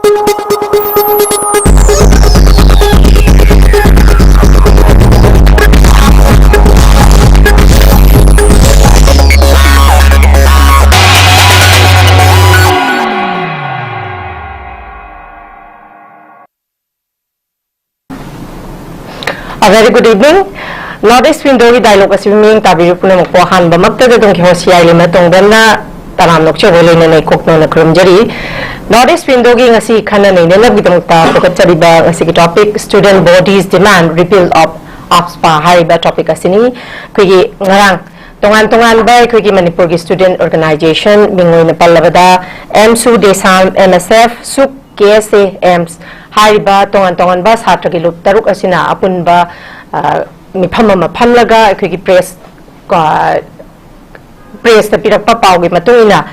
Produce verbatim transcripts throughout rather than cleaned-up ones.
A very good evening. North East Window-ꯒꯤ dialogue ꯑꯁꯤꯕꯨ ꯃꯤꯠꯌꯦꯡ ꯇꯥꯕꯤꯔꯤꯕ ꯄꯨꯝꯅꯃꯛꯄꯨ ꯑꯍꯥꯟꯕꯃꯛꯇꯗ ꯑꯗꯨꯝ ꯀꯦꯍꯣꯁꯤꯌꯥꯏ ꯂꯩꯃ ꯇꯣꯡꯕꯅ ꯇꯔꯥꯝ ꯅꯣꯛꯆꯕ ꯂꯣꯏꯅꯅ ꯏꯀꯣꯛ ꯅꯧꯅ ꯈꯨꯔꯨꯝꯖꯔꯤ꯫ North East Window-ꯒꯤ ꯉꯁꯤ ꯈꯟꯅ ꯅꯩꯅꯅꯕꯒꯤꯗꯃꯛꯇ ꯄꯨꯈꯠꯆꯔꯤꯕ ꯉꯁꯤꯒꯤ topic, Student Body's Demand Repeal of AFSPA ꯍꯥꯏꯔꯤꯕ topic ꯑꯁꯤꯅꯤ꯫ ꯑꯩꯈꯣꯏꯒꯤ ꯉꯔꯥꯡ ꯇꯣꯉꯥꯟ ꯇꯣꯉꯥꯟꯕ ꯑꯩꯈꯣꯏꯒꯤ ꯃꯅꯤꯄꯨꯔꯒꯤ student organization, ꯃꯤꯡ ꯑꯣꯏꯅ ꯄꯜꯂꯕꯗ, AMSU, DESAM, MSF, SUK, KSA, AMS ꯍꯥꯏꯔꯤꯕ ꯇꯣꯉꯥꯟ ꯇꯣꯉꯥꯟꯕ ꯁꯥꯇ꯭ꯔꯒꯤ ꯂꯨꯞ ꯇꯔꯨꯛ ꯑꯁꯤꯅ ꯑꯄꯨꯟꯕ, ꯑ, ꯃꯤꯐꯝ ꯑꯃ ꯐꯝꯂꯒ ꯑꯩꯈꯣꯏꯒꯤ press, ꯑ, press-ꯇ ꯄꯤꯔꯛꯄ ꯄꯥꯎꯒꯤ ꯃꯇꯨꯡ ꯏꯟꯅ,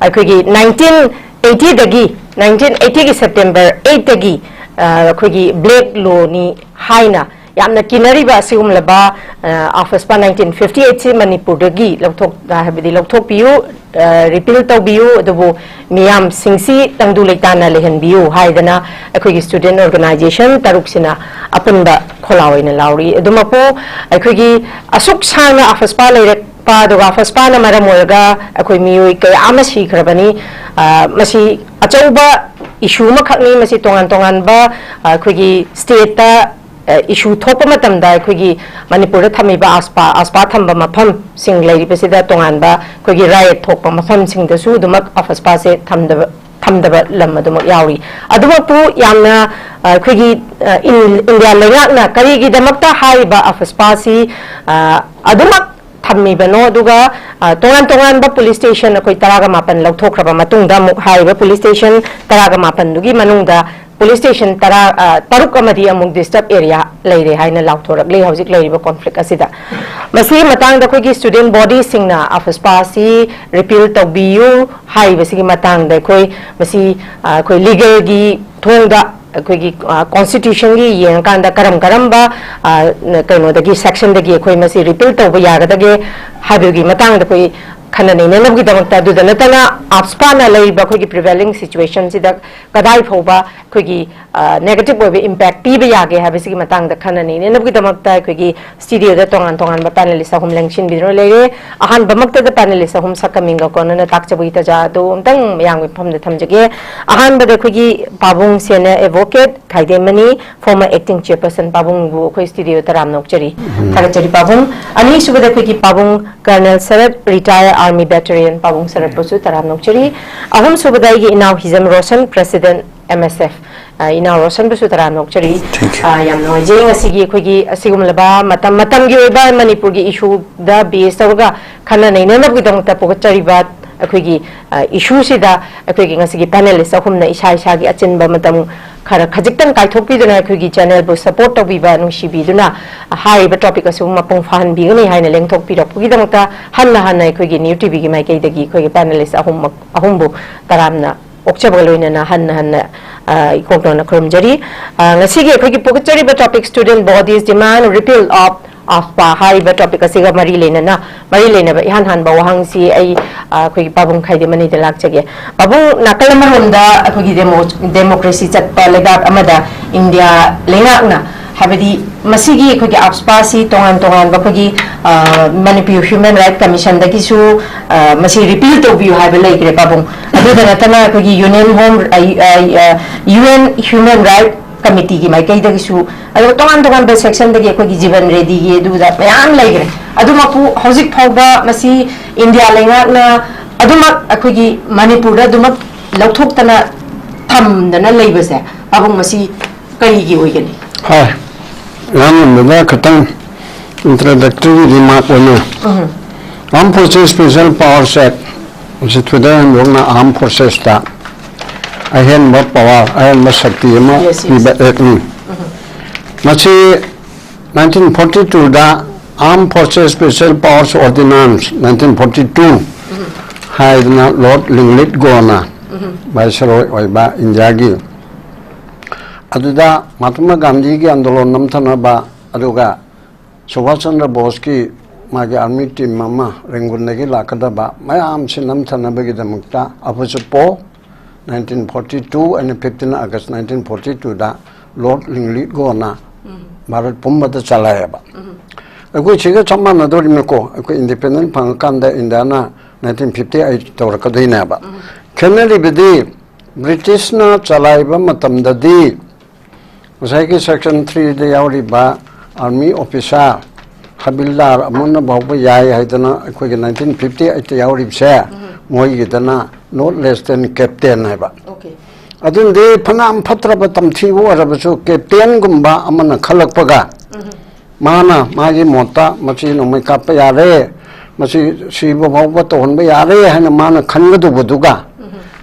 ꯑꯩꯈꯣꯏꯒꯤ nineteen eighty-ꯗꯒꯤ, nineteen eighty-ꯒꯤ September eight-ꯇꯒꯤ, ꯑ, ꯑꯩꯈꯣꯏꯒꯤ black law-ꯅꯤ ꯍꯥꯏꯅ ꯌꯥꯝꯅ ꯀꯤꯅꯔꯤꯕ ꯑꯁꯤꯒꯨꯝꯂꯕ, ꯑ, AFSPA nineteen fifty-eight-ꯁꯤ ꯃꯅꯤꯄꯨꯔꯗꯒꯤ ꯂꯧꯊꯣꯛ-, ꯍꯥꯏꯕꯗꯤ ꯂꯧꯊꯣꯛꯄꯤꯌꯨ, ꯑ, repeal ꯇꯧꯕꯤꯌꯨ, ꯑꯗꯨꯕꯨ ꯃꯤꯌꯥꯝꯁꯤꯡꯁꯤ ꯇꯪꯗꯨ ꯂꯩꯇꯥꯅ ꯂꯩꯍꯟꯕꯤꯌꯨ ꯍꯥꯏꯗꯅ ꯑꯩꯈꯣꯏꯒꯤ student organization ꯇꯔꯨꯛꯁꯤꯅ ꯑꯄꯨꯟꯕ ꯈꯣꯜꯂꯥꯎ ꯑꯣꯏꯅ ꯂꯥꯎꯔꯤ꯫ ꯑꯗꯨꯃꯛꯄꯨ ꯑꯩꯈꯣꯏꯒꯤ ꯑꯁꯨꯛ ꯁꯥꯡꯅ AFSPA ꯂꯩꯔꯛꯄ, ꯑꯗꯨꯒ AFSPA-ꯅ ꯃꯔꯝ ꯑꯣꯏꯔꯒ ꯑꯩꯈꯣꯏ ꯃꯤꯑꯣꯏ ꯀꯌꯥ ꯑꯃ ꯁꯤꯈ꯭ꯔꯕꯅꯤ꯫ ꯑ, ꯃꯁꯤ ꯑꯆꯧꯕ issue ꯑꯃꯈꯛꯅꯤ꯫ ꯃꯁꯤ ꯇꯣꯉꯥꯟ ꯇꯣꯉꯥꯟꯕ, ꯑ, ꯑꯩꯈꯣꯏꯒꯤ state-ꯇ, ꯑ, issue ꯊꯣꯛꯄ ꯃꯇꯝꯗ ꯑꯩꯈꯣꯏꯒꯤ ꯃꯅꯤꯄꯨꯔꯗ ꯊꯝꯃꯤꯕ AFSPA, AFSPA ꯊꯝꯕ ꯃꯐꯝꯁꯤꯡ ꯂꯩꯔꯤꯕꯁꯤꯗ ꯇꯣꯉꯥꯟꯕ ꯑꯩꯈꯣꯏꯒꯤ riot ꯊꯣꯛꯄ ꯃꯐꯝꯁꯤꯡꯗꯁꯨ ꯑꯗꯨꯃꯛ AFSPA-ꯁꯦ ꯊꯝꯗꯕ, ꯊꯝꯗꯕ ꯂꯝ ꯑꯗꯨꯃꯛ ꯌꯥꯎꯔꯤ꯫ ꯑꯗꯨꯃꯛꯄꯨ ꯌꯥꯝꯅ, ꯑ, ꯑꯩꯈꯣꯏꯒꯤ, ꯑ, ꯏꯟ-, ꯏꯟꯗꯤꯌꯥ ꯂꯩꯉꯥꯛꯅ ꯀꯔꯤꯒꯤꯗꯃꯛꯇ ꯍꯥꯏꯔꯤꯕ AFSPA-ꯁꯤ, ꯑ, ꯑꯗꯨꯃꯛ ꯊꯝꯃꯤꯕꯅꯣ, ꯑꯗꯨꯒ, ꯑ, ꯇꯣꯉꯥꯟ ꯇꯣꯉꯥꯟꯕ police station ꯑꯩꯈꯣꯏ ꯇꯔꯥꯒ ꯃꯥꯄꯟ ꯂꯧꯊꯣꯛꯈ꯭ꯔꯕ ꯃꯇꯨꯡꯗ ꯑꯃꯨꯛ ꯍꯥꯏꯔꯤꯕ police station ꯇꯔꯥꯒ ꯃꯥꯄꯟꯗꯨꯒꯤ ꯃꯅꯨꯡꯗ police station ꯇꯔꯥ, ꯑ, ꯇꯔꯨꯛ ꯑꯃꯗꯤ ꯑꯃꯨꯛ disturb area ꯂꯩꯔꯦ ꯍꯥꯏꯅ ꯂꯥꯎꯊꯣꯔꯛꯂꯤ ꯍꯧꯖꯤꯛ ꯂꯩꯔꯤꯕ conflict ꯑꯁꯤꯗ꯫ ꯃꯁꯤꯒꯤ ꯃꯇꯥꯡꯗ ꯑꯩꯈꯣꯏꯒꯤ student body-ꯁꯤꯡꯅ AFSPA-ꯁꯤ repeal ꯇꯧꯕꯤꯌꯨ ꯍꯥꯏꯔꯤꯕꯁꯤꯒꯤ ꯃꯇꯥꯡꯗ ꯑꯩꯈꯣꯏ ꯃꯁꯤ, ꯑ, ꯑꯩꯈꯣꯏ legal-ꯒꯤ ꯊꯣꯡꯗ ꯑꯩꯈꯣꯏꯒꯤ, ꯑ, constitution-ꯒꯤ ꯌꯦꯡꯉꯀꯥꯟꯗ ꯀꯔꯝ ꯀꯔꯝꯕ, ꯑ, ꯀꯩꯅꯣꯗꯒꯤ, section-ꯗꯒꯤ ꯑꯩꯈꯣꯏ ꯃꯁꯤ repeal ꯇꯧꯕ ꯌꯥꯒꯗꯒꯦ ꯍꯥꯏꯕꯒꯤ ꯃꯇꯥꯡꯗ ꯑꯩꯈꯣꯏ ꯈꯟꯅ ꯅꯩꯅꯅꯕꯒꯤꯗꯃꯛꯇ, ꯑꯗꯨꯗ ꯅꯠꯇꯅ ꯑꯞꯁꯄꯥꯅ ꯂꯩꯔꯤꯕ ꯑꯩꯈꯣꯏꯒꯤ prevailing situationꯁꯤꯗ ꯀꯗꯥꯏ ꯐꯥꯎꯕ ꯑꯩꯈꯣꯏꯒꯤ negative ꯑꯣꯏꯕ impact ꯄꯤꯕ ꯌꯥꯒꯦ ꯍꯥꯏꯕꯁꯤꯒꯤ ꯃꯇꯥꯡꯗ ꯈꯟꯅ ꯅꯩꯅꯅꯕꯒꯤꯗꯃꯛꯇ ꯑꯩꯈꯣꯏꯒꯤ studioꯗ ꯇꯣꯉꯥꯟ ꯇꯣꯉꯥꯟꯕ panelist ꯑꯍꯨꯝ ꯂꯦꯡꯁꯤꯟꯕꯤꯗꯨꯅ ꯂꯩꯔꯦ꯫ ꯑꯍꯥꯟꯕꯃꯛꯇꯗ panelist ꯑꯍꯨꯝ ꯁꯛꯀ ꯃꯤꯡꯒ ꯀꯣꯟꯅꯅ ꯇꯥꯛꯆꯕꯒꯤ ꯇꯖꯥ ꯑꯗꯨ ꯑꯃꯇꯪ ꯃꯌꯥꯝꯒꯤ ꯃꯐꯝꯗ ꯊꯝꯖꯒꯦ꯫ ꯑꯍꯥꯟꯕꯗ ꯑꯩꯈꯣꯏꯒꯤ ꯄꯥꯕꯨꯡ ꯁꯦꯅ advocate ꯈꯥꯏꯗꯦꯝꯃꯅꯤ, former acting chairperson ꯄꯥꯕꯨꯡꯕꯨ ꯑꯩꯈꯣꯏ studioꯗ ꯇꯔꯥꯝꯅ ꯑꯣꯛꯆꯔꯤ꯫ ꯊꯥꯒꯠꯆꯔꯤ ꯄꯥꯕꯨꯡ꯫ ꯑꯅꯤꯁꯨꯕꯗ ꯑꯩꯈꯣꯏꯒꯤ ꯄꯥꯕꯨꯡ Colonel ꯁꯔꯠ, retired army veteran ꯄꯥꯕꯨꯡ ꯁꯔꯠꯄꯨꯁꯨ ꯇꯔꯥꯝꯅ ꯑꯣꯛꯆꯔꯤ꯫ ꯑꯍꯨꯝꯁꯨꯕꯗ ꯑꯩꯒꯤ ꯏꯅꯥꯎ ꯍꯤꯖꯝ Roshan, president M S F꯫ ꯑ, ꯏꯅꯥꯎ ꯔꯣꯁꯟꯕꯨꯁꯨ ꯇꯔꯥꯝꯅ ꯑꯣꯛꯆꯔꯤ꯫ Thank you. ꯑ, ꯌꯥꯝ ꯅꯨꯡꯉꯥꯏꯖꯩ ꯉꯁꯤꯒꯤ ꯑꯩꯈꯣꯏꯒꯤ ꯑꯁꯤꯒꯨꯝꯂꯕ ꯃꯇꯝ ꯃꯇꯝꯒꯤ ꯑꯣꯏꯕ ꯃꯅꯤꯄꯨꯔꯒꯤ issueꯗ base ꯇꯧꯔꯒ ꯈꯟꯅ ꯅꯩꯅꯅꯕꯒꯤꯗꯃꯛꯇ ꯄꯨꯈꯠꯆꯔꯤꯕ ꯑꯩꯈꯣꯏꯒꯤ, ꯑ, issueꯁꯤꯗ ꯑꯩꯈꯣꯏꯒꯤ ꯉꯁꯤꯒꯤ panelist ꯑꯍꯨꯝꯅ ꯏꯁꯥ ꯏꯁꯥꯒꯤ ꯑꯆꯤꯟꯕ ꯃꯇꯝ ꯈꯔ ꯈꯖꯤꯛꯇꯪ ꯀꯥꯏꯊꯣꯛꯄꯤꯗꯨꯅ ꯑꯩꯈꯣꯏꯒꯤ channelꯕꯨ support ꯇꯧꯕꯤꯕ ꯅꯨꯡꯁꯤꯕꯤꯗꯨꯅ ꯍꯥꯏꯔꯤꯕ topic ꯑꯁꯤꯕꯨ ꯃꯄꯨꯡ ꯐꯥꯍꯟꯕꯤꯒꯅꯤ ꯍꯥꯏꯅ ꯂꯦꯡꯊꯣꯛꯄꯤꯔꯛꯄꯒꯤꯗꯃꯛꯇ ꯍꯟꯅ ꯍꯟꯅ ꯑꯩꯈꯣꯏꯒꯤ New TVꯒꯤ ꯃꯥꯏꯀꯩꯗꯒꯤ ꯑꯩꯈꯣꯏꯒꯤ panelist ꯑꯍꯨꯝꯃꯛ, ꯑꯍꯨꯝꯕꯨ ꯇꯔꯥꯝꯅ ꯑꯣꯛꯆꯕꯒ ꯂꯣꯏꯅꯅ ꯍꯟꯅ ꯍꯟꯅ, ꯑ, ꯏꯀꯣꯛ ꯇꯧꯅ ꯈꯨꯔꯨꯝꯖꯔꯤ꯫ ꯑ, ꯉꯁꯤꯒꯤ ꯑꯩꯈꯣꯏꯒꯤ ꯄꯨꯈꯠꯆꯔꯤꯕ topic student body's demand repeal of AFSPA ꯍꯥꯏꯔꯤꯕ topic ꯑꯁꯤꯒ ꯃꯔꯤ ꯂꯩꯅꯅ, ꯃꯔꯤ ꯂꯩꯅꯕ ꯏꯍꯥꯟ ꯍꯥꯟꯕ ꯋꯥꯍꯪꯁꯤ ꯑꯩ, ꯑ, ꯑꯩꯈꯣꯏꯒꯤ ꯄꯥꯕꯨꯡ ꯈꯥꯏꯗꯦꯝꯃꯅꯤꯗ ꯂꯥꯛꯆꯒꯦ꯫ ꯄꯥꯕꯨꯡ, ꯅꯥꯀꯜ ꯑꯃꯔꯣꯝꯗ ꯑꯩꯈꯣꯏꯒꯤ demo-, democracy ꯆꯠꯄ ꯂꯩꯕꯥꯛ ꯑꯃꯗ ꯏꯟꯗꯤꯌꯥ ꯂꯩꯉꯥꯛꯅ ꯍꯥꯏꯕꯗꯤ ꯃꯁꯤꯒꯤ ꯑꯩꯈꯣꯏꯒꯤ AFSPAꯁꯤ ꯇꯣꯉꯥꯟ ꯇꯣꯉꯥꯟꯕ ꯑꯩꯈꯣꯏꯒꯤ, ꯑ, ꯃꯅꯤꯄꯨꯔ Human Right Commissionꯗꯒꯤꯁꯨ, ꯑ, ꯃꯁꯤ repeal ꯇꯧꯕꯤꯌꯨ ꯍꯥꯏꯕ ꯂꯩꯈ꯭ꯔꯦ ꯄꯥꯕꯨꯡ꯫ ꯑꯗꯨꯗ ꯅꯠꯇꯅ ꯑꯩꯈꯣꯏꯒꯤ Union Home, ꯑ, ꯑ, ꯑ, UN Human Right Committeeꯒꯤ ꯃꯥꯏꯀꯩꯗꯒꯤꯁꯨ, ꯑꯗꯨꯒ ꯇꯣꯉꯥꯟ ꯇꯣꯉꯥꯟꯕ sectionꯗꯒꯤ ꯑꯩꯈꯣꯏꯒꯤ ꯖꯤꯕꯟ ꯔꯦꯗꯤꯒꯤ ꯑꯗꯨꯗ ꯃꯌꯥꯝ ꯂꯩꯈ꯭ꯔꯦ꯫ ꯑꯗꯨꯃꯛꯄꯨ ꯍꯧꯖꯤꯛ ꯐꯥꯎꯕ ꯃꯁꯤ ꯏꯟꯗꯤꯌꯥ ꯂꯩꯉꯥꯛꯅ ꯑꯗꯨꯃꯛ ꯑꯩꯈꯣꯏꯒꯤ ꯃꯅꯤꯄꯨꯔꯗ ꯑꯗꯨꯃꯛ ꯂꯧꯊꯣꯛꯇꯅ ꯊꯝꯗꯅ ꯂꯩꯕꯁꯦ ꯄꯥꯕꯨꯡ ꯃꯁꯤ ꯀꯔꯤꯒꯤ ꯑꯣꯏꯒꯅꯤ? ꯍꯣꯏ, ꯑꯍꯥꯟꯕꯗ ꯈꯤꯇꯪ introductory remark ꯑꯣꯏꯅ Armed Forces Special Powers Act ꯃꯁꯤ ꯊꯣꯏꯗꯣꯛ ꯍꯦꯟꯗꯣꯛꯅ armed forcesꯇ ꯑꯍꯦꯟꯕ power, ꯑꯍꯦꯟꯕ ꯁꯛꯇꯤ ꯑꯃ Yes, yes. ꯄꯤꯕ actꯅꯤ꯫ ꯃꯁꯤ nineteen forty twoꯗ Armed Forces Special Powers Ordinance nineteen forty two ꯍꯥꯏꯗꯅ Lord Linlithgowꯅ viceroy ꯑꯣꯏꯕ ꯏꯟꯗꯤꯌꯥꯒꯤ, ꯑꯗꯨꯗ ꯃꯍꯥꯇꯃꯥ ꯒꯥꯟꯙꯤꯒꯤ ꯑꯟꯗꯣꯂꯟ ꯅꯝꯊꯅꯕ, ꯑꯗꯨꯒ ꯁꯨꯚꯥꯁ ꯆꯟꯗ꯭ꯔ ꯕꯣꯁꯀꯤ ꯃꯥꯒꯤ ꯑꯥꯔꯃꯤ ꯇꯤꯝ ꯑꯃ ꯔꯦꯡꯒꯨꯟꯗꯒꯤ ꯂꯥꯛꯀꯗꯕ ꯃꯌꯥꯝꯁꯤ ꯅꯝꯊꯅꯕꯒꯤꯗꯃꯛꯇ ꯑꯕꯨꯆꯄꯣ nineteen forty two ꯑꯩꯅ fifteen August nineteen forty twoꯗ ꯂꯣꯔꯗ ꯂꯤꯡꯂꯤꯒꯣꯅ Bharat ꯄꯨꯝꯕꯗ ꯆꯂꯥꯏꯌꯦꯕ꯫ ꯑꯩꯈꯣꯏ ꯁꯤꯒ ꯆꯞ ꯃꯥꯟꯅꯗꯧꯔꯤꯕꯅꯤꯀꯣ꯫ ꯑꯩꯈꯣꯏ ꯏꯟꯗꯤꯄꯦꯟꯗꯦꯟ ꯐꯪꯉꯀꯥꯟꯗ ꯏꯟꯗꯤꯌꯥꯅ nineteen fifty eight ꯇꯧꯔꯛꯀꯗꯣꯏꯅꯦꯕ꯫ ꯈꯦꯠꯅꯔꯤꯕꯗꯤ ꯕ꯭ꯔꯤꯇꯤꯁꯅ ꯆꯂꯥꯏꯕ ꯃꯇꯝꯗꯗꯤ ꯉꯁꯥꯏꯒꯤ section threeꯗ ꯌꯥꯎꯔꯤꯕ ꯑꯥꯔꯃꯤ ꯑꯣꯐꯤꯁꯥꯔ ꯍꯕꯤꯜꯗꯥꯔ ꯑꯃꯅ ꯐꯥꯎꯕ ꯌꯥꯏ ꯍꯥꯏꯗꯅ ꯑꯩꯈꯣꯏꯒꯤ nineteen fifty eightꯇ ꯌꯥꯎꯔꯤꯕꯁꯦ, ꯃꯣꯏꯒꯤꯗꯅ not less than captain ꯍꯥꯏꯕ꯫ Okay. ꯑꯗꯨꯅꯗꯤ ꯐꯅꯌꯥꯝ ꯐꯠꯇ꯭ꯔꯕ ꯇꯝꯊꯤꯕ ꯑꯣꯏꯔꯕꯁꯨ ꯀꯦꯞꯇꯦꯟꯒꯨꯝꯕ ꯑꯃꯅ ꯈꯜꯂꯛꯄꯒ ꯃꯥꯅ ꯃꯥꯒꯤ ꯃꯣꯠꯇ ꯃꯁꯤ ꯅꯣꯡꯃꯩ ꯀꯥꯞꯄ ꯌꯥꯔꯦ, ꯃꯁꯤ ꯁꯤꯕ ꯐꯥꯎꯕ ꯇꯧꯍꯟꯕ ꯌꯥꯔꯦ ꯍꯥꯏꯅ ꯃꯥꯅ ꯈꯟꯒꯗꯧꯕꯗꯨꯒ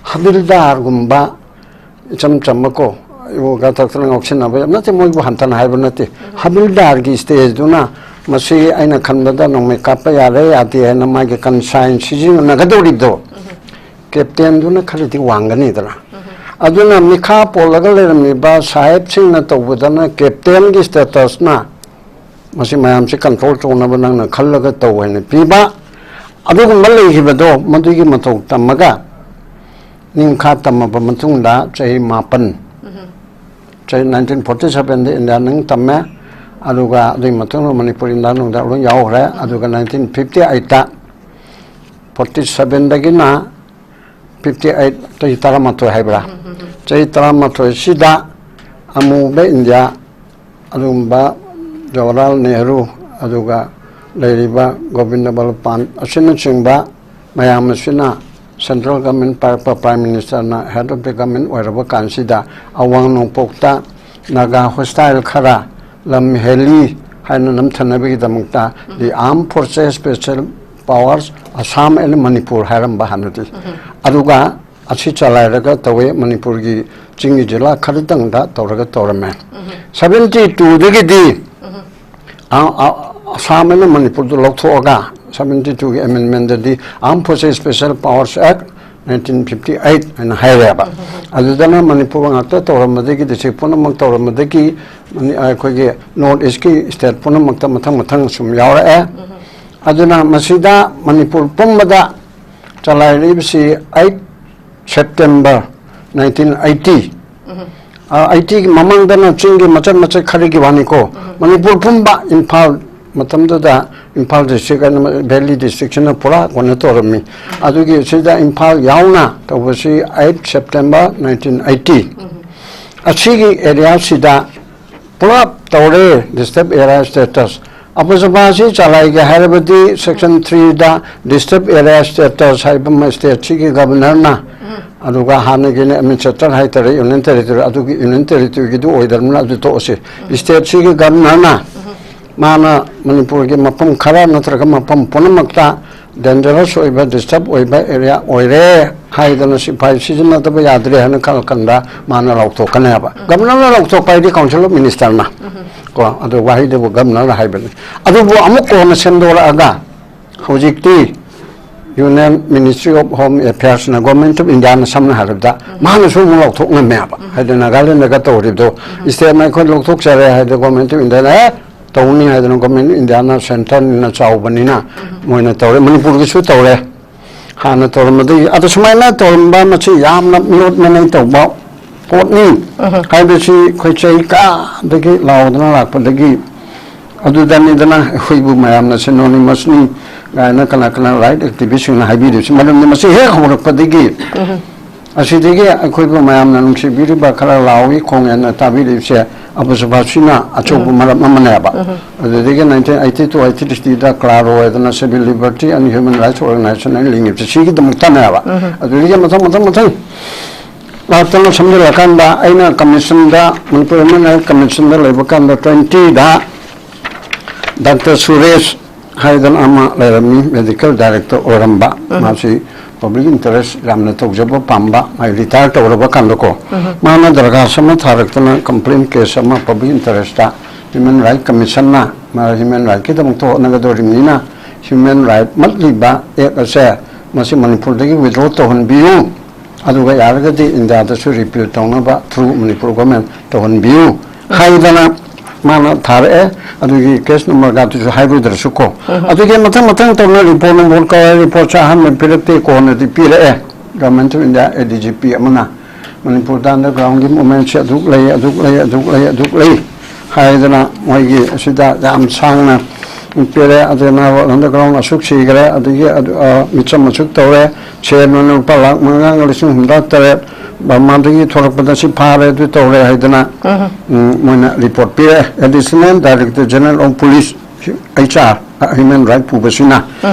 ꯍꯕꯤꯜꯗꯥꯔꯒꯨꯝꯕ ꯏꯆꯝ ꯆꯝꯕꯀꯣ, ꯌꯣꯒꯥ ꯊꯛꯇꯅ ꯉꯥꯎꯁꯤꯟꯅꯕ ꯌꯥꯝ ꯅꯠꯇꯦ, ꯃꯣꯏꯕꯨ ꯍꯟꯊꯅ ꯍꯥꯏꯕ ꯅꯠꯇꯦ꯫ ꯍꯕꯤꯜꯗꯥꯔꯒꯤ stageꯗꯨꯅ ꯃꯁꯤ ꯑꯩꯅ ꯈꯟꯕꯗ ꯅꯣꯡꯃꯩ ꯀꯥꯞꯄ ꯌꯥꯔꯦ ꯌꯥꯗꯦ ꯍꯥꯏꯅ ꯃꯥꯒꯤ conscience ꯁꯤꯖꯤꯟꯅꯒꯗꯧꯔꯤꯕꯗꯣ ꯀꯦꯞꯇꯦꯟꯗꯨꯅ ꯈꯔꯗꯤ ꯋꯥꯡꯒꯅꯤꯗꯅ꯫ ꯑꯗꯨꯅ ꯃꯤꯈꯥ ꯄꯣꯜꯂꯒ ꯂꯩꯔꯝꯃꯤꯕ ꯁꯥꯍꯦꯕꯁꯤꯡꯅ ꯇꯧꯕꯗꯅ ꯀꯦꯞꯇꯦꯟꯒꯤ statusꯅ ꯃꯁꯤ ꯃꯌꯥꯝꯁꯤ control ꯇꯧꯅꯕ ꯅꯪꯅ ꯈꯜꯂꯒ ꯇꯧ ꯍꯥꯏꯅ ꯄꯤꯕ꯫ ꯑꯗꯨꯒꯨꯝꯕ ꯂꯩꯈꯤꯕꯗꯣ ꯃꯗꯨꯒꯤ ꯃꯇꯧ ꯇꯝꯃꯒ ꯅꯤꯡꯈꯥ ꯇꯝꯃꯕ ꯃꯇꯨꯡꯗ ꯆꯍꯤ ꯃꯥꯄꯟ, ꯆꯍꯤ nineteen forty sevenꯗ ꯏꯟꯗꯤꯌꯥ ꯅꯤꯡ ꯇꯝꯃꯦ꯫ ꯑꯗꯨꯒ ꯑꯗꯨꯒꯤ ꯃꯇꯨꯡꯗ ꯃꯅꯤꯄꯨꯔ ꯏꯟꯗꯤꯌꯥ ꯅꯨꯡꯗ ꯂꯣꯏ ꯌꯥꯎꯈ꯭ꯔꯦ꯫ ꯑꯗꯨꯒ nineteen fifty eightꯇ, forty sevenꯗꯒꯤꯅ fifty eight, ꯆꯍꯤ ꯇꯔꯥꯃꯥꯊꯣꯏ ꯍꯥꯏꯕ꯭ꯔꯥ? ꯆꯍꯤ ꯇꯔꯥꯃꯥꯊꯣꯏꯁꯤꯗ ꯑꯃꯨꯕ ꯏꯟꯗꯤꯌꯥ ꯑꯗꯨꯒꯨꯝꯕ ꯖꯋꯥꯍꯔꯂꯥꯜ ꯅꯦꯍꯔꯨ, ꯑꯗꯨꯒ ꯂꯩꯔꯤꯕ ꯒꯣꯕꯤꯟꯗ ꯕꯜꯂꯚ ꯄꯥꯟ ꯑꯁꯤꯅꯆꯤꯡꯕ ꯃꯌꯥꯝ ꯑꯁꯤꯅ central government ꯄꯥꯏꯔꯛꯄ, prime ministerꯅ head of the government ꯑꯣꯏꯔꯕ ꯀꯥꯟꯁꯤꯗ ꯑꯋꯥꯡ ꯅꯣꯡꯄꯣꯛꯇ ꯅꯥꯒꯥ hostile ꯈꯔ ꯂꯝ ꯍꯦꯜꯂꯤ ꯍꯥꯏꯅ ꯅꯝꯊꯅꯕꯒꯤꯗꯃꯛꯇ the armed forces special powers Assam and Manipur ꯍꯥꯏꯔꯝꯕ ꯍꯥꯟꯅꯗꯤ꯫ ꯑꯗꯨꯒ ꯑꯁꯤ ꯆꯂꯥꯏꯔꯒ ꯇꯧꯋꯦ꯫ ꯃꯅꯤꯄꯨꯔꯒꯤ ꯆꯤꯡꯒꯤ ꯖꯤꯂꯥ ꯈꯔꯗꯪꯗ ꯇꯧꯔꯒ ꯇꯧꯔꯝꯃꯦ꯫ Seventy twoꯗꯒꯤꯗꯤ ꯑ-, ꯑ-, ꯑꯁꯥꯝ ꯑꯃꯅ ꯃꯅꯤꯄꯨꯔꯗꯨ ꯂꯧꯊꯣꯛꯑꯒ seventy twoꯒꯤ amendmentꯗꯗꯤ Armed Forces Special Powers Act nineteen fifty eight ꯍꯥꯏꯅ ꯍꯥꯏꯔꯦꯕ꯫ ꯑꯗꯨꯗꯅ ꯃꯅꯤꯄꯨꯔ ꯉꯥꯛꯇ ꯇꯧꯔꯝꯕꯗꯒꯤ, district ꯄꯨꯝꯅꯃꯛ ꯇꯧꯔꯝꯕꯗꯒꯤ ꯃꯅꯤ-, ꯑꯩꯈꯣꯏꯒꯤ North Eastꯀꯤ state ꯄꯨꯝꯅꯃꯛꯇ ꯃꯊꯪ ꯃꯊꯪ ꯁꯨꯝ ꯌꯥꯎꯔꯛꯑꯦ꯫ ꯑꯗꯨꯅ ꯃꯁꯤꯗ ꯃꯅꯤꯄꯨꯔ ꯄꯨꯝꯕꯗ ꯆꯂꯥꯏꯔꯛꯏꯕꯁꯤ eight September nineteen eighty꯫ ꯑꯩꯠꯇꯤꯒꯤ ꯃꯃꯥꯡꯗꯅ ꯆꯤꯡꯒꯤ ꯃꯆꯦꯠ ꯃꯆꯦꯠ ꯈꯔꯒꯤ ꯋꯥꯅꯤꯀꯣ꯫ ꯃꯅꯤꯄꯨꯔ ꯄꯨꯝꯕ, ꯏꯝꯐꯥꯜ, ꯃꯇꯝꯗꯨꯗ ꯏꯝꯐꯥꯜ district ꯍꯥꯏꯅ Valley districtꯁꯤꯅ ꯄꯨꯔꯥ ꯀꯩꯅꯣ ꯇꯧꯔꯝꯃꯤ꯫ ꯑꯗꯨꯒꯤ ꯁꯤꯗ ꯏꯝꯐꯥꯜ ꯌꯥꯎꯅ ꯇꯧꯕꯁꯤ eight September nineteen eighty꯫ ꯑꯁꯤꯒꯤ areaꯁꯤꯗ ꯄꯨꯂꯞ ꯇꯧꯔꯦ disturb area status꯫ ꯑꯄꯨꯖꯄꯥꯁꯤ ꯆꯂꯥꯏꯒꯦ ꯍꯥꯏꯔꯕꯗꯤ section threeꯗ disturb area status ꯍꯥꯏꯕ ꯑꯃ stateꯁꯤꯒꯤ governorꯅ, ꯑꯗꯨꯒ ꯍꯥꯟꯅꯒꯤꯅ administrator ꯍꯥꯏꯇꯥꯔꯦ, union territory, ꯑꯗꯨꯒꯤ union territoryꯒꯤꯗꯨ ꯑꯣꯏꯗꯕꯅꯤꯅ ꯑꯗꯨ ꯇꯣꯛꯑꯁꯤ꯫ Stateꯁꯤꯒꯤ governorꯅ ꯃꯥꯅ ꯃꯅꯤꯄꯨꯔꯒꯤ ꯃꯐꯝ ꯈꯔ ꯅꯠꯇ꯭ꯔꯒ ꯃꯐꯝ ꯄꯨꯝꯅꯃꯛꯇ dangerous ꯑꯣꯏꯕ, disturb ꯑꯣꯏꯕ area ꯑꯣꯏꯔꯦ ꯍꯥꯏꯗꯅ ꯁꯤꯐꯥꯏ ꯁꯤꯖꯤꯟꯅꯗꯕ ꯌꯥꯗ꯭ꯔꯦ ꯍꯥꯏꯅ ꯈꯜꯂꯀꯥꯟꯗ ꯃꯥꯅ ꯂꯥꯎꯊꯣꯛꯀꯅꯦꯕ꯫ Governorꯅ ꯂꯥꯎꯊꯣꯛꯄ ꯍꯥꯏꯗꯤ Council of Ministerꯅ ꯀꯣ, ꯑꯗꯨ ꯋꯥꯍꯩꯗꯨꯕꯨ governorꯅ ꯍꯥꯏꯕꯅꯤ꯫ ꯑꯗꯨꯕꯨ ꯑꯃꯨꯛ ꯀꯣꯟꯅ ꯁꯦꯝꯗꯣꯔꯛꯑꯒ ꯍꯧꯖꯤꯛꯇꯤ Union Ministry of Home Affairsꯅ, Government of Indiaꯅ ꯁꯝꯅ ꯍꯥꯏꯔꯕꯗ ꯃꯥꯅꯁꯨ ꯑꯃꯨꯛ ꯂꯥꯎꯊꯣꯛ ꯉꯝꯃꯦꯕ꯫ ꯍꯥꯏꯗꯤ ꯅꯥꯒꯥꯂꯦꯟꯗꯒ ꯇꯧꯔꯤꯕꯗꯣ stateꯅ ꯑꯩꯈꯣꯏ ꯂꯧꯊꯣꯛꯆꯔꯦ ꯍꯥꯏꯗꯤ Government of Indiaꯅ ꯑꯦ ꯇꯧꯅꯤ ꯍꯥꯏꯗꯅ Government of Indiaꯅ centreꯅꯤꯅ ꯆꯥꯎꯕꯅꯤꯅ ꯃꯣꯏꯅ ꯇꯧꯔꯦ꯫ ꯃꯅꯤꯄꯨꯔꯒꯤꯁꯨ ꯇꯧꯔꯦ꯫ ꯍꯥꯟꯅ ꯇꯧꯔꯝꯕꯗꯒꯤ ꯑꯗꯣ ꯁꯨꯃꯥꯏꯅ ꯇꯧꯔꯝꯕ ꯃꯁꯤ ꯌꯥꯝꯅ ꯃꯤꯑꯣꯠ ꯃꯅꯩ ꯇꯧꯕ ꯄꯣꯠꯅꯤ ꯍꯥꯏꯕꯁꯤ ꯑꯩꯈꯣꯏ ꯆꯍꯤ ꯀꯌꯥꯗꯒꯤ ꯂꯥꯎꯗꯅ ꯂꯥꯛꯄꯗꯒꯤ ꯑꯗꯨꯗꯅꯤꯗꯅ ꯑꯩꯈꯣꯏꯕꯨ ꯃꯌꯥꯝꯅ synonymous ꯅꯤ ꯀꯥꯏꯅ ꯀꯅꯥ ꯀꯅꯥ right activistꯁꯤꯡꯅ ꯍꯥꯏꯕꯤꯔꯤꯕꯁꯤ꯫ ꯃꯔꯝꯗꯤ ꯃꯁꯤ ꯍꯦꯛ ꯍꯧꯔꯛꯄꯗꯒꯤ ꯑꯁꯤꯗꯒꯤ ꯑꯩꯈꯣꯏꯕꯨ ꯃꯌꯥꯝꯅ ꯅꯨꯡꯁꯤꯕꯤꯔꯤꯕ, ꯈꯔ ꯂꯥꯎꯏ ꯈꯣꯡꯉꯦꯅ ꯇꯥꯕꯤꯔꯤꯕꯁꯦ ꯑꯕꯨꯖꯕꯥꯁꯤꯅ ꯑꯆꯧꯕ ꯃꯔꯝ ꯑꯃꯅꯦꯕ꯫ ꯑꯗꯨꯗꯒꯤ nineteen eighty two eighty threeꯗ CLARO ꯍꯥꯏꯗꯅ Civil Liberty and Human Rights Organization ꯍꯥꯏꯅ ꯂꯤꯡꯉꯤꯕꯁꯦ ꯁꯤꯒꯤꯗꯃꯛꯇꯅꯦꯕ꯫ ꯑꯗꯨꯗꯒꯤ ꯃꯊꯪ ꯃꯊꯪ ꯃꯊꯪ ꯂꯥꯛꯇꯅ ꯁꯝꯖꯤꯜꯂꯀꯥꯟꯗ ꯑꯩꯅ commissionꯗ, Manipur Human Rights Commissionꯗ ꯂꯩꯕ ꯀꯥꯟꯗ twentyꯗ Doctor ꯁꯨꯔꯦꯁ ꯍꯥꯏꯗꯅ ꯑꯃ ꯂꯩꯔꯝꯃꯤ, medical director ꯑꯣꯏꯔꯝꯕ꯫ ꯃꯥꯁꯤ public interest ꯌꯥꯝꯅ ꯇꯧꯖꯕ ꯄꯥꯝꯕ, ꯃꯥꯏ retire ꯇꯧꯔꯕ ꯀꯥꯟꯗꯀꯣ꯫ ꯃꯥꯅ ꯗꯔꯈꯥꯁ ꯑꯃ ꯊꯥꯔꯛꯇꯅ complaint case ꯑꯃ public interestꯇ Human Rights Commissionꯅ, ꯃꯥ human rightꯀꯤꯗꯃꯛꯇ ꯍꯣꯠꯅꯒꯗꯧꯔꯤꯕꯅꯤꯅ human right ꯃꯠꯂꯤꯕ act ꯑꯁꯦ ꯃꯁꯤ ꯃꯅꯤꯄꯨꯔꯗꯒꯤ withdraw ꯇꯧꯍꯟꯕꯤꯌꯨ꯫ ꯑꯗꯨꯒ ꯌꯥꯔꯒꯗꯤ ꯏꯟꯗꯤꯌꯥꯗꯁꯨ repeal ꯇꯧꯅꯕ through ꯃꯅꯤꯄꯨꯔ government ꯇꯧꯍꯟꯕꯤꯌꯨ ꯍꯥꯏꯗꯅ ꯃꯥꯅ ꯊꯥꯔꯛꯑꯦ꯫ ꯑꯗꯨꯒꯤ ꯀꯦꯁ ꯅꯝꯕꯔꯒꯗꯨꯁꯨ ꯍꯥꯏꯔꯨꯗ꯭ꯔꯁꯨ ꯀꯣ, ꯑꯗꯨꯒꯤ ꯃꯊꯪ ꯃꯊꯪ ꯇꯧꯅ ꯔꯤꯄꯣꯔꯠ ꯅꯝꯕꯣꯔ ꯀꯧꯔꯦ, ꯔꯤꯄꯣꯔꯠꯁꯦ ꯑꯍꯥꯟꯕ ꯄꯤꯔꯛꯇꯦ, ꯀꯣꯟꯅꯗꯤ ꯄꯤꯔꯛꯑꯦ꯫ Government of India A D G P ꯑꯃꯅ ꯃꯅꯤꯄꯨꯔꯗ undergroundꯒꯤ movementꯁꯦ ꯑꯗꯨꯛ ꯂꯩ, ꯑꯗꯨꯛ ꯂꯩ, ꯑꯗꯨꯛ ꯂꯩ, ꯑꯗꯨꯛ ꯂꯩ ꯍꯥꯏꯗꯅ ꯃꯣꯏꯒꯤ ꯑꯁꯤꯗ ꯌꯥꯝ ꯁꯥꯡꯅ ꯄꯤꯔꯦ꯫ ꯑꯗꯨꯅ underground ꯑꯁꯨꯛ ꯁꯤꯈ꯭ꯔꯦ, ꯑꯗꯒꯤ ꯑꯗꯨ, ꯑ, ꯃꯤꯆꯝ ꯑꯁꯨꯛ ꯇꯧꯔꯦ, ꯁꯦꯟ ꯑꯣꯏꯅ ꯂꯨꯄꯥ ꯂꯥꯈ ꯃꯉꯥꯒ ꯂꯤꯁꯤꯡ ꯍꯨꯝꯗ꯭ꯔꯥ ꯇꯔꯦꯠ ꯕꯔꯃꯥꯗꯒꯤ ꯊꯣꯛꯂꯛꯄꯗ ꯁꯤ ꯐꯥꯔꯦ, ꯑꯗꯨ ꯇꯧꯔꯦ ꯍꯥꯏꯗꯅ, ꯎꯝ, ꯃꯣꯏꯅ ꯔꯤꯄꯣꯔꯠ ꯄꯤꯔꯦ꯫ Additional Director General of Police, H R, Human Right ꯄꯨꯕꯁꯤꯅ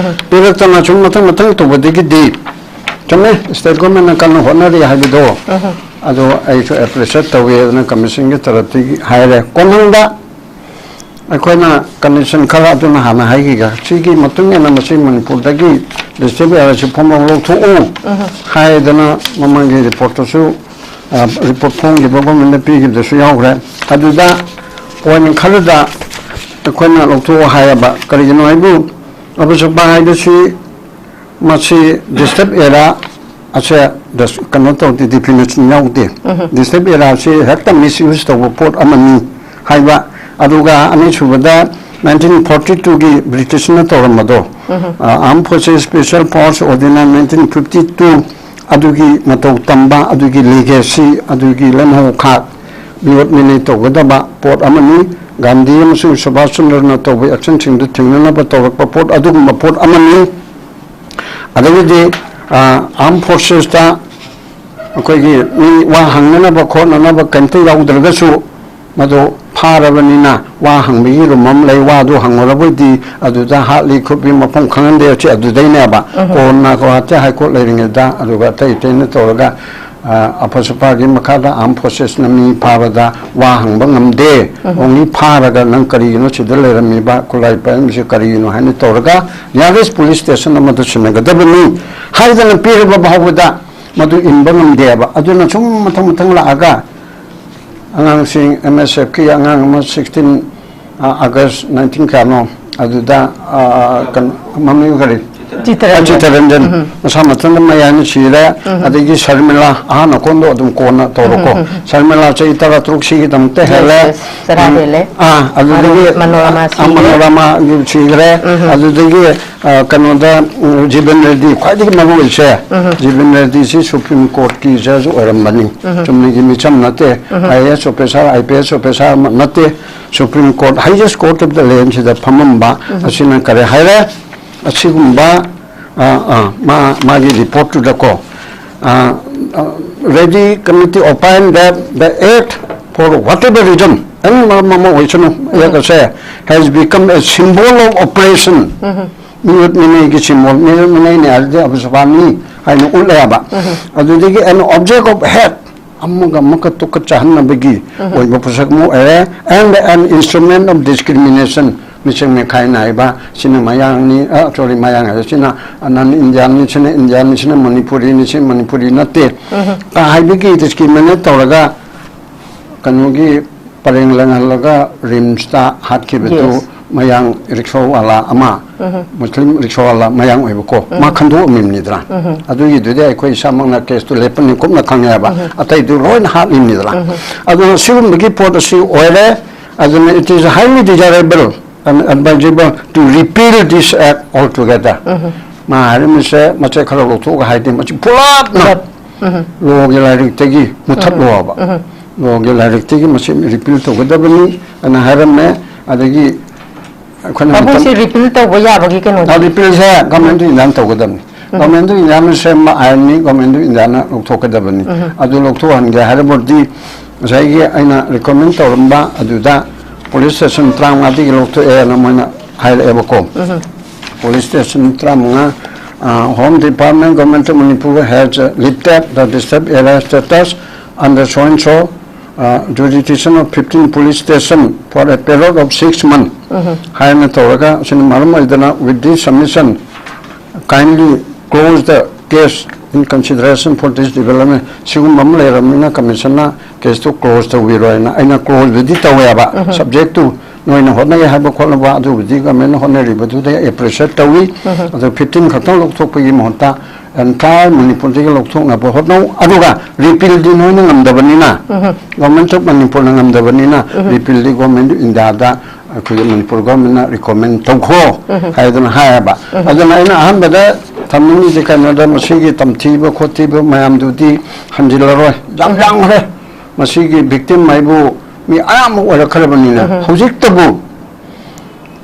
ꯄꯤꯔꯛꯇꯅ ꯁꯨꯝ ꯃꯊꯪ ꯃꯊꯪ ꯇꯧꯕꯗꯒꯤꯗꯤ, ꯆꯨꯝꯃꯦ, state governmentꯅ ꯀꯟꯅ ꯍꯣꯠꯅꯔꯤ ꯍꯥꯏꯕꯗꯣ, ꯑꯗꯣ ꯑꯩꯁꯨ appreciate ꯇꯧꯏ꯫ ꯑꯗꯨꯅ commissionꯒꯤ ꯇꯔꯞꯇꯒꯤ ꯍꯥꯏꯔꯦ꯫ ꯀꯣꯟꯍꯪꯗ ꯑꯩꯈꯣꯏꯅ condition ꯈꯔ ꯑꯗꯨꯅ ꯍꯥꯟꯅ ꯍꯥꯏꯈꯤꯒ, ꯁꯤꯒꯤ ꯃꯇꯨꯡ ꯏꯟꯅ ꯃꯁꯤ ꯃꯅꯤꯄꯨꯔꯗꯒꯤ district area ꯑꯁꯤ ꯐꯣꯝ ꯂꯧꯊꯣꯛꯎ ꯍꯥꯏꯗꯅ ꯃꯃꯥꯡꯒꯤ ꯔꯤꯄꯣꯔꯠꯇꯁꯨ, ꯑ, ꯔꯤꯄꯣꯔꯠ ꯐꯣꯡꯈꯤꯕ governmentꯅ ꯄꯤꯈꯤꯕꯗꯁꯨ ꯌꯥꯎꯈ꯭ꯔꯦ꯫ ꯑꯗꯨꯗ point ꯈꯔꯗ ꯑꯩꯈꯣꯏꯅ ꯂꯧꯊꯣꯛꯑꯣ ꯍꯥꯏꯌꯦꯕ꯫ ꯀꯔꯤꯒꯤꯅꯣ ꯍꯥꯏꯕꯨ, ꯑꯕꯨꯖꯄꯥ ꯍꯥꯏꯕꯁꯤ ꯃꯁꯤ disturbed area ꯑꯁꯦ ꯗꯁ-, ꯀꯩꯅꯣ ꯇꯧꯗꯦ, definition ꯌꯥꯎꯗꯦ꯫ Disturbed area ꯑꯁꯤ ꯍꯦꯛꯇ misuse ꯇꯧꯕ ꯄꯣꯠ ꯑꯃꯅꯤ ꯍꯥꯏꯕ꯫ ꯑꯗꯨꯒ ꯑꯅꯤꯁꯨꯕꯗ nineteen forty twoꯒꯤ Britishꯅ ꯇꯧꯔꯝꯕꯗꯣ, ꯑ, Armed Forces Special Powers Ordinance nineteen fifty two, ꯑꯗꯨꯒꯤ ꯃꯇꯧ ꯇꯝꯕ, ꯑꯗꯨꯒꯤ legacy, ꯑꯗꯨꯒꯤ ꯂꯦꯝꯍꯧꯈꯥꯛ ꯃꯤꯑꯣꯠ ꯃꯤꯅꯩ ꯇꯧꯒꯗꯕ ꯄꯣꯠ ꯑꯃꯅꯤ꯫ ꯒꯥꯟꯙꯤ ꯑꯃꯁꯨꯡ ꯁꯨꯚꯥꯁ ꯆꯟꯗ꯭ꯔꯅ ꯇꯧꯕ actionꯁꯤꯡꯗꯨ ꯊꯤꯡꯅꯅꯕ ꯇꯧꯔꯛꯄ ꯄꯣꯠ ꯑꯗꯨꯒꯨꯝꯕ ꯄꯣꯠ ꯑꯃꯅꯤ꯫ ꯑꯗꯒꯤꯗꯤ, ꯑ, armed forcesꯇ ꯑꯩꯈꯣꯏꯒꯤ ꯃꯤ ꯋꯥ ꯍꯪꯅꯅꯕ ꯈꯣꯠꯅꯅꯕ ꯀꯔꯤꯝꯇ ꯌꯥꯎꯗ꯭ꯔꯒꯁꯨ, ꯃꯗꯨ ꯐꯥꯔꯕꯅꯤꯅ ꯋꯥ ꯍꯪꯕꯒꯤ room ꯑꯃ ꯂꯩ, ꯋꯥꯗꯨ ꯍꯪꯉꯨꯔꯕꯗꯤ ꯑꯗꯨꯗ ꯍꯥꯠꯂꯤ ꯈꯣꯠꯄꯤ ꯃꯐꯝ ꯈꯪꯍꯟꯗꯦ, ꯁꯤ ꯑꯗꯨꯗꯩꯅꯦꯕ꯫ ꯀꯣꯟꯅ ꯒꯨꯋꯥꯍꯥꯇꯤ High Court ꯂꯩꯔꯤꯉꯩꯗ, ꯑꯗꯨꯒ ꯑꯇꯩ ꯑꯇꯩꯅ ꯇꯧꯔꯒ, ꯑ, ꯑꯐꯁꯨꯄꯥꯒꯤ ꯃꯈꯥꯗ armed forcesꯅ ꯃꯤ ꯐꯥꯕꯗ ꯋꯥ ꯍꯪꯕ ꯉꯝꯗꯦ, only ꯐꯥꯔꯒ "ꯅꯪ ꯀꯔꯤꯒꯤꯅꯣ ꯁꯤꯗ ꯂꯩꯔꯝꯃꯤꯕ, ꯈꯨꯠꯂꯥꯏ ꯄꯥꯏꯔꯝꯃꯤꯁꯦ ꯀꯔꯤꯒꯤꯅꯣ?" ꯍꯥꯏꯅ ꯇꯧꯔꯒ nearest police station ꯑꯃꯗ ꯁꯤꯟꯅꯒꯗꯕꯅꯤ ꯍꯥꯏꯗꯅ ꯄꯤꯔꯕ ꯐꯥꯎꯕꯗ ꯃꯗꯨ ꯏꯟꯕ ꯉꯝꯗꯦꯕ꯫ ꯑꯗꯨꯅ ꯁꯨꯝ ꯃꯊꯪ ꯃꯊꯪ ꯂꯥꯛꯑꯒ ꯑꯉꯥꯡꯁꯤꯡ, M S Fꯀꯤ ꯑꯉꯥꯡ ꯑꯃ sixteen, ꯑ, August nineteen ꯀꯌꯥꯅꯣ ꯑꯗꯨꯗ, ꯑ, ꯀꯩꯅꯣ, ꯃꯃꯤꯡ ꯀꯔꯤ? ꯆꯤꯇꯔꯟꯖꯟ꯫ ꯆꯤꯇꯔꯟꯖꯟ꯫ ꯎꯝ꯫ ꯃꯁꯥ ꯃꯊꯟꯇ ꯃꯌꯥꯏꯅ ꯁꯤꯔꯦ꯫ ꯎꯝ꯫ ꯑꯗꯒꯤ ꯁꯔꯃꯤꯂꯥ, ꯑꯍꯥꯟ ꯑꯀꯣꯟꯗꯣ ꯑꯗꯨꯝ ꯀꯣꯟꯅ ꯇꯧꯔꯣꯀꯣ꯫ ꯎꯝ, ꯎꯝ, ꯎꯝ꯫ ꯁꯔꯃꯤꯂꯥ ꯆꯍꯤ ꯇꯔꯥ ꯇꯔꯨꯛ ꯁꯤꯒꯤꯗꯃꯛꯇ ꯍꯦꯜꯂꯦ꯫ Yes, yes꯫ ꯆꯔꯥ ꯎꯝ꯫ ꯍꯦꯜꯂꯦ꯫ ꯑꯥ, ꯑꯗꯨꯗꯒꯤ ꯃꯅꯣ-, ꯃꯅꯣꯔꯃꯥ ꯑꯥ, ꯁꯤꯔꯦ꯫ ꯃꯅꯣꯔꯃꯥ ꯁꯤꯈ꯭ꯔꯦ꯫ ꯎꯝ, ꯎꯝ꯫ ꯑꯗꯨꯗꯒꯤ, ꯑꯥ, ꯀꯩꯅꯣꯗ, ꯎꯝ, ꯖꯤꯕꯟ ꯔꯦꯗꯤ, ꯈ꯭ꯋꯥꯏꯗꯒꯤ ꯃꯔꯨ ꯑꯣꯏꯁꯦ, ꯎꯝ, ꯎꯝ꯫ ꯖꯤꯕꯟ ꯔꯦꯗꯤꯁꯤ Supreme Courtꯀꯤ judge ꯑꯣꯏꯔꯝꯕꯅꯤ꯫ ꯎꯝ, ꯎꯝ꯫ ꯆꯨꯝꯅꯒꯤ ꯃꯤꯆꯝ ꯅꯠꯇꯦ꯫ ꯎꯝ, ꯎꯝ꯫ IAS officer, IPS officer ꯑꯃ ꯅꯠꯇꯦ꯫ Supreme Court, highest court of the landꯁꯤꯗ ꯐꯝꯃꯝꯕ ꯎꯝ, ꯎꯝ꯫ ꯑꯁꯤꯅ ꯀꯔꯤ ꯍꯥꯏꯔꯦ? ꯑꯁꯤꯒꯨꯝꯕ, ꯑ, ꯑ, ꯃꯥ-, ꯃꯥꯒꯤ reportꯇꯨꯗꯀꯣ, ꯑ, ꯑ, Reddy committee opined that the act, for whatever reason, ꯑꯦꯅꯤ ꯃꯔꯝ ꯑꯃ ꯑꯣꯏꯁꯅꯨ, ꯎꯝ꯫ Act ꯑꯁꯦ has become a symbol of oppression꯫ Um. ꯃꯤꯑꯣꯠ ꯃꯤꯅꯩꯒꯤ symbol, ꯃꯤꯑꯣꯠ ꯃꯤꯅꯩꯅꯦ ꯍꯥꯏꯔꯗꯤ ꯑꯐꯁꯨꯕꯥꯅꯤ ꯍꯥꯏꯅ ꯎꯠꯂꯦꯕ꯫ ꯎꯝ꯫ ꯑꯗꯨꯗꯒꯤ an object of hate, ꯑꯃꯒ ꯑꯃꯒ ꯇꯨꯀꯠ ꯆꯥꯍꯟꯅꯕꯒꯤ ꯎꯝ꯫ ꯑꯣꯏꯕ ꯄꯣꯠꯁꯛ ꯑꯃ ꯑꯣꯏꯔꯦ, and an instrument of discrimination, ꯃꯤꯆꯪ ꯃꯤꯈꯥꯏ ꯅꯥꯏꯕ, ꯁꯤꯅ ꯃꯌꯥꯡꯅꯤ, ꯑ, sorry, ꯃꯌꯥꯡ ꯍꯥꯏꯕ, ꯁꯤꯅ non Indianꯅꯤ, ꯁꯤꯅ Indianꯅꯤ, ꯁꯤꯅ ꯃꯅꯤꯄꯨꯔꯤꯅꯤ, ꯁꯤ ꯃꯅꯤꯄꯨꯔꯤ ꯅꯠꯇꯦ, ꯎꯝ꯫ ꯀ ꯍꯥꯏꯕꯒꯤ discriminate ꯇꯧꯔꯒ ꯀꯩꯅꯣꯒꯤ ꯄꯔꯦꯡ ꯂꯦꯡꯍꯜꯂꯒ ꯔꯤꯝꯁꯇ ꯍꯥꯠꯈꯤꯕꯗꯨ Yes꯫ ꯃꯌꯥꯡ ꯔꯤꯛꯁꯣꯋꯥꯂꯥ ꯑꯃ, ꯎꯝ꯫ ꯃꯨꯁꯂꯤꯝ ꯔꯤꯛꯁꯣꯋꯥꯂꯥ ꯃꯌꯥꯡ ꯑꯣꯏꯕꯀꯣ, ꯎꯝ꯫ ꯃꯥ ꯈꯟꯗꯣꯛꯑꯝꯃꯤꯕꯅꯤꯗꯅ꯫ ꯎꯝ꯫ ꯑꯗꯨꯒꯤꯗꯨꯗꯤ ꯑꯩꯈꯣꯏ ꯏꯁꯥꯃꯛꯅ caseꯇꯨ ꯂꯦꯞꯄꯅꯤ ꯀꯨꯞꯅ ꯈꯪꯉꯦꯕ꯫ ꯎꯝ꯫ ꯑꯇꯩꯗꯨ ꯂꯣꯏꯅ ꯍꯥꯠꯂꯤꯕꯅꯤꯗꯅ꯫ ꯎꯝ꯫ ꯑꯗꯨꯅ ꯁꯤꯒꯨꯝꯕꯒꯤ ꯄꯣꯠ ꯑꯁꯤ ꯑꯣꯏꯔꯦ꯫ ꯑꯗꯨꯅ it is highly desirable and advisable to repeal this act altogether꯫ ꯎꯝ꯫ ꯃꯥ ꯍꯥꯏꯔꯝꯃꯤꯁꯦ ꯃꯆꯦꯠ ꯈꯔ ꯂꯧꯊꯣꯛꯑꯒ ꯍꯥꯏꯗꯦ, ꯃꯁꯤ ꯄꯨꯂꯞꯅ ꯄꯨꯂꯞ꯫ ꯎꯝ꯫ Lawꯒꯤ ꯂꯥꯏꯔꯤꯛꯇꯒꯤ ꯃꯨꯊꯠꯂꯣꯕ꯫ ꯎꯝ꯫ Lawꯒꯤ ꯂꯥꯏꯔꯤꯛꯇꯒꯤ ꯃꯁꯤ repeal ꯇꯧꯒꯗꯕꯅꯤ ꯑꯅ ꯍꯥꯏꯔꯝꯃꯦ꯫ ꯑꯗꯒꯤ ꯑꯩꯈꯣꯏꯅ ꯄꯥꯕꯨꯡꯁꯤ repeal ꯇꯧꯕ ꯌꯥꯕꯒꯤ ꯀꯩꯅꯣꯗꯤ? ꯑ, repealꯁꯦ Government of Indiaꯅ ꯇꯧꯒꯗꯕꯅꯤ꯫ ꯎꯝ꯫ Government of Indiaꯅ ꯁꯦꯝꯕ ꯑꯥꯏꯟꯅꯤ, Government of Indiaꯅ ꯂꯧꯊꯣꯛꯀꯗꯕꯅꯤ꯫ ꯎꯝ꯫ ꯑꯗꯨ ꯂꯧꯊꯣꯛꯍꯟꯒꯦ ꯍꯥꯏꯔꯕꯗꯤ ꯉꯁꯥꯏꯒꯤ ꯑꯩꯅ recommend ꯇꯧꯔꯝꯕ ꯑꯗꯨꯗ police station ꯇꯔꯥꯃꯉꯥꯗꯒꯤ ꯂꯧꯊꯣꯛꯑꯦꯅ ꯃꯣꯏꯅ ꯍꯥꯏꯔꯛꯑꯦꯕꯀꯣ꯫ ꯎꯝ꯫ Police station ꯇꯔꯥꯃꯉꯥ, uh, Home Department, Government of Manipur has, uh, lifted the disturbed area status under so and so, uh, jurisdiction of fifteen police station for a period of six months ꯎꯝ꯫ ꯍꯥꯏꯅ ꯇꯧꯔꯒ, ꯑꯁꯤꯅ ꯃꯔꯝ ꯑꯣꯏꯗꯅ, with this submission, kindly close the case in consideration for this development꯫ ꯁꯤꯒꯨꯝꯕ ꯑꯃ ꯂꯩꯔꯕꯅꯤꯅ commissionꯅ caseꯇꯨ close ꯇꯧꯕꯤꯔꯣ ꯍꯥꯏꯅ ꯑꯩꯅ closeꯕꯨꯗꯤ ꯇꯧꯋꯦꯕ, ꯎꯝ꯫ Subject to ꯅꯣꯏꯅ ꯍꯣꯠꯅꯩ ꯍꯥꯏꯕ ꯈꯣꯠꯅꯕ ꯑꯗꯨꯕꯨꯗꯤ ꯒꯚꯔꯟꯃꯦꯟꯅ ꯍꯣꯠꯅꯔꯤꯕꯗꯨꯗ ꯑꯦꯄ꯭ꯔꯤꯁꯤꯌꯦꯠ ꯇꯧꯏ꯫ ꯑꯗꯣ ꯐꯤꯐꯇꯤꯟ ꯈꯛꯇꯪ ꯂꯧꯊꯣꯛꯄꯒꯤ ꯃꯍꯨꯠꯇ ꯑꯦꯟꯇꯥꯌꯔ ꯃꯅꯤꯄꯨꯔꯗꯒꯤ ꯂꯧꯊꯣꯛꯅꯕ ꯍꯣꯠꯅꯧ꯫ ꯑꯗꯨꯒ ꯔꯤꯄꯤꯜꯗꯤ ꯅꯣꯏꯅ ꯉꯝꯗꯕꯅꯤꯅ, ꯒꯚꯔꯟꯃꯦꯟ ꯑꯣꯐ ꯃꯅꯤꯄꯨꯔꯅ ꯉꯝꯗꯕꯅꯤꯅ, ꯔꯤꯄꯤꯜꯗꯤ ꯒꯚꯔꯟꯃꯦꯟ ꯑꯣꯐ ꯏꯟꯗꯤꯌꯥꯗ ꯑꯩꯈꯣꯏꯒꯤ ꯃꯅꯤꯄꯨꯔ ꯒꯚꯔꯟꯃꯦꯟꯅ ꯔꯤꯀꯣꯃꯦꯟ ꯇꯧꯈꯣ ꯍꯥꯏꯗꯅ ꯍꯥꯏꯌꯦꯕ꯫ ꯑꯗꯨꯅ ꯑꯩꯅ ꯑꯍꯥꯟꯕꯗ ꯊꯝꯅꯤꯡꯉꯤꯁꯦ ꯀꯩꯅꯣꯗ, ꯃꯁꯤꯒꯤ ꯇꯝꯊꯤꯕ ꯈꯣꯠꯊꯤꯕ ꯃꯌꯥꯝꯗꯨꯗꯤ ꯍꯟꯖꯤꯜꯂꯔꯣꯏ, ꯌꯥꯝ ꯌꯥꯝꯈ꯭ꯔꯦ꯫ ꯃꯁꯤꯒꯤ ꯚꯤꯛꯇꯤꯝ ꯍꯥꯏꯕꯨ ꯃꯤ ꯑꯌꯥꯝꯕ ꯑꯣꯏꯔꯛꯈ꯭ꯔꯕꯅꯤꯅ, ꯍꯧꯖꯤꯛꯇꯕꯨ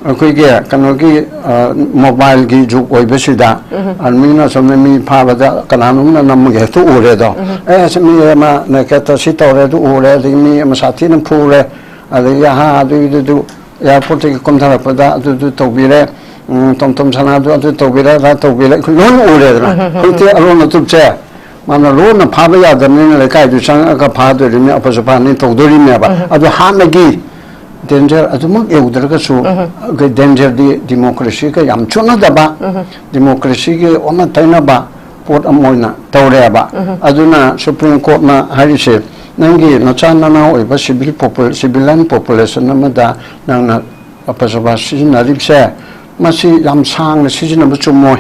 ꯑꯩꯈꯣꯏꯒꯤ ꯀꯩꯅꯣꯒꯤ, ꯑ, ꯃꯣꯕꯥꯏꯜꯒꯤ ꯖꯨꯛ ꯑꯣꯏꯕꯁꯤꯗ, ꯑꯥꯔꯃꯤꯅ ꯁꯣꯝꯗ ꯃꯤ ꯐꯥꯕꯗ ꯀꯅꯥꯅꯣꯝꯅ ꯅꯝꯃꯒ ꯍꯦꯛꯇ ꯎꯔꯦꯗꯣ꯫ "ꯑꯦ, ꯑꯁ, ꯃꯤ ꯑꯃ ꯅꯦꯀꯦꯠꯇ ꯁꯤ ꯇꯧꯔꯦ, ꯑꯗꯨ ꯎꯔꯦ, ꯑꯗꯒꯤ ꯃꯤ ꯑꯃ ꯁꯥꯊꯤꯅ ꯐꯨꯔꯦ, ꯑꯗꯒꯤ ꯑꯍꯥ, ꯑꯗꯨꯒꯤꯗꯨ ꯑꯦꯌꯥꯔꯄꯣꯔꯠꯇꯒꯤ ꯀꯨꯝꯊꯔꯛꯄꯗ ꯑꯗꯨꯗꯨ ꯇꯧꯕꯤꯔꯦ, ꯎꯝ, ꯇꯣꯝ ꯇꯣꯝ ꯁꯅꯥꯗꯨ ꯑꯗꯨ ꯇꯧꯕꯤꯔꯦ, ꯑꯗꯥ ꯇꯧꯕꯤꯔꯦ", ꯑꯩꯈꯣꯏ ꯂꯣꯏꯅ ꯎꯔꯦꯗꯅ꯫ ꯍꯧꯖꯤꯛꯇꯤ ꯑꯔꯣꯟ ꯑꯇꯨꯞꯁꯦ ꯃꯥꯅ ꯂꯣꯟꯅ ꯐꯥꯕ ꯌꯥꯗꯕꯅꯤꯅ ꯂꯩꯀꯥꯏꯗꯨ ꯆꯪꯉꯛꯑꯒ ꯐꯥꯗꯣꯔꯤꯕꯅꯤ, ꯑꯐꯁꯨ ꯐꯥꯅꯤ ꯇꯧꯗꯣꯔꯤꯕꯅꯦꯕ꯫ ꯑꯗꯣ ꯍꯥꯟꯅꯒꯤ ꯗꯦꯟꯖꯔ ꯑꯗꯨꯃꯛ ꯌꯧꯗ꯭ꯔꯒꯁꯨ, ꯑꯩꯈꯣꯏ ꯗꯦꯟꯖꯔꯗꯤ ꯗꯤꯃꯣꯀ꯭ꯔꯦꯁꯤꯒ ꯌꯥꯝ ꯆꯨꯅꯗꯕ, ꯗꯤꯃꯣꯀ꯭ꯔꯦꯁꯤꯒꯤ ꯑꯣꯟꯅ ꯇꯩꯅꯕ ꯄꯣꯠ ꯑꯃ ꯑꯣꯏꯅ ꯇꯧꯔꯦꯕ꯫ ꯑꯗꯨꯅ ꯁꯨꯄ꯭ꯔꯤꯝ ꯀꯣꯔꯠꯅ ꯍꯥꯏꯔꯤꯁꯦ, ꯅꯪꯒꯤ ꯅꯆꯥ ꯅꯅꯥꯎ ꯑꯣꯏꯕ ꯁꯤꯚꯤꯜ ꯄꯣꯄꯨ-, ꯁꯤꯚꯤꯂꯤꯌꯟ ꯄꯣꯄꯨꯂꯦꯁꯟ ꯑꯃꯗ ꯅꯪꯅ ꯑꯐꯁꯨ ꯐꯥ ꯁꯤꯖꯤꯟꯅꯔꯤꯕꯁꯦ, ꯃꯁꯤ ꯌꯥꯝ ꯁꯥꯡꯅ ꯁꯤꯖꯤꯟꯅꯕ ꯆꯨꯝꯃꯣꯏ꯫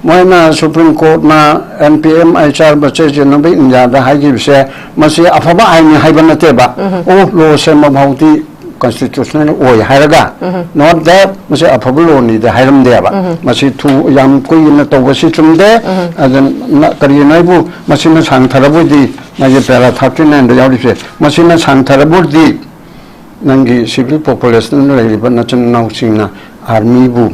ꯃꯣꯏꯅ ꯁꯨꯄ꯭ꯔꯤꯝ ꯀꯣꯔꯠꯅ N P M H R ꯕꯆꯦ ꯖꯦꯅꯕ ꯏꯟꯗꯤꯌꯥꯗ ꯍꯥꯏꯈꯤꯕꯁꯦ, ꯃꯁꯤ ꯑꯐꯕ ꯑꯥꯏꯟꯅꯤ ꯍꯥꯏꯕ ꯅꯠꯇꯦꯕ꯫ ꯑꯣ, ꯂꯣ ꯁꯦꯝꯕ ꯐꯥꯎꯗꯤ ꯀꯟꯁꯇꯤꯇ꯭ꯌꯨꯁꯅꯦꯜ ꯑꯣꯏ ꯍꯥꯏꯔꯒ, not that ꯃꯁꯤ ꯑꯐꯕ ꯂꯣꯅꯤꯗꯤ ꯍꯥꯏꯔꯝꯗꯦꯕ꯫ ꯃꯁꯤ ꯊꯨ-, ꯌꯥꯝ ꯀꯨꯏꯅ ꯇꯧꯕꯁꯤ ꯆꯨꯝꯗꯦ꯫ ꯑꯗꯨꯅ ꯀꯔꯤꯒꯤꯅꯣ ꯍꯥꯏꯕꯨ, ꯃꯁꯤꯅ ꯁꯥꯡꯊꯔꯕꯨꯗꯤ ꯃꯥꯒꯤ ꯄꯦꯔꯥ ꯊꯥꯔꯇꯤ ꯅꯥꯏꯟꯗ ꯌꯥꯎꯔꯤꯁꯦ, ꯃꯁꯤꯅ ꯁꯥꯡꯊꯔꯕꯨꯗꯤ ꯅꯪꯒꯤ ꯁꯤꯚꯤꯜ ꯄꯣꯄꯨꯂꯦꯁꯟꯗ ꯂꯩꯔꯤꯕ ꯅꯆꯤꯟ ꯅꯅꯥꯎꯁꯤꯡꯅ ꯑꯥꯔꯃꯤꯕꯨ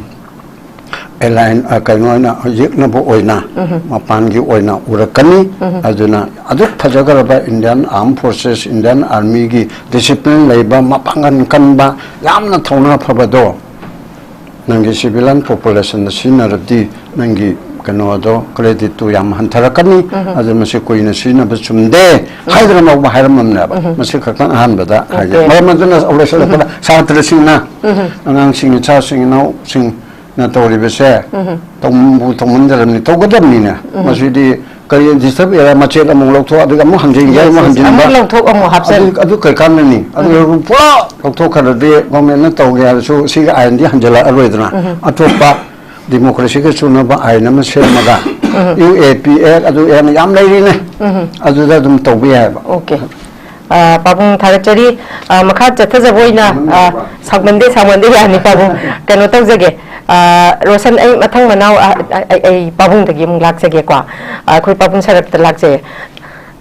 ꯑꯦꯂꯥꯏꯟ, ꯑ, ꯀꯩꯅꯣ ꯑꯣꯏꯅ, ꯌꯦꯛꯅꯕ ꯑꯣꯏꯅ, ꯃꯄꯥꯟꯒꯤ ꯑꯣꯏꯅ ꯎꯔꯛꯀꯅꯤ꯫ ꯑꯗꯨꯅ ꯑꯗꯨꯛ ꯐꯖꯈ꯭ꯔꯕ ꯏꯟꯗꯤꯌꯥꯟ ꯑꯥꯔꯝ ꯐꯣꯔꯁꯦꯁ, ꯏꯟꯗꯤꯌꯥꯟ ꯑꯥꯔꯃꯤꯒꯤ ꯗꯤꯁꯤꯄ꯭ꯂꯤꯟ ꯂꯩꯕ, ꯃꯄꯥꯡꯒꯜ ꯀꯟꯕ, ꯌꯥꯝꯅ ꯊꯧꯅꯥ ꯐꯕꯗꯣ ꯅꯪꯒꯤ ꯁꯤꯚꯤꯂꯤꯌꯟ ꯄꯣꯄꯨꯂꯦꯁꯟꯗ ꯁꯤꯖꯤꯟꯅꯔꯗꯤ ꯅꯪꯒꯤ ꯀꯩꯅꯣꯗꯣ, ꯀ꯭ꯔꯦꯗꯤꯠꯇꯨ ꯌꯥꯝ ꯍꯟꯊꯔꯛꯀꯅꯤ꯫ ꯑꯗꯨ ꯃꯁꯤ ꯀꯨꯏꯅ ꯁꯤꯖꯤꯟꯅꯕ ꯆꯨꯝꯗꯦ ꯍꯥꯏꯗꯅ ꯃꯧꯕ ꯍꯥꯏꯔꯝꯃꯕꯅꯦꯕ꯫ ꯃꯁꯤ ꯈꯛꯇꯪ ꯑꯍꯥꯟꯕꯗ ꯍꯥꯏꯒꯦ꯫ ꯑꯣꯀꯦ꯫ ꯃꯔꯝ ꯑꯗꯨꯅ ꯂꯣꯏꯁꯤꯜꯂꯛꯄꯗ ꯁꯥꯇ꯭ꯔꯁꯤꯡꯅ, ꯑꯉꯥꯡꯁꯤꯡ, ꯏꯆꯥꯁꯤꯡ, ꯏꯅꯥꯎꯁꯤꯡꯅ ꯇꯧꯔꯤꯕꯁꯦ ꯇꯧꯕꯨ ꯇꯧꯃꯟꯖꯔꯝꯅꯤ, ꯇꯧꯒꯗꯕꯅꯤꯅꯦ꯫ ꯃꯁꯤꯗꯤ ꯀꯔꯤ ꯗꯤꯁꯇꯔꯕ ꯑꯦꯔꯤꯌꯥ ꯃꯆꯦꯠ ꯑꯃꯨꯛ ꯂꯧꯊꯣꯛ, ꯑꯗꯨꯒ ꯑꯃꯨꯛ ꯍꯟꯖꯤꯟꯒꯦ, ꯑꯃꯨꯛ ꯍꯟꯖꯤꯟꯕ꯫ ꯑꯃꯨꯛ ꯂꯧꯊꯣꯛ, ꯑꯃꯨꯛ ꯍꯥꯞꯆꯤꯟ꯫ ꯑꯗꯨ, ꯑꯗꯨ ꯀꯩ ꯀꯥꯟꯅꯅꯤ? ꯑꯗꯨ ꯄꯨꯔꯥ ꯂꯧꯊꯣꯛꯈ꯭ꯔꯗꯤ ꯒꯣꯔꯃꯦꯟꯅ ꯇꯧꯒꯦ ꯍꯥꯏꯔꯁꯨ ꯁꯤꯒꯤ ꯑꯥꯏꯟꯗꯤ ꯍꯟꯖꯤꯜꯂꯛꯑꯔꯣꯏꯗꯅ꯫ ꯑꯇꯣꯞꯄ ꯗꯤꯃꯣꯀ꯭ꯔꯦꯁꯤꯒ ꯆꯨꯅꯕ ꯑꯥꯏꯟ ꯑꯃ ꯁꯦꯝꯃꯒ, ꯌꯨ ꯑꯦ ꯄꯤ ꯑꯦꯛ, ꯑꯗꯨ ꯑꯦꯛ ꯌꯥꯝ ꯂꯩꯔꯤꯅꯦ꯫ ꯑꯗꯨꯗ ꯑꯗꯨꯝ ꯇꯧꯕ ꯌꯥꯏꯑꯕ꯫ ꯑꯣꯀꯦ꯫ ꯑ, ꯄꯥꯕꯨꯡ ꯊꯥꯒꯠꯆꯔꯤ꯫ ꯑ, ꯃꯈꯥ ꯆꯠꯊꯖꯕ ꯑꯣꯏꯅ, ꯑ, ꯁꯥꯡꯃꯟꯗꯦ, ꯁꯥꯡꯃꯟꯗꯦ, ꯌꯥꯅꯤ ꯄꯥꯕꯨꯡ꯫ ꯀꯩꯅꯣ ꯇꯧꯖꯒꯦ꯫ ꯑ, ꯔꯣꯁꯟ, ꯑꯩ ꯃꯊꯪ ꯃꯅꯥꯎ, ꯑ, ꯑ, ꯑꯩ, ꯑꯩ ꯄꯥꯕꯨꯡꯗꯒꯤ ꯑꯃꯨꯛ ꯂꯥꯛꯆꯒꯦꯀꯣ꯫ ꯑ, ꯑꯩꯈꯣꯏ ꯄꯥꯕꯨꯡ ꯁꯔꯞꯇ ꯂꯥꯛꯆꯩ꯫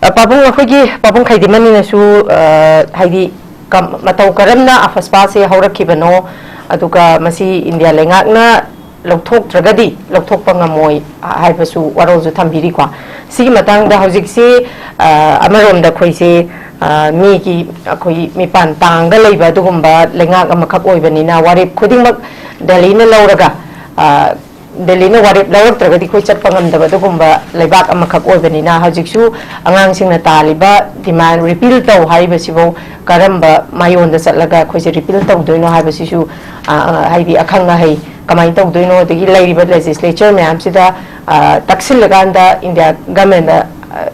ꯑ, ꯄꯥꯕꯨꯡ, ꯑꯩꯈꯣꯏꯒꯤ ꯄꯥꯕꯨꯡ ꯈꯩꯗꯤꯃꯅꯤꯅꯁꯨ, ꯑ, ꯍꯥꯏꯗꯤ ꯀꯝ-, ꯃꯇꯧ ꯀꯔꯝꯅ ꯑꯐꯁꯄꯥꯁꯦ ꯍꯧꯔꯛꯈꯤꯕꯅꯣ, ꯑꯗꯨꯒ ꯃꯁꯤ ꯏꯟꯗꯤꯌꯥ ꯂꯩꯉꯥꯛꯅ ꯂꯧꯊꯣꯛꯇ꯭ꯔꯒꯗꯤ ꯂꯧꯊꯣꯛꯄ ꯉꯝꯃꯣꯏ ꯍꯥꯏꯕꯁꯨ ꯋꯥꯔꯣꯜꯁꯨ ꯊꯝꯕꯤꯔꯤꯀꯣ꯫ ꯁꯤꯒꯤ ꯃꯇꯥꯡꯗ ꯍꯧꯖꯤꯛꯁꯤ, ꯑ, ꯑꯃꯔꯣꯝꯗ ꯑꯩꯈꯣꯏꯁꯦ, ꯑ, ꯃꯤꯒꯤ, ꯑꯩꯈꯣꯏ ꯃꯤꯄꯥꯟ ꯇꯥꯡꯒ ꯂꯩꯕ ꯑꯗꯨꯒꯨꯝꯕ ꯂꯩꯉꯥꯛ ꯑꯃꯈꯛ ꯑꯣꯏꯕꯅꯤꯅ ꯋꯥꯔꯦꯞ ꯈꯨꯗꯤꯡꯃꯛ ꯗꯦꯜꯂꯤꯅ ꯂꯧꯔꯒ, ꯑ, ꯗꯦꯜꯂꯤꯅ ꯋꯥꯔꯦꯞ ꯂꯧꯔꯛꯇ꯭ꯔꯒꯗꯤ ꯑꯩꯈꯣꯏ ꯆꯠꯄ ꯉꯝꯗꯕ ꯑꯗꯨꯒꯨꯝꯕ ꯂꯩꯕꯥꯛ ꯑꯃꯈꯛ ꯑꯣꯏꯕꯅꯤꯅ ꯍꯧꯖꯤꯛꯁꯨ ꯑꯉꯥꯡꯁꯤꯡꯅ ꯇꯥꯜꯂꯤꯕ ꯗꯤꯃꯥꯟ ꯔꯤꯄꯤꯜ ꯇꯧ ꯍꯥꯏꯔꯤꯕꯁꯤꯐꯧ ꯀꯔꯝꯕ ꯃꯥꯏꯑꯣꯟꯗ ꯆꯠꯂꯒ ꯑꯩꯈꯣꯏꯁꯦ ꯔꯤꯄꯤꯜ ꯇꯧꯗꯣꯏꯅꯣ ꯍꯥꯏꯕꯁꯤꯁꯨ, ꯑ, ꯑ, ꯍꯥꯏꯗꯤ ꯑꯈꯪ ꯑꯍꯩ ꯀꯃꯥꯏꯅ ꯇꯧꯗꯣꯏꯅꯣ, ꯑꯗꯒꯤ ꯂꯩꯔꯤꯕ ꯂꯦꯖꯤꯁꯂꯦꯆꯔ ꯃꯌꯥꯝꯁꯤꯗ, ꯑ, ꯇꯛꯁꯤꯜꯂꯀꯥꯟꯗ ꯏꯟꯗꯤꯌꯥ ꯒꯃꯦꯟꯗ, ꯑ,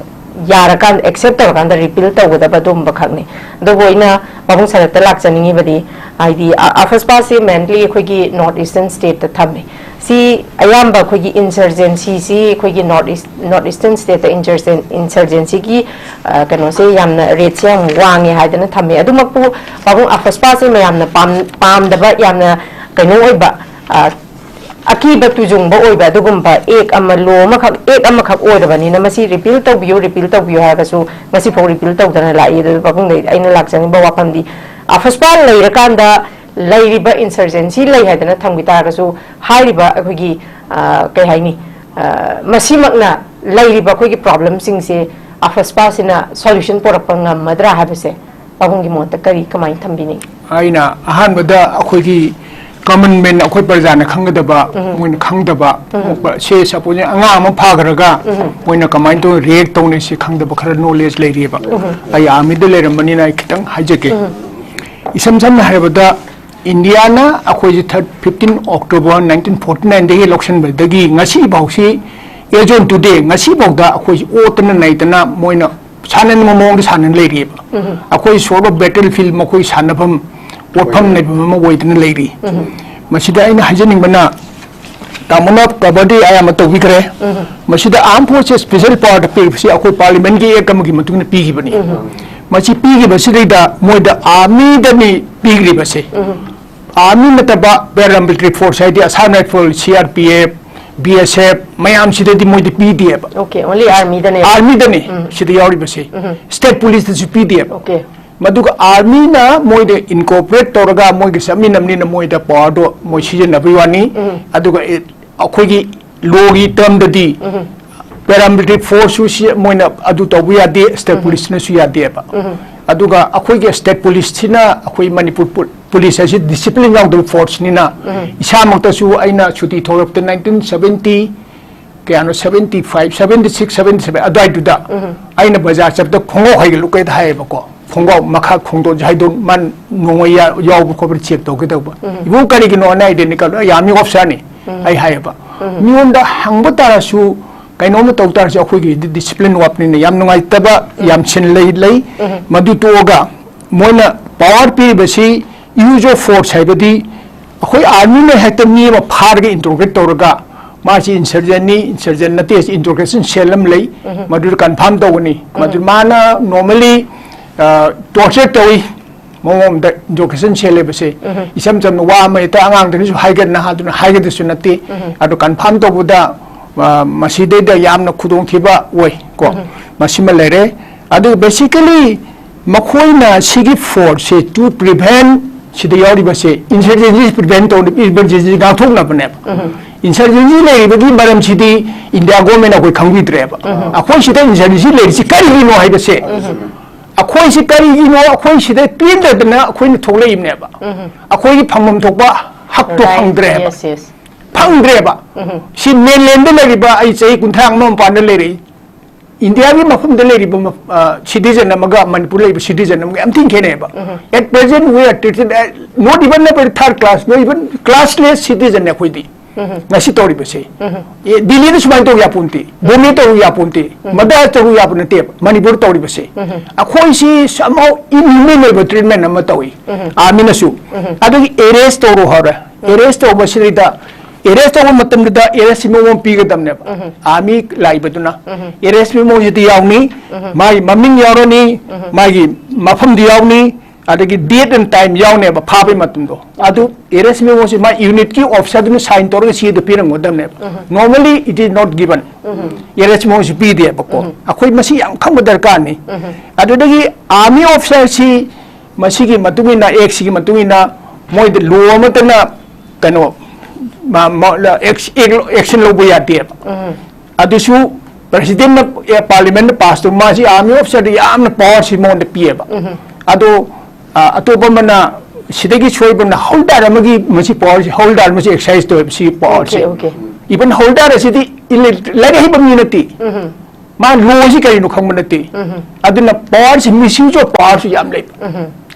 ꯌꯥꯔꯀꯥꯟꯗ, ꯑꯦꯛꯁꯦꯞ ꯇꯧꯔꯀꯥꯟꯗ ꯔꯤꯄꯤꯜ ꯇꯧꯒꯗꯕ ꯑꯗꯨꯒꯨꯝꯕ ꯈꯛꯅꯤ꯫ ꯑꯗꯨꯕꯨ ꯑꯩꯅ ꯄꯥꯕꯨꯡ ꯁꯔꯠꯇ ꯂꯥꯛꯆꯅꯤꯡꯉꯤꯕꯗꯤ, ꯍꯥꯏꯗꯤ, ꯑ-, ꯑꯐꯁꯄꯥꯁꯤ ꯃꯦꯟꯂꯤ ꯑꯩꯈꯣꯏꯒꯤ ꯅꯣꯔꯠ ꯏꯁꯇꯔꯟ ꯁ꯭ꯇꯦꯠꯇ ꯊꯝꯃꯤ꯫ ꯁꯤ ꯑꯌꯥꯝꯕ ꯑꯩꯈꯣꯏꯒꯤ ꯏꯟꯁꯔꯖꯦꯟꯁꯤꯁꯤ ꯑꯩꯈꯣꯏꯒꯤ ꯅꯣꯔꯠ ꯏꯁ-, ꯅꯣꯔꯠ ꯏꯁꯇꯔꯟ ꯁ꯭ꯇꯦꯠꯇ ꯏꯟꯁꯔꯖꯦꯟ-, ꯏꯟꯁꯔꯖꯦꯟꯁꯤꯒꯤ, ꯑ, ꯀꯩꯅꯣꯁꯦ ꯌꯥꯝꯅ ꯔꯦꯠꯁꯦ ꯌꯥꯝ ꯋꯥꯡꯉꯦ ꯍꯥꯏꯗꯅ ꯊꯝꯃꯦ꯫ ꯑꯗꯨꯃꯛꯄꯨ ꯄꯥꯕꯨꯡ ꯑꯐꯁꯄꯥꯁꯤ ꯃꯌꯥꯝꯅ ꯄꯥꯝ-, ꯄꯥꯝꯗꯕ, ꯌꯥꯝꯅ ꯀꯩꯅꯣ ꯑꯣꯏꯕ, ꯑ, ꯑꯀꯤꯕ ꯇꯨꯖꯨꯡꯕ ꯑꯣꯏꯕ ꯑꯗꯨꯒꯨꯝꯕ ꯑꯦꯛ ꯑꯃ, ꯂꯣ ꯑꯃꯈꯛ, ꯑꯦꯛ ꯑꯃꯈꯛ ꯑꯣꯏꯔꯕꯅꯤꯅ ꯃꯁꯤ ꯔꯤꯄꯤꯜ ꯇꯧꯕꯤꯌꯨ, ꯔꯤꯄꯤꯜ ꯇꯧꯕꯤꯌꯨ ꯍꯥꯏꯔꯒꯁꯨ ꯉꯁꯤꯐꯥꯎ ꯔꯤꯄꯤꯜ ꯇꯧꯗꯅ ꯂꯥꯛꯏ꯫ ꯑꯗꯨ ꯄꯥꯕꯨꯡꯗ ꯑꯩꯅ ꯂꯥꯛꯆꯅꯤꯡꯕ ꯋꯥꯐꯝꯗꯤ, ꯑꯐꯁꯄꯥ ꯂꯩꯔꯀꯥꯟꯗ ꯂꯩꯔꯤꯕ ꯏꯟꯁꯔꯖꯦꯟꯁꯤ ꯂꯩ ꯍꯥꯏꯗꯅ ꯊꯝꯈꯤ ꯇꯥꯔꯒꯁꯨ, ꯍꯥꯏꯔꯤꯕ ꯑꯩꯈꯣꯏꯒꯤ, ꯑ, ꯀꯩ ꯍꯥꯏꯅꯤ, ꯑ, ꯃꯁꯤꯃꯛꯅ ꯂꯩꯔꯤꯕ ꯑꯩꯈꯣꯏꯒꯤ ꯄ꯭ꯔꯣꯕ꯭ꯂꯦꯝꯁꯤꯡꯁꯦ ꯑꯐꯁꯄꯥꯁꯤꯅ ꯁꯣꯂꯨꯁꯟ ꯄꯨꯔꯛꯄ ꯉꯝꯃꯗ꯭ꯔꯥ ꯍꯥꯏꯕꯁꯦ ꯄꯥꯕꯨꯡꯒꯤ ꯃꯣꯠꯇ ꯀꯔꯤ, ꯀꯃꯥꯏꯅ ꯊꯝꯕꯤꯅꯤꯡꯉꯤ? ꯑꯩꯅ ꯑꯍꯥꯟꯕꯗ ꯑꯩꯈꯣꯏꯒꯤ ꯀꯃꯟ ꯃꯦꯟ, ꯑꯩꯈꯣꯏ ꯄ꯭ꯔꯖꯥꯅ ꯈꯪꯒꯗꯕ, ꯃꯣꯏꯅ ꯈꯪꯗꯕ, ꯁꯦ ꯁꯄꯣꯖ ꯑꯉꯥꯡ ꯑꯃ ꯐꯥꯈ꯭ꯔꯒ ꯃꯣꯏꯅ ꯀꯃꯥꯏꯅ ꯇꯧꯅ ꯔꯤꯌꯦꯛ ꯇꯧꯅꯤ ꯁꯤ ꯈꯪꯗꯕ ꯈꯔ ꯅꯣꯂꯦꯖ ꯂꯩꯔꯤꯑꯕ꯫ ꯑꯩ ꯑꯥꯔꯃꯤꯗ ꯂꯩꯔꯝꯕꯅꯤꯅ ꯑꯩ ꯈꯤꯇꯪ ꯍꯥꯏꯖꯒꯦ꯫ ꯏꯁꯝ ꯁꯝꯅ ꯍꯥꯏꯔꯕꯗ, ꯏꯟꯗꯤꯌꯥꯅ ꯑꯩꯈꯣꯏꯁꯦ ꯊꯔ-, ꯐꯤꯐꯇꯤꯟ ꯑꯣꯛꯇꯣꯕꯔ ꯅꯥꯏꯟꯇꯤꯟ ꯐꯣꯔꯇꯤ ꯅꯥꯏꯟꯗꯒꯤ ꯂꯧꯁꯤꯟꯕꯗꯒꯤ ꯉꯁꯤ ꯐꯥꯎꯁꯤ ꯑꯦꯖ ꯑꯣꯟ ꯇꯨꯗꯦ, ꯉꯁꯤꯐꯥꯎꯗ ꯑꯩꯈꯣꯏꯁꯤ ꯑꯣꯠꯇꯅ ꯅꯩꯗꯅ ꯃꯣꯏꯅ ꯁꯥꯟꯅꯅꯤꯡꯕ ꯃꯑꯣꯡꯗ ꯁꯥꯟꯅꯅ ꯂꯩꯔꯤꯑꯕ꯫ ꯑꯩꯈꯣꯏ ꯁꯣꯔꯕ ꯕꯦꯇꯜ ꯐꯤꯜ ꯃꯈꯣꯏ ꯁꯥꯟꯅꯐꯝ, ꯑꯣꯠꯐꯝ ꯅꯩꯐꯝ ꯑꯃ ꯑꯣꯏꯗꯅ ꯂꯩꯔꯤ꯫ ꯃꯁꯤꯗ ꯑꯩꯅ ꯍꯥꯏꯖꯅꯤꯡꯕꯅ, ꯇꯥꯃꯣꯅ ꯀꯕꯔꯗꯤ ꯑꯌꯥꯝꯕ ꯇꯧꯕꯤꯈ꯭ꯔꯦ꯫ ꯃꯁꯤꯗ ꯑꯥꯔꯝ ꯐꯣꯔꯁꯦꯁ ꯁ꯭ꯄꯦꯁꯦꯜ ꯄꯥꯋꯔꯗ ꯄꯤꯔꯤꯕꯁꯤ ꯑꯩꯈꯣꯏ ꯄꯥꯔꯂꯤꯌꯥꯃꯦꯟꯒꯤ ꯑꯦꯛ ꯑꯃꯒꯤ ꯃꯇꯨꯡ ꯏꯟꯅ ꯄꯤꯈꯤꯕꯅꯤ꯫ ꯃꯁꯤ ꯄꯤꯈꯤꯕꯁꯤꯗꯩꯗ ꯃꯣꯏꯗ ꯑꯥꯔꯃꯤꯗꯅꯤ ꯄꯤꯈ꯭ꯔꯤꯕꯁꯦ꯫ ꯑꯥꯔꯃꯤ ꯅꯠꯇꯕ ꯄꯦꯔꯥꯃꯤꯂꯤꯇꯔꯤ ꯐꯣꯔꯁ, ꯍꯥꯏꯗꯤ Assam rifle, C R P F, B S F, ꯃꯌꯥꯝꯁꯤꯗꯗꯤ ꯃꯣꯏꯗꯤ ꯄꯤꯗꯦꯕ꯫ Okay, only ꯑꯥꯔꯃꯤꯗꯅꯦꯕ꯫ ꯑꯥꯔꯃꯤꯗꯅꯤ ꯁꯤꯗ ꯌꯥꯎꯔꯤꯕꯁꯦ꯫ ꯁ꯭ꯇꯦꯠ ꯄꯨꯂꯤꯁꯇꯁꯨ ꯄꯤꯗꯦꯕ꯫ Okay. ꯃꯗꯨꯒ ꯑꯥꯔꯃꯤꯅ ꯃꯣꯏꯗ ꯏꯟꯀꯣꯄꯔꯦꯠ ꯇꯧꯔꯒ ꯃꯣꯏꯒ ꯆꯠꯃꯤꯟꯅꯕꯅꯤꯅ ꯃꯣꯏꯗ ꯄꯥꯋꯔꯗꯣ ꯃꯣꯏ ꯁꯤꯖꯤꯟꯅꯕꯒꯤ ꯋꯥꯅꯤ꯫ ꯑꯗꯨꯒ ꯑꯦ, ꯑꯩꯈꯣꯏꯒꯤ ꯂꯣꯒꯤ ꯇꯔꯝꯗꯗꯤ ꯄꯦꯔꯥꯃꯤꯂꯤꯇꯔꯤ ꯐꯣꯔꯁꯁꯨ ꯁꯤ ꯃꯣꯏꯅ ꯑꯗꯨ ꯇꯧꯕ ꯌꯥꯗꯦ, ꯁ꯭ꯇꯦꯠ ꯄꯨꯂꯤꯁꯅꯁꯨ ꯌꯥꯗꯦꯕ꯫ ꯑꯗꯨꯒ ꯑꯩꯈꯣꯏꯒꯤ ꯁ꯭ꯇꯦꯠ ꯄꯨꯂꯤꯁꯁꯤꯅ, ꯑꯩꯈꯣꯏ ꯃꯅꯤꯄꯨꯔ ꯄꯨ-, ꯄꯨꯂꯤꯁ ꯍꯥꯏꯁꯤ ꯗꯤꯁꯤꯄ꯭ꯂꯤꯟ ꯌꯥꯎꯗꯕ ꯐꯣꯔꯁꯅꯤꯅ, ꯏꯁꯥꯃꯛꯇꯁꯨ ꯑꯩꯅ ꯁꯨꯇꯤ ꯊꯣꯛꯂꯛꯄꯗ ꯅꯥꯏꯟꯇꯤꯟ ꯁꯕꯦꯟꯇꯤ, ꯀꯌꯥꯅꯣ, seventy five, seventy six, seventy seven ꯑꯗꯨꯋꯥꯏꯗꯨꯗ ꯑꯩꯅ ꯕꯖꯥꯔ ꯆꯠꯄꯗ ꯈꯣꯡꯒ꯭ꯔꯥꯎ ꯍꯩꯒꯠꯂꯨ ꯀꯩꯗ ꯍꯥꯏꯌꯦꯕꯀꯣ꯫ ꯈꯣꯡꯒ꯭ꯔꯥꯎ ꯃꯈꯥ ꯈꯣꯡꯗꯣꯟꯁꯦ ꯍꯥꯏꯗꯣꯛ ꯃꯥ ꯅꯣꯡꯃꯩ ꯌꯥ-, ꯌꯥꯎꯕ ꯈꯣꯠꯄ ꯆꯦꯛ ꯇꯧꯒꯦ ꯇꯧꯕ꯫ "ꯏꯕꯨꯡ, ꯀꯔꯤꯒꯤꯅꯣ?" ꯑꯅ ꯑꯩꯗꯤ ꯅꯤꯀꯜ, "ꯑꯩ ꯑꯥꯔꯃꯤ ꯑꯣꯐꯤꯁꯥꯔꯅꯤ" ꯑꯩ ꯍꯥꯏꯌꯦꯕ꯫ ꯃꯤꯉꯣꯟꯗ ꯍꯪꯕ ꯇꯥꯔꯁꯨ, ꯀꯩꯅꯣꯝꯃ ꯇꯧ ꯇꯥꯔꯁꯨ, ꯑꯩꯈꯣꯏꯒꯤꯗꯤ ꯗꯤꯁꯤꯄ꯭ꯂꯤꯟ ꯋꯥꯠꯄꯅꯤꯅ ꯌꯥꯝ ꯅꯨꯡꯉꯥꯏꯇꯕ ꯌꯥꯝ ꯁꯤꯟ ꯂꯩ, ꯂꯩ꯫ ꯃꯗꯨ ꯇꯣꯛꯑꯒ ꯃꯣꯏꯅ ꯄꯥꯋꯔ ꯄꯤꯔꯤꯕꯁꯤ ꯌꯨꯖ ꯑꯣꯐ ꯐꯣꯔꯁ ꯍꯥꯏꯕꯗꯤ ꯑꯩꯈꯣꯏ ꯑꯥꯔꯃꯤꯅ ꯍꯦꯛꯇ ꯃꯤ ꯑꯃ ꯐꯥꯔꯒ ꯏꯟꯇ꯭ꯔꯣꯒꯦꯠ ꯇꯧꯔꯒ ꯃꯥꯁꯤ ꯏꯟꯁꯔꯖꯦꯟꯅꯤ, ꯏꯟꯁꯔꯖꯦꯟ ꯅꯠꯇꯦ, ꯏꯟꯇ꯭ꯔꯣꯒꯦꯁꯟ ꯁꯦꯜ ꯑꯃ ꯂꯩ, ꯃꯗꯨꯗ ꯀꯟꯐꯥꯔꯝ ꯇꯧꯒꯅꯤ꯫ ꯃꯗꯨ ꯃꯥꯅ ꯅꯣꯔꯃꯦꯂꯤ ꯇꯣꯔꯆꯔ ꯇꯧꯏ, ꯃꯑꯣꯡ ꯑꯃꯗ ꯏꯟꯇ꯭ꯔꯣꯒꯦꯁꯟ ꯁꯦꯜ ꯍꯥꯏꯕꯁꯦ ꯏꯆꯝ ꯆꯝꯅ ꯋꯥ ꯑꯃ ꯍꯦꯛꯇ ꯑꯉꯥꯡꯗꯅꯁꯨ ꯍꯥꯏꯒ-, ꯅꯍꯥꯗꯨꯅ ꯍꯥꯏꯒꯗꯁꯨ ꯅꯠꯇꯦ꯫ ꯑꯗꯣ ꯀꯟꯐꯥꯔꯝ ꯇꯧꯕꯗ, ꯑ, ꯃꯁꯤꯗꯩꯗ ꯌꯥꯝꯅ ꯈꯨꯗꯣꯡꯊꯤꯕ ꯑꯣꯏ ꯀꯣ꯫ ꯃꯁꯤꯃ ꯂꯩꯔꯦ꯫ ꯑꯗꯨꯒ basically ꯃꯈꯣꯏꯅ ꯁꯤꯒꯤ ꯐꯣꯔꯁꯁꯦ to prevent, ꯁꯤꯗ ꯌꯥꯎꯔꯤꯕꯁꯦ ꯏꯟꯁꯔꯖꯦꯟꯁꯤ ꯄ꯭ꯔꯤꯚꯦꯟ ꯇꯧꯅꯕ, ꯏꯟꯁꯔꯖꯦꯟꯁꯤ ꯉꯥꯛꯊꯣꯛꯅꯕꯅꯦꯕ꯫ ꯏꯟꯁꯔꯖꯦꯟꯁꯤ ꯂꯩꯔꯤꯕꯒꯤ ꯃꯔꯝꯁꯤꯗꯤ ꯏꯟꯗꯤꯌꯥ ꯒꯣꯔꯃꯦꯟ ꯑꯩꯈꯣꯏ ꯈꯪꯕꯤꯗ꯭ꯔꯦꯕ꯫ ꯑꯩꯈꯣꯏ ꯁꯤꯗ ꯏꯟꯁꯔꯖꯦꯟꯁꯤ ꯂꯩꯔꯤꯁꯤ ꯀꯔꯤꯒꯤꯅꯣ ꯍꯥꯏꯕꯁꯦ, ꯑꯩꯈꯣꯏꯁꯤ ꯀꯔꯤꯒꯤꯅꯣ, ꯑꯩꯈꯣꯏ ꯁꯤꯗ ꯄꯦꯟꯗꯗꯅ ꯑꯩꯈꯣꯏꯅ ꯊꯣꯛꯂꯛꯏꯕꯅꯦꯕ꯫ ꯑꯩꯈꯣꯏꯒꯤ ꯐꯪꯐꯝ ꯊꯣꯛꯄ ꯍꯛꯇꯣ Right. ꯐꯪꯗ꯭ꯔꯦꯕ꯫ Yes, yes. ꯐꯪꯗ꯭ꯔꯦꯕ꯫ ꯁꯤ ꯃꯦꯟꯂꯦꯟꯗ ꯂꯩꯔꯤꯕ, ꯑꯩ ꯆꯍꯤ ꯀꯨꯟꯊ꯭ꯔꯥ ꯑꯃ ꯃꯄꯥꯟꯗ ꯂꯩꯔꯛꯏ꯫ ꯏꯟꯗꯤꯌꯥꯒꯤ ꯃꯐꯝꯗ ꯂꯩꯔꯤꯕ ꯃ-, ꯑ, ꯁꯤꯇꯤꯖꯟ ꯑꯃꯒ ꯃꯅꯤꯄꯨꯔ ꯂꯩꯕ ꯁꯤꯇꯤꯖꯟ ꯑꯃꯒ ꯌꯥꯝ ꯊꯤꯅ ꯈꯦꯠꯅꯩꯕ꯫ At present we are treated as not even a third class, not even classless citizen ꯑꯩꯈꯣꯏꯗꯤ꯫ ꯉꯁꯤ ꯇꯧꯔꯤꯕꯁꯦ꯫ ꯑꯦ, ꯗꯤꯜꯂꯤꯗ ꯁꯨꯃꯥꯏꯅ ꯇꯧ ꯌꯥꯄꯣꯟꯇꯦ, ꯕꯣꯝꯕꯦ ꯇꯧ ꯌꯥꯄꯣꯟꯇꯦ, ꯃꯗ꯭ꯔꯥꯁ ꯇꯧ ꯌꯥꯄꯣ ꯅꯠꯇꯦꯕ, ꯃꯅꯤꯄꯨꯔ ꯇꯧꯔꯤꯕꯁꯦ꯫ ꯑꯩꯈꯣꯏꯁꯤ somehow inhuman ꯑꯣꯏꯕ treatment ꯑꯃ ꯇꯧꯏ ꯑꯥꯔꯃꯤꯅꯁꯨ꯫ ꯑꯗꯨꯒꯤ ꯑꯦꯔꯦꯁ ꯇꯧꯔꯣ ꯍꯥꯏꯔꯦ꯫ ꯑꯦꯔꯦꯁ ꯇꯧꯕꯁꯤꯗ, ꯑꯦꯔꯦꯁ ꯇꯧꯕ ꯃꯇꯝꯗꯨꯗ ꯑꯦꯔꯦꯁ ꯃꯦꯃꯣ ꯑꯃ ꯄꯤꯒꯗꯕꯅꯦꯕ ꯑꯥꯔꯃꯤ ꯂꯥꯛꯏꯕꯗꯨꯅ꯫ ꯑꯦꯔꯦꯁ ꯃꯦꯃꯣꯁꯤꯗꯤ ꯌꯥꯎꯅꯤ, ꯃꯥꯒꯤ ꯃꯃꯤꯡ ꯌꯥꯎꯔꯅꯤ, ꯃꯥꯒꯤ ꯃꯐꯝꯗꯤ ꯌꯥꯎꯅꯤ, ꯑꯗꯒꯤ date and time ꯌꯥꯎꯅꯦꯕ ꯐꯥꯕꯒꯤ ꯃꯇꯝꯗꯣ꯫ ꯑꯗꯨ ꯑꯦꯔꯦꯁ ꯃꯦꯃꯣꯁꯤ ꯃꯥ ꯌꯨꯅꯤꯠꯀꯤ ꯑꯣꯐꯤꯁꯔꯗꯨꯅ ꯁꯥꯏꯟ ꯇꯧꯔꯒ ꯆꯦꯗꯨ ꯄꯤꯔꯝꯒꯗꯕꯅꯦꯕ꯫ Normally it is not given꯫ Arrest ꯃꯦꯃꯣꯁꯤ ꯄꯤꯗꯦꯕꯀꯣ꯫ ꯑꯩꯈꯣꯏ ꯃꯁꯤ ꯌꯥꯝ ꯈꯪꯕ ꯗꯔꯀꯥꯔꯅꯤ꯫ ꯑꯗꯨꯗꯒꯤ ꯑꯥꯔꯃꯤ ꯑꯣꯐꯤꯁꯔꯁꯤ ꯃꯁꯤꯒꯤ ꯃꯇꯨꯡ ꯏꯟꯅ, ꯑꯦꯛꯁꯤꯒꯤ ꯃꯇꯨꯡ ꯏꯟꯅ ꯃꯣꯏꯗ ꯂꯣ ꯑꯃꯠꯇꯅ ꯀꯩꯅꯣ, ꯃꯥ-, ꯃꯥ-, ꯑꯦꯛꯁ-, ꯑꯦꯛ-, ꯑꯦꯛꯁꯟ ꯂꯧꯕ ꯌꯥꯗꯦꯕ꯫ ꯑꯗꯨꯁꯨ ꯄ꯭ꯔꯁꯤꯗꯦꯟꯠꯅ, ꯑꯦ, ꯄꯥꯔꯂꯤꯌꯥꯃꯦꯟꯠꯅ ꯄꯥꯁ ꯇꯧ, ꯃꯥꯁꯤ ꯑꯥꯔꯃꯤ ꯑꯣꯐꯤꯁꯔꯗ ꯌꯥꯝꯅ ꯄꯋꯥꯔꯁꯤ ꯃꯉꯣꯟꯗ ꯄꯤꯌꯦꯕ꯫ ꯑꯗꯣ, ꯑ, ꯑꯇꯣꯞꯄ ꯑꯃꯅ ꯁꯤꯗꯒꯤ ꯁꯣꯏꯕꯅ ꯍꯣꯜꯗꯔ ꯑꯃꯒꯤ ꯃꯁꯤ ꯄꯋꯥꯔꯁꯤ, ꯍꯣꯜꯗꯔ ꯑꯃꯁꯤ ꯑꯦꯛꯁꯔꯁꯥꯏꯁ ꯇꯧꯋꯦꯕ ꯁꯤꯒꯤ ꯄꯋꯥꯔꯁꯤ꯫ Okay, okay. Even ꯍꯣꯜꯗꯔ ꯑꯁꯤꯗꯤ ꯏꯂꯤ-, ꯂꯥꯏꯔꯤꯛ ꯍꯩꯕ ꯃꯤ ꯅꯠꯇꯦ꯫ ꯃꯥ ꯂꯣꯁꯤ ꯀꯔꯤꯅꯣ ꯈꯪꯕ ꯅꯠꯇꯦ꯫ ꯑꯗꯨꯅ ꯄꯋꯥꯔꯁꯤ, ꯃꯤꯁꯌꯨꯁ ꯑꯣꯐ ꯄꯋꯥꯔꯁꯨ ꯌꯥꯝ ꯂꯩꯕ꯫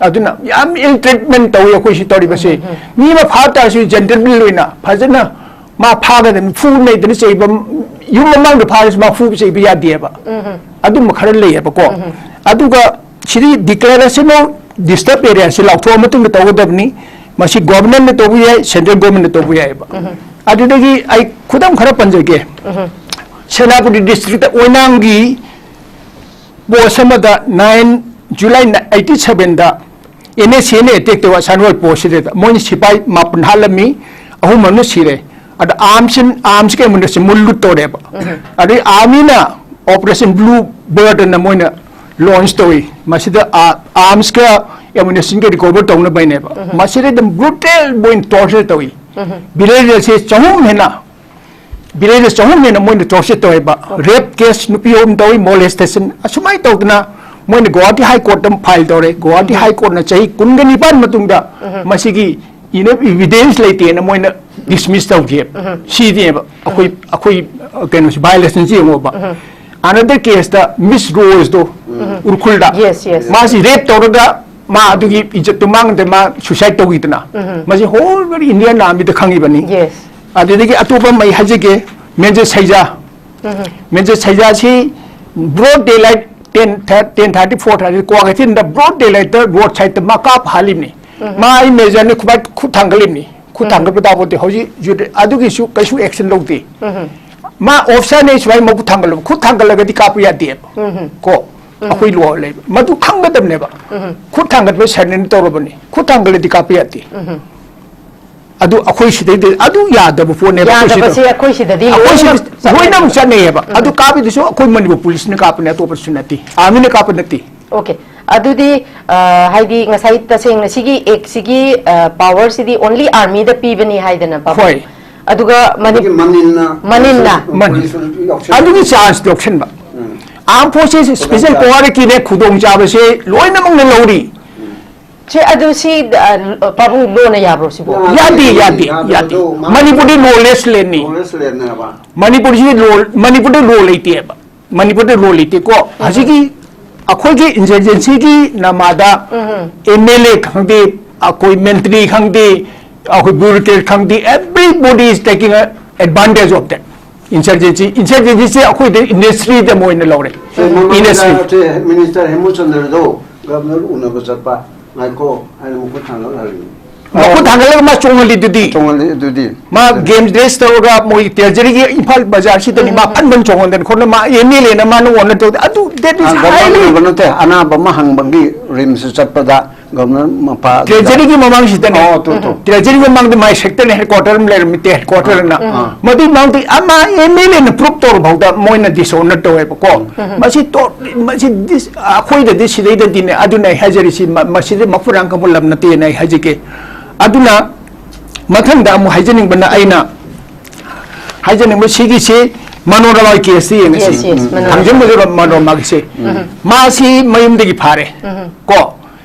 ꯑꯗꯨꯅ ꯌꯥꯝ ꯏꯜ ꯇ꯭ꯔꯤꯠꯃꯦꯟ ꯇꯧꯏ ꯑꯩꯈꯣꯏ ꯁꯤ ꯇꯧꯔꯤꯕꯁꯦ꯫ ꯃꯤ ꯑꯃ ꯐꯥ ꯇꯥꯔꯁꯨ ꯖꯦꯟꯇꯜꯃꯦꯟ ꯑꯣꯏꯅ ꯐꯖꯅ ꯃꯥ ꯐꯥꯒꯗꯕꯅꯤ, ꯐꯨ ꯅꯩꯗꯅ ꯆꯩꯕ, ꯌꯨꯝ ꯃꯃꯥꯡꯗ ꯐꯥꯔꯁꯨ ꯃꯥ ꯐꯨ ꯆꯩꯕ ꯌꯥꯗꯦꯕ꯫ ꯑꯗꯨꯝꯕ ꯈꯔ ꯂꯩꯌꯦꯕꯀꯣ꯫ ꯑꯗꯨꯒ ꯁꯤꯗꯤ declaration of disturbed area ꯁꯤ ꯂꯥꯎꯊꯣꯛꯑ ꯃꯇꯨꯡꯗ ꯇꯧꯒꯗꯕꯅꯤ꯫ ꯃꯁꯤ ꯒꯣꯚꯔꯟꯃꯦꯟꯠꯅ ꯇꯧꯕ ꯌꯥꯏ, ꯁꯦꯟꯇ꯭ꯔꯦꯜ ꯒꯣꯚꯔꯟꯃꯦꯟꯠꯅ ꯇꯧꯕ ꯌꯥꯏꯑꯕ꯫ ꯑꯗꯨꯗꯒꯤ ꯑꯩ ꯈꯨꯗꯝ ꯈꯔ ꯄꯟꯖꯒꯦ꯫ ꯁꯦꯅꯥꯄꯇꯤ ꯗꯤꯁꯇ꯭ꯔꯤꯛꯇ ꯑꯣꯏꯅꯥꯝꯒꯤ ꯄꯣꯁ ꯑꯃꯗ nine July eighty sevenꯗ NSCNꯅ ꯑꯦꯇꯦꯛ ꯇꯧꯕ ꯁꯥꯟꯋꯥꯏ ꯄꯣꯁꯁꯤꯗ ꯃꯣꯏꯅ ꯁꯤꯐꯥꯏ ꯃꯥꯄꯟ ꯍꯥꯠꯂꯝꯃꯤ, ꯑꯍꯨꯝ ꯑꯃꯅ ꯁꯤꯔꯦ꯫ ꯑꯗ ꯑꯥꯔꯝꯁꯤ, ꯑꯥꯔꯝꯁ ꯀꯩ ꯃꯨꯟꯅꯁꯤ ꯃꯨꯟ ꯂꯨꯠ ꯇꯧꯔꯦꯕ꯫ ꯑꯗꯩ ꯑꯥꯔꯃꯤꯅ Operation Blue Birdꯅ ꯃꯣꯏꯅ ꯂꯣꯟꯆ ꯇꯧꯏ꯫ ꯃꯁꯤꯗ ꯑꯥꯔꯝꯁꯀ ꯑꯦꯃꯨꯅꯤꯁꯟꯒ ꯔꯤꯀꯣꯚꯔ ꯇꯧꯅꯕꯩꯅꯦꯕ꯫ ꯃꯁꯤꯗ ꯑꯗꯨꯝ ꯕ꯭ꯔꯨꯇꯦꯜ ꯃꯣꯏꯅ ꯇꯣꯔꯆꯔ ꯇꯧꯏ꯫ ꯚꯤꯂꯦꯖꯔꯁꯦ ꯆꯍꯨꯝ ꯍꯦꯟꯅ, ꯚꯤꯂꯦꯖꯔ ꯆꯍꯨꯝ ꯍꯦꯟꯅ ꯃꯣꯏꯅ ꯇꯣꯔꯆꯔ ꯇꯧꯋꯦꯕ꯫ ꯔꯦꯞ ꯀꯦꯁ ꯅꯨꯄꯤ ꯑꯍꯨꯝ ꯇꯧꯏ, ꯃꯣꯂꯦꯁꯇꯦꯁꯟ, ꯑꯁꯨꯃꯥꯏꯅ ꯇꯧꯗꯅ ꯃꯣꯏꯅ ꯒꯨꯋꯥꯍꯥꯇꯤ ꯍꯥꯏ ꯀꯣꯔꯠꯇ ꯑꯃ ꯐꯥꯏꯜ ꯇꯧꯔꯦ꯫ ꯒꯨꯋꯥꯍꯥꯇꯤ ꯍꯥꯏ ꯀꯣꯔꯠꯅ ꯆꯍꯤ ꯀꯨꯟꯒ ꯅꯤꯄꯥꯟ ꯃꯇꯨꯡꯗ ꯃꯁꯤꯒꯤ ꯏꯅꯐ ꯏꯚꯤꯗꯦꯟꯁ ꯂꯩꯇꯦꯅ ꯃꯣꯏꯅ ꯗꯤꯁꯃꯤꯁ ꯇꯧꯈꯤꯑꯕ꯫ ꯁꯤꯅꯦꯕ ꯑꯩꯈꯣꯏ, ꯑꯩꯈꯣꯏ, ꯑ, ꯀꯩꯅꯣꯁꯤ, ꯚꯥꯏꯑꯣꯂꯦꯁꯟꯁꯤ ꯌꯦꯡꯉꯣꯕ꯫ Another caseꯇ ꯃꯤꯁ ꯔꯣꯖꯇꯣ, ꯎꯔꯈꯨꯜꯗ, Yes, yes. ꯃꯥꯁꯤ ꯔꯦꯞ ꯇꯧꯔꯒ ꯃꯥ ꯑꯗꯨꯒꯤ ꯏꯖꯠꯇꯨ ꯃꯥꯡꯗ ꯃꯥ ꯁꯨꯏꯁꯥꯏꯗ ꯇꯧꯈꯤꯗꯅ, ꯃꯁꯤ ꯍꯣꯜ ꯏꯟꯗꯤꯌꯥꯟ ꯑꯥꯔꯃꯤꯗ ꯈꯪꯉꯤꯕꯅꯤ꯫ Yes. ꯑꯗꯨꯗꯒꯤ ꯑꯇꯣꯞꯄ ꯑꯃ ꯑꯩ ꯍꯥꯏꯖꯒꯦ, ꯃꯦꯟꯖꯦ ꯁꯩꯖꯥ꯫ ꯃꯦꯟꯖꯦ ꯁꯩꯖꯥꯁꯤ broad daylight, ten, ten thirty, four thirty, ꯀ꯭ꯋꯥꯀꯩꯊꯦꯜꯗ broad daylightꯇ road sideꯇ ꯃꯥ ꯀꯥꯞ ꯍꯥꯜꯂꯤꯕꯅꯤ꯫ ꯃꯥ ꯑꯩ majorꯅꯤ, ꯈꯨꯕꯥꯏ ꯈꯨꯠ ꯊꯥꯡꯒꯠꯂꯤꯕꯅꯤ꯫ ꯈꯨꯠ ꯊꯥꯡꯒꯠꯄ ꯇꯥꯕꯣꯠꯇꯦ꯫ ꯍꯧꯖꯤꯛ ꯌꯨ-, ꯑꯗꯨꯒꯤꯁꯨ ꯀꯩꯁꯨ action ꯂꯧꯗꯦ꯫ ꯃꯥ officerꯅꯦ, ꯁꯨꯃꯥꯏꯅ ꯃꯈꯨꯠ ꯊꯥꯡꯒꯠꯂꯨ, ꯈꯨꯠ ꯊꯥꯡꯒꯠꯂꯒꯗꯤ ꯀꯥꯞꯄ ꯌꯥꯗꯦꯕ꯫ ꯀꯣ ꯑꯩꯈꯣꯏ law ꯂꯩꯕ ꯃꯗꯨ ꯈꯪꯒꯗꯕꯅꯦꯕ꯫ ꯈꯨꯠ ꯊꯥꯡꯒꯠꯄ surrender ꯇꯧꯔꯕꯅꯤ, ꯈꯨꯠ ꯊꯥꯡꯒꯠꯂꯗꯤ ꯀꯥꯞꯄ ꯌꯥꯗꯦ꯫ ꯑꯗꯨ ꯑꯩꯈꯣꯏ ꯁꯤꯗꯩꯗ ꯑꯗꯨ ꯌꯥꯗꯕ ꯄꯣꯠꯅꯦꯕ꯫ ꯑꯩꯈꯣꯏ ꯁꯤꯗ, ꯌꯥꯗꯕꯁꯦ ꯑꯩꯈꯣꯏ ꯁꯤꯗꯗꯤ ꯑꯩꯈꯣꯏ ꯁꯤꯗ ꯂꯣꯏꯅꯃꯛ ꯂꯣꯏꯅꯃꯛ ꯆꯠꯅꯩꯌꯦꯕ꯫ ꯑꯗꯨ ꯀꯥꯞꯄꯤꯗꯨꯁꯨ ꯑꯩꯈꯣꯏ ꯃꯅꯤꯄꯨꯔ ꯄꯨꯂꯤꯁꯅ ꯀꯥꯞꯄꯅꯦ, ꯑꯇꯣꯞꯄꯁꯨ ꯅꯠꯇꯦ, armyꯅ ꯀꯥꯞꯄ ꯅꯠꯇꯦ꯫ Okay, ꯑꯗꯨꯗꯤ, ꯑ, ꯍꯥꯏꯗꯤ ꯉꯁꯥꯏ ꯇꯁꯦꯡꯅ ꯁꯤꯒꯤ actꯁꯤꯒꯤ, ꯑ, powerꯁꯤꯗꯤ only armyꯗ ꯄꯤꯕꯅꯤ ꯍꯥꯏꯗꯅ, ꯄꯥꯕꯨꯡ? ꯍꯣꯏ꯫ ꯑꯗꯨꯒ ꯃꯅꯤ-, ꯑꯗꯨꯒꯤ ꯃꯅꯤꯟꯅ ꯃꯅꯤꯟꯅ꯫ Money-, police ꯌꯥꯎꯁꯟꯕ꯫ ꯑꯗꯨꯒꯤ chance ꯂꯧꯁꯟꯕ꯫ Armed Forces Special Powerꯀꯤꯅꯦ ꯈꯨꯗꯣꯡꯆꯥꯕꯁꯦ ꯂꯣꯏꯅꯃꯛꯅ ꯂꯧꯔꯤ꯫ ꯁꯤ, ꯑꯗꯨ ꯁꯤ, ꯑ, ꯄꯥꯕꯨꯡ, lawꯅ ꯌꯥꯕ꯭ꯔꯣ ꯁꯤꯕꯣ? ꯌꯥꯗꯦ, ꯌꯥꯗꯦ, ꯌꯥꯗꯦ꯫ ꯌꯥꯗꯕꯗꯣ ꯃꯥ Manipurꯗꯤ lawless landꯅꯤ꯫ Lawless landꯅꯦꯕ꯫ ꯃꯅꯤꯄꯨꯔꯁꯤ law, ꯃꯅꯤꯄꯨꯔꯗ law ꯂꯩꯇꯦꯕ꯫ ꯃꯅꯤꯄꯨꯔꯗ law ꯂꯩꯇꯦꯀꯣ꯫ ꯍꯧꯖꯤꯛꯀꯤ ꯑꯩꯈꯣꯏꯒꯤ insurgencyꯒꯤ ꯅꯃꯥꯗ MLA ꯈꯪꯗꯦ, ꯑꯩꯈꯣꯏ ꯃꯟꯇ꯭ꯔꯤ ꯈꯪꯗꯦ, ꯑꯩꯈꯣꯏ bureaucrat ꯈꯪꯗꯦ, everybody is taking a advantage of that insurgency꯫ Insurgencyꯁꯦ ꯑꯩꯈꯣꯏꯗ industryꯗ ꯃꯣꯏꯅ ꯂꯧꯔꯦ꯫ ꯁꯦ, ꯃꯃꯥꯡꯗ Industry꯫ ꯁꯦ, Minister ꯍꯦꯃꯨꯆꯟꯗ꯭ꯔꯗꯣ Governor ꯎꯅꯕ ꯆꯠꯄ, ꯉꯥꯏꯈꯣ ꯍꯥꯏꯅ ꯃꯈꯨꯠ ꯊꯥꯡꯒꯠꯍꯜꯂꯤ꯫ ꯃꯈꯨꯠ ꯊꯥꯡꯒꯠꯂꯒ ꯃꯥ ꯆꯣꯡꯍꯜꯂꯤꯗꯨꯗꯤ꯫ ꯆꯣꯡꯍꯜꯂꯤ ꯑꯗꯨꯗꯤ꯫ ꯃꯥ game dress ꯇꯧꯔꯒ ꯃꯣꯏ Treasuryꯒꯤ ꯏꯝꯐꯥꯜ ꯕꯖꯥꯔꯁꯤꯗꯅꯤ ꯃꯥ ꯐꯟ ꯐꯟ ꯆꯣꯡꯍꯟꯗꯅ ꯈꯣꯠꯅ ꯃꯥ MLAꯅ ꯃꯥꯅ ꯋꯥꯅ ꯇꯧꯗꯦ꯫ ꯑꯗꯨ, that is ꯑ, Governor highly ꯎꯅꯕ ꯅꯠꯇꯦ, ꯑꯅꯥꯕ ꯑꯃ ꯍꯪꯕꯒꯤ RIMSꯇ ꯆꯠꯄꯗ Governor ꯃꯄꯥ Treasuryꯒꯤ ꯃꯃꯥꯡꯁꯤꯗꯅꯦ꯫ ꯑꯣ, ꯇꯨ, ꯇꯨ꯫ Treasury ꯃꯃꯥꯡꯗ ꯃꯥꯏ sectorꯅꯦ, headquarter ꯑꯃ ꯂꯩꯔꯝꯃꯤ, headquarterꯅ꯫ ꯑꯥ꯫ ꯃꯗꯨꯒꯤ ꯃꯃꯥꯡꯗ ꯑꯃ MLAꯅ proof ꯇꯧꯔ ꯐꯥꯎꯗ ꯃꯣꯏꯅ disowned ꯇꯧꯋꯦꯕꯀꯣ꯫ ꯃꯁꯤ ꯇꯣ-, ꯃꯁꯤ dis-, ꯑꯩꯈꯣꯏꯗꯗꯤ ꯁꯤꯗꯩꯗꯗꯤꯅꯦ, ꯑꯗꯨꯅ ꯑꯩ ꯍꯥꯏꯖꯔꯤꯁꯤ, ꯃ-, ꯃꯁꯤꯗꯤ ꯃꯐꯨꯔꯥꯡ ꯀꯝꯕ ꯂꯝ ꯅꯠꯇꯦꯅ ꯑꯩ ꯍꯥꯏꯖꯒꯦ꯫ ꯑꯗꯨꯅ ꯃꯊꯪꯗ ꯑꯃꯨꯛ ꯍꯥꯏꯖꯅꯤꯡꯕꯅ ꯑꯩꯅ ꯍꯥꯏꯖꯅꯤꯡꯕ ꯁꯤꯒꯤꯁꯤ ꯃꯅꯣꯔꯃꯥꯒꯤ caseꯁꯤ ꯌꯦꯡꯉꯁꯤ꯫ Yes, yes, Manorama. ꯊꯥꯡꯖꯤꯡ ꯃꯅꯣꯔꯃꯥꯒꯤꯁꯦ꯫ ꯃꯥꯁꯤ ꯃꯌꯨꯝꯗꯒꯤ ꯐꯥꯔꯦ꯫ ꯀꯣ?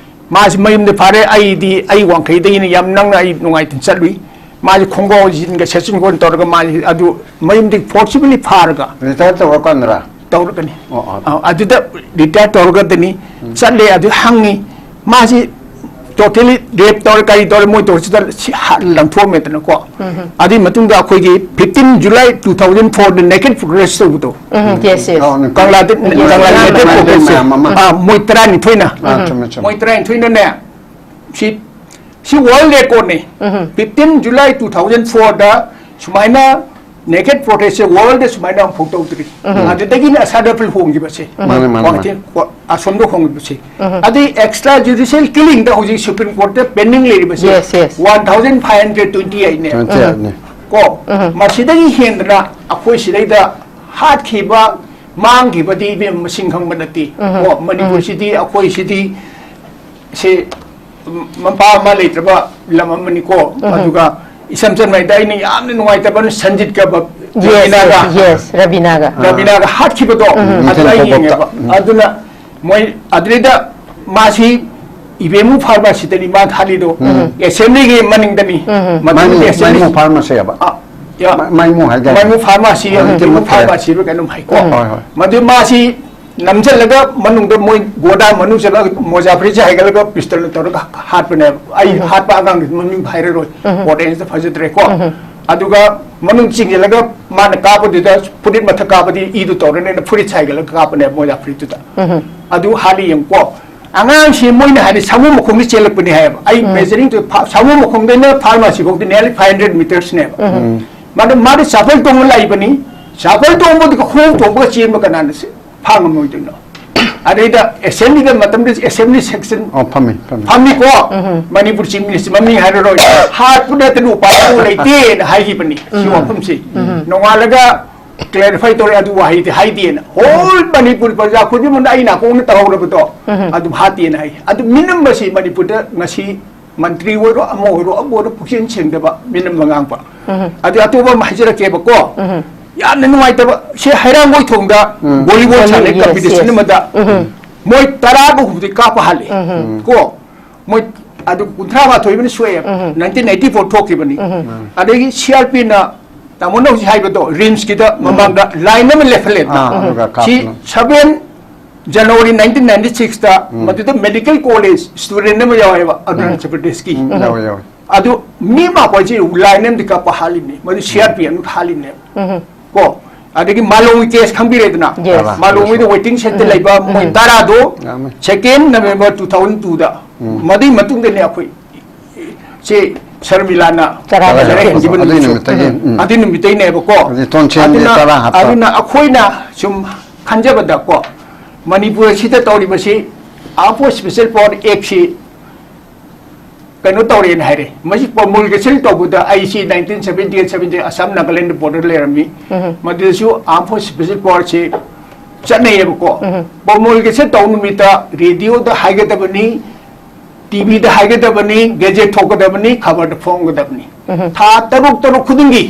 ꯃꯥꯁꯤ ꯃꯌꯨꯝꯗ ꯐꯥꯔꯦ, ꯑꯩꯗꯤ, ꯑꯩ ꯋꯥꯡꯈꯩꯗꯒꯤꯅ ꯌꯥꯝ ꯅꯪꯅ ꯑꯩ ꯅꯨꯡꯉꯥꯏꯇꯅ ꯆꯠꯂꯨꯏ꯫ ꯃꯥꯁꯤ ꯈꯣꯡꯒꯥꯎ ꯖꯤꯟꯒ ꯁꯦꯠꯆꯤꯟ ꯈꯣꯠꯆꯤꯟ ꯇꯧꯔꯒ ꯃꯥꯁꯤ ꯑꯗꯨ ꯃꯌꯨꯝꯗꯒꯤ forcibly ꯐꯥꯔꯒ retire ꯇꯧꯔꯀꯥꯟꯗꯔꯥ? ꯇꯧꯔꯒꯅꯤ꯫ ꯑꯣ, ꯑꯣ꯫ ꯑ, ꯑꯗꯨꯗ retire ꯇꯧꯔꯒꯗꯅꯤ ꯆꯠꯂꯦ, ꯑꯗꯨ ꯍꯪꯉꯤ꯫ ꯃꯥꯁꯤ ꯇꯣꯇꯦꯂꯤ ꯔꯦꯞ ꯇꯧꯔꯦ, ꯀꯔꯤ ꯇꯧꯔꯦ, ꯃꯣꯏ ꯇꯧꯔꯤꯁꯤꯗ ꯁꯤ ꯍꯥꯠ ꯂꯪꯊꯣꯛꯑꯝꯃꯦꯗꯅꯀꯣ꯫ ꯑꯗꯨꯒꯤ ꯃꯇꯨꯡꯗ ꯑꯩꯈꯣꯏꯒꯤ ꯐꯤꯐꯇꯤꯟ ꯖꯨꯂꯥꯏ ꯇꯨ ꯊꯥꯎꯖꯟ ꯐꯣꯔꯗ ꯅꯦꯀꯦꯠ ꯄ꯭ꯔꯣꯇꯦꯁ ꯇꯧꯕꯗꯣ, ꯎꯝ, yes, yes. ꯑꯧ, ꯅꯪ ꯀꯪꯂꯥꯗ Yes, ꯀꯪꯂꯥ yes. ꯅꯦꯀꯦꯠ ꯃꯌꯥꯝ, ꯄ꯭ꯔꯣꯇꯦꯁꯁꯦ, ꯃꯌꯥꯝ ꯑꯃ. ꯑꯥ, ꯃꯣꯏ ꯇꯔꯥꯅꯤꯊꯣꯏꯅ, ꯑꯥ, ꯆꯨꯝꯃꯦ, ꯆꯨꯝꯃꯦ. ꯃꯣꯏ ꯇꯔꯥꯅꯤꯊꯣꯏꯅꯅꯦ, ꯁꯤ ꯁꯤ ꯋꯥꯔꯜ ꯔꯦꯀꯣꯔꯗꯅꯤ꯫ ꯐꯤꯐꯇꯤꯟ ꯖꯨꯂꯥꯏ ꯇꯨ ꯊꯥꯎꯖꯟ ꯐꯣꯔꯗ ꯁꯨꯃꯥꯏꯅ ꯅꯦꯀꯦꯠ ꯄ꯭ꯔꯣꯇꯦꯁꯁꯦ ꯋꯥꯔꯜꯗ ꯁꯨꯃꯥꯏꯅ ꯑꯃꯨꯛꯐꯥꯎ ꯇꯧꯗ꯭ꯔꯤ꯫ ꯑꯗꯨꯗꯒꯤꯅꯤ ꯑꯁꯥꯗꯐꯤꯜ ꯍꯣꯡꯈꯤꯕꯁꯦ, ꯃꯥꯅꯦ, ꯃꯥꯅꯦ, ꯃꯥꯅꯦ. ꯒꯨꯋꯥꯍꯥꯇꯤ, ꯑꯁꯣꯝꯗ ꯍꯣꯡꯈꯤꯕꯁꯦ꯫ ꯑꯗꯩ ꯑꯦꯛꯁꯇ꯭ꯔꯥ ꯖꯨꯗꯤꯁꯤꯌꯦꯜ ꯀꯤꯂꯤꯡꯗ ꯍꯧꯖꯤꯛ ꯁꯨꯄ꯭ꯔꯤꯝ ꯀꯣꯔꯠꯇ ꯄꯦꯟꯗꯤꯡ ꯂꯩꯔꯤꯕꯁꯦ, Yes, yes. One thousand five hundred twenty ꯑꯩꯠꯅꯦ꯫ Twenty eightꯅꯦ. ꯀꯣ, ꯃꯁꯤꯗꯒꯤ ꯍꯦꯟꯗꯅ ꯑꯩꯈꯣꯏ ꯁꯤꯗꯩꯗ ꯍꯥꯠꯈꯤꯕ, ꯃꯥꯡꯈꯤꯕꯗꯤ ꯏꯕꯦꯝ ꯃꯁꯤꯡ ꯈꯪꯕ ꯅꯠꯇꯦ꯫ ꯀꯣ, ꯃꯅꯤꯄꯨꯔꯁꯤꯗꯤ ꯑꯩꯈꯣꯏꯁꯤꯗꯤ ꯁꯤ ꯃꯄꯥ ꯑꯃ ꯂꯩꯇ꯭ꯔꯕ ꯂꯝ ꯑꯃꯅꯤꯀꯣ꯫ ꯑꯗꯨꯒ ꯏꯁꯝ ꯁꯝꯅ ꯍꯥꯏꯗ ꯑꯩꯅ ꯌꯥꯝꯅ ꯅꯨꯡꯉꯥꯏꯇꯕ ꯁꯟꯖꯤꯠꯀ ꯕ-, Yes, ꯔꯕꯤꯅꯥꯒ, yes, yes, ꯔꯕꯤꯅꯥꯒ. ꯔꯕꯤꯅꯥꯒ ꯍꯥꯠꯈꯤꯕꯗꯣ, ꯑꯗꯨ ꯑꯩ ꯅꯤꯡꯊꯦꯝ ꯌꯦꯡꯉꯦꯕ꯫ ꯄꯣꯛꯇ. ꯑꯗꯨꯅ ꯃꯣꯏ ꯑꯗꯨꯗꯩꯗ ꯃꯥꯁꯤ ꯏꯕꯦꯝꯃꯨ ꯐꯥꯔꯃꯥꯁꯤꯗꯅꯤ ꯃꯥ ꯊꯥꯜꯂꯤꯗꯣ, ꯑꯦꯁꯦꯝꯕ꯭ꯂꯤꯒꯤ ꯃꯅꯤꯡꯗꯅꯤ꯫ ꯃꯗꯨ ꯃꯥꯏꯃꯨ, ꯑꯦꯁꯦꯝꯕ꯭ꯂꯤ ꯃꯥꯏꯃꯨ ꯐꯥꯔꯃꯥꯁꯤ ꯍꯥꯏꯕ. ꯑ, ꯌꯥ. ꯃꯥꯏꯃꯨ ꯍꯥꯏꯗꯥꯏꯅꯦ? ꯃꯥꯏꯃꯨ ꯐꯥꯔꯃꯥꯁꯤ, ꯎꯝ. ꯏꯕꯦꯝꯃꯨ ꯐꯥꯔꯃꯥꯁꯤ ꯍꯥꯏꯕ ꯀꯩꯅꯣꯝ ꯍꯥꯏꯀꯣ꯫ ꯍꯣꯏ, ꯍꯣꯏ. ꯃꯗꯨ ꯃꯥꯁꯤ ꯅꯝꯁꯤꯜꯂꯒ ꯃꯅꯨꯡꯗ ꯃꯣꯏ ꯒꯣꯗꯥꯎꯟ ꯃꯅꯨꯡ ꯆꯠꯂꯒ ꯃꯣꯖꯥ ꯐꯨꯔꯤꯠꯁꯦ ꯍꯥꯏꯒꯠꯂꯒ ꯄꯤꯁꯇꯜꯅ ꯇꯧꯔꯒ ꯍꯥꯠꯄꯅꯦꯕ꯫ ꯑꯩ ꯍꯥꯠꯄ ꯑꯉꯥꯡꯗꯨ ꯃꯃꯤꯡ ꯍꯥꯏꯔꯔꯣꯏ, ꯑꯣꯗꯤꯌꯦꯟꯁꯇ ꯐꯖꯗ꯭ꯔꯦꯀꯣ꯫ ꯑꯗꯨꯒ ꯃꯅꯨꯡ ꯆꯤꯡꯁꯤꯜꯂꯒ ꯃꯥꯅ ꯀꯥꯞꯄꯗꯨꯗ ꯐꯨꯔꯤꯠ ꯃꯊꯛ ꯀꯥꯞꯄꯗꯤ ꯏꯗꯨ ꯇꯧꯔꯅꯤꯅ ꯐꯨꯔꯤꯠ ꯁꯥꯏꯒꯠꯂꯒ ꯀꯥꯞꯄꯅꯦꯕ ꯃꯣꯖꯥ ꯐꯨꯔꯤꯠꯇꯨꯗ꯫ ꯑꯗꯨ ꯍꯥꯠꯂꯤ ꯌꯦꯡꯉꯨꯀꯣ꯫ ꯑꯉꯥꯡꯁꯤ ꯃꯣꯏꯅ ꯍꯥꯏꯗꯤ ꯁꯥꯃꯨ ꯃꯈꯣꯡꯗ ꯆꯦꯜꯂꯛꯄꯅꯤ ꯍꯥꯏꯌꯦꯕ꯫ ꯑꯩ ꯃꯦꯖꯔꯤꯡ ꯇꯨ ꯁꯥꯃꯨ ꯃꯈꯣꯡꯗꯩꯅ ꯐꯥꯔꯃꯥꯁꯤ ꯐꯥꯎꯗꯤ ꯅꯤꯌꯔꯂꯤ ꯐꯥꯏꯚ ꯍꯟꯗ꯭ꯔꯦꯠ ꯃꯤꯇꯔꯁꯅꯦꯕ꯫ ꯃꯥꯗꯤ, ꯃꯥꯗꯤ ꯆꯥꯄꯜ ꯇꯣꯡꯉ ꯂꯥꯛꯏꯕꯅꯤ꯫ ꯆꯥꯄꯜ ꯇꯣꯡꯕꯗꯨꯒ ꯈꯣꯡꯎꯞ ꯇꯣꯡꯕꯒ ꯆꯦꯟꯕ ꯀꯅꯥꯅ ꯁꯤ-, ꯐꯥ ꯉꯝꯃꯣꯏꯗꯣꯏꯅꯣ? ꯑꯗꯩꯗ ꯑꯦꯁꯦꯝꯕ꯭ꯂꯤꯗ ꯃꯇꯝꯗ ꯑꯦꯁꯦꯝꯕ꯭ꯂꯤ ꯁꯦꯛꯁꯟ ꯑꯣ, ꯐꯝꯃꯤ, ꯐꯝꯃꯤ. ꯐꯝꯃꯤꯀꯣ꯫ ꯃꯅꯤꯄꯨꯔ ꯆꯤꯐ ꯃꯤꯅꯤꯁꯇꯔ ꯃꯃꯤꯡ ꯍꯥꯏꯔꯔꯣꯏ, ꯍꯥꯠꯄ ꯅꯠꯇꯅ ꯎꯄꯥꯏ ꯑꯃ ꯂꯩꯇꯦꯅ ꯍꯥꯏꯈꯤꯕꯅꯤ ꯁꯤ ꯋꯥꯐꯝꯁꯤ꯫ ꯅꯣꯡꯉꯥꯜꯂꯒ ꯀ꯭ꯂꯦꯔꯤꯐꯥꯏ ꯇꯧꯔꯦ, ꯑꯗꯨ ꯋꯥꯍꯩꯗꯤ ꯍꯥꯏꯗꯦꯅ꯫ ꯍꯣꯜ ꯃꯅꯤꯄꯨꯔ ꯄ꯭ꯔꯖꯥ ꯈꯨꯗꯤꯡꯃꯛꯅ ꯑꯩ ꯅꯥꯀꯣꯡꯅ ꯇꯧꯍꯧꯔꯕꯗꯣ ꯑꯗꯨꯝ ꯍꯥꯠꯇꯦꯅ ꯍꯥꯏ꯫ ꯑꯗꯨ ꯃꯤꯅꯝꯕꯁꯤ ꯃꯅꯤꯄꯨꯔꯗ ꯉꯁꯤ ꯃꯟꯇ꯭ꯔꯤ ꯑꯣꯏꯔꯣ, ꯑꯃ ꯑꯣꯏꯔꯣ, ꯑꯃ ꯑꯣꯏꯔꯣ, ꯄꯨꯛꯆꯦꯜ ꯁꯦꯡꯗꯕ ꯃꯤꯅꯝꯕ ꯉꯥꯡꯕ꯫ ꯑꯗꯨ ꯑꯇꯣꯞꯄ ꯑꯃ ꯍꯥꯏꯖꯔꯛꯀꯦꯕꯀꯣ꯫ ꯌꯥꯝꯅ ꯅꯨꯡꯉꯥꯏꯇꯕ ꯁꯤ ꯍꯩꯔꯥꯡꯒꯣꯏ ꯊꯣꯡꯗ ꯕꯣꯂꯤꯕꯣꯜ ꯕꯣꯂꯤ-, ꯁꯥꯟꯅꯩ yes, ꯀꯝꯄꯤꯇꯤꯁꯟ yes. ꯑꯃꯗ ꯃꯣꯏ ꯇꯔꯥꯒ ꯍꯨꯝꯐꯨꯗꯤ ꯀꯥꯞꯄ ꯍꯥꯜꯂꯤ ꯀꯣ꯫ ꯃꯣꯏ ꯑꯗꯨ ꯀꯨꯟꯊ꯭ꯔꯥ ꯃꯥꯊꯣꯏ ꯁꯣꯛꯑꯦ꯫ ꯅꯥꯏꯟꯇꯤꯟ ꯑꯩꯠꯇꯤ ꯐꯣꯔ ꯊꯣꯛꯈꯤꯕꯅꯤ꯫ ꯑꯗꯒꯤ ꯁꯤ ꯑꯥꯔ ꯄꯤꯅ ꯇꯥꯃꯣꯅ ꯍꯧꯖꯤꯛ ꯍꯥꯏꯕꯗꯣ ꯔꯤꯝꯁꯀꯤꯗ ꯃꯃꯥꯡꯗ ꯂꯥꯏꯟ ꯑꯃ ꯂꯦꯞꯍꯜꯂꯦꯗꯅ꯫ ꯑꯥ, ꯑꯗꯨꯒ ꯁꯤ ꯀꯥꯞꯄꯅ. Seven January nineteen ninety six ꯇ ꯃꯗꯨꯗ medical college student ꯑꯃ ꯌꯥꯎꯋꯦꯕ, ꯑꯔꯨꯅꯥꯆꯜ ꯄ꯭ꯔꯗꯦꯁꯀꯤ꯫ ꯎꯝ, ꯌꯥꯎꯋꯦ, ꯌꯥꯎꯋꯦ꯫ ꯑꯗꯨ ꯃꯤ ꯃꯥ ꯑꯩꯈꯣꯏꯁꯤ line ꯑꯃꯗꯤ ꯀꯞꯄ ꯍꯥꯠꯂꯤꯅꯤ, ꯃꯗꯨ C R P F ꯅ ꯍꯥꯠꯂꯤꯅꯦꯕ꯫ ꯀꯣ, ꯑꯗꯒꯤ ꯃꯥꯂꯣꯝꯒꯤ case ꯈꯪꯕꯤꯔꯦꯗꯅ? Yes. ꯃꯥꯂꯣꯝꯒꯤꯗ waiting shed ꯇ ꯂꯩꯕ ꯃꯣꯏ ꯇꯔꯥꯗꯣ second November two thousand two ꯗ, ꯃꯗꯨꯒꯤ ꯃꯇꯨꯡꯗꯅꯦ ꯑꯩꯈꯣꯏ ꯆꯦ ꯁꯔꯃꯤꯂꯥꯅ ꯆꯔꯥ ꯆꯔꯥ ꯍꯦꯟꯕ ꯍꯦꯟꯈꯤꯕ ꯑꯗꯨꯒꯤ ꯅꯨꯃꯤꯠꯁꯨ꯫ ꯅꯨꯃꯤꯠꯇꯒꯤ, ꯎꯝ꯫ ꯑꯗꯨ ꯅꯨꯃꯤꯠꯇꯩꯅꯦꯕꯀꯣ꯫ ꯑꯗꯨꯗꯤ ꯇꯣꯟꯁꯦꯟꯗꯤ ꯑꯗꯨꯅ, ꯇꯔꯥ ꯍꯥꯞꯄ꯫ ꯑꯗꯨꯅ ꯑꯩꯈꯣꯏꯅ ꯁꯨꯝ ꯈꯟꯖꯕꯗꯀꯣ, ꯃꯅꯤꯄꯨꯔ ꯑꯁꯤꯗ ꯇꯧꯔꯤꯕꯁꯤ Armed Forces Special Power Act ꯁꯤ ꯀꯩꯅꯣ ꯇꯧꯔꯦꯅ ꯍꯥꯏꯔꯦ꯫ ꯃꯁꯤ promulgation ꯇꯧꯕꯗ ꯑꯩꯁꯤ nineteen seventy eight seventy Assam Nagaland border ꯂꯩꯔꯝꯃꯤ꯫ ꯃꯗꯨꯗꯁꯨ Armed Forces Special Power ꯁꯤ ꯆꯠꯅꯩꯌꯦꯕꯀꯣ꯫ Promulgation ꯇꯧ ꯅꯨꯃꯤꯠꯇ radio ꯗ ꯍꯥꯏꯒꯗꯕꯅꯤ, T V ꯗ ꯍꯥꯏꯒꯗꯕꯅꯤ, gazette ꯊꯣꯛꯀꯗꯕꯅꯤ, ꯈꯕꯔꯗ ꯐꯣꯡꯒꯗꯕꯅꯤ꯫ ꯊꯥ ꯇꯔꯨꯛ ꯇꯔꯨꯛ ꯈꯨꯗꯤꯡꯒꯤ꯫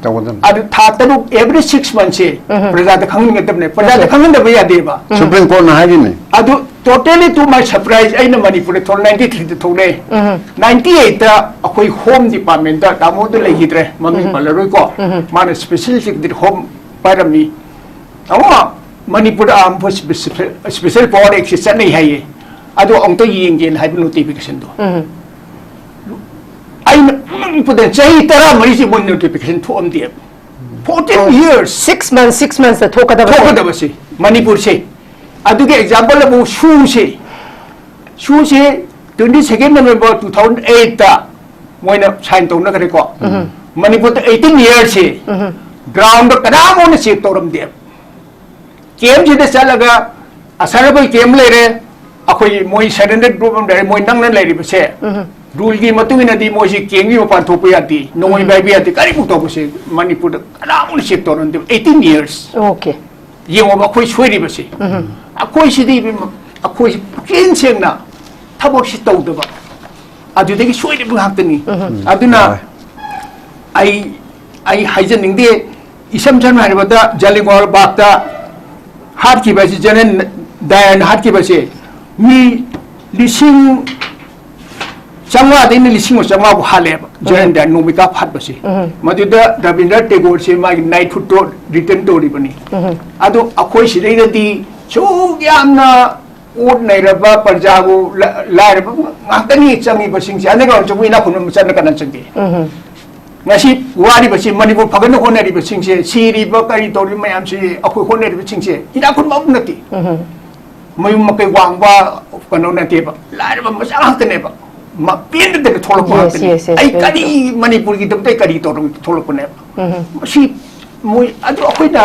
ꯇꯧꯒꯗꯕꯅꯤ꯫ ꯑꯗꯨ ꯊꯥ ꯇꯔꯨꯛ, every six months ꯁꯦ ꯄ꯭ꯔꯖꯥꯗ ꯈꯪꯍꯟꯒꯗꯕꯅꯦ꯫ ꯄ꯭ꯔꯖꯥꯗ ꯈꯪꯍꯟꯗꯕ ꯌꯥꯗꯦꯕ꯫ Supreme Court ꯅ ꯍꯥꯏꯔꯤꯅꯦ꯫ ꯑꯗꯨ totally to my surprise, ꯑꯩꯅ ꯃꯅꯤꯄꯨꯔꯗ ꯊꯣꯛꯂꯛ ninety three ꯗ ꯊꯣꯛꯂꯛꯑꯦ꯫ Ninety eight ꯇ ꯑꯩꯈꯣꯏ Home Department ꯇ ꯇꯥꯃꯣꯗ ꯂꯩꯈꯤꯗ꯭ꯔꯦ, ꯃꯃꯤꯡ ꯄꯜꯂꯔꯣꯏꯀꯣ꯫ ꯃꯥꯅ Special Secretary Home ꯄꯥꯏꯔꯝꯃꯤ꯫ ꯑꯃ ꯃꯅꯤꯄꯨꯔꯗ Armed Forces Special Power Act ꯁꯤ ꯆꯠꯅꯩ ꯍꯥꯏꯌꯦ, ꯑꯗꯣ ꯑꯃꯨꯛꯇ ꯌꯦꯡꯒꯦꯅ ꯍꯥꯏꯕ notification ꯗꯣ꯫ ꯑꯩꯅ ꯉꯛꯄꯗ ꯆꯍꯤ ꯇꯔꯥꯃꯔꯤꯁꯤ ꯃꯣꯏ notification ꯊꯣꯛꯑꯝꯗꯦꯕ꯫ Fourteen years Six months, six months ꯇ ꯊꯣꯛꯀꯗꯕ꯫ ꯊꯣꯛꯀꯗꯕꯁꯤ ꯃꯅꯤꯄꯨꯔꯁꯦ꯫ ꯑꯗꯨꯒꯤ example ꯑꯃꯨꯛ ꯁꯨꯁꯦ꯫ ꯁꯨꯁꯦ twenty second November two thousand eight ꯇ ꯃꯣꯏꯅ sign ꯇꯧꯅꯈ꯭ꯔꯦꯀꯣ꯫ ꯃꯅꯤꯄꯨꯔꯗ eighteen years ꯁꯦ ground ꯗ ꯀꯅꯥꯝ ꯑꯣꯏꯅ check ꯇꯧꯔꯝꯗꯦꯕ꯫ Camp ꯁꯤꯗ ꯆꯠꯂꯒ ꯑꯁꯔꯕꯜ camp ꯂꯩꯔꯦ, ꯑꯩꯈꯣꯏ ꯃꯣꯏ surrender group ꯑꯃ ꯂꯩꯔꯦ, ꯃꯣꯏ ꯅꯪꯅ ꯂꯩꯔꯤꯕꯁꯦ rule ꯒꯤ ꯃꯇꯨꯡ ꯏꯟꯅꯗꯤ ꯃꯣꯏꯁꯤ camp ꯒꯤ ꯃꯄꯥꯟ ꯊꯣꯛꯄ ꯌꯥꯗꯦ, ꯅꯣꯡꯃꯩ ꯄꯥꯏꯕ ꯌꯥꯗꯦ, ꯀꯔꯤꯃꯨꯛ ꯇꯧꯕꯁꯦ ꯃꯅꯤꯄꯨꯔꯗ ꯀꯅꯥꯝ ꯑꯣꯏꯅ check ꯇꯧꯔꯝꯗꯦꯕ eighteen years꯫ Okay. ꯌꯦꯡꯉꯣꯕ ꯑꯩꯈꯣꯏ ꯁꯣꯏꯔꯤꯕꯁꯦ꯫ ꯑꯩꯈꯣꯏꯁꯤꯗꯤ ꯏꯕꯦꯝꯃ, ꯑꯩꯈꯣꯏꯁꯤ ꯄꯨꯛꯆꯦꯟ ꯁꯦꯡꯅ ꯊꯕꯛꯁꯤ ꯇꯧꯗꯕ, ꯑꯗꯨꯗꯒꯤ ꯁꯣꯏꯔꯤꯕ ꯉꯥꯛꯇꯅꯤ꯫ ꯑꯗꯨꯅ ꯑꯩ, ꯑꯩ ꯍꯥꯏꯖꯅꯤꯡꯗꯦ, ꯏꯁꯝ ꯁꯝꯅ ꯍꯥꯏꯔꯕꯗ ꯖꯥꯂꯤꯌꯥꯟꯋꯥꯂꯥ ꯕꯥꯒꯇ ꯍꯥꯠꯈꯤꯕ ꯑꯁꯤ, ꯖꯦꯅꯔꯦꯜ ꯗꯥꯌꯔꯅ ꯍꯥꯠꯈꯤꯕꯁꯦ ꯃꯤ ꯂꯤꯁꯤꯡ ꯆꯥꯝꯃꯉꯥꯗꯩꯅ ꯂꯤꯁꯤꯡ ꯑꯃ ꯆꯥꯝꯃꯉꯥ ꯐꯥꯎ ꯍꯥꯠꯂꯦꯕ, ꯖꯦꯅꯔꯦꯜ ꯗꯥꯌꯔ ꯅꯣꯡꯃꯩ ꯀꯥꯞ ꯍꯥꯠꯄꯁꯦ꯫ ꯃꯗꯨꯗ ꯔꯕꯤꯟꯗ꯭ꯔ ꯇꯦꯒꯣꯔꯁꯦ ꯃꯥꯒꯤ knighthood ꯗꯣ retain ꯇꯧꯔꯤꯕꯅꯤ꯫ ꯑꯗꯣ ꯑꯩꯈꯣꯏ ꯁꯤꯗꯩꯗꯗꯤ ꯁꯨꯛ ꯌꯥꯝꯅ ꯑꯣꯠ ꯅꯩꯔꯕ ꯄ꯭ꯔꯖꯥꯕꯨ ꯂ-, ꯂꯥꯏꯔꯕ ꯉꯥꯛꯇꯅꯤ ꯆꯪꯉꯤꯕꯁꯤꯡꯁꯦ꯫ ꯑꯅꯤꯒ ꯆꯪꯉꯤ ꯏꯅꯥꯛ ꯈꯨꯟꯕ ꯃꯆꯥꯅ ꯀꯅꯥ ꯆꯪꯒꯦ? ꯎꯝ꯫ ꯉꯁꯤ ꯋꯥꯔꯤꯕꯁꯤ ꯃꯅꯤꯄꯨꯔ ꯐꯒꯠꯅ ꯍꯣꯠꯅꯔꯤꯕꯁꯤꯡꯁꯦ, ꯁꯤꯔꯤꯕ ꯀꯔꯤ ꯇꯧꯔꯤꯕ ꯃꯌꯥꯝꯁꯤ ꯑꯩꯈꯣꯏ ꯍꯣꯠꯅꯔꯤꯕꯁꯤꯡꯁꯦ ꯏꯅꯥꯛ ꯈꯨꯟꯕ ꯑꯃ ꯅꯠꯇꯦ꯫ ꯎꯝ꯫ ꯃꯌꯨꯝ ꯃꯀꯩ ꯋꯥꯡꯕ ꯀꯩꯅꯣ ꯅꯠꯇꯦꯕ, ꯂꯥꯏꯔꯕ ꯃꯆꯥ ꯉꯥꯛꯇꯅꯦꯕ꯫ ꯃꯄꯦꯟꯗꯗꯅ ꯊꯣꯛꯂꯛꯄ ꯉꯥꯛꯇꯅꯤ꯫ Yes, yes, ꯑꯩ very ꯀꯔꯤ true꯫ ꯃꯅꯤꯄꯨꯔꯒꯤꯗꯃꯛꯇ ꯑꯩ ꯀꯔꯤ ꯇꯧꯔꯒ ꯊꯣꯛꯂꯛꯄꯅꯦꯕ? ꯎꯝ꯫ ꯃꯁꯤ ꯃꯣꯏ ꯑꯗꯨ ꯑꯩꯈꯣꯏꯅ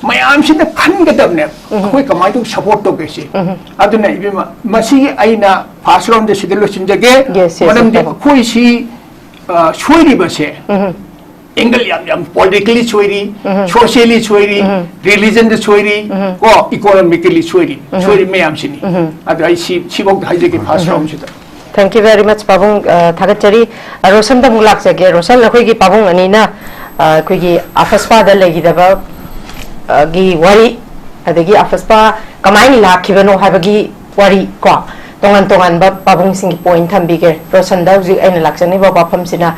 ꯃꯌꯥꯝꯁꯤꯅ ꯈꯟꯒꯗꯕꯅꯦꯕ꯫ ꯎꯝ꯫ ꯑꯩꯈꯣꯏ ꯀꯃꯥꯏꯅ ꯇꯧ ꯁꯄꯣꯔꯠ ꯇꯧꯒꯦ ꯁꯤ? ꯎꯝ꯫ ꯑꯗꯨꯅ ꯏꯕꯦꯝꯃ, ꯃꯁꯤꯒꯤ ꯑꯩꯅ ꯐꯥꯔꯁ ꯔꯥꯎꯟꯗ ꯁꯤꯗ ꯂꯣꯏꯁꯤꯟꯖꯒꯦ꯫ Yes, yes, ꯃꯔꯝꯗꯤ yes꯫ ꯑꯩꯈꯣꯏꯁꯤ, ꯑ, ꯁꯣꯏꯔꯤꯕꯁꯦ ꯎꯝ꯫ ꯑꯦꯡꯒꯜ ꯌꯥꯝ ꯌꯥꯝ, ꯄꯣꯂꯤꯇꯤꯀꯦꯜꯂꯤ ꯁꯣꯏꯔꯤ, ꯎꯝ꯫ ꯁꯣꯁꯤꯌꯦꯜꯂꯤ ꯁꯣꯏꯔꯤ, ꯎꯝ꯫ ꯔꯤꯂꯤꯖꯟꯗ ꯁꯣꯏꯔꯤ, ꯎꯝ꯫ ꯀꯣ, ꯏꯀꯣꯅꯣꯃꯤꯀꯦꯜꯂꯤ ꯁꯣꯏꯔꯤ, ꯎꯝ꯫ ꯁꯣꯏꯔꯤ ꯃꯌꯥꯝꯁꯤꯅꯤ꯫ ꯎꯝ꯫ ꯑꯗꯣ ꯑꯩ ꯁꯤ, ꯁꯤꯐꯧꯗ ꯍꯥꯏꯖꯒꯦ ꯐꯥꯔꯁ ꯎꯝ꯫ ꯔꯥꯎꯟꯁꯤꯗ꯫ Thank you very much, ꯄꯥꯕꯨꯡ꯫ ꯑ, ꯊꯥꯒꯠꯆꯔꯤ꯫ ꯑ, ꯔꯣꯁꯟꯗ ꯑꯃꯨꯛ ꯂꯥꯛꯆꯒꯦ꯫ ꯔꯣꯁꯟ, ꯑꯩꯈꯣꯏꯒꯤ ꯄꯥꯕꯨꯡ ꯑꯅꯤꯅ, ꯑ, ꯑꯩꯈꯣꯏꯒꯤ ꯑꯐꯁꯄꯥꯗ ꯂꯩꯈꯤꯗꯕ, ꯑ, ꯒꯤ ꯋꯥꯔꯤ, ꯑꯗꯒꯤ ꯑꯐꯁꯄꯥ ꯀꯃꯥꯏꯅ ꯂꯥꯛꯈꯤꯕꯅꯣ ꯍꯥꯏꯕꯒꯤ ꯋꯥꯔꯤ ꯀꯣ, ꯇꯣꯉꯥꯟ ꯇꯣꯉꯥꯟꯕ ꯄꯥꯕꯨꯡꯁꯤꯡꯒꯤ ꯄꯣꯏꯟꯠ ꯊꯝꯕꯤꯒꯦ꯫ ꯔꯣꯁꯟꯗ ꯍꯧꯖꯤꯛ ꯑꯩꯅ ꯂꯥꯛꯆꯅꯤꯡꯕ ꯋꯥꯐꯝꯁꯤꯅ,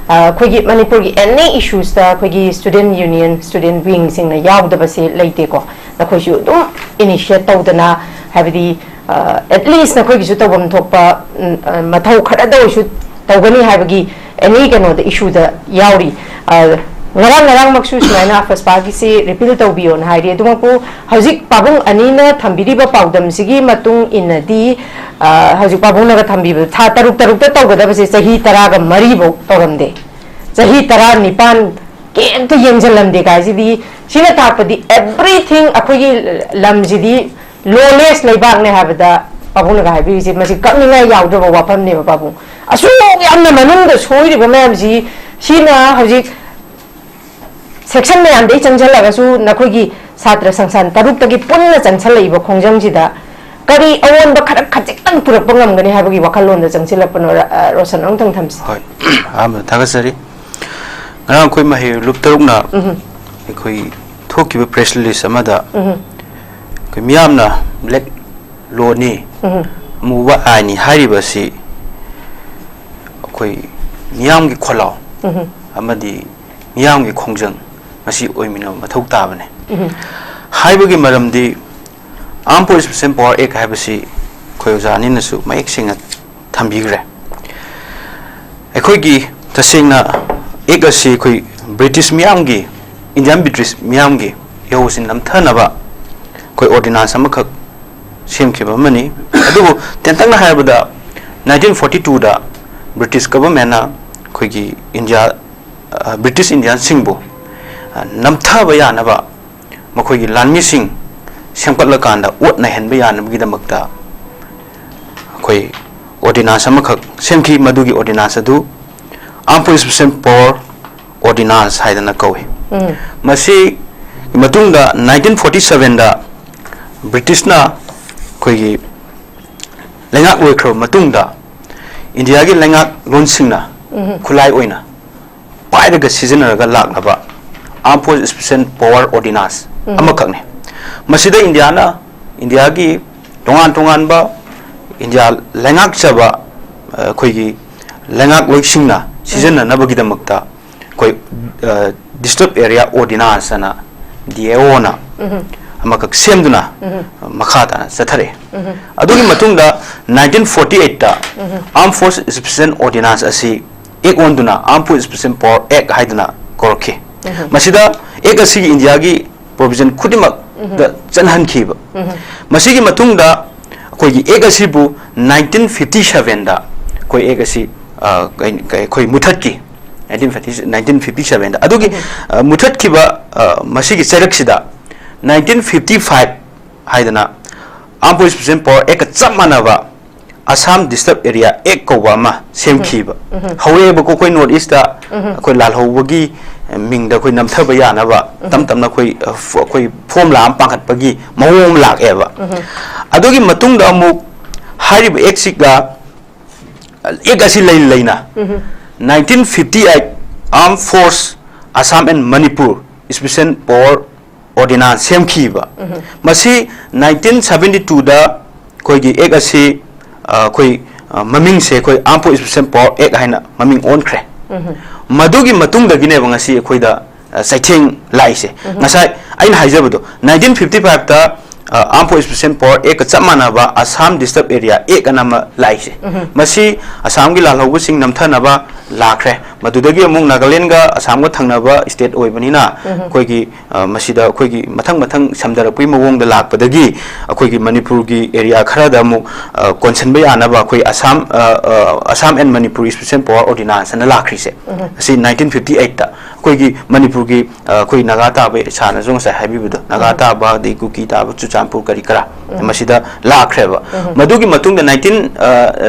ꯑ, ꯑꯩꯈꯣꯏꯒꯤ ꯃꯅꯤꯄꯨꯔꯒꯤ ꯑꯦꯅꯤ ꯏꯁꯨꯁꯇ ꯑꯩꯈꯣꯏꯒꯤ ꯁ꯭ꯇꯨꯗꯦꯟꯠ ꯌꯨꯅꯤꯌꯟ, ꯁ꯭ꯇꯨꯗꯦꯟꯠ ꯋꯤꯡꯁꯤꯡꯅ ꯌꯥꯎꯗꯕꯁꯦ ꯂꯩꯇꯦꯀꯣ꯫ ꯅꯈꯣꯏꯁꯨ ꯑꯗꯨꯝ ꯏꯅꯤꯁꯤꯌꯦꯠ ꯇꯧꯗꯅ, ꯍꯥꯏꯕꯗꯤ, ꯑ, ꯑꯦꯠꯂꯤꯁ ꯅꯈꯣꯏꯒꯤꯁꯨ ꯇꯧꯐꯝ ꯊꯣꯛꯄ, ꯎꯝ, ꯑ, ꯃꯊꯧ ꯈꯔꯗ ꯑꯣꯏꯔꯁꯨ ꯇꯧꯒꯅꯤ ꯍꯥꯏꯕꯒꯤ ꯑꯦꯅꯤ ꯀꯩꯅꯣꯗ ꯏꯁꯨꯗ ꯌꯥꯎꯔꯤ꯫ ꯑ, ꯉꯔꯥꯡ ꯉꯔꯥꯡꯃꯛꯁꯨ ꯁꯨꯃꯥꯏꯅ ꯑꯐꯁꯄꯥꯒꯤꯁꯤ ꯔꯤꯄꯤꯜ ꯇꯧꯕꯤꯌꯣꯅ ꯍꯥꯏꯔꯤ꯫ ꯑꯗꯨꯃꯛꯄꯨ ꯍꯧꯖꯤꯛ ꯄꯥꯕꯨꯡ ꯑꯅꯤꯅ ꯊꯝꯕꯤꯔꯤꯕ ꯄꯥꯎꯗꯝꯁꯤꯒꯤ ꯃꯇꯨꯡ ꯏꯟꯅꯗꯤ, ꯑ, ꯍꯧꯖꯤꯛ ꯄꯥꯕꯨꯡꯅꯒ ꯊꯝꯕꯤꯕ ꯊꯥ ꯇꯔꯨꯛ ꯇꯔꯨꯛꯇ ꯇꯧꯒꯗꯕꯁꯦ ꯆꯍꯤ ꯇꯔꯥꯒ ꯃꯔꯤꯐꯧ ꯇꯧꯔꯝꯗꯦ꯫ ꯆꯍꯤ ꯇꯔꯥꯅꯤꯄꯥꯟ ꯀꯩꯝꯇ ꯌꯦꯡꯁꯤꯜꯂꯝꯗꯦ ꯀꯥꯏꯁꯤꯗꯤ, ꯁꯤꯅ ꯇꯥꯛꯄꯗꯤ everything ꯑꯩꯈꯣꯏꯒꯤ ꯂꯝꯁꯤꯗꯤ ꯂꯣꯂꯦꯁ ꯂꯩꯕꯥꯛꯅꯦ ꯍꯥꯏꯕꯗ ꯄꯥꯕꯨꯡꯅꯒ ꯍꯥꯏꯕꯤꯔꯤꯁꯦ ꯃꯁꯤ ꯀꯛꯅꯤꯡꯉꯥꯏ ꯌꯥꯎꯗ꯭ꯔꯕ ꯋꯥꯐꯝꯅꯦꯕ ꯄꯥꯕꯨꯡ꯫ ꯑꯁꯨꯛ ꯌꯥꯝꯅ ꯃꯅꯨꯡꯗ ꯁꯣꯏꯔꯤꯕ ꯃꯌꯥꯝꯁꯤ, ꯁꯤꯅ ꯍꯧꯖꯤꯛ ꯁꯦꯛꯁꯟ ꯃꯌꯥꯝꯗꯒꯤ ꯆꯪꯁꯤꯜꯂꯒꯁꯨ ꯅꯈꯣꯏꯒꯤ ꯁꯥꯇ꯭ꯔ ꯁꯪꯁꯊꯥꯟ ꯇꯔꯨꯛꯇꯒꯤ ꯄꯨꯟꯅ ꯆꯪꯁꯤꯜꯂꯛꯏꯕ ꯈꯣꯡꯖꯪꯁꯤꯗ ꯀꯔꯤ ꯑꯑꯣꯟꯕ ꯈꯔ ꯈꯖꯤꯛꯇꯪ ꯄꯨꯔꯛꯄ ꯉꯝꯒꯅꯤ ꯍꯥꯏꯕꯒꯤ ꯋꯥꯈꯜꯂꯣꯟꯗ ꯆꯪꯁꯤꯜꯂꯛꯄꯅꯣ? ꯔ-, ꯑ, ꯔꯣꯁꯟ, ꯑꯃꯨꯛꯇꯪ ꯊꯝꯁꯤ꯫ ꯍꯣꯏ, ꯑꯍꯥꯟꯕꯗ ꯊꯥꯒꯠꯆꯔꯤ꯫ ꯉꯔꯥꯡ ꯑꯩꯈꯣꯏ ꯃꯍꯩꯔꯣꯏ ꯂꯨꯞ ꯇꯔꯨꯛꯅ ꯎꯝꯍꯨꯝ꯫ ꯑꯩꯈꯣꯏ ꯊꯣꯛꯈꯤꯕ ꯄ꯭ꯔꯦꯁ ꯔꯤꯂꯤꯁ ꯑꯃꯗ ꯎꯝꯍꯨꯝ꯫ ꯑꯩꯈꯣꯏ ꯃꯤꯌꯥꯝꯅ ꯕ꯭ꯂꯦꯛ ꯂꯣꯅꯤ, ꯎꯝꯍꯨꯝ꯫ ꯑꯃꯨꯕ ꯑꯥꯏꯟꯅꯤ ꯍꯥꯏꯔꯤꯕꯁꯤ ꯑꯩꯈꯣꯏ ꯃꯤꯌꯥꯝꯒꯤ ꯈꯣꯜꯂꯥꯎ ꯎꯝꯍꯨꯝ꯫ ꯑꯃꯗꯤ ꯃꯤꯌꯥꯝꯒꯤ ꯈꯣꯡꯖꯪ ꯃꯁꯤ ꯑꯣꯏꯃꯤꯟꯅꯕ ꯃꯊꯧ ꯇꯥꯕꯅꯤ꯫ ꯎꯝꯍꯨꯝ꯫ ꯍꯥꯏꯕꯒꯤ ꯃꯔꯝꯗꯤ Armed Forces Special Power Act ꯍꯥꯏꯕꯁꯤ ꯑꯩꯈꯣꯏ ꯑꯣꯖꯥ ꯑꯅꯤꯅꯁꯨ ꯃꯌꯦꯛ ꯁꯦꯡꯅ ꯊꯝꯕꯤꯈ꯭ꯔꯦ꯫ ꯑꯩꯈꯣꯏꯒꯤ ꯇꯁꯦꯡꯅ ꯑꯦꯛ ꯑꯁꯤ ꯑꯩꯈꯣꯏ ꯕ꯭ꯔꯤꯇꯤꯁ ꯃꯤꯌꯥꯝꯒꯤ, ꯏꯟꯗꯤꯌꯥꯟ ꯕ꯭ꯔꯤꯇꯤꯁ ꯃꯤꯌꯥꯝꯒꯤ ꯏꯍꯧꯁꯤ ꯅꯝꯊꯅꯕ ꯑꯩꯈꯣꯏ ꯑꯣꯔꯗꯤꯅꯥꯟꯁ ꯑꯃꯈꯛ ꯁꯦꯝꯈꯤꯕ ꯑꯃꯅꯤ꯫ ꯑꯗꯨꯕꯨ ꯇꯦꯟꯇꯛꯅ ꯍꯥꯏꯔꯕꯗ, ꯅꯥꯏꯟꯇꯤꯟ ꯐꯣꯔꯇꯤ ꯇꯨꯗ ꯕ꯭ꯔꯤꯇꯤꯁ ꯒꯚꯔꯟꯃꯦꯟꯅ ꯑꯩꯈꯣꯏꯒꯤ ꯏꯟꯗꯤꯌꯥ, ꯑ, ꯕ꯭ꯔꯤꯇꯤꯁ ꯏꯟꯗꯤꯌꯥꯟꯁꯤꯡꯕꯨ, ꯑ, ꯅꯝꯊꯕ ꯌꯥꯅꯕ ꯃꯈꯣꯏꯒꯤ ꯂꯥꯟꯃꯤꯁꯤꯡ ꯁꯦꯝꯒꯠꯂꯀꯥꯟꯗ ꯑꯣꯠ ꯅꯩꯍꯟꯕ ꯌꯥꯅꯕꯒꯤꯗꯃꯛꯇ ꯑꯩꯈꯣꯏ ꯑꯣꯔꯗꯤꯅꯥꯟꯁ ꯑꯃꯈꯛ ꯁꯦꯝꯈꯤ꯫ ꯃꯗꯨꯒꯤ ꯑꯣꯔꯗꯤꯅꯥꯟꯁ ꯑꯗꯨ Armed Forces Special Power Ordinance ꯍꯥꯏꯗꯅ ꯀꯧꯏ꯫ ꯃꯁꯤ ꯃꯇꯨꯡꯗ ꯅꯥꯏꯟꯇꯤꯟ ꯐꯣꯔꯇꯤ ꯁꯚꯦꯟꯗ ꯕ꯭ꯔꯤꯇꯤꯁꯅ ꯑꯩꯈꯣꯏꯒꯤ ꯂꯩꯉꯥꯛ ꯂꯣꯏꯈ꯭ꯔꯕ ꯃꯇꯨꯡꯗ ꯏꯟꯗꯤꯌꯥꯒꯤ ꯂꯩꯉꯥꯛꯂꯣꯟꯁꯤꯡꯅ ꯈꯨꯠꯂꯥꯏ ꯑꯣꯏꯅ ꯄꯥꯏꯔꯒ ꯁꯤꯖꯤꯟꯅꯔꯒ ꯂꯥꯛꯅꯕ Armed Forces Special Power Ordinance ꯑꯃꯈꯛꯅꯤ꯫ ꯃꯁꯤꯗ ꯏꯟꯗꯤꯌꯥꯅ, ꯏꯟꯗꯤꯌꯥꯒꯤ ꯇꯣꯉꯥꯟ ꯇꯣꯉꯥꯟꯕ ꯏꯟꯗꯤꯌꯥ ꯂꯩꯉꯥꯛꯆꯕ, ꯑ, ꯑꯩꯈꯣꯏꯒꯤ ꯂꯩꯉꯥꯛꯂꯣꯏꯁꯤꯡꯅ ꯁꯤꯖꯤꯟꯅꯅꯕꯒꯤꯗꯃꯛꯇ ꯑꯩꯈꯣꯏ, ꯑ, Disturbed Area Ordinance ꯑꯅ, ꯗꯤ ꯑꯦ ꯑꯣꯅ ꯑꯃꯈꯛ ꯁꯦꯝꯗꯨꯅ ꯃꯈꯥ ꯇꯥꯅ ꯆꯠꯊꯔꯛꯑꯦ꯫ ꯑꯗꯨꯒꯤ ꯃꯇꯨꯡꯗ ꯅꯥꯏꯟꯇꯤꯟ ꯐꯣꯔꯇꯤ ꯑꯩꯠꯇ Armed Forces Special Ordinance ꯑꯁꯤ ꯑꯦꯛ ꯑꯣꯟꯗꯨꯅ Armed Forces Special Power Act ꯍꯥꯏꯗꯨꯅ ꯀꯧꯔꯛꯈꯤ꯫ ꯃꯁꯤꯗ ꯑꯦꯛ ꯑꯁꯤꯒꯤ ꯏꯟꯗꯤꯌꯥꯒꯤ ꯄ꯭ꯔꯣꯚꯤꯖꯟ ꯈꯨꯗꯤꯡꯃꯛꯇ ꯆꯠꯍꯟꯈꯤꯕ꯫ ꯃꯁꯤꯒꯤ ꯃꯇꯨꯡꯗ ꯑꯩꯈꯣꯏꯒꯤ ꯑꯦꯛ ꯑꯁꯤꯕꯨ ꯅꯥꯏꯟꯇꯤꯟ ꯐꯤꯐꯇꯤ ꯁꯚꯦꯟꯗ ꯑꯩꯈꯣꯏ ꯑꯦꯛ ꯑꯁꯤ, ꯑ, ꯀꯩ-, ꯀꯩ-, ꯑꯩꯈꯣꯏ ꯃꯨꯊꯠꯈꯤ꯫ ꯅꯥꯏꯟꯇꯤꯟ ꯐꯤꯐꯇꯤ, ꯅꯥꯏꯟꯇꯤꯟ ꯐꯤꯐꯇꯤ ꯁꯚꯦꯟꯗ꯫ ꯑꯗꯨꯒꯤ, ꯑ, ꯃꯨꯊꯠꯈꯤꯕ, ꯑ, ꯃꯁꯤꯒꯤ ꯆꯩꯔꯛꯁꯤꯗ ꯅꯥꯏꯟꯇꯤꯟ ꯐꯤꯐꯇꯤ ꯐꯥꯏꯚ ꯍꯥꯏꯗꯅ Armed Forces Special Power Act ꯀ ꯆꯞ ꯃꯥꯟꯅꯕ Assam Disturbed Area Act ꯀꯧꯕ ꯑꯃ ꯁꯦꯝꯈꯤꯕ꯫ ꯍꯧꯔꯛꯑꯦꯕꯀꯣ, ꯑꯩꯈꯣꯏ North East ꯇ ꯑꯩꯈꯣꯏ ꯂꯥꯜꯍꯧꯕꯒꯤ ꯃꯤꯡꯗ ꯑꯩꯈꯣꯏ ꯅꯝꯊꯕ ꯌꯥꯅꯕ ꯇꯞ ꯇꯞꯅ ꯑꯩꯈꯣꯏ, ꯑ, ꯐ-, ꯑꯩꯈꯣꯏ ꯐꯣꯔꯃꯨꯂꯥ ꯑꯃ ꯄꯥꯟꯈꯠꯄꯒꯤ ꯃꯑꯣꯡ ꯑꯃ ꯂꯥꯛꯑꯦꯕ꯫ ꯑꯗꯨꯒꯤ ꯃꯇꯨꯡꯗ ꯑꯃꯨꯛ ꯍꯥꯏꯔꯤꯕ ꯑꯦꯛꯁꯤꯒ, ꯑꯦꯛ ꯑꯁꯤ ꯂꯩ ꯂꯩꯅ nineteen fifty eight Armed Force Assam and Manipur Special Power Ordinance ꯁꯦꯝꯈꯤꯕ꯫ ꯃꯁꯤ ꯅꯥꯏꯟꯇꯤꯟ ꯁꯚꯦꯟꯇꯤ ꯇꯨꯗ ꯑꯩꯈꯣꯏꯒꯤ ꯑꯦꯛ ꯑꯁꯤ, ꯑ, ꯑꯩꯈꯣꯏ, ꯑ, ꯃꯃꯤꯡꯁꯦ ꯑꯩꯈꯣꯏ Armed Forces Special Power Act ꯍꯥꯏꯅ ꯃꯃꯤꯡ ꯑꯣꯟꯈ꯭ꯔꯦ꯫ ꯃꯗꯨꯒꯤ ꯃꯇꯨꯡꯗꯒꯤꯅꯦꯕ ꯉꯁꯤ ꯑꯩꯈꯣꯏꯗ, ꯑ, ꯆꯩꯊꯦꯡ ꯂꯥꯛꯏꯁꯦ꯫ ꯉꯁꯥꯏ ꯑꯩꯅ ꯍꯥꯏꯖꯕꯗꯣ, ꯅꯥꯏꯟꯇꯤꯟ ꯐꯤꯐꯇꯤ ꯐꯥꯏꯚꯇ ꯑ, Armed Forces Special Power Act ꯀ ꯆꯞ ꯃꯥꯟꯅꯕ Assam Disturbed Area Act ꯑꯅ ꯑꯃ ꯂꯥꯛꯏꯁꯦ꯫ ꯃꯁꯤ ꯑꯁꯥꯝꯒꯤ ꯂꯥꯜꯍꯧꯕꯁꯤꯡ ꯅꯝꯊꯅꯕ ꯂꯥꯛꯈ꯭ꯔꯦ꯫ ꯃꯗꯨꯗꯒꯤ ꯑꯃꯨꯛ ꯅꯥꯒꯥꯂꯦꯟꯒ ꯑꯁꯥꯝꯒ ꯊꯪꯅꯕ state ꯑꯣꯏꯕꯅꯤꯅ, ꯑꯩꯈꯣꯏꯒꯤ, ꯑ, ꯃꯁꯤꯗ ꯑꯩꯈꯣꯏꯒꯤ ꯃꯊꯪ ꯃꯊꯪ ꯁꯝꯊꯔꯛꯄꯒꯤ ꯃꯑꯣꯡꯗ ꯂꯥꯛꯄꯗꯒꯤ, ꯑꯩꯈꯣꯏꯒꯤ ꯃꯅꯤꯄꯨꯔꯒꯤ area ꯈꯔꯗ ꯑꯃꯨꯛ, ꯑ, ꯀꯣꯟꯁꯤꯟꯕ ꯌꯥꯅꯕ ꯑꯩꯈꯣꯏ ꯑꯁꯥꯝ, ꯑ, ꯑ, Assam and Manipur Special Power Ordinance ꯑꯅ ꯂꯥꯛꯈ꯭ꯔꯤꯁꯦ꯫ ꯑꯁꯤ nineteen fifty eight ꯇ ꯑꯩꯈꯣꯏꯒꯤ ꯃꯅꯤꯄꯨꯔꯒꯤ, ꯑ, ꯑꯩꯈꯣꯏ ꯅꯥꯒꯥ ꯇꯥꯕ, ꯏꯁꯥꯅꯁꯨ ꯉꯁꯥꯏ ꯍꯥꯏꯕꯤꯕꯗꯣ, ꯅꯥꯒꯥ ꯇꯥꯕ, ꯑꯗꯩ ꯀꯨꯀꯤ ꯇꯥꯕ, ꯆꯨꯔꯆꯥꯟꯄꯨꯔ ꯀꯔꯤ ꯀꯔꯥ, ꯃꯁꯤꯗ ꯂꯥꯛꯈ꯭ꯔꯦꯕ꯫ ꯃꯗꯨꯒꯤ ꯃꯇꯨꯡꯗ nineteen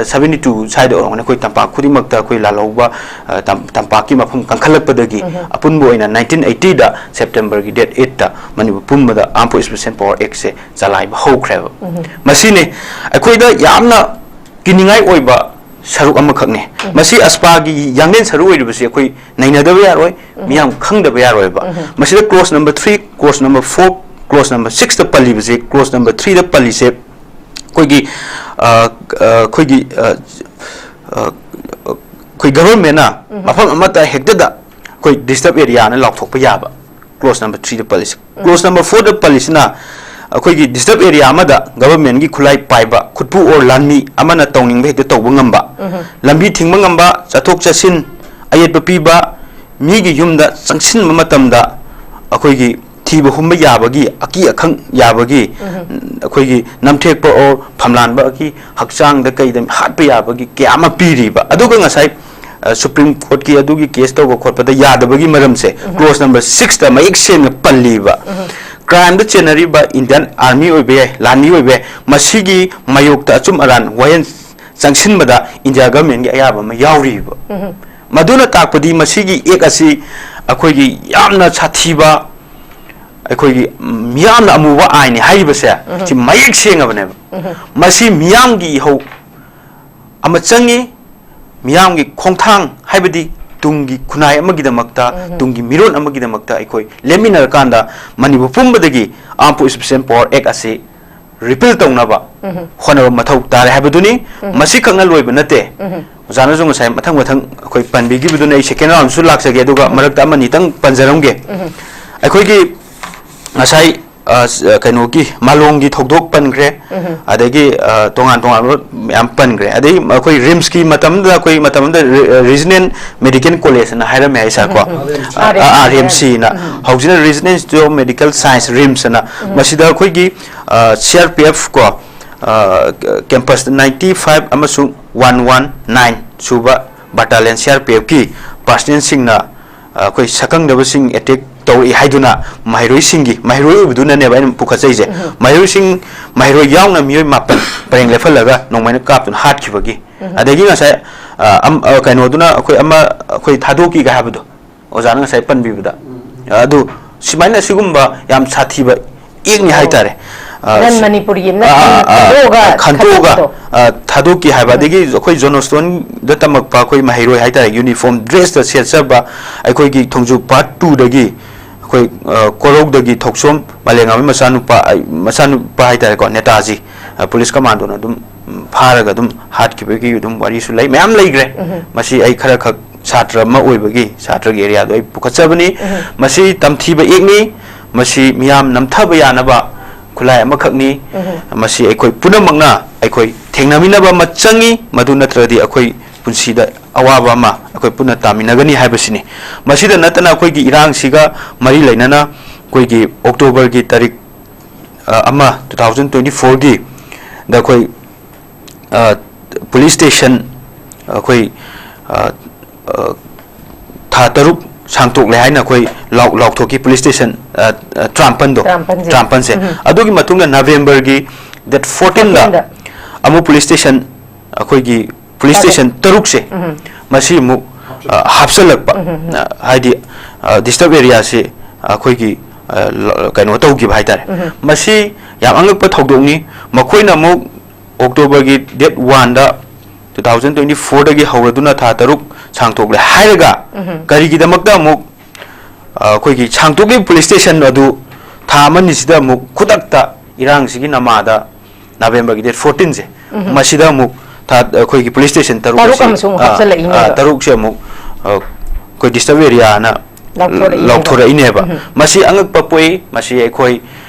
seventy two ꯁ꯭ꯋꯥꯏꯗ ꯑꯣꯏꯔꯝꯒꯅꯤ, ꯑꯩꯈꯣꯏ ꯇꯝꯄꯥꯛ ꯈꯨꯗꯤꯡꯃꯛꯇ ꯑꯩꯈꯣꯏ ꯂꯥꯜꯍꯧꯕ, ꯑ, ꯇꯝ-, ꯇꯝꯄꯥꯛꯀꯤ ꯃꯐꯝ ꯀꯟꯈꯠꯂꯛꯄꯗꯒꯤ ꯑꯄꯨꯟꯕ ꯑꯣꯏꯅ nineteen eighty ꯗ September ꯒꯤ date eight ꯇ ꯃꯅꯤꯄꯨꯔ ꯄꯨꯝꯕꯗ Armed Forces Special Power Act ꯁꯦ ꯆꯂꯥꯏꯕ ꯍꯧꯈ꯭ꯔꯦꯕ꯫ ꯃꯁꯤꯅꯤ ꯑꯩꯈꯣꯏꯗ ꯌꯥꯝꯅ ꯀꯤꯅꯤꯡꯉꯥꯏ ꯑꯣꯏꯕ ꯁꯔꯨꯛ ꯑꯃꯈꯛꯅꯤ꯫ ꯃꯁꯤ ꯑꯁꯄꯥꯒꯤ ꯌꯥꯡꯂꯦꯟ ꯁꯔꯨ ꯑꯣꯏꯔꯤꯕꯁꯤ ꯑꯩꯈꯣꯏ ꯅꯩꯅꯗꯕ ꯌꯥꯔꯣꯏ, ꯃꯤꯌꯥꯝ ꯈꯪꯗꯕ ꯌꯥꯔꯣꯏꯕ꯫ ꯃꯁꯤꯗ clause number three, clause number four, clause number six ꯇ ꯄꯜꯂꯤꯕꯁꯦ, clause number three ꯗ ꯄꯜꯂꯤꯁꯦ ꯑꯩꯈꯣꯏꯒꯤ, ꯑ, ꯑ, ꯑꯩꯈꯣꯏꯒꯤ, ꯑ, ꯑ, ꯑꯩꯈꯣꯏ government ꯅ ꯃꯐꯝ ꯑꯃꯠꯇ ꯍꯦꯛꯇꯗ ꯑꯩꯈꯣꯏ disturbed area ꯅ ꯂꯥꯎꯊꯣꯛꯄ ꯌꯥꯕ꯫ Clause number three ꯗ ꯄꯜꯂꯤꯁꯦ꯫ Clause number four ꯗ ꯄꯜꯂꯤꯁꯤꯅ ꯑꯩꯈꯣꯏꯒꯤ disturbed area ꯑꯃꯗ government ꯀꯤ ꯈꯨꯠꯂꯥꯏ ꯄꯥꯏꯕ ꯈꯨꯠꯄꯨ or ꯂꯥꯟꯃꯤ ꯑꯃꯅ ꯇꯧꯅꯤꯡꯕ ꯍꯦꯛꯇ ꯇꯧꯕ ꯉꯝꯕ, ꯂꯝꯕꯤ ꯊꯤꯡꯕ ꯉꯝꯕ, ꯆꯠꯊꯣꯛ ꯆꯠꯁꯤꯟ ꯑꯌꯦꯠꯄ ꯄꯤꯕ, ꯃꯤꯒꯤ ꯌꯨꯝꯗ ꯆꯪꯁꯤꯟꯕ ꯃꯇꯝꯗ ꯑꯩꯈꯣꯏꯒꯤ ꯊꯤꯕ ꯍꯨꯝꯕ ꯌꯥꯕꯒꯤ, ꯑꯀꯤ ꯑꯈꯪ ꯌꯥꯕꯒꯤ, ꯑꯩꯈꯣꯏꯒꯤ ꯅꯝꯊꯦꯛꯄ or ꯐꯝꯂꯥꯟꯕꯒꯤ ꯍꯛꯆꯥꯡꯗ ꯀꯩꯗ ꯍꯥꯠꯄ ꯌꯥꯕꯒꯤ ꯀꯌꯥ ꯑꯃ ꯄꯤꯔꯤꯕ꯫ ꯑꯗꯨꯒ ꯉꯁꯥꯏ, ꯑ, Supreme Court ꯀꯤ ꯑꯗꯨꯒꯤ case ꯇꯧꯕ ꯈꯣꯠꯄꯗ ꯌꯥꯗꯕꯒꯤ ꯃꯔꯝꯁꯦ clause number six ꯇ ꯃꯌꯦꯛ ꯁꯦꯡꯅ ꯄꯜꯂꯤꯕ꯫ Crime ꯗ ꯆꯦꯟꯅꯔꯤꯕ Indian Army ꯑꯣꯏꯕ ꯌꯥꯏ, ꯂꯥꯟꯃꯤ ꯑꯣꯏꯕ ꯌꯥꯏ, ꯃꯁꯤꯒꯤ ꯃꯥꯌꯣꯛꯇ ꯑꯆꯨꯝ ꯑꯔꯥꯟ ꯋꯥꯌꯦꯜ ꯆꯪꯁꯤꯟꯕꯗ India government ꯀꯤ ꯑꯌꯥꯕ ꯑꯃ ꯌꯥꯎꯔꯤꯕ꯫ ꯃꯗꯨꯅ ꯇꯥꯛꯄꯗꯤ ꯃꯁꯤꯒꯤ act ꯑꯁꯤ ꯑꯩꯈꯣꯏꯒꯤ ꯌꯥꯝꯅ ꯁꯥꯊꯤꯕ, ꯑꯩꯈꯣꯏꯒꯤ ꯃꯤꯌꯥꯝꯅ ꯑꯃꯨꯕ ꯑꯥꯏꯟꯅꯤ ꯍꯥꯏꯔꯤꯕꯁꯦ, ꯁꯤ ꯃꯌꯦꯛ ꯁꯦꯡꯉꯕꯅꯦꯕ꯫ ꯃꯁꯤ ꯃꯤꯌꯥꯝꯒꯤ ꯏꯍꯧ ꯑꯃ ꯆꯪꯉꯤ, ꯃꯤꯌꯥꯝꯒꯤ ꯈꯣꯡꯊꯥꯡ, ꯍꯥꯏꯕꯗꯤ ꯇꯨꯡꯒꯤ ꯈꯨꯟꯅꯥꯏ ꯑꯃꯒꯤꯗꯃꯛꯇ, ꯇꯨꯡꯒꯤ ꯃꯤꯔꯣꯟ ꯑꯃꯒꯤꯗꯃꯛꯇ ꯑꯩꯈꯣꯏ ꯂꯦꯞꯃꯤꯟꯅꯔꯀꯥꯟꯗ Manipur ꯄꯨꯝꯕꯗꯒꯤ Armed Forces Special Power Act ꯑꯁꯤ repeal ꯇꯧꯅꯕ ꯍꯣꯠꯅꯕ ꯃꯊꯧ ꯇꯥꯔꯦ ꯍꯥꯏꯕꯗꯨꯅꯤ꯫ ꯃꯁꯤꯈꯛꯅ ꯂꯣꯏꯕ ꯅꯠꯇꯦ꯫ ꯑꯣꯖꯥꯅꯁꯨ ꯉꯁꯥꯏ ꯃꯊꯪ ꯃꯊꯪ ꯑꯩꯈꯣꯏ ꯄꯟꯕꯤꯈꯤꯕꯗꯨꯅ ꯑꯩ second round ꯁꯨ ꯂꯥꯛꯆꯒꯦ, ꯑꯗꯨꯒ ꯃꯔꯛꯇ ꯑꯃꯅꯤꯇꯪ ꯄꯟꯖꯔꯝꯒꯦ꯫ ꯑꯩꯈꯣꯏꯒꯤ ꯉꯁꯥꯏ ꯑ, ꯀꯩꯅꯣꯒꯤ ꯃꯥꯂꯣꯝꯒꯤ ꯊꯧꯗꯣꯛ ꯄꯟꯈ꯭ꯔꯦ, ꯑꯗꯒꯤ ꯑ, ꯇꯣꯉꯥꯟ ꯇꯣꯉꯥꯟꯕ ꯃꯌꯥꯝ ꯄꯟꯈ꯭ꯔꯦ꯫ ꯑꯗꯩ ꯑꯩꯈꯣꯏ ꯔꯤꯝꯁꯀꯤ ꯃꯇꯝꯗ, ꯑꯩꯈꯣꯏ ꯃꯇꯝꯗ ꯔꯤꯖꯅꯦꯜ ꯃꯦꯗꯤꯀꯦꯜ ꯀꯣꯂꯦꯖ ꯑꯅ ꯍꯥꯏꯔꯝꯃꯦ ꯍꯥꯏ ꯁꯥꯔꯀꯣ꯫ R M C R M ꯁꯤꯅ꯫ ꯍꯧꯖꯤꯛꯅ regional institute of medical science, RIMS ꯑꯅ꯫ ꯃꯁꯤꯗ ꯑꯩꯈꯣꯏꯒꯤ ꯁꯤ ꯑꯥꯔ ꯄꯤ ꯑꯦꯐ ꯀꯣ, ꯀꯦꯝꯄꯁ ꯅꯥꯏꯟꯇꯤ ꯐꯥꯏꯚ ꯑꯃꯁꯨꯡ ꯋꯥꯟ ꯋꯥꯟ ꯅꯥꯏꯟ ꯁꯨꯕ ꯕꯇꯥꯂꯤꯌꯟ ꯁꯤ ꯑꯥꯔ ꯄꯤ ꯑꯦꯐꯀꯤ ꯄꯥꯔꯁꯅꯦꯜꯁꯤꯡꯅ ꯑꯩꯈꯣꯏ ꯁꯛꯈꯪꯗꯕꯁꯤꯡ ꯑꯦꯇꯦꯛ ꯇꯧꯔꯛꯏ ꯍꯥꯏꯗꯨꯅ ꯃꯍꯩꯔꯣꯏꯁꯤꯡꯒꯤ, ꯃꯍꯩꯔꯣꯏ ꯑꯣꯏꯕꯗꯨꯅꯅꯦꯕ ꯑꯩꯅ ꯄꯨꯈꯠꯆꯩꯁꯦ꯫ ꯃꯍꯩꯔꯣꯏꯁꯤꯡ, ꯃꯍꯩꯔꯣꯏ ꯌꯥꯎꯅ ꯃꯤꯑꯣꯏ ꯃꯥꯄꯟ ꯄꯔꯦꯡ ꯂꯦꯞꯍꯜꯂꯒ ꯅꯣꯡꯃꯩꯅ ꯀꯥꯞꯇꯨꯅ ꯍꯥꯠꯈꯤꯕꯒꯤ, ꯑꯗꯒꯤ ꯉꯁꯥꯏ, ꯑ, ꯑꯝ-, ꯑ, ꯀꯩꯅꯣꯗꯨꯅ ꯑꯩꯈꯣꯏ ꯑꯃ, ꯑꯩꯈꯣꯏ ꯊꯥꯗꯣꯛꯀꯤꯒ ꯍꯥꯏꯕꯗꯣ, ꯑꯣꯖꯥꯅ ꯉꯁꯥꯏ ꯄꯟꯕꯤꯕꯗ, ꯑꯗꯨ ꯁꯨꯃꯥꯏꯅ ꯁꯤꯒꯨꯝꯕ ꯌꯥꯝ ꯁꯥꯊꯤꯕ ꯑꯦꯛꯅꯤ ꯍꯥꯏꯇꯥꯔꯦ꯫ ꯑ, ꯅꯟ ꯁꯤ-, ꯃꯅꯤꯄꯨꯔꯤ ꯑꯃꯅ ꯑ, ꯑ, ꯑ, ꯈꯟꯗꯣꯛꯑꯒ ꯈꯟꯗꯣꯛꯑꯒ, ꯈꯟꯗꯣꯛꯄꯗꯣ꯫ ꯑ, ꯊꯥꯗꯣꯛꯀꯤ ꯍꯥꯏꯕ, ꯑꯗꯒꯤ ꯑꯩꯈꯣꯏ ꯖꯣꯟ ꯁ꯭ꯇꯣꯟꯗ ꯇꯝꯃꯛꯄ ꯑꯩꯈꯣꯏ ꯃꯍꯩꯔꯣꯏ ꯍꯥꯏꯇꯥꯔꯦ, ꯌꯨꯅꯤꯐꯣꯔꯝ ꯗ꯭ꯔꯦꯁꯇ ꯁꯦꯠꯆꯕ ꯑꯩꯈꯣꯏꯒꯤ ꯊꯣꯡꯖꯨ ꯄꯥꯔꯠ ꯇꯨꯗꯒꯤ ꯑꯩꯈꯣꯏ, ꯑ, ꯀꯣꯔꯧꯗꯒꯤ ꯊꯣꯛꯁꯣꯝ ꯃꯂꯦꯉꯥꯝꯕꯩ ꯃꯆꯥꯅꯨꯄꯥ, ꯑꯩ, ꯃꯆꯥꯅꯨꯄꯥ ꯍꯥꯏꯇꯥꯔꯦꯀꯣ, ꯅꯦꯇꯥꯖꯤ, ꯑ, ꯄꯨꯂꯤꯁ ꯀꯃꯥꯟꯗꯣꯅ ꯑꯗꯨꯝ, ꯎꯝ, ꯐꯥꯔꯒ ꯑꯗꯨꯝ ꯍꯥꯠꯈꯤꯕꯒꯤ ꯑꯗꯨꯝ ꯋꯥꯔꯤꯁꯨ ꯂꯩ, ꯃꯌꯥꯝ ꯂꯩꯈ꯭ꯔꯦ꯫ ꯃꯁꯤ ꯑꯩ ꯈꯔ ꯈꯛ ꯁꯥꯇ꯭ꯔ ꯑꯃ ꯑꯣꯏꯕꯒꯤ ꯁꯥꯇ꯭ꯔꯒꯤ ꯑꯦꯔꯤꯌꯥꯗꯣ ꯑꯩ ꯄꯨꯈꯠꯆꯕꯅꯤ꯫ ꯃꯁꯤ ꯇꯝꯊꯤꯕ ꯑꯦꯛꯅꯤ, ꯃꯁꯤ ꯃꯤꯌꯥꯝ ꯅꯝꯊꯕ ꯌꯥꯅꯕ ꯈꯨꯠꯂꯥꯏ ꯑꯃꯈꯛꯅꯤ꯫ ꯃꯁꯤ ꯑꯩꯈꯣꯏ ꯄꯨꯝꯅꯃꯛꯅ ꯑꯩꯈꯣꯏ ꯊꯦꯡꯅꯃꯤꯟꯅꯕ ꯑꯃ ꯆꯪꯉꯤ, ꯃꯗꯨ ꯅꯠꯇ꯭ꯔꯒꯗꯤ ꯑꯩꯈꯣꯏ ꯄꯨꯟꯁꯤꯗ ꯑꯋꯥꯕ ꯑꯃ ꯑꯩꯈꯣꯏ ꯄꯨꯟꯅ ꯇꯥꯃꯤꯟꯅꯒꯅꯤ ꯍꯥꯏꯕꯁꯤꯅꯤ꯫ ꯃꯁꯤꯗ ꯅꯠꯇꯅ ꯑꯩꯈꯣꯏꯒꯤ ꯏꯔꯥꯡꯁꯤꯒ ꯃꯔꯤ ꯂꯩꯅꯅ ꯑꯩꯈꯣꯏꯒꯤ ꯑꯣꯛꯇꯣꯕꯔꯒꯤ ꯇꯥꯔꯤꯛ, ꯑ, ꯑꯃ, ꯇꯨ ꯊꯥꯎꯖꯟ ꯇ꯭ꯋꯦꯟꯇꯤ ꯐꯣꯔꯒꯤ ꯗ ꯑꯩꯈꯣꯏ, ꯑ, ꯄꯨꯂꯤꯁ ꯁ꯭ꯇꯦꯁꯟ ꯑꯩꯈꯣꯏ, ꯑ, ꯑ, ꯊꯥ ꯇꯔꯨꯛ ꯁꯥꯡꯇꯣꯛꯂꯦ ꯍꯥꯏꯅ ꯑꯩꯈꯣꯏ ꯂꯥꯎ-, ꯂꯥꯎꯊꯣꯛꯈꯤ ꯄꯨꯂꯤꯁ ꯁ꯭ꯇꯦꯁꯟ, ꯑ, ꯑ, ꯇꯔꯥꯃꯥꯄꯟꯗꯣ, ꯇꯔꯥꯃꯥꯄꯟꯁꯦ꯫ ꯇꯔꯥꯃꯥꯄꯟꯁꯦ꯫ ꯑꯗꯨꯒꯤ ꯃꯇꯨꯡꯗ ꯅꯕꯦꯝꯕꯔꯒꯤ ꯗꯦꯠ ꯐꯣꯔꯇꯤꯟꯗ ꯐꯣꯔꯇꯤꯟꯗ꯫ ꯑꯃꯨꯛ ꯄꯨꯂꯤꯁ ꯁ꯭ꯇꯦꯁꯟ, ꯑꯩꯈꯣꯏꯒꯤ ꯄꯨꯂꯤꯁ ꯇꯔꯨꯛ꯫ ꯁ꯭ꯇꯦꯁꯟ ꯇꯔꯨꯛꯁꯦ, ꯃꯁꯤ ꯑꯃꯨꯛ, ꯑ, ꯍꯥꯞꯆꯜꯂꯛꯄ, ꯑ, ꯍꯥꯏꯗꯤ, ꯑ, ꯗꯤꯁꯇꯔꯕ ꯑꯦꯔꯤꯌꯥꯁꯦ ꯑꯩꯈꯣꯏꯒꯤ, ꯑ, ꯂ-, ꯀꯩꯅꯣ ꯇꯧꯈꯤꯕ ꯍꯥꯏꯇꯥꯔꯦ꯫ ꯃꯁꯤ ꯌꯥꯝ ꯑꯉꯛꯄ ꯊꯧꯗꯣꯛꯅꯤ꯫ ꯃꯈꯣꯏꯅ ꯑꯃꯨꯛ ꯑꯣꯛꯇꯣꯕꯔꯒꯤ ꯗꯦꯠ ꯋꯥꯟꯗ ꯇꯨ ꯊꯥꯎꯖꯟ ꯇ꯭ꯋꯦꯟꯇꯤ ꯐꯣꯔꯗꯒꯤ ꯍꯧꯔꯗꯨꯅ ꯊꯥ ꯇꯔꯨꯛ ꯁꯥꯡꯇꯣꯛꯂꯦ ꯍꯥꯏꯔꯒ, ꯀꯔꯤꯒꯤꯗꯃꯛꯇ ꯑꯃꯨꯛ, ꯑ, ꯑꯩꯈꯣꯏꯒꯤ ꯁꯥꯡꯇꯣꯛꯂꯤꯕ ꯄꯨꯂꯤꯁ ꯁ꯭ꯇꯦꯁꯟ ꯑꯗꯨ ꯊꯥ ꯑꯃꯅꯤꯁꯤꯗ ꯑꯃꯨꯛ ꯈꯨꯗꯛꯇ ꯏꯔꯥꯡꯁꯤꯒꯤ ꯅꯃꯥꯗ ꯅꯕꯦꯝꯕꯔꯒꯤ ꯗꯦꯠ ꯐꯣꯔꯇꯤꯟꯁꯦ, ꯃꯁꯤꯗ ꯑꯃꯨꯛ ꯊꯥ-, ꯑꯩꯈꯣꯏꯒꯤ ꯄꯨꯂꯤꯁ ꯁ꯭ꯇꯦꯁꯟ ꯇꯔꯨꯛ ꯇꯔꯨꯛ ꯑꯁꯤ, ꯑꯃꯁꯨ ꯑꯃꯨꯛ ꯑ, ꯍꯥꯞꯆꯜꯂꯛꯏꯅꯦꯕ꯫ ꯑ, ꯇꯔꯨꯛꯁꯦ ꯑꯃꯨꯛ, ꯑ, ꯑꯩꯈꯣꯏ ꯗꯤꯁꯇꯔꯕ ꯑꯦꯔꯤꯌꯥꯅ ꯂꯥꯎꯊꯣꯔꯛꯏꯅꯦꯕ꯫ ꯂꯥꯎꯊꯣꯔꯛꯏꯅꯦꯕ꯫ ꯃꯁꯤ ꯑꯉꯛꯄ ꯄꯣꯛꯏ꯫ ꯃꯁꯤ ꯑꯩꯈꯣꯏ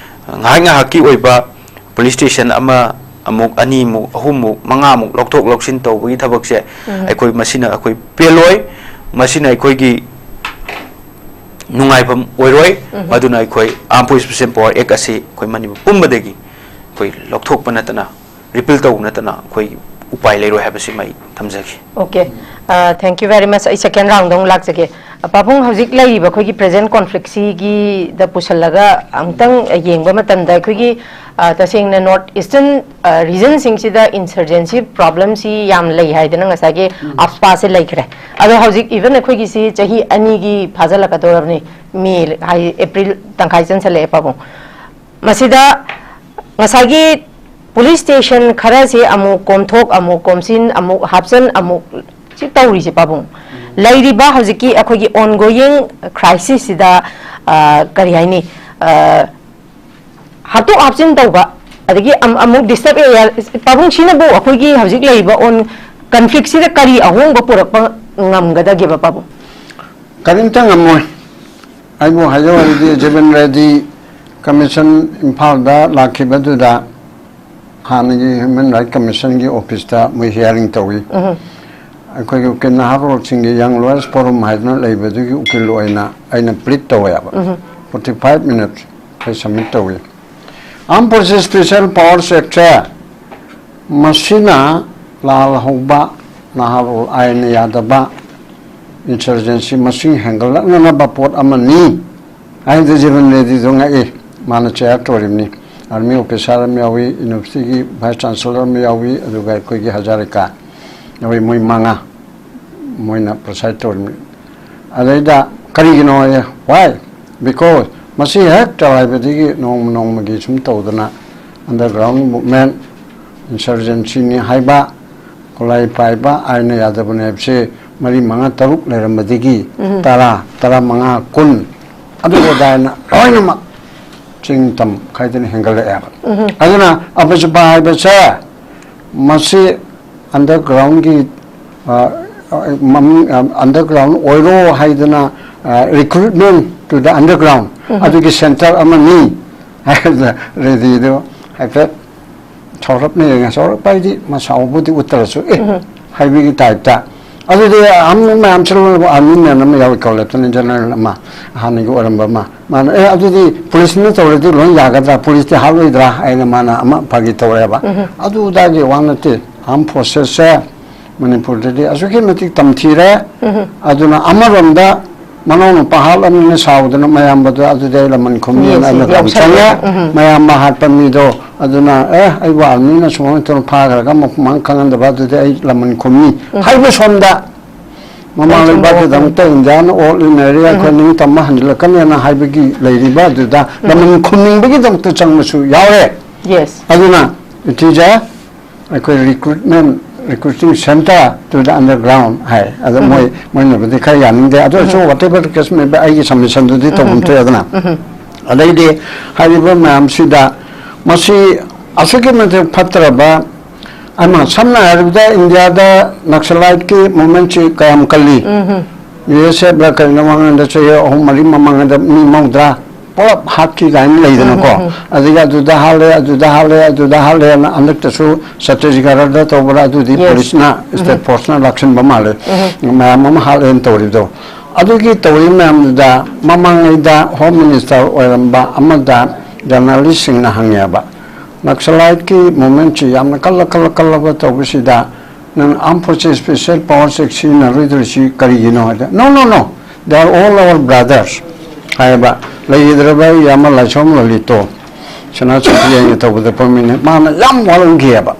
ꯉꯥꯏꯍꯥꯛ ꯉꯥꯏꯍꯥꯛꯀꯤ ꯑꯣꯏꯕ ꯄꯨꯂꯤꯁ ꯁ꯭ꯇꯦꯁꯟ ꯑꯃ, ꯑꯃꯨꯛ ꯑꯅꯤꯃꯨꯛ, ꯑꯍꯨꯝꯃꯨꯛ, ꯃꯉꯥꯃꯨꯛ ꯂꯧꯊꯣꯛ ꯂꯧꯁꯤꯟ ꯇꯧꯕꯒꯤ ꯊꯕꯛꯁꯦ ꯑꯩꯈꯣꯏ, ꯃꯁꯤꯅ ꯑꯩꯈꯣꯏ ꯄꯦꯜꯂꯣꯏ, ꯃꯁꯤꯅ ꯑꯩꯈꯣꯏꯒꯤ ꯅꯨꯡꯉꯥꯏꯐꯝ ꯑꯣꯏꯔꯣꯏ꯫ ꯃꯗꯨꯅ ꯑꯩꯈꯣꯏ Armed Forces Special Power Act ꯑꯁꯤ ꯑꯩꯈꯣꯏ ꯃꯅꯤꯄꯨꯔ ꯄꯨꯝꯕꯗꯒꯤ ꯑꯩꯈꯣꯏ ꯂꯧꯊꯣꯛꯄ ꯅꯠꯇꯅ, ꯔꯤꯄꯤꯜ ꯇꯧꯕ ꯅꯠꯇꯅ ꯑꯩꯈꯣꯏ ꯎꯄꯥꯏ ꯂꯩꯔꯣꯏ ꯍꯥꯏꯕꯁꯤꯃ ꯑꯩ ꯊꯝꯖꯒꯦ꯫ Okay, thank you very much. ꯑꯩ second round ꯗ ꯑꯃꯨꯛ ꯂꯥꯛꯆꯒꯦ꯫ ꯄꯥꯕꯨꯡ, ꯍꯧꯖꯤꯛ ꯂꯩꯔꯤꯕ ꯑꯩꯈꯣꯏꯒꯤ present conflict ꯁꯤꯒꯤꯗ ꯄꯨꯁꯜꯂꯒ ꯑꯃꯨꯛꯇꯪ ꯌꯦꯡꯕ ꯃꯇꯝꯗ, ꯑꯩꯈꯣꯏꯒꯤ ꯇꯁꯦꯡꯅ North Eastern region ꯁꯤꯡꯁꯤꯗ insurgency problem ꯁꯤ ꯌꯥꯝ ꯂꯩ ꯍꯥꯏꯗꯅ ꯉꯁꯥꯏꯒꯤ AFSPA ꯁꯦ ꯂꯩꯈ꯭ꯔꯦ꯫ ꯑꯗꯣ ꯍꯧꯖꯤꯛ even ꯑꯩꯈꯣꯏꯒꯤꯁꯤ ꯆꯍꯤ ꯑꯅꯤꯒꯤ ꯐꯥꯖꯤꯜꯂꯛꯀꯗꯧꯔꯕꯅꯤ, ꯃꯦ ꯍꯥꯏ, ꯑꯦꯄ꯭ꯔꯤꯜ ꯇꯪꯈꯥꯏ ꯆꯟꯁꯜꯂꯛꯑꯦ ꯄꯥꯕꯨꯡ꯫ ꯃꯁꯤꯗ ꯉꯁꯥꯏꯒꯤ ꯄꯨꯂꯤꯁ ꯁ꯭ꯇꯦꯁꯟ ꯈꯔꯁꯦ ꯑꯃꯨꯛ ꯀꯣꯝꯊꯣꯛ, ꯑꯃꯨꯛ ꯀꯣꯝꯁꯤꯟ, ꯑꯃꯨꯛ ꯍꯥꯞꯆꯟ, ꯑꯃꯨꯛ ꯁꯤ ꯇꯧꯔꯤꯁꯦ ꯄꯥꯕꯨꯡ꯫ ꯂꯩꯔꯤꯕ ꯍꯧꯖꯤꯛꯀꯤ ꯑꯩꯈꯣꯏꯒꯤ ongoing crisis ꯁꯤꯗ, ꯑ, ꯀꯔꯤ ꯍꯥꯏꯅꯤ, ꯑ, ꯍꯥꯞꯇꯣꯛ ꯍꯥꯞꯆꯤꯟ ꯇꯧꯕ, ꯑꯗꯒꯤ ꯑꯃꯨꯛ disturb area, ꯄꯥꯕꯨꯡ, ꯁꯤꯅꯕꯨ ꯑꯩꯈꯣꯏꯒꯤ ꯍꯧꯖꯤꯛ ꯂꯩꯔꯤꯕ on conflict ꯁꯤꯗ ꯀꯔꯤ ꯑꯍꯣꯡꯕ ꯄꯨꯔꯛꯄ ꯉꯝꯒꯗꯒꯦꯕ ꯄꯥꯕꯨꯡ? ꯀꯔꯤꯝꯇ ꯉꯝꯃꯣꯏ꯫ ꯑꯩꯕꯨ ꯍꯥꯏꯖꯧ ꯍꯥꯏꯔꯗꯤ, ꯖꯤꯕꯟ ꯔꯦꯗꯤ ꯀꯃꯤꯁꯟ ꯏꯝꯐꯥꯜꯗ ꯂꯥꯛꯈꯤꯕꯗꯨꯗ ꯍꯥꯟꯅꯒꯤ Human Rights Commission ꯒꯤ office ꯇ ꯃꯣꯏ hearing ꯇꯧꯏ꯫ ꯑꯩꯈꯣꯏꯒꯤ ꯎꯀꯤꯜ ꯅꯍꯥꯔꯣꯜꯁꯤꯡꯒꯤ Young Lawyers Forum ꯍꯥꯏꯗꯅ ꯂꯩꯕꯗꯨꯒꯤ ꯎꯀꯤꯜ ꯑꯣꯏꯅ ꯑꯩꯅ plead ꯇꯧꯋꯦꯕ꯫ Forty five minutes ꯑꯩ submit ꯇꯧꯏ꯫ Armed Forces Special Powers Act ꯁꯦ ꯃꯁꯤꯅ ꯂꯥꯜꯍꯧꯕ ꯅꯍꯥꯔꯣꯜ ꯑꯥꯏꯟꯅ ꯌꯥꯗꯕ insurgency ꯃꯁꯤꯡ ꯍꯦꯟꯒꯠꯂꯛꯅꯅꯕ ꯄꯣꯠ ꯑꯃꯅꯤ ꯍꯥꯏꯗꯨ ꯖꯤꯕꯟ ꯔꯦꯗꯤꯗꯣ ꯉꯛꯏ꯫ ꯃꯥꯅ chair ꯇꯧꯔꯤꯕꯅꯤ꯫ Army officer ꯑꯃ ꯌꯥꯎꯏ, university ꯒꯤ vice chancellor ꯑꯃ ꯌꯥꯎꯏ, ꯑꯗꯨꯒ ꯑꯩꯈꯣꯏꯒꯤ ꯍꯖꯥꯔꯤꯀꯥ ꯌꯥꯎꯏ, ꯃꯣꯏ ꯃꯉꯥ ꯃꯣꯏꯅ preside ꯇꯧꯔꯤꯕꯅꯤ꯫ ꯑꯗꯩꯗ ꯀꯔꯤꯒꯤꯅꯣ ꯍꯥꯏꯌꯦ, why? Because ꯃꯁꯤ ꯍꯦꯛ ꯆꯂꯥꯏꯕꯗꯒꯤ ꯅꯣꯡꯃ ꯅꯣꯡꯃꯒꯤ ꯁꯨꯝ ꯇꯧꯗꯅ underground movement, insurgency ꯅꯤ ꯍꯥꯏꯕ, ꯈꯨꯠꯂꯥꯏ ꯄꯥꯏꯕ, ꯑꯥꯏꯟꯅ ꯌꯥꯗꯕꯅꯦ ꯍꯥꯏꯕꯁꯦ ꯃꯔꯤ ꯃꯉꯥ ꯇꯔꯨꯛ ꯂꯩꯔꯝꯕꯗꯒꯤ ꯇꯔꯥ, ꯇꯔꯥꯃꯉꯥ, ꯀꯨꯟ, ꯑꯗꯨ ꯑꯗꯥꯏꯅ ꯂꯣꯏꯅꯃꯛ ꯆꯤꯡ ꯇꯝ ꯈꯥꯏꯗꯅ ꯍꯦꯟꯒꯠꯂꯛꯑꯦꯕ꯫ ꯑꯗꯨꯅ AFSPA ꯍꯥꯏꯕꯁꯦ ꯃꯁꯤ underground ꯒꯤ, ꯑ, ꯑ, ꯃꯃꯤꯡ, ꯑ, underground ꯑꯣꯏꯔꯣ ꯍꯥꯏꯗꯅ, ꯑ, recruitment to the underground ꯑꯗꯨꯒꯤ center ꯑꯃꯅꯤ꯫ ꯍꯥꯏꯕꯗ ꯔꯦꯗꯤꯗꯣ ꯍꯥꯏꯐꯦꯠ ꯁꯥꯎꯔꯞꯅ ꯌꯦꯡꯉꯦ꯫ ꯁꯥꯎꯔꯛꯄ ꯍꯥꯏꯗꯤ ꯃꯁꯥꯎꯕꯨꯗꯤ ꯎꯠꯇ꯭ꯔꯁꯨ, "ꯑꯦ" ꯍꯥꯏꯕꯒꯤ ꯇꯥꯏꯞꯇ꯫ ꯑꯗꯨꯗꯤ ꯑꯃ ꯃꯌꯥꯝ ꯆꯠꯂꯒ army man ꯑꯃ ꯌꯥꯎꯏꯀꯣ, lieutenant general ꯑꯃ, ꯍꯥꯟꯅꯒꯤ ꯑꯣꯏꯔꯝꯕ ꯑꯃ꯫ ꯃꯥꯅ, "ꯑꯦ, ꯑꯗꯨꯗꯤ ꯄꯨꯂꯤꯁꯅ ꯇꯧꯔꯗꯤ ꯂꯣꯏ ꯌꯥꯒꯗ꯭ꯔꯥ? ꯄꯨꯂꯤꯁꯇꯤ ꯍꯥꯠꯂꯣꯏꯗ꯭ꯔꯥ?" ꯍꯥꯏꯅ ꯃꯥꯅ ꯑꯃ ꯐꯥꯒꯤ ꯇꯧꯔꯛꯑꯦꯕ꯫ "ꯑꯗꯨꯗꯥꯒꯤ ꯋꯥ ꯅꯠꯇꯦ꯫ Armed forcesꯁꯦ ꯃꯅꯤꯄꯨꯔꯗꯗꯤ ꯑꯁꯨꯛꯀꯤ ꯃꯇꯤꯛ ꯇꯝꯊꯤꯔꯦ꯫ ꯑꯗꯨꯅ ꯑꯃꯔꯣꯝꯗ ꯃꯅꯥꯎꯅꯨꯄꯥ ꯍꯥꯠꯂꯝꯅꯤꯅ ꯁꯥꯎꯗꯅ ꯃꯌꯥꯝꯕꯗ ꯑꯗꯨꯗꯤ ꯑꯩ ꯂꯃꯟ ꯈꯨꯝꯅꯤ ꯌꯦꯁ, ꯑꯩꯅ ꯌꯥꯝ ꯇꯧ ꯆꯪꯉꯦ꯫ ꯃꯌꯥꯝꯕ ꯍꯥꯠꯄ ꯃꯤꯗꯣ ꯑꯗꯨꯅ, "ꯑꯦ, ꯑꯩꯕꯨ armyꯅ ꯁꯨꯃꯥꯏꯅ ꯇꯧꯅ ꯐꯥꯈ꯭ꯔꯒ ꯑꯃꯨꯛ ꯃꯥꯡ ꯈꯪꯍꯟꯗꯕ, ꯑꯗꯨꯗꯤ ꯑꯩ ꯂꯃꯟ ꯈꯨꯝꯅꯤ" ꯍꯥꯏꯕ ꯁꯣꯝꯗ ꯃꯃꯥ ꯂꯩꯕꯥꯛꯀꯤꯗꯃꯛꯇ ꯏꯟꯗꯤꯌꯥꯅ ꯑꯣꯠꯂꯤꯅꯦꯔꯦ, ꯑꯩꯈꯣꯏ ꯅꯤꯡꯇꯝꯕ ꯍꯟꯖꯤꯜꯂꯛꯀꯅꯦꯅ ꯍꯥꯏꯕꯒꯤ ꯂꯩꯔꯤꯕ ꯑꯗꯨꯗ ꯂꯃꯟ ꯈꯨꯝꯅꯤꯡꯕꯒꯤꯗꯃꯛꯇ ꯆꯪꯕꯁꯨ ꯌꯥꯎꯔꯦ꯫ ꯌꯦꯁ꯫ ꯑꯗꯨꯅ ꯏꯊꯤꯖ ꯑꯩꯈꯣꯏ recruitment, recruiting centre to the underground ꯍꯥꯏ꯫ ꯑꯗ ꯃꯣꯏ, ꯃꯣꯏꯅꯕꯨꯗꯤ ꯈꯔ ꯌꯥꯅꯤꯡꯗꯦ꯫ ꯑꯗꯨ ꯑꯣꯏꯔꯁꯨ whatever the case may be, ꯑꯩꯒꯤ submissionꯗꯨꯗꯤ ꯇꯧꯐꯝ ꯊꯣꯛꯑꯦꯗꯅ꯫ ꯑꯗꯩꯗꯤ ꯍꯥꯏꯔꯤꯕ ꯃꯌꯥꯝꯁꯤꯗ ꯃꯁꯤ ꯑꯁꯨꯛꯀꯤ ꯃꯇꯤꯛ ꯐꯠꯇ꯭ꯔꯕ ꯑꯃ, ꯁꯝꯅ ꯍꯥꯏꯔꯕꯗ ꯏꯟꯗꯤꯌꯥꯗ Naxaliteꯀꯤ movementꯁꯤ ꯀꯌꯥꯝ ꯀꯜꯂꯤ? USFꯂ ꯀꯩꯅꯣ ꯃꯃꯥꯡꯗ ꯆꯍꯤ ꯑꯍꯨꯝ ꯃꯔꯤ ꯃꯃꯥꯡꯗ ꯃꯤ ꯃꯧꯗ꯭ꯔꯥ ꯄꯨꯂꯞ ꯍꯥꯠꯈꯤ ꯀꯥꯏꯅ ꯂꯩꯗꯅꯀꯣ꯫ ꯑꯗꯒꯤ ꯑꯗꯨꯗ ꯍꯥꯠꯂꯦ, ꯑꯗꯨꯗ ꯍꯥꯠꯂꯦ, ꯑꯗꯨꯗ ꯍꯥꯠꯂꯦꯅ ꯍꯟꯗꯛꯇꯁꯨ ꯆꯠꯇ꯭ꯔꯤꯁꯒꯔꯗ ꯇꯧꯕ꯭ꯔꯥ ꯑꯗꯨꯗꯤ ꯄꯨꯂꯤꯁꯅ, state forceꯅ ꯂꯥꯛꯁꯤꯟꯕ ꯃꯥꯜꯂꯦ꯫ ꯃꯌꯥꯝ ꯑꯃ ꯍꯥꯠꯂꯦꯅ ꯇꯧꯔꯤꯕꯗꯣ꯫ ꯑꯗꯨꯒꯤ ꯇꯧꯔꯤ ꯃꯌꯥꯝꯗꯨꯗ ꯃꯃꯥꯡꯉꯩꯗ Home Minister ꯑꯣꯏꯔꯝꯕ ꯑꯃꯗ journalistꯁꯤꯡꯅ ꯍꯪꯉꯦꯕ, "Naxaliteꯀꯤ movementꯁꯤ ꯌꯥꯝꯅ ꯀꯜꯂ ꯀꯜꯂ ꯀꯜꯂꯒ ꯇꯧꯕꯁꯤꯗ ꯅꯪ Armed Forces Special Powers Act ꯁꯤꯖꯤꯟꯅꯔꯣꯏꯗꯧꯔꯤꯁꯤ ꯀꯔꯤꯒꯤꯅꯣ?" ꯍꯥꯏꯗ, "No, no, no, they are all our brothers" ꯍꯥꯏꯌꯦꯕ꯫ ꯂꯩꯈꯤꯗ꯭ꯔꯕ ꯑꯩꯒꯤ ꯑꯃ ꯂꯥꯏꯁ꯭ꯔꯝ ꯂꯂꯤꯠꯇꯣ, ꯁꯅꯥ ꯆꯧꯀꯤ ꯌꯦꯡꯉꯦ ꯇꯧꯕꯗ ꯄ꯭ꯔꯃꯤꯅ ꯃꯥꯅ ꯌꯥꯝ ꯋꯥꯔꯧꯈꯤꯑꯕ꯫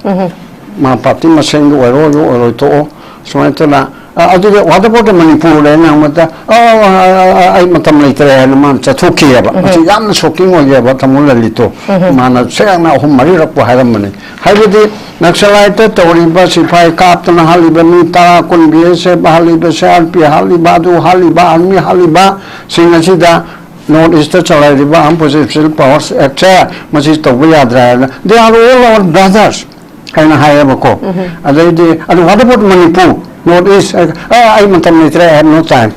"ꯃꯥ party ꯃꯁꯦꯟꯒꯤ ꯑꯣꯏꯔꯣ, ꯑꯣꯏꯔꯣ, ꯑꯣꯏꯔꯣꯏ, ꯇꯣꯛꯑꯣ" ꯁꯨꯃꯥꯏꯅ ꯇꯧꯅ꯫ "ꯑ, ꯑꯗꯨꯗꯤ what about Manipur?" ꯍꯥꯏꯅ ꯍꯪꯕꯗ, "ꯑ, ꯑ, ꯑ, ꯑ, ꯑꯩ ꯃꯇꯝ ꯂꯩꯇ꯭ꯔꯦ" ꯍꯥꯏꯅ ꯃꯥꯅ ꯆꯠꯊꯣꯛꯈꯤꯑꯕ꯫ ꯃꯁꯤ ꯌꯥꯝꯅ shocking ꯑꯣꯏꯈꯤꯑꯕ ꯇꯥꯃꯣ ꯂꯂꯤꯠꯇꯣ꯫ ꯃꯥꯅ ꯁꯦꯡꯅ ꯑꯍꯨꯝ ꯃꯔꯤꯔꯛꯄꯨ ꯍꯥꯏꯔꯝꯕꯅꯤ꯫ ꯍꯥꯏꯕꯗꯤ Naxaliteꯇ ꯇꯧꯔꯤꯕ, ꯁꯤꯐꯥꯏ ꯀꯥꯞꯇꯅ ꯍꯥꯠꯂꯤꯕ ꯃꯤ ꯇꯔꯥ, ꯀꯨꯟ, BSF ꯍꯥꯠꯂꯤꯕ, CRP ꯍꯥꯠꯂꯤꯕ, ꯑꯗꯨ ꯍꯥꯠꯂꯤꯕ, army ꯍꯥꯠꯂꯤꯕꯁꯤꯡ ꯑꯁꯤꯗ North Eastꯇ ꯆꯂꯥꯏꯔꯤꯕ Armed Forces Special Powers Actꯁꯦ ꯃꯁꯤ ꯇꯧꯕ ꯌꯥꯗ꯭ꯔꯦ ꯍꯥꯏꯅ, "They are all our brothers" ꯍꯥꯏꯅ ꯍꯥꯏꯌꯦꯕꯀꯣ꯫ ꯑꯗꯩꯗꯤ, "ꯑꯗꯨ what about Manipur, North East?" ꯍꯥꯏꯔꯒ, "ꯑ, ꯑꯩ ꯃꯇꯝ ꯂꯩꯇ꯭ꯔꯦ, I have no time"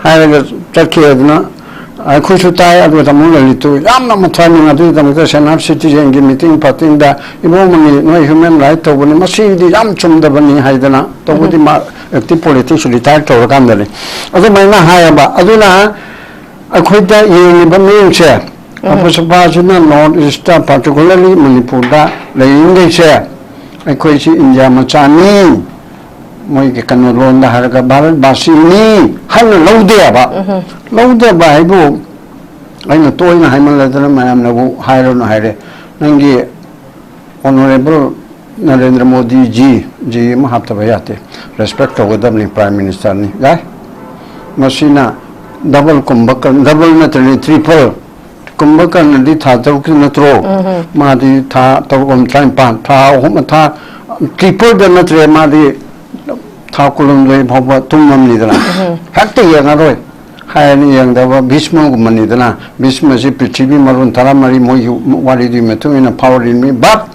ꯍꯥꯏꯔꯒ ꯆꯠꯈꯤ꯫ ꯑꯗꯨꯅ ꯑꯩꯈꯣꯏꯁꯨ ꯇꯥꯏ, ꯑꯗꯨꯒ ꯇꯥꯃꯣ ꯂꯂꯤꯠꯇꯨ ꯌꯥꯝꯅ ꯃꯊ꯭ꯋꯥꯏ ꯅꯨꯡꯉꯥꯏ꯫ ꯑꯗꯨꯒꯤꯗꯃꯛꯇ ꯁꯦꯟ ꯑꯞ ꯁꯤꯇꯤꯖꯦꯟꯒꯤ ꯃꯤꯇꯤꯡ ꯐꯥꯇꯤꯡꯗ, "ꯏꯕꯣꯃꯅꯤ, ꯅꯣꯏ ꯍ꯭ꯌꯨꯃꯦꯟ ꯔꯥꯏꯠ ꯇꯧꯕꯅꯤ, ꯃꯁꯤꯗꯤ ꯌꯥꯝ ꯆꯨꯝꯗꯕꯅꯤ" ꯍꯥꯏꯗꯅ ꯇꯧꯕꯗꯤ, ꯃꯥ ꯑꯦꯛꯇꯤꯚ ꯄꯣꯂꯤꯇꯤꯛꯁ ꯔꯤꯇꯥꯌꯔ ꯇꯧꯔꯀꯥꯟꯗꯅꯤ ꯑꯗꯨꯃꯥꯏꯅ ꯍꯥꯏꯌꯦꯕ꯫ ꯑꯗꯨꯅ ꯑꯩꯈꯣꯏꯗ ꯌꯦꯡꯉꯤꯕ ꯃꯤꯠꯌꯦꯡꯁꯦ, ꯑꯐꯁꯨꯄꯥꯁꯤꯅ ꯅꯣꯔꯠ ꯏꯁꯇ, ꯄꯥꯔꯇꯤꯀꯨꯂꯔꯂꯤ ꯃꯅꯤꯄꯨꯔꯗ ꯂꯩꯔꯤꯈꯩꯁꯦ, ꯑꯩꯈꯣꯏꯁꯤ ꯏꯟꯗꯤꯌꯥ ꯃꯆꯥꯅꯤ, ꯃꯣꯏꯒꯤ ꯀꯩꯅꯣ ꯂꯣꯟꯗ ꯍꯥꯏꯔꯒ ꯚꯥꯔꯠ ꯚꯥꯁꯤꯅꯤ ꯍꯥꯏꯅ ꯂꯧꯗꯦꯕ꯫ ꯂꯧꯗꯕ ꯍꯥꯏꯕꯨ, ꯑꯩꯅ ꯇꯣꯏꯅ ꯍꯥꯏꯃꯜꯂꯗꯅ ꯃꯌꯥꯝꯅꯕꯨ ꯍꯥꯏꯔꯨꯅꯨ ꯍꯥꯏꯔꯦ꯫ ꯅꯪꯒꯤ honourable Narendra Modi G, G ꯑꯃ ꯍꯥꯞꯇꯕ ꯌꯥꯗꯦ꯫ ꯔꯦꯁꯄꯦꯛ ꯇꯧꯒꯗꯕꯅꯤ, ꯄ꯭ꯔꯥꯏꯝ ꯃꯤꯅꯤꯁꯇꯔꯅꯤ꯫ ꯌꯥꯏ, ꯃꯁꯤꯅ ꯗꯕꯜ ꯀꯨꯝꯕ, ꯗꯕꯜ ꯅꯠꯇ꯭ꯔꯗꯤ ꯇ꯭ꯔꯤꯄꯜ꯫ ꯀꯨꯝꯕ ꯀꯔꯅꯗꯤ ꯊꯥ ꯇꯔꯨꯛꯀꯤ ꯅꯠꯇ꯭ꯔꯣ? ꯃꯥꯗꯤ ꯊꯥ ꯇꯔꯨꯛ ꯑꯃ ꯇꯔꯥꯅꯤꯄꯥꯟ, ꯊꯥ ꯑꯍꯨꯝ, ꯊꯥ ꯇ꯭ꯔꯤꯄꯜꯗ ꯅꯠꯇ꯭ꯔꯦ, ꯃꯥꯗꯤ ꯊꯥ ꯀꯨꯟꯍꯨꯝꯗꯣꯏ ꯐꯥꯎꯕ ꯇꯨꯝꯃꯝꯅꯤꯗꯅ꯫ ꯍꯦꯛꯇ ꯌꯦꯡꯉꯔꯣꯏ ꯍꯥꯏꯔꯅꯤ, ꯌꯦꯡꯗꯕ ꯚꯤꯁꯃꯒꯨꯝꯕꯅꯤꯗꯅ꯫ ꯚꯤꯁꯃꯁꯤ ꯄ꯭ꯔꯤꯊꯤꯕꯤ ꯃꯔꯣꯟ ꯇꯔꯥꯃꯔꯤ ꯃꯣꯏꯒꯤ ꯋꯥꯔꯤꯗꯨꯒꯤ ꯃꯇꯨꯡ ꯏꯟꯅ ꯐꯥꯎꯔꯤꯅꯤ꯫ But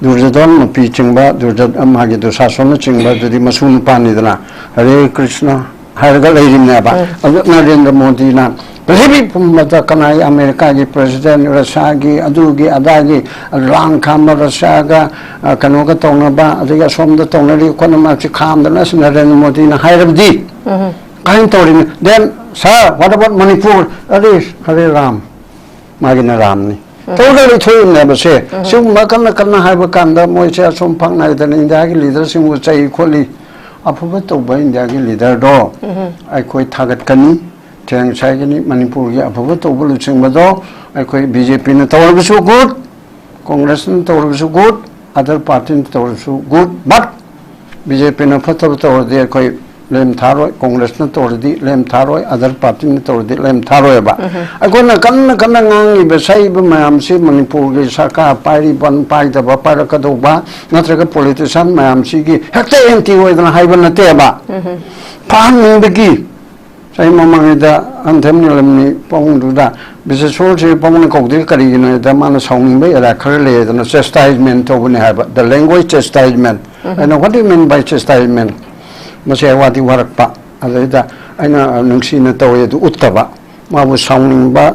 ꯗꯨꯔꯖꯣꯙꯟ ꯅꯨꯄꯤ ꯆꯤꯡꯕ, ꯗꯨꯔꯖꯣꯙꯟ, ꯃꯥꯒꯤ ꯗꯨꯁꯥꯁꯣꯟꯅ ꯆꯤꯡꯕ, ꯑꯗꯨꯗꯤ ꯃꯁꯨ ꯅꯨꯄꯥꯅꯤꯗꯅ꯫ ꯍꯔꯦ ꯀ꯭ꯔꯤꯁꯅ ꯍꯥꯏꯔꯒ ꯂꯩꯔꯤꯕꯅꯦꯕ꯫ ꯑꯗꯨ ꯅꯔꯦꯟꯗ꯭ꯔ ꯃꯣꯗꯤꯅ ꯄ꯭ꯔꯤꯊꯤꯕꯤ ꯄꯨꯝꯕꯗ ꯀꯅꯥꯒꯤ, ꯑꯃꯦꯔꯤꯀꯥꯒꯤ ꯄ꯭ꯔꯦꯁꯤꯗꯦꯟ, ꯔꯁꯤꯌꯥꯒꯤ, ꯑꯗꯨꯒꯤ ꯑꯗꯥꯒꯤ, ꯂꯥꯡ ꯈꯥꯝꯕ ꯔꯁꯤꯌꯥꯒ, ꯑ, ꯀꯩꯅꯣꯒ ꯇꯧꯅꯕ, ꯑꯗꯒꯤ ꯑꯁꯣꯝꯗ ꯇꯧꯅꯔꯤ ꯈꯣꯠꯅ ꯃꯌꯥꯝꯁꯤ ꯈꯥꯝꯗꯅ ꯑꯁ ꯅꯔꯦꯟꯗ꯭ꯔ ꯃꯣꯗꯤꯅ ꯍꯥꯏꯔꯕꯗꯤ ꯀꯥꯏꯅ ꯇꯧꯔꯤꯅꯤ꯫ Then, "Sir, what about Manipur?" ꯑꯗꯩ ꯍꯔꯦ ꯔꯥꯝ, ꯃꯥꯒꯤꯅ ꯔꯥꯝꯅꯤ꯫ ꯇꯧꯗꯅ ꯊꯣꯛꯏꯕꯅꯦꯕ ꯁꯦ꯫ ꯁꯤꯒꯨꯝꯕ ꯀꯟꯅ ꯀꯟꯅ ꯍꯥꯏꯕ ꯀꯥꯟꯗ ꯃꯣꯏꯁꯦ ꯑꯁꯨꯝ ꯐꯥꯛꯅ ꯍꯥꯏꯗꯅ ꯏꯟꯗꯤꯌꯥꯒꯤ ꯂꯤꯗꯔꯁꯤꯡꯕꯨ ꯆꯩ ꯈꯣꯠꯂꯤ꯫ ꯑꯐꯕ ꯇꯧꯕ ꯏꯟꯗꯤꯌꯥꯒꯤ ꯂꯤꯗꯔꯗꯣ ꯑꯩꯈꯣꯏ ꯊꯥꯒꯠꯀꯅꯤ, ꯊꯦꯡꯁ ꯍꯥꯏꯒꯅꯤ꯫ ꯃꯅꯤꯄꯨꯔꯒꯤ ꯑꯐꯕ ꯇꯧꯕ ꯂꯨꯆꯤꯡꯕꯗꯣ ꯑꯩꯈꯣꯏ ꯕꯤ ꯖꯦ ꯄꯤꯅ ꯇꯧꯔꯕꯁꯨ ꯒꯨꯗ, ꯀꯣꯡꯒ꯭ꯔꯦꯁꯅ ꯇꯧꯔꯕꯁꯨ ꯒꯨꯗ, ꯑꯗꯔ ꯄꯥꯔꯇꯤꯅ ꯇꯧꯔꯕꯁꯨ ꯒꯨꯗ, ꯕꯠ ꯕꯤ ꯖꯦ ꯄꯤꯅ ꯐꯠꯇꯕ ꯇꯧꯔꯗꯤ ꯑꯩꯈꯣꯏ ꯂꯦꯝ ꯊꯥꯔꯣꯏ, ꯀꯣꯡꯒ꯭ꯔꯦꯁꯅ ꯇꯧꯔꯗꯤ ꯂꯦꯝ ꯊꯥꯔꯣꯏ, ꯑꯗꯔ ꯄꯥꯔꯇꯤꯅ ꯇꯧꯔꯗꯤ ꯂꯦꯝ ꯊꯥꯔꯣꯏꯕ꯫ ꯑꯩꯈꯣꯏꯅ ꯀꯟꯅ ꯀꯟꯅ ꯉꯥꯡꯉꯤꯕ ꯁꯛꯏꯕ ꯃꯌꯥꯝꯁꯤ ꯃꯅꯤꯄꯨꯔꯒꯤ ꯁꯔꯀꯥꯔ ꯄꯥꯏꯔꯤꯕ, ꯄꯥꯏꯗꯕ, ꯄꯥꯏꯔꯛꯀꯗꯧꯕ ꯅꯠꯇ꯭ꯔꯒ ꯄꯣꯂꯤꯇꯤꯁꯤꯌꯥꯟ ꯃꯌꯥꯝꯁꯤꯒꯤ ꯍꯦꯛꯇ ꯑꯦꯟꯇꯤ ꯑꯣꯏꯗꯅ ꯍꯥꯏꯕ ꯅꯠꯇꯦꯕ꯫ ꯐꯍꯟꯅꯤꯡꯕꯒꯤ ꯆꯍꯤ ꯃꯃꯥꯡꯉꯩꯗ ꯑꯟꯊꯦꯝ ꯅꯤꯂꯝꯅꯤ ꯄꯥꯕꯨꯡꯗꯨꯗ ꯕꯤꯁꯦꯁꯣꯔꯁꯤ ꯄꯥꯕꯨꯡꯅ ꯀꯧꯗꯦ ꯀꯔꯤꯒꯤꯅꯣ ꯍꯥꯏꯗ ꯃꯥꯅ ꯁꯥꯎꯅꯤꯡꯕ ꯑꯦꯔꯥ ꯈꯔ ꯂꯩꯗꯅ ꯆꯦꯁꯇꯥꯏꯁꯃꯦꯟ ꯇꯧꯕꯅꯤ ꯍꯥꯏꯕ, the language chastisement꯫ ꯑꯩꯅ, "What do you mean by chastisement?" ꯃꯁꯤ ꯋꯥꯗꯤ ꯋꯥꯔꯛꯄ꯫ ꯑꯗꯩꯗ ꯑꯩꯅ ꯅꯨꯡꯁꯤꯅ ꯇꯧꯋꯦ ꯑꯗꯨ ꯎꯠꯇꯕ꯫ ꯃꯥꯕꯨ ꯁꯥꯎꯅꯤꯡꯕ,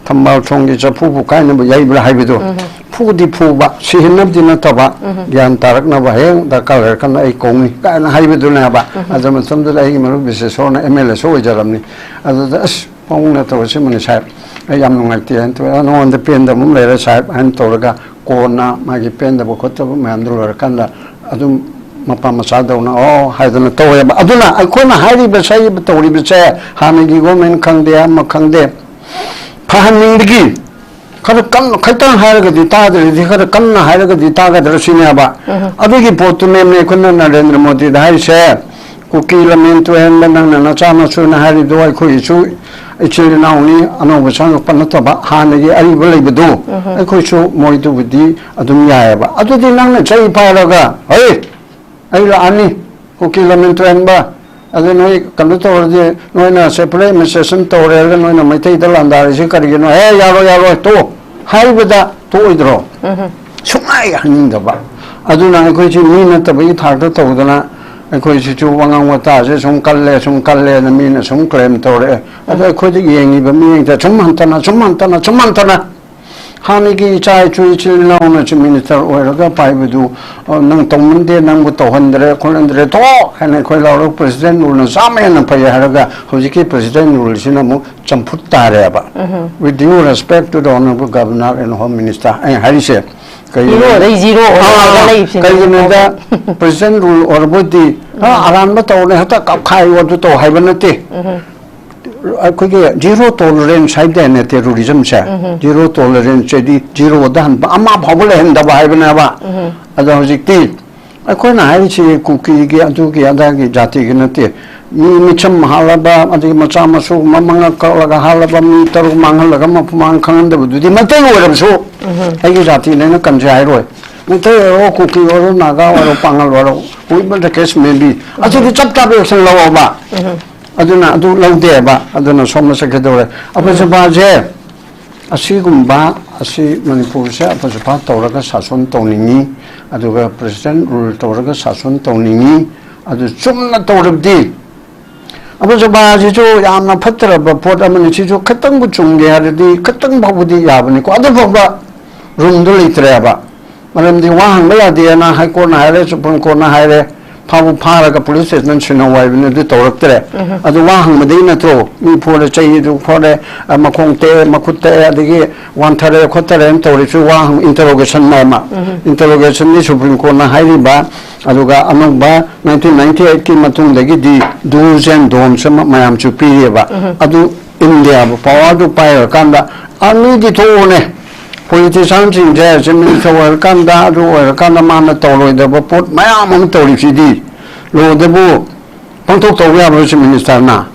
ꯊꯝꯕꯥꯜ ꯊꯣꯡꯒꯤ ꯆꯐꯨꯕꯨ ꯀꯥꯏꯅꯕ ꯌꯩꯕ꯭ꯔꯥ ꯍꯥꯏꯕꯗꯣ, ꯎꯝ꯫ ꯐꯨꯗꯤ ꯐꯨꯕ, ꯁꯤꯍꯟꯅꯕꯗꯤ ꯅꯠꯇꯕ, ꯎꯝ꯫ ꯒ꯭ꯌꯥꯟ ꯇꯥꯔꯛꯅꯕ, "ꯍꯌꯦꯡ ꯗꯔꯀꯥꯔ ꯂꯩꯔꯀꯥꯟꯗ ꯑꯩ ꯀꯧꯅꯤ" ꯀꯥꯏꯅ ꯍꯥꯏꯕꯗꯨꯅꯦꯕ꯫ ꯎꯝ꯫ ꯑꯗꯨ ꯃꯇꯝꯗꯨꯗ ꯑꯩꯒꯤ ꯃꯔꯨꯞ ꯕꯤꯁꯦꯁꯣꯔꯅ ꯑꯦꯝ ꯑꯦꯜ ꯑꯦꯁꯨ ꯑꯣꯏꯖꯔꯝꯅꯤ꯫ ꯑꯗꯨꯗ, "ꯑꯁ, ꯃꯑꯣꯡ ꯅꯠꯇꯕ ꯁꯤꯃꯅꯤ ꯁꯥꯍꯦꯕ, ꯑꯩ ꯌꯥꯝ ꯅꯨꯡꯉꯥꯏꯇꯦ" ꯍꯥꯏꯅ ꯇꯧꯔꯦ꯫ "ꯅꯉꯣꯟꯗ ꯄꯦꯟꯗꯕ ꯑꯃ ꯂꯩꯔꯦ ꯁꯥꯍꯦꯕ" ꯍꯥꯏꯅ ꯇꯧꯔꯒ, ꯀꯣꯟꯅ ꯃꯥꯒꯤ ꯄꯦꯟꯗꯕ ꯈꯣꯠꯇꯕ ꯃꯌꯥꯝꯗꯨ ꯂꯣꯏꯔꯀꯥꯟꯗ ꯑꯗꯨꯝ ꯃꯄꯥ ꯃꯆꯥꯗꯧꯅ "ꯑꯣ" ꯍꯥꯏꯗꯅ ꯇꯧꯋꯦꯕ꯫ ꯑꯗꯨꯅ ꯑꯩꯈꯣꯏꯅ ꯍꯥꯏꯔꯤꯕ ꯁꯛꯏꯕ ꯇꯧꯔꯤꯕꯁꯦ, ꯍꯥꯟꯅꯒꯤ ꯒꯣꯔꯃꯦꯟ ꯈꯪꯗꯦ, ꯑꯃ ꯈꯪꯗꯦ, ꯐꯍꯟꯅꯤꯡꯕꯒꯤ ꯈꯔ ꯀꯟꯅ, ꯈꯤꯇꯪ ꯍꯥꯏꯔꯒꯗꯤ ꯇꯥꯗ꯭ꯔꯗꯤ, ꯈꯔ ꯀꯟꯅ ꯍꯥꯏꯔꯒꯗꯤ ꯇꯥꯒꯗ꯭ꯔꯥ ꯁꯤꯅꯦꯕ꯫ ꯎꯝ꯫ ꯑꯗꯨꯒꯤ ꯄꯣꯠꯇꯨꯅꯦꯃꯦ ꯑꯩꯈꯣꯏꯅ ꯅꯔꯦꯟꯗ꯭ꯔ ꯃꯣꯗꯤꯗ ꯍꯥꯏꯔꯤꯁꯦ, "ꯀꯨꯀꯤ ꯂꯝꯃꯦꯟ ꯇꯨꯍꯦꯟꯕ ꯅꯪꯅ ꯅꯆꯥ ꯅꯁꯨꯅ ꯍꯥꯏꯔꯤꯗꯣ ꯑꯩꯈꯣꯏꯒꯤꯁꯨ ꯏꯆꯤꯜ ꯏꯅꯥꯎꯅꯤ, ꯑꯅꯧꯕ ꯆꯪꯉꯛꯄ ꯅꯠꯇꯕ, ꯍꯥꯟꯅꯒꯤ ꯑꯔꯤꯕ ꯂꯩꯕꯗꯣ, ꯎꯝ꯫ ꯑꯩꯈꯣꯏꯁꯨ ꯃꯣꯏꯗꯨꯕꯨꯗꯤ ꯑꯗꯨꯝ ꯌꯥꯏꯑꯕ꯫ ꯑꯗꯨꯗꯤ ꯅꯪꯅ ꯆꯩ ꯄꯥꯏꯔꯒ, 'ꯍꯩ, ꯑꯩ ꯂꯥꯛꯑꯅꯤ, ꯀꯨꯀꯤ ꯂꯝꯃꯦꯟ ꯇꯨꯍꯦꯟꯕ, ꯑꯗꯨ ꯅꯣꯏ ꯀꯩꯅꯣ ꯇꯧꯔꯗꯤ, ꯅꯣꯏꯅ separate administration ꯇꯧꯔꯦ ꯍꯥꯏꯔꯒ ꯅꯣꯏꯅ ꯃꯩꯇꯩꯗ ꯂꯥꯟꯗꯥꯔꯤꯁꯤ ꯀꯔꯤꯒꯤꯅꯣ? ꯑꯦ, ꯌꯥꯔꯣꯏ, ꯌꯥꯔꯣꯏ, ꯇꯣ" ꯍꯥꯏꯕꯗ ꯇꯣꯛꯑꯣꯏꯗ꯭ꯔꯣ? ꯎꯝ꯫ ꯁꯨꯡꯍꯥꯏ ꯍꯥꯏꯅꯤꯡꯗꯕ꯫ ꯑꯗꯨꯅ ꯑꯩꯈꯣꯏꯁꯤ ꯃꯤ ꯅꯠꯇꯕꯒꯤ ꯊꯥꯛꯇ ꯇꯧꯗꯅ, ꯑꯩꯈꯣꯏꯁꯤꯁꯨ ꯋꯥꯉꯥꯡ ꯋꯥꯇꯥꯁꯦ ꯁꯨꯝ ꯀꯜꯂꯦ, ꯁꯨꯝ ꯀꯜꯂꯦꯅ ꯃꯤꯅ ꯁꯨꯝ claim ꯇꯧꯔꯛꯑꯦ꯫ ꯑꯗꯣ ꯎꯝ꯫ ꯑꯩꯈꯣꯏꯗ ꯌꯦꯡꯉꯤꯕ ꯃꯤꯁꯤꯡꯁꯦ ꯁꯨꯝ ꯍꯟꯊꯅ, ꯁꯨꯝ ꯍꯟꯊꯅ, ꯁꯨꯝ ꯍꯟꯊꯅ, ꯍꯥꯟꯅꯒꯤ ꯏꯆꯥ ꯏꯁꯨ, ꯏꯆꯤꯜ ꯏꯅꯥꯎꯅ chief minister ꯑꯣꯏꯔꯒ ꯄꯥꯏꯕꯗꯨ, "ꯑ, ꯅꯪ ꯇꯧꯃꯟꯗꯦ, ꯅꯪꯕꯨ ꯇꯧꯍꯟꯗ꯭ꯔꯦ, ꯈꯣꯠꯍꯟꯗ꯭ꯔꯦ, ꯇꯣꯛ!" ꯍꯥꯏꯅ ꯑꯩꯈꯣꯏ ꯂꯥꯎꯔꯒ president ruleꯅ ꯆꯥꯝꯃ ꯍꯦꯟꯅ ꯐꯩ ꯍꯥꯏꯔꯒ ꯍꯧꯖꯤꯛꯀꯤ president ruleꯁꯤꯅ ꯑꯃꯨꯛ ꯆꯝꯐꯨꯠ ꯇꯥꯔꯦꯕ꯫ ꯎꯝ꯫ With due respect to the honorable governor and home minister, ꯑꯩꯅ ꯍꯥꯏꯔꯤꯁꯦ ꯀꯩꯒꯤꯅꯣ? Zeroꯗꯩ zero ꯑꯣꯏꯔꯒ ꯑꯥ, ꯂꯩꯕꯁꯤꯅꯦ꯫ ꯀꯩꯒꯤꯅꯣꯗ, president rule ꯑꯣꯏꯔꯕꯗꯤ, "ꯑ, ꯎꯝ꯫ ꯑꯔꯥꯟꯕ ꯇꯧꯔꯦ, ꯍꯦꯛꯇ ꯀꯥꯞꯈꯥꯏꯌꯨ, ꯑꯗꯨ ꯇꯧ" ꯍꯥꯏꯕ ꯅꯠꯇꯦ꯫ ꯎꯝ꯫ ꯑꯩꯈꯣꯏꯒꯤ zero tolerance ꯍꯥꯏꯗꯥꯏꯅꯦ terrorismꯁꯦ? ꯎꯝ꯫ Zero toleranceꯁꯦꯗꯤ zeroꯗ ꯍꯟꯕ, ꯑꯃ ꯐꯥꯎꯕ ꯂꯩꯍꯟꯗꯕ ꯍꯥꯏꯕꯅꯦꯕ꯫ ꯎꯝ꯫ ꯑꯗꯣ ꯍꯧꯖꯤꯛꯇꯤ ꯑꯩꯈꯣꯏꯅ ꯍꯥꯏꯔꯤꯁꯤ ꯀꯨꯀꯤꯒꯤ, ꯑꯗꯨꯒꯤ, ꯑꯗꯥꯒꯤ ꯖꯥꯇꯤꯒꯤ ꯅꯠꯇꯦ꯫ ꯃꯤ ꯃꯤꯆꯝ ꯍꯥꯠꯂꯕ, ꯑꯗꯒꯤ ꯃꯆꯥ ꯃꯁꯨ ꯃꯃꯉꯛ ꯀꯛꯂꯒ ꯍꯥꯠꯂꯕ, ꯃꯤ ꯇꯔꯨꯛ ꯃꯥꯡꯍꯜꯂꯒ ꯃꯄꯨꯡ ꯈꯪꯍꯟꯗꯕꯗꯨꯗꯤ ꯃꯩꯇꯩ ꯑꯣꯏꯔꯕꯁꯨ ꯎꯝ꯫ ꯑꯩꯒꯤ ꯖꯥꯇꯤꯅꯦꯅ ꯀꯟꯁꯦ ꯍꯥꯏꯔꯣꯏ꯫ ꯃꯩꯇꯩ ꯑꯣꯏꯔꯣ, ꯀꯨꯀꯤ ꯑꯣꯏꯔꯣ, ꯅꯥꯒꯥ ꯑꯣꯏꯔꯣ, ꯄꯥꯉꯜ ꯑꯣꯏꯔꯣ, whoever the case may be, ꯑꯁꯤꯗꯤ ꯆꯞ ꯆꯥꯕ action ꯂꯧꯑꯣꯕ꯫ ꯎꯝ꯫ ꯑꯗꯨꯅ ꯑꯗꯨ ꯂꯧꯗꯦꯕ, ꯑꯗꯨꯅ ꯁꯣꯝꯗ ꯆꯠꯀꯗꯧꯔꯦ꯫ ꯑꯐꯖꯕꯁꯦ, ꯑꯁꯤꯒꯨꯝꯕ ꯑꯁꯤ ꯃꯅꯤꯄꯨꯔꯁꯦ ꯑꯐꯖꯕ ꯇꯧꯔꯒ ꯁꯥꯁꯣꯟ ꯇꯧꯅꯤꯡꯉꯤ, ꯑꯗꯨꯒ president rule ꯇꯧꯔꯒ ꯁꯥꯁꯣꯟ ꯇꯧꯅꯤꯡꯉꯤ꯫ ꯑꯗꯨ ꯆꯨꯝꯅ ꯇꯧꯔꯕꯗꯤ ꯑꯕꯨ ꯖꯕꯥꯁꯤꯁꯨ ꯌꯥꯝꯅ ꯐꯠꯇ꯭ꯔꯕ ꯄꯣꯠ ꯑꯃꯅꯤ꯫ ꯁꯤꯁꯨ ꯈꯤꯇꯪꯕꯨ ꯆꯨꯝꯒꯦ ꯍꯥꯏꯔꯗꯤ ꯈꯤꯇꯪ ꯐꯥꯎꯕꯗꯤ ꯌꯥꯕꯅꯤꯀꯣ꯫ ꯑꯗꯨ ꯐꯥꯎꯕ ꯔꯨꯝꯗꯨ ꯂꯩꯇ꯭ꯔꯦꯕ꯫ ꯃꯔꯝꯗꯤ ꯋꯥ ꯍꯪꯕ ꯌꯥꯗꯦꯅ ꯍꯥꯏ ꯀꯣꯔꯠꯅ ꯍꯥꯏꯔꯦ, ꯁꯨꯄ꯭ꯔꯤꯝ ꯀꯣꯔꯠꯅ ꯍꯥꯏꯔꯦ, ꯐꯥꯕꯨ ꯐꯥꯔꯒ ꯄꯨꯂꯤꯁ ꯁ꯭ꯇꯦꯁꯟ ꯁꯤꯟꯅꯧ ꯍꯥꯏꯕꯅꯤ, ꯑꯗꯨ ꯇꯧꯔꯛꯇ꯭ꯔꯦ꯫ ꯑꯗꯨ ꯋꯥ ꯍꯪꯕꯗꯒꯤ ꯅꯠꯇ꯭ꯔꯣ? ꯃꯤ ꯐꯣꯔꯦ, ꯆꯩꯗꯨ ꯐꯣꯔꯦ, ꯑ, ꯃꯈꯣꯡ ꯇꯦꯛꯑꯦ, ꯃꯈꯨꯠ ꯇꯦꯛꯑꯦ, ꯑꯗꯒꯤ ꯋꯥꯟꯊꯔꯦ ꯈꯣꯠꯊꯔꯦꯅ ꯇꯧꯔꯤꯁꯨ ꯋꯥ ꯍꯪ-, ꯏꯟꯇꯔꯣꯒꯦꯁꯟ ꯑꯃ꯫ ꯏꯟꯇꯔꯣꯒꯦꯁꯟꯗꯤ ꯁꯨꯄ꯭ꯔꯤꯝ ꯀꯣꯔꯠꯅ ꯍꯥꯏꯔꯤꯕ, ꯑꯗꯨꯒ ꯑꯅꯧꯕ ꯅꯥꯏꯟꯇꯤꯟ ꯅꯥꯏꯟꯇꯤ ꯑꯩꯠꯀꯤ ꯃꯇꯨꯡꯗꯒꯤꯗꯤ ꯗꯨꯁ ꯑꯦꯟ ꯗꯣꯟꯁ ꯑꯃ ꯃꯌꯥꯝꯁꯨ ꯄꯤꯔꯤꯑꯕ꯫ ꯑꯗꯨ ꯏꯟꯗꯤꯌꯥꯕꯨ ꯄꯋꯥꯔꯗꯨ ꯄꯥꯏꯔꯀꯥꯟꯗ ꯑꯅꯤꯗꯤ ꯊꯣꯛꯎꯅꯦ꯫ ꯄꯣꯂꯤꯇꯤꯁꯤꯌꯥꯟꯁꯤꯡꯁꯦ ꯆꯤꯐ ꯃꯤꯅꯤꯁꯇꯔ ꯑꯣꯏꯔꯀꯥꯟꯗ, ꯑꯗꯨ ꯑꯣꯏꯔꯀꯥꯟꯗ ꯃꯥꯅ ꯇꯧꯔꯣꯏꯗꯕ ꯄꯣꯠ ꯃꯌꯥꯝ ꯑꯃ ꯇꯧꯔꯤꯁꯤꯗꯤ꯫ ꯂꯣꯗꯕꯨ ꯄꯥꯡꯊꯣꯛ ꯇꯧꯕ ꯌꯥꯕ꯭ꯔꯣ ꯆꯤꯐ ꯃꯤꯅꯤꯁꯇꯔꯅ?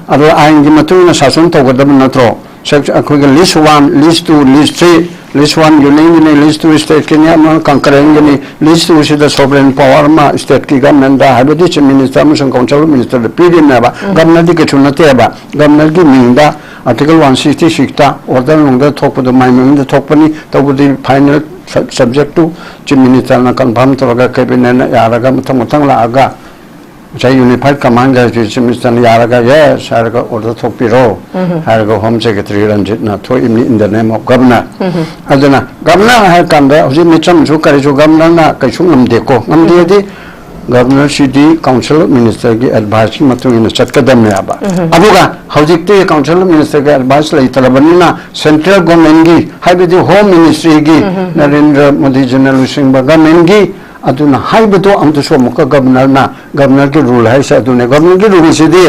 ꯑꯗꯣ ꯑꯥꯏꯟꯒꯤ ꯃꯇꯨꯡ ꯏꯟꯅ ꯁꯥꯁꯟ ꯇꯧꯒꯗꯕ ꯅꯠꯇ꯭ꯔꯣ? ꯁꯦꯛ-, ꯑꯩꯈꯣꯏꯒꯤ ꯂꯤꯁ ꯋꯥꯟ, ꯂꯤꯁ ꯇꯨ, ꯂꯤꯁ ꯊ꯭ꯔꯤ, ꯂꯤꯁ ꯋꯥꯟ ꯌꯨꯅꯤꯌꯟꯒꯤꯅꯤ, ꯂꯤꯁ ꯇꯨ ꯁ꯭ꯇꯦꯠꯀꯤꯅꯤ, ꯑꯃꯅ ꯀꯪꯀꯔꯦꯟꯒꯤꯅꯤ, ꯂꯤꯁ ꯇꯨꯁꯤꯗ ꯁꯣꯚꯔꯦꯟ ꯄꯋꯥꯔ ꯑꯃ ꯁ꯭ꯇꯦꯠꯀꯤ ꯒꯚꯔꯟꯃꯦꯟꯗ, ꯍꯥꯏꯕꯗꯤ ꯆꯤꯐ ꯃꯤꯅꯤꯁꯇꯔ ꯑꯃꯁꯨꯡ ꯀꯥꯎꯟꯁꯤꯜ ꯑꯣꯐ ꯃꯤꯅꯤꯁꯇꯔꯗ ꯄꯤꯔꯤꯕꯅꯦꯕ꯫ ꯒꯚꯔꯅꯔꯗꯤ ꯀꯩꯁꯨ ꯅꯠꯇꯦꯕ꯫ ꯒꯚꯔꯅꯔꯒꯤ ꯃꯤꯡꯗ ꯑꯥꯔꯇꯤꯀꯜ ꯋꯥꯟ ꯁꯤꯛꯁꯇꯤ ꯁꯤꯛꯁꯇ ꯑꯣꯔꯗꯔ ꯅꯨꯡꯗ ꯊꯣꯛꯄꯗꯣ ꯃꯥꯏ ꯃꯃꯤꯡꯗ ꯊꯣꯛꯄꯅꯤ꯫ ꯇꯧꯕꯗꯤ ꯐꯥꯏꯅꯦꯜ ꯁꯕ-, ꯁꯕꯖꯦꯛꯇꯨ ꯆꯤꯐ ꯃꯤꯅꯤꯁꯇꯔꯅ ꯀꯟꯐꯥꯔꯝ ꯇꯧꯔꯒ ꯀꯦꯕꯤꯅꯦꯠꯅ ꯌꯥꯔꯒ ꯃꯊꯪ ꯃꯊꯪ ꯂꯥꯛꯑꯒ ꯉꯁꯥꯏ ꯌꯨꯅꯤꯐꯥꯏꯠ ꯀꯃꯥꯟꯒ ꯆꯤꯐ ꯃꯤꯅꯤꯁꯇꯔꯅ ꯌꯥꯔꯒ ꯌꯦꯁ ꯍꯥꯏꯔꯒ ꯑꯣꯔꯗꯔ ꯊꯣꯛꯄꯤꯔꯣ ꯍꯥꯏꯔꯒ ꯍꯣꯝ ꯁꯦꯀ꯭ꯔꯦꯇꯔꯤ ꯔꯟꯖꯤꯠꯅ ꯊꯣꯛꯏꯕꯅꯤ in the name of governor꯫ ꯑꯗꯨꯅ ꯒꯚꯔꯅꯔ ꯍꯥꯏꯔ ꯀꯥꯟꯗ ꯍꯧꯖꯤꯛ ꯃꯤꯆꯝꯁꯨ ꯀꯔꯤꯁꯨ ꯒꯚꯔꯅꯔꯅ ꯀꯩꯁꯨ ꯉꯝꯗꯦꯀꯣ꯫ ꯉꯝꯗꯦꯗꯤ ꯒꯚꯔꯅꯔꯁꯤꯗꯤ ꯀꯥꯎꯟꯁꯤꯜ ꯑꯣꯐ ꯃꯤꯅꯤꯁꯇꯔꯒꯤ ꯑꯦꯗꯚꯥꯏꯁꯀꯤ ꯃꯇꯨꯡ ꯏꯟꯅ ꯆꯠꯀꯗꯕꯅꯦꯕ꯫ ꯑꯗꯨꯒ ꯍꯧꯖꯤꯛꯇꯤ ꯀꯥꯎꯟꯁꯤꯜ ꯑꯣꯐ ꯃꯤꯅꯤꯁꯇꯔꯒꯤ ꯑꯦꯗꯚꯥꯏꯁ ꯂꯩꯇ꯭ꯔꯕꯅꯤꯅ ꯁꯦꯟꯇ꯭ꯔꯦꯜ ꯒꯣꯔꯃꯦꯟꯒꯤ, ꯍꯥꯏꯕꯗꯤ ꯍꯣꯝ ꯃꯤꯅꯤꯁꯇ꯭ꯔꯤꯒꯤ, ꯅꯔꯦꯟꯗ꯭ꯔ ꯃꯣꯗꯤꯖꯤꯅ ꯂꯨꯆꯤꯡꯕ ꯒꯣꯔꯃꯦꯟꯒꯤ, ꯑꯗꯨꯅ ꯍꯥꯏꯕꯗꯣ ꯑꯃꯨꯛꯇꯁꯨ ꯑꯃꯨꯛꯀ ꯒꯚꯔꯅꯔꯅ, ꯒꯚꯔꯅꯔꯒꯤ ꯔꯨꯜ ꯍꯥꯏꯁꯦ ꯑꯗꯨꯅꯦ꯫ ꯒꯚꯔꯅꯔꯒꯤ ꯔꯨꯜꯁꯤꯗꯤ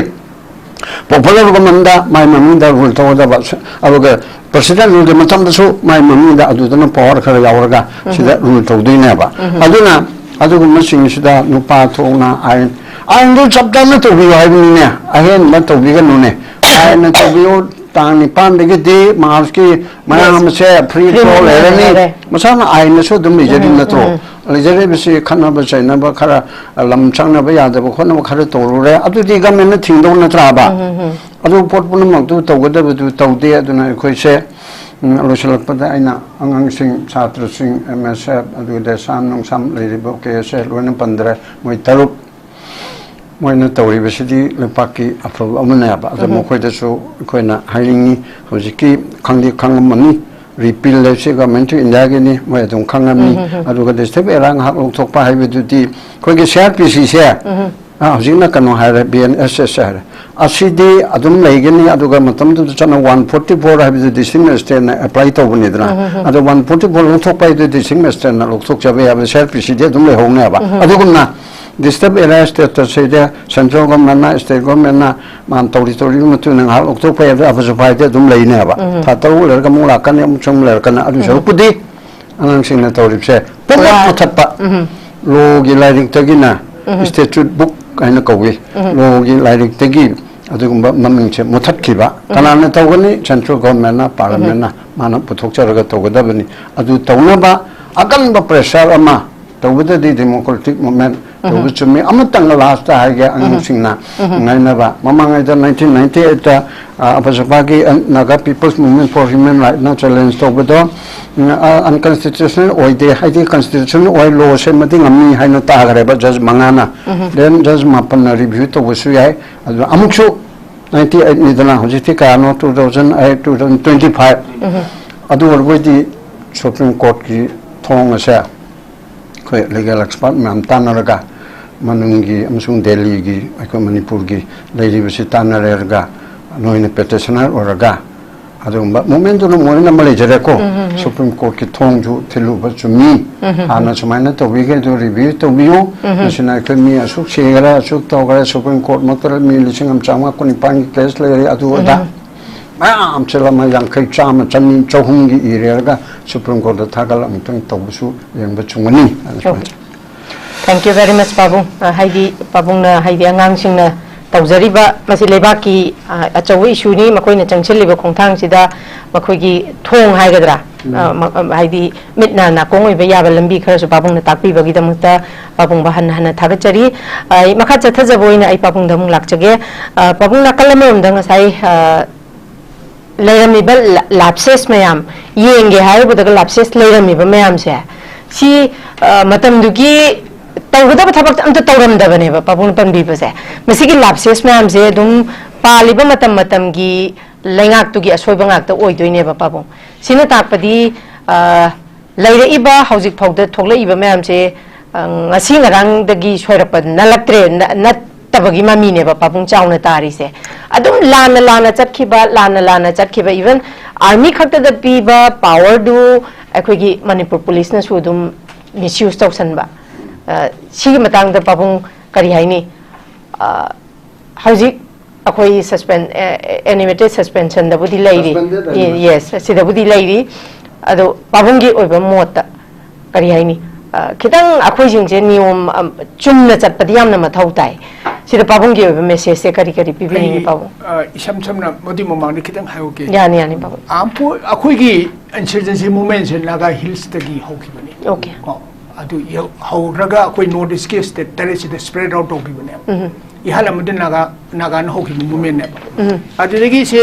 ꯄꯣꯄꯨꯂꯔ ꯒꯣꯔꯃꯦꯟꯗ ꯃꯥꯏ ꯃꯃꯤꯡꯗ ꯔꯨꯜ ꯇꯧꯒꯗꯕ, ꯑꯗꯨꯒ ꯄ꯭ꯔꯁꯤꯗꯦꯟ ꯔꯨꯜꯒꯤ ꯃꯇꯝꯗꯁꯨ ꯃꯥꯏ ꯃꯃꯤꯡꯗ ꯑꯗꯨꯗꯅ ꯄꯋꯥꯔ ꯈꯔ ꯌꯥꯎꯔꯒ ꯁꯤꯗ ꯔꯨꯜ ꯇꯧꯗꯣꯏꯅꯦꯕ꯫ ꯑꯗꯨꯅ ꯑꯗꯨꯒꯨꯝꯕꯁꯤꯡꯁꯤꯗ ꯅꯨꯄꯥ ꯊꯣꯛꯅ ꯑꯥꯏꯟ, ꯑꯥꯏꯟꯗꯨ ꯆꯞ ꯆꯥꯅ ꯇꯧꯕꯤꯌꯨ ꯍꯥꯏꯕꯅꯤꯅꯦ꯫ ꯑꯍꯦꯟꯕ ꯇꯧꯕꯤꯒꯅꯨꯅꯦ꯫ ꯑꯥꯏꯟꯅ ꯇꯧꯕꯤꯌꯨ꯫ ꯇꯥꯡ ꯅꯤꯄꯥꯟꯗꯒꯤꯗꯤ ꯃꯥꯔꯆꯀꯤ ꯃꯌꯥꯝ ꯑꯁꯦ ꯐ꯭ꯔꯤ ꯐ꯭ꯔꯤ ꯐ꯭ꯂꯣ ꯂꯩꯔꯅꯤ꯫ ꯂꯩꯔꯦ꯫ ꯃꯁꯥꯅ ꯑꯥꯏꯟꯅꯁꯨ ꯑꯗꯨꯝ ꯂꯩꯖꯔꯤ ꯅꯠꯇ꯭ꯔꯣ? ꯂꯩꯖꯔꯤꯕꯁꯤ ꯈꯠꯅꯕ ꯆꯩꯅꯕ ꯈꯔ, ꯂꯝ ꯆꯪꯅꯕ ꯌꯥꯗꯕ ꯈꯣꯠꯅꯕ ꯈꯔ ꯇꯧꯔꯨꯔꯦ, ꯑꯗꯨꯗꯤ ꯒꯃꯦꯟꯅ ꯊꯤꯡꯗꯧ ꯅꯠꯇ꯭ꯔꯥꯕ? ꯑꯗꯨ ꯄꯣꯠ ꯄꯨꯝꯅꯃꯛꯇꯨ ꯇꯧꯒꯗꯕꯗꯨ ꯇꯧꯗꯦ꯫ ꯑꯗꯨꯅ ꯑꯩꯈꯣꯏꯁꯦ, ꯎꯝ, ꯂꯣꯏꯁꯤꯜꯂꯛꯄꯗ ꯑꯩꯅ ꯑꯉꯥꯡꯁꯤꯡ, ꯁꯥꯇ꯭ꯔꯁꯤꯡ, ꯑꯦꯝ ꯑꯦꯁ ꯑꯦꯐ, ꯑꯗꯨꯒ ꯗꯦꯁꯥꯝ ꯅꯨꯡꯁꯥꯝ ꯂꯩꯔꯤꯕ ꯀꯦ ꯑꯦꯁ ꯑꯦ ꯂꯣꯏꯅ ꯄꯟꯗ꯭ꯔꯦ, ꯃꯣꯏ ꯇꯔꯨꯛ ꯃꯣꯏꯅ ꯇꯧꯔꯤꯕꯁꯤꯗꯤ ꯂꯩꯄꯥꯛꯀꯤ ꯑꯐꯕ ꯑꯃꯅꯦꯕ꯫ ꯑꯗꯣ ꯃꯈꯣꯏꯗꯁꯨ ꯑꯩꯈꯣꯏꯅ ꯍꯥꯏꯅꯤꯡꯉꯤ, ꯍꯧꯖꯤꯛꯀꯤ ꯈꯪꯗꯤ ꯈꯪꯉꯝꯃꯅꯤ, ꯔꯤꯄꯤꯜ ꯍꯥꯏꯕꯁꯤ ꯒꯚꯔꯟꯃꯦꯟ ꯑꯣꯐ ꯏꯟꯗꯤꯌꯥꯒꯤꯅꯤ, ꯃꯣꯏ ꯑꯗꯨꯝ ꯈꯪꯉꯝꯃꯤ꯫ ꯑꯗꯨꯒ ꯗꯤꯁꯇ꯭ꯔꯤꯛ ꯑꯦꯔꯤꯌꯥ ꯉꯥꯏꯍꯥꯛ ꯂꯧꯊꯣꯛꯄ ꯍꯥꯏꯕꯗꯨꯗꯤ ꯑꯩꯈꯣꯏꯒꯤ ꯁꯤ ꯑꯥꯔ ꯄꯤ ꯁꯤꯁꯦ, ꯑ, ꯍꯧꯖꯤꯛꯅ ꯀꯩꯅꯣ ꯍꯥꯏꯔꯦ, ꯕꯤ ꯑꯦꯟ ꯑꯦꯁ ꯑꯦꯁ ꯍꯥꯏꯔꯦ, ꯑꯁꯤꯗꯤ ꯑꯗꯨꯝ ꯂꯩꯒꯅꯤ꯫ ꯑꯗꯨꯒ ꯃꯇꯝꯗꯨꯗ ꯆꯠꯅ ꯋꯥꯟ ꯐꯣꯔꯇꯤ ꯐꯣꯔ ꯍꯥꯏꯕꯗꯨ ꯗꯤꯁꯇ꯭ꯔꯤꯛ ꯃꯦꯖꯤꯁꯇ꯭ꯔꯦꯠꯅ ꯑꯦꯄ꯭ꯂꯥꯏ ꯇꯧꯕꯅꯤꯗꯅ꯫ ꯑꯗꯣ ꯋꯥꯟ ꯐꯣꯔꯇꯤ ꯐꯣꯔ ꯂꯧꯊꯣꯛꯄ ꯍꯥꯏꯗꯨ ꯗꯤꯁꯇ꯭ꯔꯤꯛ ꯃꯦꯖꯤꯁꯇ꯭ꯔꯦꯠꯅ ꯂꯧꯊꯣꯛꯆꯕ ꯌꯥꯕ, ꯁꯤ ꯑꯥꯔ ꯄꯤ ꯁꯤꯗꯤ ꯑꯗꯨꯝ ꯂꯩꯍꯧꯅꯦꯕ꯫ ꯑꯗꯨꯒꯨꯝꯅ ꯗꯤꯁꯇ꯭ꯔꯤꯛ ꯑꯦꯔꯤꯌꯥ ꯁ꯭ꯇꯦꯇꯁꯁꯤꯗ ꯁꯦꯟꯇ꯭ꯔꯦꯜ ꯒꯣꯔꯃꯦꯟꯅ, ꯁ꯭ꯇꯦꯠ ꯒꯣꯔꯃꯦꯟꯅ ꯃꯥꯅ ꯇꯧꯔꯤ ꯇꯧꯔꯤꯕ ꯃꯇꯨꯡ ꯏꯟꯅ ꯉꯥꯏꯍꯥꯛ ꯂꯧꯊꯣꯛꯄ ꯌꯥꯕꯗ ꯑꯐꯁꯨ ꯐꯥꯏꯗꯤ ꯑꯗꯨꯝ ꯂꯩꯅꯦꯕ꯫ ꯊꯥ ꯇꯔꯨꯛ ꯂꯩꯔꯒ ꯑꯃꯨꯛ ꯂꯥꯛꯀꯅꯤ, ꯑꯃꯨꯛꯁꯨ ꯑꯃꯨꯛ ꯂꯩꯔꯛꯀꯅꯤ꯫ ꯑꯗꯨ ꯁꯔꯨꯛꯄꯨꯗꯤ ꯑꯉꯥꯡꯁꯤꯡꯅ ꯇꯧꯔꯤꯕꯁꯦ ꯄꯨꯝꯅꯃꯛ ꯃꯨꯊꯠꯄ꯫ ꯂꯣꯒꯤ ꯂꯥꯏꯔꯤꯛꯇꯒꯤꯅ, ꯁ꯭ꯇꯦꯆꯨꯠ ꯕꯨꯛ ꯍꯥꯏꯅ ꯀꯧꯏ, ꯂꯣꯒꯤ ꯂꯥꯏꯔꯤꯛꯇꯒꯤ ꯑꯗꯨꯒꯨꯝꯕ ꯃꯃꯤꯡꯁꯦ ꯃꯨꯊꯠꯈꯤꯕ꯫ ꯀꯅꯥꯅ ꯇꯧꯒꯅꯤ? ꯁꯦꯟꯇ꯭ꯔꯦꯜ ꯒꯣꯔꯃꯦꯟꯅ, ꯄꯥꯔꯂꯤꯌꯥꯃꯦꯟꯅ ꯃꯥꯅ ꯄꯨꯊꯣꯛꯆꯔꯒ ꯇꯧꯒꯗꯕꯅꯤ꯫ ꯑꯗꯨ ꯇꯧꯅꯕ ꯑꯀꯟꯕ ꯄ꯭ꯔꯦꯁꯔ ꯑꯃ ꯇꯧꯕꯗꯗꯤ ꯗꯦꯃꯣꯀ꯭ꯔꯦꯇꯤꯛ ꯃꯨꯚꯃꯦꯟ ꯇꯧꯕ ꯆꯨꯝꯃꯤ꯫ ꯑꯃꯇꯪꯒ ꯂꯥꯁꯇ ꯍꯥꯏꯒꯦ, ꯑꯉꯥꯡꯁꯤꯡꯅ ꯉꯥꯏꯅꯕ꯫ ꯃꯃꯥꯡꯉꯩꯗ ꯅꯥꯏꯟꯇꯤꯟ ꯅꯥꯏꯟꯇꯤ ꯑꯩꯠꯇ, ꯑ, ꯑꯐꯖꯄꯥꯒꯤ, ꯑ, Naga People's Movement for Human Right ꯅ ꯆꯦꯂꯦꯟꯖ ꯇꯧꯕꯗꯣ, ꯎꯝ, ꯑ, ꯑꯟꯀꯟꯁꯇꯤꯇ꯭ꯌꯨꯁꯅꯦꯜ ꯑꯣꯏꯗꯦ, ꯍꯥꯏꯗꯤ ꯀꯟꯁꯇꯤꯇ꯭ꯌꯨꯁꯟ ꯑꯣꯏ, ꯂꯣ ꯁꯦꯝꯕꯗꯤ ꯉꯝꯃꯤ ꯍꯥꯏꯅ ꯇꯥꯈ꯭ꯔꯦꯕ ꯖꯖ ꯃꯉꯥꯅ꯫ ꯗꯦꯟ ꯖꯖ ꯃꯥꯄꯟꯅ ꯔꯤꯚ꯭ꯌꯨ ꯇꯧꯕꯁꯨ ꯌꯥꯏ꯫ ꯑꯗꯨ ꯑꯃꯨꯛꯁꯨ ꯅꯥꯏꯟꯇꯤ ꯑꯩꯠꯅꯤꯗꯅ, ꯍꯧꯖꯤꯛꯇꯤ ꯀꯌꯥꯅꯣ, two thousand eight, two thousand twenty five. ꯑꯗꯨ ꯑꯣꯏꯔꯕꯣꯏꯗꯤ ꯁꯨꯄ꯭ꯔꯤꯝ ꯀꯣꯔꯠꯀꯤ ꯊꯣꯡ ꯑꯁꯦ ꯑꯩꯈꯣꯏ ꯂꯤꯒꯦꯜ ꯑꯦꯛꯁꯄꯥꯔꯠ ꯃꯌꯥꯝ ꯇꯥꯟꯅꯔꯒ, ꯃꯅꯨꯡꯒꯤ ꯑꯃꯁꯨꯡ ꯗꯦꯜꯂꯤꯒꯤ, ꯑꯩꯈꯣꯏ ꯃꯅꯤꯄꯨꯔꯒꯤ ꯂꯩꯔꯤꯕꯁꯤ ꯇꯥꯟꯅꯔꯦꯔꯒ, ꯅꯣꯏꯅ ꯄꯦꯇꯤꯁꯅꯔ ꯑꯣꯏꯔꯒ, ꯑꯗꯨꯒꯨꯝꯕ ꯃꯨꯚꯃꯦꯟꯗꯨꯅ ꯃꯣꯏꯅ ꯑꯃ ꯂꯩꯖꯔꯦꯀꯣ꯫ ꯁꯨꯄ꯭ꯔꯤꯝ ꯀꯣꯔꯠꯀꯤ ꯊꯣꯡꯁꯨ ꯊꯤꯜꯂꯨꯕ ꯆꯨꯝꯃꯤ꯫ ꯍꯥꯟꯅ ꯁꯨꯃꯥꯏꯅ ꯇꯧꯕꯤꯈ꯭ꯔꯦ, ꯑꯗꯨ ꯔꯤꯚ꯭ꯌꯨ ꯇꯧꯕꯤꯌꯨ꯫ ꯃꯁꯤꯅ ꯑꯩꯈꯣꯏ ꯃꯤ ꯑꯁꯨꯛ ꯁꯤꯈꯔꯦ, ꯑꯁꯨꯛ ꯇꯧꯈꯔꯦ, ꯁꯨꯄ꯭ꯔꯤꯝ ꯀꯣꯔꯠꯃꯛꯇꯗ ꯃꯤ ꯂꯤꯁꯤꯡ ꯑꯃ ꯆꯥꯝꯃꯉꯥ ꯀꯨꯟꯅꯤꯄꯥꯟꯒꯤ ꯀꯦꯁ ꯂꯩꯔꯦ, ꯑꯗꯨ ꯑꯗꯥ ꯃꯌꯥꯝ ꯆꯦꯜꯂꯝꯃ ꯌꯥꯡꯈꯩ, ꯆꯥꯝꯃ, ꯆꯅꯤ, ꯆꯍꯨꯝꯒꯤ ꯏꯔꯦꯔꯒ ꯁꯨꯄ꯭ꯔꯤꯝ ꯀꯣꯔꯠꯇ ꯊꯥꯒꯠꯂ ꯑꯃꯨꯛꯇꯪ ꯇꯧꯕꯁꯨ ꯌꯦꯡꯕ ꯆꯨꯝꯒꯅꯤ꯫ ꯑꯣ꯫ Thank you very much, ꯄꯥꯕꯨꯡ꯫ ꯑ, ꯍꯥꯏꯗꯤ ꯄꯥꯕꯨꯡꯅ, ꯍꯥꯏꯗꯤ ꯑꯉꯥꯡꯁꯤꯡꯅ ꯇꯧꯖꯔꯤꯕ ꯃꯁꯤ ꯂꯩꯕꯥꯛꯀꯤ, ꯑ, ꯑꯆꯧꯕ ꯏꯁꯨꯅꯤ, ꯃꯈꯣꯏꯅ ꯆꯪꯁꯤꯜꯂꯤꯕ ꯈꯣꯡꯊꯥꯡꯁꯤꯗ ꯃꯈꯣꯏꯒꯤ ꯊꯣꯡ ꯍꯥꯏꯒꯗ꯭ꯔꯥ? ꯎꯝ꯫ ꯑ, ꯃ-, ꯑ, ꯍꯥꯏꯗꯤ ꯃꯤꯠ ꯅꯥ ꯅꯥꯀꯣꯡ ꯑꯣꯏꯕ ꯌꯥꯕ ꯂꯝꯕꯤ ꯈꯔꯁꯨ ꯄꯥꯕꯨꯡꯅ ꯇꯥꯛꯄꯤꯕꯒꯤꯗꯃꯛꯇ ꯄꯥꯕꯨꯡꯕꯨ ꯍꯟꯅ ꯍꯟꯅ ꯊꯥꯒꯠꯆꯔꯤ꯫ ꯑ, ꯑꯩ ꯃꯈꯥ ꯆꯠꯊꯖꯕ ꯑꯣꯏꯅ ꯑꯩ ꯄꯥꯕꯨꯡꯗ ꯑꯃꯨꯛ ꯂꯥꯛꯆꯒꯦ꯫ ꯑ, ꯄꯥꯕꯨꯡ, ꯅꯥꯀꯜ ꯑꯃꯔꯣꯝꯗ ꯉꯁꯥꯏ, ꯑ, ꯂꯩꯔꯝꯃꯤꯕ ꯂ-, ꯂꯥꯞꯁꯦꯁ ꯃꯌꯥꯝ ꯌꯦꯡꯒꯦ ꯍꯥꯏꯔꯨꯕꯗꯒ ꯂꯥꯞꯁꯦꯁ ꯂꯩꯔꯝꯃꯤꯕ ꯃꯌꯥꯝꯁꯦ, ꯁꯤ, ꯑ, ꯃꯇꯝꯗꯨꯒꯤ ꯇꯧꯒꯗꯕ ꯊꯕꯛ ꯑꯝꯇ ꯇꯧꯔꯝꯗꯕꯅꯦꯕ ꯄꯥꯕꯨꯡꯅ ꯄꯟꯕꯤꯕꯁꯦ꯫ ꯃꯁꯤꯒꯤ lapses ꯃꯌꯥꯝꯁꯦ ꯑꯗꯨꯝ ꯄꯥꯜꯂꯤꯕ ꯃꯇꯝ ꯃꯇꯝꯒꯤ ꯂꯩꯉꯥꯛꯇꯨꯒꯤ ꯑꯁꯣꯏꯕ ꯉꯥꯛꯇ ꯑꯣꯏꯗꯣꯏꯅꯦꯕ ꯄꯥꯕꯨꯡ꯫ ꯁꯤꯅ ꯇꯥꯛꯄꯗꯤ, ꯑ, ꯂꯩꯔꯛꯏꯕ ꯍꯧꯖꯤꯛ ꯐꯥꯎꯗ ꯊꯣꯛꯂꯛꯏꯕ ꯃꯌꯥꯝꯁꯦ, ꯑ, ꯉꯁꯤ ꯉꯔꯥꯡꯗꯒꯤ ꯁꯣꯏꯔꯛꯄ ꯅꯠꯂꯛꯇ꯭ꯔꯦ, ꯅ-, ꯅꯠꯇꯕꯒꯤ ꯃꯃꯤꯅꯦꯕ ꯄꯥꯕꯨꯡ ꯆꯥꯎꯅ ꯇꯥꯔꯤꯁꯦ꯫ ꯑꯗꯨꯝ ꯂꯥꯟꯅ ꯂꯥꯟꯅ ꯆꯠꯈꯤꯕ, ꯂꯥꯟꯅ ꯂꯥꯟꯅ ꯆꯠꯈꯤꯕ, even army ꯈꯛꯇꯗ ꯄꯤꯕ powerꯗꯨ ꯑꯩꯈꯣꯏꯒꯤ ꯃꯅꯤꯄꯨꯔ policeꯅꯁꯨ ꯑꯗꯨꯝ misuse ꯇꯧꯁꯟꯕ꯫ ꯑ, ꯁꯤꯒꯤ ꯃꯇꯥꯡꯗ ꯄꯥꯕꯨꯡ ꯀꯔꯤ ꯍꯥꯏꯅꯤ? ꯑ, ꯍꯧꯖꯤꯛ ꯑꯩꯈꯣꯏ suspend-, ꯑ, animated suspensionꯗꯕꯨꯗꯤ ꯂꯩꯔꯤ꯫ Suspended animation. Yes, ꯁꯤꯗꯕꯨꯗꯤ ꯂꯩꯔꯤ꯫ ꯑꯗꯣ ꯄꯥꯕꯨꯡꯒꯤ ꯑꯣꯏꯕ ꯃꯣꯠꯇ ꯀꯔꯤ ꯍꯥꯏꯅꯤ? ꯑ, ꯈꯤꯇꯪ ꯑꯩꯈꯣꯏꯁꯤꯡꯁꯦ ꯅꯤꯌꯣꯝ, ꯑꯝ, ꯆꯨꯝꯅ ꯆꯠꯄꯗꯤ ꯌꯥꯝꯅ ꯃꯊꯧ ꯇꯥꯏ꯫ ꯁꯤꯗ ꯄꯥꯕꯨꯡꯒꯤ ꯑꯣꯏꯕ messageꯁꯦ ꯀꯔꯤ ꯀꯔꯤ ꯄꯤꯕꯤꯅꯤꯡꯉꯤ ꯑꯩ, ꯄꯥꯕꯨꯡ? ꯑ, ꯏꯁꯝ ꯁꯝꯅ ꯃꯗꯨꯒꯤ ꯃꯃꯥꯡꯗ ꯈꯤꯇꯪ ꯍꯥꯏꯍꯧꯒꯦ꯫ ꯌꯥꯅꯤ, ꯌꯥꯅꯤ, ꯄꯥꯕꯨꯡ꯫ ꯑꯥꯔꯝ ꯐꯣꯔ-, ꯑꯩꯈꯣꯏꯒꯤ insurgency movementꯁꯦ Naga Hillsꯇꯒꯤ ꯍꯧꯈꯤꯕꯅꯤ꯫ Okay. ꯀꯣ, ꯑꯗꯨ ꯌꯧ-, ꯍꯧꯔꯒ ꯑꯩꯈꯣꯏ North Eastꯀꯤ state ꯇꯔꯦꯠꯁꯤꯗ spread out ꯇꯧꯈꯤꯕꯅꯦꯕ꯫ ꯎꯝ꯫ ꯏꯍꯥꯟ ꯑꯃꯗ ꯅꯥꯒꯥ, ꯅꯥꯒꯥꯅ ꯍꯧꯈꯤꯕ movementꯅꯦꯕ꯫ ꯎꯝ꯫ ꯑꯗꯨꯗꯒꯤ ꯁꯤ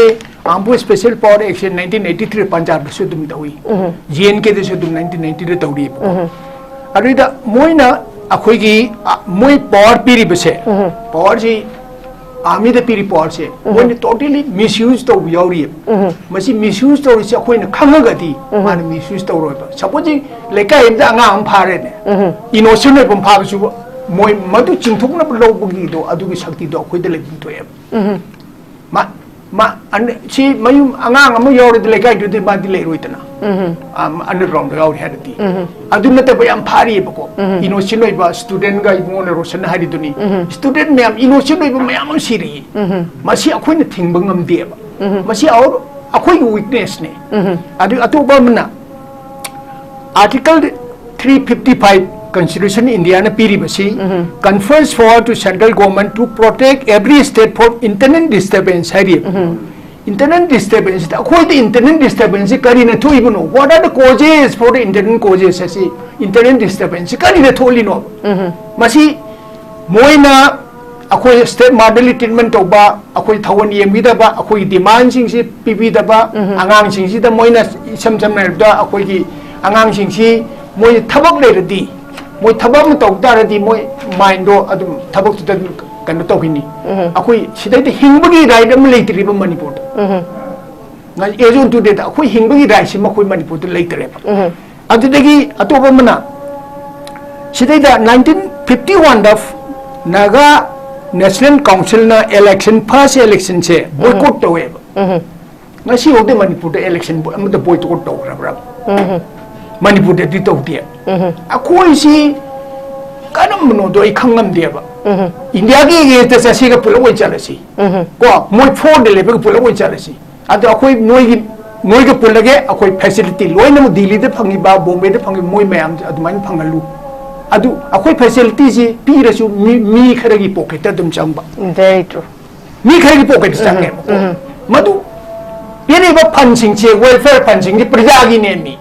armed force special power action nineteen eighty three ꯄꯟꯖꯥꯕꯇꯁꯨ ꯑꯗꯨꯝ ꯇꯧꯏ꯫ ꯎꯝ꯫ J N Kꯗꯁꯨ ꯑꯗꯨꯝ nineteen ninetyꯗ ꯇꯧꯔꯤꯑꯕꯀꯣ꯫ ꯎꯝ꯫ ꯑꯗꯨꯗ ꯃꯣꯏꯅ ꯑꯩꯈꯣꯏꯒꯤ, ꯑ, ꯃꯣꯏ power ꯄꯤꯔꯤꯕꯁꯦ, ꯎꯝ꯫ Powerꯁꯤ armyꯗ ꯄꯤꯔꯤ powerꯁꯦ, ꯎꯝ꯫ ꯃꯣꯏꯅ totally misuse ꯇꯧꯕ ꯌꯥꯎꯔꯤꯑꯕ꯫ ꯎꯝ꯫ ꯃꯁꯤ misuse ꯇꯧꯔꯤꯁꯦ ꯑꯩꯈꯣꯏꯅ ꯈꯪꯉꯒꯗꯤ ꯎꯝ꯫ ꯃꯥꯅ misuse ꯇꯧꯔꯣꯏꯕ꯫ Suppose ꯂꯩꯀꯥꯏ ꯑꯃꯗ ꯑꯉꯥꯡ ꯑꯃ ꯐꯥꯔꯦꯅꯦ, ꯎꯝ꯫ Innocent ꯑꯣꯏꯕ ꯑꯃ ꯐꯥꯕꯁꯨ ꯃꯣꯏ ꯃꯗꯨ ꯆꯤꯡꯊꯣꯛꯅꯕ ꯂꯧꯕꯒꯤꯗꯣ, ꯑꯗꯨꯒꯤ ꯁꯛꯇꯤꯗꯣ ꯑꯩꯈꯣꯏꯗ ꯂꯩꯐꯝ ꯊꯣꯛꯑꯦꯕ꯫ ꯎꯝ꯫ ꯃꯥ, ꯃꯥ, ꯑꯟ-, ꯁꯤ ꯃꯌꯨꯝ ꯑꯉꯥꯡ ꯑꯃ ꯌꯥꯎꯔꯗꯤ ꯂꯩꯀꯥꯏꯗꯨꯗꯤ ꯃꯥꯗꯤ ꯂꯩꯔꯣꯏꯗꯅ꯫ ꯎꯝ꯫ ꯑꯝ, undergroundꯗ ꯌꯥꯎꯔꯤ ꯍꯥꯏꯔꯗꯤ꯫ ꯎꯝ꯫ ꯑꯗꯨ ꯅꯠꯇꯕ ꯌꯥꯝ ꯐꯥꯔꯤꯑꯕꯀꯣ꯫ ꯎꯝ꯫ Innocent ꯑꯣꯏꯕ studentꯒ ꯏꯕꯨꯡꯉꯣꯅ ꯔꯣꯁꯟꯅ ꯍꯥꯏꯔꯤꯗꯨꯅꯤ꯫ ꯎꯝ꯫ Student ꯃꯌꯥꯝ, innocent ꯑꯣꯏꯕ ꯃꯌꯥꯝ ꯑꯃ ꯁꯤꯔꯤꯌꯦ꯫ ꯎꯝ꯫ ꯃꯁꯤ ꯑꯩꯈꯣꯏꯅ ꯊꯤꯡꯕ ꯉꯝꯗꯦꯕ꯫ ꯎꯝ꯫ ꯃꯁꯤ our, ꯑꯩꯈꯣꯏꯒꯤ weaknessꯅꯦ꯫ ꯎꯝ꯫ ꯑꯗꯨ ꯑꯇꯣꯞꯄ ꯑꯃꯅ Article three fifty five Constitution Indiaꯅ ꯄꯤꯔꯤꯕꯁꯤ um. Confers power to central government to protect every state for internal disturbance ꯍꯥꯏꯔꯤ꯫ ꯎꯝ꯫ Internal disturbanceꯇ ꯑꯩꯈꯣꯏꯗ internal disturbanceꯁꯤ ꯀꯔꯤꯅ ꯊꯣꯛꯏꯕꯅꯣ? What are the causes for the internal causes ꯑꯁꯤ, internal disturbanceꯁꯤ ꯀꯔꯤꯅ ꯊꯣꯛꯂꯤꯅꯣ? ꯎꯝ꯫ ꯃꯁꯤ ꯃꯣꯏꯅ ꯑꯩꯈꯣꯏ state motherly treatment ꯇꯧꯕ, ꯑꯩꯈꯣꯏ ꯊꯑꯣꯟ ꯌꯦꯡꯕꯤꯗꯕ, ꯑꯩꯈꯣꯏꯒꯤ demandꯁꯤꯡꯁꯤ ꯄꯤꯕꯤꯗꯕ, ꯎꯝ꯫ ꯑꯉꯥꯡꯁꯤꯡꯁꯤꯗ ꯃꯣꯏꯅ ꯏꯁꯝ ꯁꯝꯅ ꯍꯥꯏꯔꯕꯗ ꯑꯩꯈꯣꯏꯒꯤ ꯑꯉꯥꯡꯁꯤꯡꯁꯤ ꯃꯣꯏ ꯊꯕꯛ ꯂꯩꯔꯗꯤ ꯃꯣꯏ ꯊꯕꯛ ꯑꯃ ꯇꯧ ꯇꯥꯔꯗꯤ ꯃꯣꯏ ꯃꯥꯏꯟꯗꯣ ꯑꯗꯨꯝ ꯊꯕꯛꯇꯨꯗ ꯑꯗꯨꯝ ꯀꯩꯅꯣ ꯇꯧꯈꯤꯅꯤ꯫ ꯑꯩꯈꯣꯏ ꯁꯤꯗꯩꯗ ꯍꯤꯡꯕꯒꯤ ꯔꯥꯏꯠ ꯑꯃ ꯂꯩꯇ꯭ꯔꯤꯕ ꯃꯅꯤꯄꯨꯔꯗ꯫ ꯉꯁꯤ ꯑꯦꯖꯣꯟ ꯇꯨꯗꯦꯗ ꯑꯩꯈꯣꯏ ꯍꯤꯡꯕꯒꯤ ꯔꯥꯏꯠꯁꯤ ꯃꯈꯣꯏ ꯃꯅꯤꯄꯨꯔꯗ ꯂꯩꯇ꯭ꯔꯦꯕ꯫ ꯑꯗꯨꯗꯒꯤ ꯑꯇꯣꯞꯄ ꯑꯃꯅ ꯁꯤꯗꯩꯗ ꯅꯥꯏꯟꯇꯤꯟ ꯐꯤꯐꯇꯤ ꯋꯥꯟꯗ ꯅꯥꯒꯥ ꯅꯦꯁꯅꯦꯜ ꯀꯥꯎꯟꯁꯤꯜꯅ ꯏꯂꯦꯛꯁꯟ, ꯐꯥꯔꯁ ꯏꯂꯦꯛꯁꯟꯁꯦ ꯕꯣꯏꯀꯣꯠ ꯇꯧꯋꯦꯕ꯫ ꯉꯁꯤ ꯐꯥꯎꯗ ꯃꯅꯤꯄꯨꯔꯗ ꯏꯂꯦꯛꯁꯟ ꯑꯃꯗ ꯕꯣꯏꯀꯣꯠ ꯇꯧꯈ꯭ꯔꯕ꯭ꯔꯥ? ꯃꯅꯤꯄꯨꯔꯗꯗꯤ ꯇꯧꯗꯦ꯫ ꯑꯩꯈꯣꯏꯁꯤ ꯀꯔꯝꯕꯅꯣꯗꯣ ꯑꯩ ꯈꯪ ꯉꯝꯗꯦꯕ꯫ ꯏꯟꯗꯤꯌꯥꯒꯤ ꯑꯦꯒꯦꯟꯁꯇ ꯆꯠꯁꯤꯒ ꯄꯨꯂꯞ ꯑꯣꯏꯅ ꯆꯠꯂꯁꯤ꯫ ꯀꯣ, ꯃꯣꯏ ꯐꯣꯔꯗ ꯂꯩꯕꯒ ꯄꯨꯂꯞ ꯑꯣꯏꯅ ꯆꯠꯂꯁꯤ꯫ ꯑꯗꯣ ꯑꯩꯈꯣꯏ ꯅꯣꯏꯒꯤ, ꯅꯣꯏꯒ ꯄꯨꯜꯂꯒꯦ, ꯑꯩꯈꯣꯏ ꯐꯦꯁꯤꯂꯤꯇꯤ ꯂꯣꯏꯅꯃꯛ ꯗꯤꯜꯂꯤꯗ ꯐꯪꯉꯤꯕ, ꯕꯣꯝꯕꯦꯗ ꯐꯪꯉꯤꯕ, ꯃꯣꯏ ꯃꯌꯥꯝꯁꯦ ꯑꯗꯨꯃꯥꯏꯅ ꯐꯪꯍꯜꯂꯨ꯫ ꯑꯗꯨ ꯑꯩꯈꯣꯏ ꯐꯦꯁꯤꯂꯤꯇꯤꯁꯤ ꯄꯤꯔꯁꯨ ꯃꯤ, ꯃꯤ ꯈꯔꯒꯤ ꯄꯣꯀꯦꯠꯇ ꯑꯗꯨꯝ ꯆꯪꯕ꯫ Very true. ꯃꯤ ꯈꯔꯒꯤ ꯄꯣꯀꯦꯠꯇ ꯆꯪꯉꯦꯕꯀꯣ꯫ ꯃꯗꯨ ꯄꯤꯔꯤꯕ ꯐꯟꯁꯤꯡꯁꯦ, ꯋꯦꯜꯐꯤꯌꯔ ꯐꯟꯁꯤꯡꯁꯦ ꯄ꯭ꯔꯖꯥꯒꯤꯅꯦꯃꯤ꯫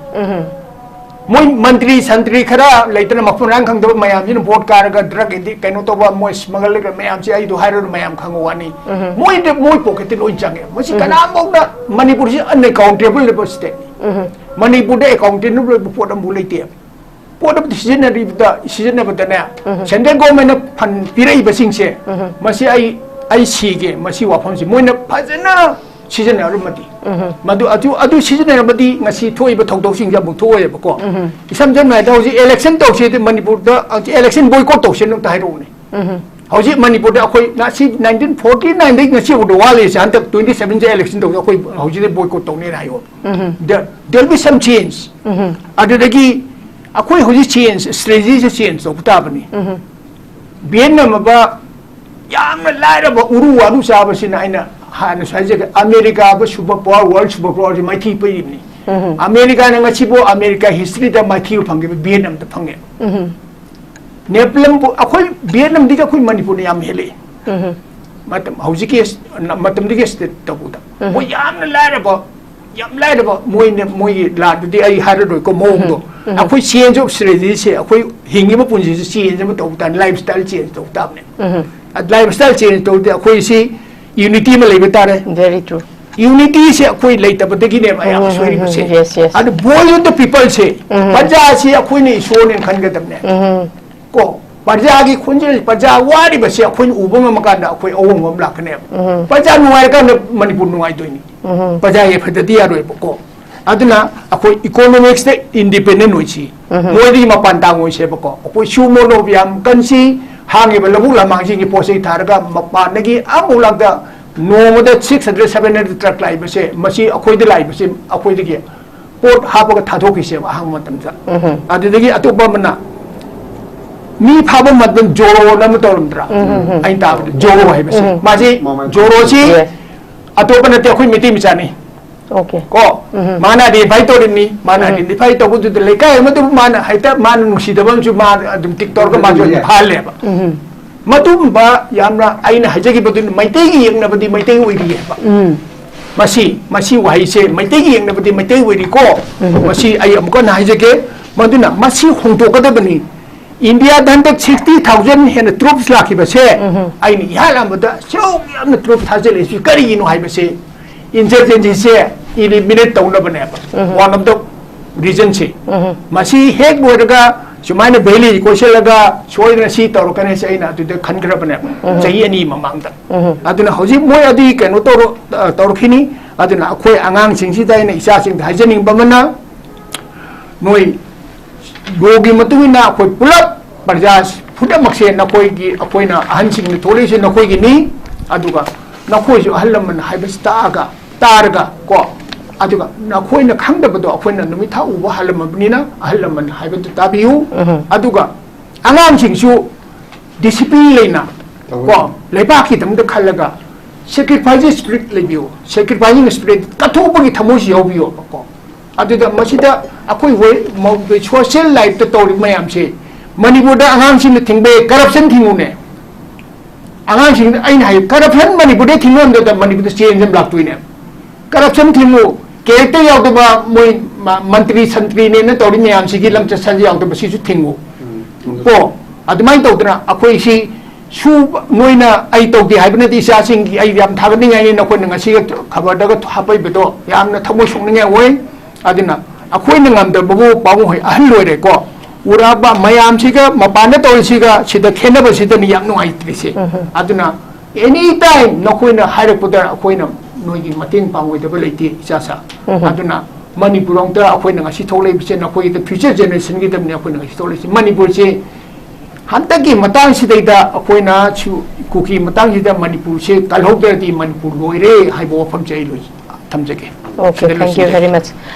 ꯃꯣꯏ ꯃꯟꯇ꯭ꯔꯤ ꯁꯟꯇ꯭ꯔꯤ ꯈꯔ ꯂꯩꯇꯅ ꯃꯐꯝ ꯃꯔꯥꯡ ꯈꯪꯗꯕ ꯃꯌꯥꯝꯁꯤꯅ ꯚꯣꯠ ꯀꯥꯔꯒ ꯗ꯭ꯔꯒ ꯑꯦꯗꯤꯛ ꯀꯩꯅꯣ ꯇꯧꯕ, ꯃꯣꯏ ꯁ꯭ꯃꯒꯜ ꯃꯌꯥꯝꯁꯦ ꯑꯩꯗꯣ ꯍꯥꯏꯔꯨꯔ ꯃꯌꯥꯝ ꯈꯪꯕ ꯋꯥꯅꯤ꯫ ꯃꯣꯏꯗ, ꯃꯣꯏ ꯄꯣꯀꯦꯠꯇ ꯂꯣꯏ ꯆꯪꯉꯦ꯫ ꯃꯁꯤ ꯀꯅꯥꯝꯐꯥꯎꯗ, ꯃꯅꯤꯄꯨꯔꯁꯤ ꯑꯟꯑꯦꯀꯥꯎꯟꯇꯦꯕꯜ ꯑꯣꯏꯕ ꯁ꯭ꯇꯦꯠꯅꯤ꯫ ꯃꯅꯤꯄꯨꯔꯗ ꯑꯦꯀꯥꯎꯟꯇꯦꯕꯜ ꯑꯣꯏꯕ ꯄꯣꯠ ꯑꯃꯐꯥꯎ ꯂꯩꯇꯦꯕ꯫ ꯄꯣꯠ ꯑꯃꯗꯤ ꯁꯤꯖꯤꯟꯅꯔꯤꯕꯗ, ꯁꯤꯖꯤꯟꯅꯕꯗꯅꯦ, ꯁꯦꯟꯇ꯭ꯔꯦꯜ ꯒꯣꯔꯃꯦꯟꯅ ꯐꯟ ꯄꯤꯔꯛꯏꯕꯁꯤꯡꯁꯦ, ꯃꯁꯤ ꯑꯩ, ꯑꯩ ꯁꯤꯒꯦ, ꯃꯁꯤ ꯋꯥꯐꯝꯁꯤ ꯃꯣꯏꯅ ꯐꯖꯅ ꯁꯤꯖꯤꯟꯅꯔꯝꯃꯗꯤ, ꯃꯗꯨ, ꯑꯗꯨ, ꯑꯗꯨ ꯁꯤꯖꯤꯟꯅꯔꯝꯃꯗꯤ ꯉꯁꯤ ꯊꯣꯛꯏꯕ ꯊꯧꯗꯣꯛꯁꯤꯡꯁꯦ ꯑꯃꯨꯛ ꯊꯣꯛꯑꯣꯏꯕꯀꯣ꯫ ꯏꯁꯝ ꯁꯝꯅ ꯍꯥꯏꯔꯕꯗ ꯍꯧꯖꯤꯛ ꯏꯂꯦꯛꯁꯟ ꯇꯧꯁꯦꯗꯤ ꯃꯅꯤꯄꯨꯔꯗ ꯍꯧꯖꯤꯛ ꯏꯂꯦꯛꯁꯟ ꯕꯣꯏꯀꯣꯠ ꯇꯧꯁꯦꯅ ꯑꯝꯇ ꯍꯥꯏꯔꯛꯎꯅꯦ꯫ ꯍꯧꯖꯤꯛ ꯃꯅꯤꯄꯨꯔꯗ ꯑꯩꯈꯣꯏ ꯉꯁꯤ ꯅꯥꯏꯟꯇꯤꯟ ꯐꯣꯔꯇꯤ ꯅꯥꯏꯟꯗꯒꯤ ꯉꯁꯤ ꯐꯥꯎꯗ ꯋꯥꯠꯂꯤꯁꯦ, ꯍꯟꯗꯛ ꯇ꯭ꯋꯦꯟꯇꯤ ꯁꯚꯦꯟꯁꯦ ꯏꯂꯦꯛꯁꯟ ꯇꯧꯁꯦ, ꯑꯩꯈꯣꯏ ꯍꯧꯖꯤꯛꯇꯤ ꯕꯣꯏꯀꯣꯠ ꯇꯧꯅꯦꯅ ꯍꯥꯏꯌꯣ꯫ There, there will be some change. ꯑꯗꯨꯗꯒꯤ ꯑꯩꯈꯣꯏ ꯍꯧꯖꯤꯛ ꯆꯦꯟꯖ, ꯁ꯭ꯇ꯭ꯔꯦꯇꯦꯖꯤꯁꯦ ꯆꯦꯟꯖ ꯇꯧꯕ ꯇꯥꯕꯅꯤ꯫ ꯚꯤꯌꯦꯠꯅꯥꯝ ꯑꯕ ꯌꯥꯝꯅ ꯂꯥꯏꯔꯕ ꯎꯔꯨ ꯋꯥꯔꯨ ꯆꯥꯕꯁꯤꯅ ꯑꯩꯅ ꯍꯥꯟꯅꯁꯨ ꯍꯥꯏꯖꯒꯦ, ꯑꯃꯦꯔꯤꯀꯥ ꯑꯕ ꯁꯨꯄꯔ ꯄꯥꯋꯔ, ꯋꯥꯔꯜ ꯁꯨꯄꯔ ꯄꯥꯋꯔꯁꯤ ꯃꯥꯏꯊꯤ ꯄꯤꯔꯤꯕꯅꯤ꯫ ꯑꯃꯦꯔꯤꯀꯥꯅ ꯉꯁꯤꯕꯨ ꯑꯃꯦꯔꯤꯀꯥ ꯍꯤꯁꯇ꯭ꯔꯤꯗ ꯃꯥꯏꯊꯤꯕ ꯐꯪꯈꯤꯕ ꯚꯤꯌꯦꯠꯅꯥꯝꯗ ꯐꯪꯉꯦ꯫ ꯅꯦꯄꯣꯂꯤꯌꯟꯕꯨ ꯑꯩꯈꯣꯏ ꯚꯤꯌꯦꯠꯅꯥꯝꯗꯒꯤ ꯑꯩꯈꯣꯏ ꯃꯅꯤꯄꯨꯔꯅ ꯌꯥꯝ ꯍꯦꯜꯂꯛꯏ꯫ ꯃꯇꯝ ꯍꯧꯖꯤꯛꯀꯤ ꯃꯇꯝꯗꯨꯒꯤ ꯁ꯭ꯇꯦꯠ ꯇꯧꯕꯗ ꯃꯣꯏ ꯌꯥꯝꯅ ꯂꯥꯏꯔꯕ, ꯌꯥꯝ ꯂꯥꯏꯔꯕ ꯃꯣꯏꯅ, ꯃꯣꯏꯒꯤ ꯂꯥꯟꯗꯨꯗꯤ ꯑꯩ ꯍꯥꯏꯔꯔꯣꯏꯀꯣ ꯃꯑꯣꯡꯗꯣ꯫ ꯑꯩꯈꯣꯏ ꯆꯦꯟꯖ ꯑꯣꯐ ꯁ꯭ꯇ꯭ꯔꯦꯇꯦꯖꯤꯁꯦ, ꯑꯩꯈꯣꯏ ꯍꯤꯡꯉꯤꯕ ꯄꯨꯟꯁꯤꯁꯦ ꯆꯦꯟꯖ ꯑꯃ ꯇꯧꯕ ꯇꯥꯔꯦ, ꯂꯥꯏꯐ ꯁ꯭ꯇꯥꯏꯜ ꯆꯦꯟꯖ ꯇꯧꯕ ꯇꯥꯕꯅꯦ꯫ ꯂꯥꯏꯐ ꯁ꯭ꯇꯥꯏꯜ ꯆꯦꯟꯖ ꯇꯧꯔꯗꯤ ꯑꯩꯈꯣꯏꯁꯤ ꯌꯨꯅꯤꯇꯤ ꯑꯃ ꯂꯩꯕ ꯇꯥꯔꯦ꯫ Very true. Unityꯁꯦ ꯑꯩꯈꯣꯏ ꯂꯩꯇꯕꯗꯒꯤꯅꯦꯕ ꯑꯌꯥꯝꯕ ꯎꯝ, ꯎꯝ, ꯎꯝ, ꯁꯣꯏꯔꯤꯕꯁꯦ꯫ Yes, yes. ꯑꯗꯨ Voice of the Peopleꯁꯦ ꯎꯝ꯫ ꯄ꯭ꯔꯖꯥꯁꯤ ꯑꯩꯈꯣꯏꯅ ꯏꯁꯣꯔꯅꯦꯅ ꯈꯟꯒꯗꯕꯅꯦ꯫ ꯎꯝ꯫ ꯀꯣ, ꯄ꯭ꯔꯖꯥꯒꯤ ꯈꯣꯟꯖꯦꯜ, ꯄ꯭ꯔꯖꯥ ꯋꯥꯔꯤꯕꯁꯦ ꯑꯩꯈꯣꯏꯅ ꯎꯕ ꯉꯝꯃꯀꯥꯟꯗ ꯑꯩꯈꯣꯏ ꯑꯍꯣꯡꯕ ꯑꯃ ꯂꯥꯛꯀꯅꯦꯕ꯫ ꯎꯝ꯫ ꯄ꯭ꯔꯖꯥ ꯅꯨꯡꯉꯥꯏꯔꯀꯥꯟꯗ ꯃꯅꯤꯄꯨꯔ ꯅꯨꯡꯉꯥꯏꯗꯣꯏꯅꯤ꯫ ꯎꯝ꯫ ꯄ꯭ꯔꯖꯥ ꯌꯥꯏꯐꯗꯗꯤ ꯌꯥꯔꯣꯏꯕꯀꯣ꯫ ꯑꯗꯨꯅ ꯑꯩꯈꯣꯏ economicsꯇ independent ꯑꯣꯏꯁꯤ꯫ ꯎꯝ꯫ ꯃꯣꯏꯗꯒꯤ ꯃꯄꯥꯟ ꯇꯥꯡ ꯑꯣꯏꯁꯦꯕꯀꯣ꯫ ꯑꯩꯈꯣꯏ ꯁꯨ ꯃꯣꯅꯣ ꯌꯥꯝ ꯀꯟꯁꯤ, ꯍꯥꯡꯉꯤꯕ ꯂꯧꯕꯨꯛ ꯂꯝꯍꯥꯡꯁꯤꯡꯒꯤ ꯄꯣꯠ ꯆꯩ ꯊꯥꯔꯒ ꯃꯄꯥꯟꯗꯒꯤ ꯑꯃꯨꯛ ꯂꯥꯛꯇ ꯅꯣꯡꯃꯗ six hundred, seven hundred truck ꯂꯥꯛꯏꯕꯁꯦ, ꯃꯁꯤ ꯑꯩꯈꯣꯏꯗ ꯂꯥꯛꯏꯕꯁꯦ, ꯑꯩꯈꯣꯏꯗꯒꯤ ꯄꯣꯠ ꯍꯥꯞꯄꯒ ꯊꯥꯗꯣꯛꯈꯤꯁꯦꯕ ꯑꯍꯥꯡꯕ ꯃꯇꯝꯗ꯫ ꯎꯝ꯫ ꯑꯗꯨꯗꯒꯤ ꯑꯇꯣꯞꯄ ꯑꯃꯅ ꯃꯤ ꯐꯥꯕ ꯃꯇꯝ ꯖꯣꯔꯣꯅ ꯑꯃ ꯇꯧꯔꯝꯗ꯭ꯔꯥ? ꯎꯝ, ꯎꯝ, ꯎꯝ꯫ ꯑꯩꯅ ꯇꯥꯕꯗ ꯖꯣꯔꯣ ꯍꯥꯏꯕꯁꯦ꯫ ꯎꯝ꯫ ꯃꯥꯁꯤ ꯃꯃꯥꯡ ꯖꯣꯔꯣꯁꯤ Yes꯫ ꯑꯇꯣꯞꯄ ꯅꯠꯇꯦ, ꯑꯩꯈꯣꯏ ꯃꯩꯇꯩ ꯃꯆꯥꯅꯤ꯫ Okay꯫ ꯀꯣ, ꯎꯝ꯫ ꯃꯥꯅ identify ꯇꯧꯔꯤꯕꯅꯤ, ꯃꯥꯅ ꯎꯝ꯫ Identify ꯇꯧꯕꯗꯨꯗ ꯂꯩꯀꯥꯏ ꯑꯃꯗꯕꯨ ꯃꯥꯅ ꯍꯦꯛꯇ ꯃꯥꯅ ꯅꯨꯡꯁꯤꯗꯕ ꯑꯃꯁꯨ ꯃꯥ ꯑꯗꯨꯝ ꯇꯤꯛ ꯇꯧꯔꯒ ꯃꯥꯁꯨ ꯑꯗꯨꯝ ꯐꯥꯍꯜꯂꯦꯕ꯫ ꯎꯝ꯫ ꯃꯗꯨꯒꯨꯝꯕ ꯌꯥꯝꯅ ꯑꯩꯅ ꯍꯥꯏꯖꯈꯤꯕꯗꯨꯅ ꯃꯩꯇꯩꯒꯤ ꯌꯦꯛꯅꯕꯗꯤ ꯃꯩꯇꯩ ꯑꯣꯏꯔꯤ ꯍꯥꯏꯕ꯫ ꯎꯝ꯫ ꯃꯁꯤ, ꯃꯁꯤ ꯋꯥꯍꯩꯁꯦ ꯃꯩꯇꯩꯒꯤ ꯌꯦꯛꯅꯕꯗꯤ ꯃꯩꯇꯩ ꯑꯣꯏꯔꯤꯀꯣ꯫ ꯎꯝ꯫ ꯃꯁꯤ ꯑꯩ ꯑꯃꯨꯛ ꯍꯟꯅ ꯍꯥꯏꯖꯒꯦ꯫ ꯃꯗꯨꯅ ꯃꯁꯤ ꯍꯣꯡꯗꯣꯛꯀꯗꯕꯅꯤ꯫ ꯏꯟꯗꯤꯌꯥꯗ ꯍꯟꯗꯛ sixty thousand ꯍꯦꯟꯅ troops ꯂꯥꯛꯈꯤꯕꯁꯦ ꯎꯝ꯫ ꯑꯩꯅ ꯏꯍꯥꯟ ꯍꯥꯟꯕꯗ ꯑꯁꯨꯛ ꯌꯥꯝꯅ troops ꯊꯥꯖꯤꯜꯂꯛꯏꯁꯤ ꯀꯔꯤꯒꯤꯅꯣ ꯍꯥꯏꯕꯁꯦ insurgencyꯁꯦ eliminate ꯇꯧꯅꯕꯅꯦꯕ꯫ Um. One of the reasonꯁꯦ꯫ ꯎꯝ꯫ ꯃꯁꯤ ꯍꯦꯛ ꯂꯣꯏꯔꯒ ꯁꯨꯃꯥꯏꯅ valley ꯀꯣꯏꯁꯤꯜꯂꯒ ꯁꯣꯏꯗꯅ ꯁꯤ ꯇꯧꯔꯛꯀꯅꯤ ꯍꯥꯏꯁꯦ ꯑꯩꯅ ꯑꯗꯨꯗ ꯈꯟꯈ꯭ꯔꯕꯅꯦꯕ ꯎꯝ꯫ ꯆꯍꯤ ꯑꯅꯤ ꯃꯃꯥꯡꯗ꯫ ꯎꯝ꯫ ꯑꯗꯨꯅ ꯍꯧꯖꯤꯛ ꯃꯣꯏ ꯑꯗꯨꯒꯤ ꯀꯩꯅꯣ ꯇꯧꯔ-, ꯑ, ꯇꯧꯔꯛꯈꯤꯅꯤ꯫ ꯑꯗꯨꯅ ꯑꯩꯈꯣꯏ ꯑꯉꯥꯡꯁꯤꯡꯁꯤꯗ ꯑꯩꯅ ꯏꯆꯥꯁꯤꯡꯗ ꯍꯥꯏꯖꯅꯤꯡꯕ ꯑꯃꯅ ꯅꯣꯏ ꯂꯣꯒꯤ ꯃꯇꯨꯡ ꯏꯟꯅ ꯑꯩꯈꯣꯏ ꯄꯨꯂꯞ ꯄ꯭ꯔꯖꯥ ꯄꯨꯝꯅꯃꯛꯁꯦ ꯅꯈꯣꯏꯒꯤ, ꯑꯩꯈꯣꯏꯅ ꯑꯍꯟꯁꯤꯡꯅ ꯊꯣꯛꯂꯛꯏꯁꯦ ꯅꯈꯣꯏꯒꯤꯅꯤ꯫ ꯑꯗꯨꯒ ꯅꯈꯣꯏꯁꯨ ꯑꯍꯜ ꯂꯃꯟ ꯍꯥꯏꯕꯁꯤ ꯇꯥꯛꯑꯒ, ꯇꯥꯔꯒ ꯀꯣ, ꯑꯗꯨꯒ ꯅꯈꯣꯏꯅ ꯈꯪꯗꯕꯗꯣ ꯑꯩꯈꯣꯏꯅ ꯅꯨꯃꯤꯠ ꯊꯥ ꯎꯕ ꯍꯜꯂꯝꯃꯕꯅꯤꯅ ꯑꯍꯜ ꯂꯃꯟ ꯍꯥꯏꯕꯗꯨ ꯇꯥꯕꯤꯌꯨ꯫ ꯎꯝ꯫ ꯑꯗꯨꯒ ꯑꯉꯥꯡꯁꯤꯡꯁꯨ discipline ꯂꯩꯅ ꯇꯧꯒꯗꯕꯅꯤ꯫ ꯀꯣ, ꯂꯩꯕꯥꯛꯀꯤꯗꯃꯛꯇ ꯈꯜꯂꯒ sacrifice spirit ꯂꯩꯕꯤꯌꯨ꯫ Sacrificing spirit, ꯀꯠꯊꯣꯛꯄꯒꯤ ꯊꯃꯣꯏꯁꯤ ꯌꯥꯎꯕꯤꯌꯣꯕ ꯀꯣ꯫ ꯑꯗꯨꯗ ꯃꯁꯤꯗ ꯑꯩꯈꯣꯏ ꯍꯣꯏ ꯃꯧ-, social lifeꯇ ꯇꯧꯔꯤꯕ ꯃꯌꯥꯝꯁꯦ ꯃꯅꯤꯄꯨꯔꯗ ꯑꯉꯥꯡꯁꯤꯡꯅ ꯊꯤꯡꯕ ꯌꯥꯏ, corruption ꯊꯤꯡꯉꯨꯅꯦ꯫ ꯑꯉꯥꯡꯁꯤꯡꯗ ꯑꯩꯅ ꯍꯥꯏ, corruption ꯃꯅꯤꯄꯨꯔꯗ ꯊꯤꯡꯕ ꯉꯝꯗꯕꯗ ꯃꯅꯤꯄꯨꯔꯗ change ꯑꯃ ꯂꯥꯛꯇꯣꯏꯅꯦ꯫ Corruption ꯊꯤꯡꯉꯨ, character ꯌꯥꯎꯗꯕ ꯃꯣꯏ ꯃ-, ꯃꯟꯇ꯭ꯔꯤ ꯁꯟꯇ꯭ꯔꯤꯅꯦꯅ ꯇꯧꯔꯤ ꯃꯌꯥꯝꯁꯤꯒꯤ ꯂꯝꯆꯠ ꯁꯥꯖꯠ ꯌꯥꯎꯗꯕ ꯁꯤꯁꯨ ꯊꯤꯡꯉꯨ꯫ ꯎꯝ꯫ ꯀꯣ, ꯑꯗꯨꯃꯥꯏꯅ ꯇꯧꯗꯅ ꯑꯩꯈꯣꯏ ꯁꯤ ꯁꯨ ꯅꯣꯏꯅ ꯑꯩ ꯇꯧꯗꯦ ꯍꯥꯏꯕ ꯅꯠꯇꯦ, ꯏꯆꯥꯁꯤꯡꯒꯤ ꯑꯩ ꯌꯥꯝ ꯊꯥꯒꯠꯅꯤꯡꯉꯥꯏꯅꯤ, ꯅꯈꯣꯏꯅ ꯉꯁꯤꯒ ꯈꯕꯔꯗꯒ ꯍꯥꯞꯄꯛꯏꯕꯗꯣ ꯌꯥꯝꯅ ꯊꯃꯣꯏ ꯁꯣꯛꯅꯤꯡꯉꯥꯏ ꯑꯣꯏ꯫ ꯑꯗꯨꯅ ꯑꯩꯈꯣꯏꯅ ꯉꯝꯗꯕꯕꯨ ꯄꯥꯕꯨꯡ ꯍꯣꯏ ꯑꯍꯜ ꯑꯣꯏꯔꯦꯀꯣ, ꯎꯔꯛꯑꯕ ꯃꯌꯥꯝꯁꯤꯒ ꯃꯄꯥꯟꯗ ꯇꯧꯔꯤꯁꯤꯒ ꯁꯤꯗ ꯈꯦꯠꯅꯕꯁꯤꯗꯅꯤ ꯌꯥꯝ ꯅꯨꯡꯉꯥꯏꯇ꯭ꯔꯤꯁꯦ꯫ ꯑꯗꯨꯅ ꯑꯦꯅꯤ ꯇꯥꯏꯝ ꯅꯈꯣꯏꯅ ꯍꯥꯏꯔꯛꯄꯗ ꯑꯩꯈꯣꯏꯅ ꯅꯣꯏꯒꯤ ꯃꯇꯦꯡ ꯄꯥꯡꯉꯣꯏꯗꯕ ꯂꯩꯇꯦ ꯏꯆꯥꯁꯥ꯫ ꯑꯗꯨꯅ ꯃꯅꯤꯄꯨꯔ ꯑꯃꯗ ꯑꯩꯈꯣꯏꯅ ꯉꯁꯤ ꯊꯣꯛꯂꯛꯏꯕꯁꯦ ꯅꯈꯣꯏꯒꯤ ꯐ꯭ꯌꯨꯆꯔ ꯖꯦꯅꯦꯔꯦꯁꯟꯒꯤꯗꯃꯛꯅꯤ ꯑꯩꯈꯣꯏꯅ ꯉꯁꯤ ꯊꯣꯛꯂꯛꯏꯁꯦ꯫ ꯃꯅꯤꯄꯨꯔꯁꯦ ꯍꯟꯗꯛꯀꯤ ꯃꯇꯥꯡꯁꯤꯗꯩꯗ ꯑꯩꯈꯣꯏꯅ ꯁꯨ-, ꯀꯨꯀꯤ ꯃꯇꯥꯡꯁꯤꯗ ꯃꯅꯤꯄꯨꯔꯁꯦ ꯀꯜꯍꯧꯗ꯭ꯔꯗꯤ ꯃꯅꯤꯄꯨꯔ ꯂꯣꯏꯔꯦ ꯍꯥꯏꯕ ꯋꯥꯐꯝꯁꯦ ꯑꯩ ꯂꯣꯏ-, ꯊꯝꯖꯒꯦ꯫ Okay, ꯁꯤꯗ thank you ꯂꯣꯏꯁꯤꯟꯖꯒꯦ꯫ Very much.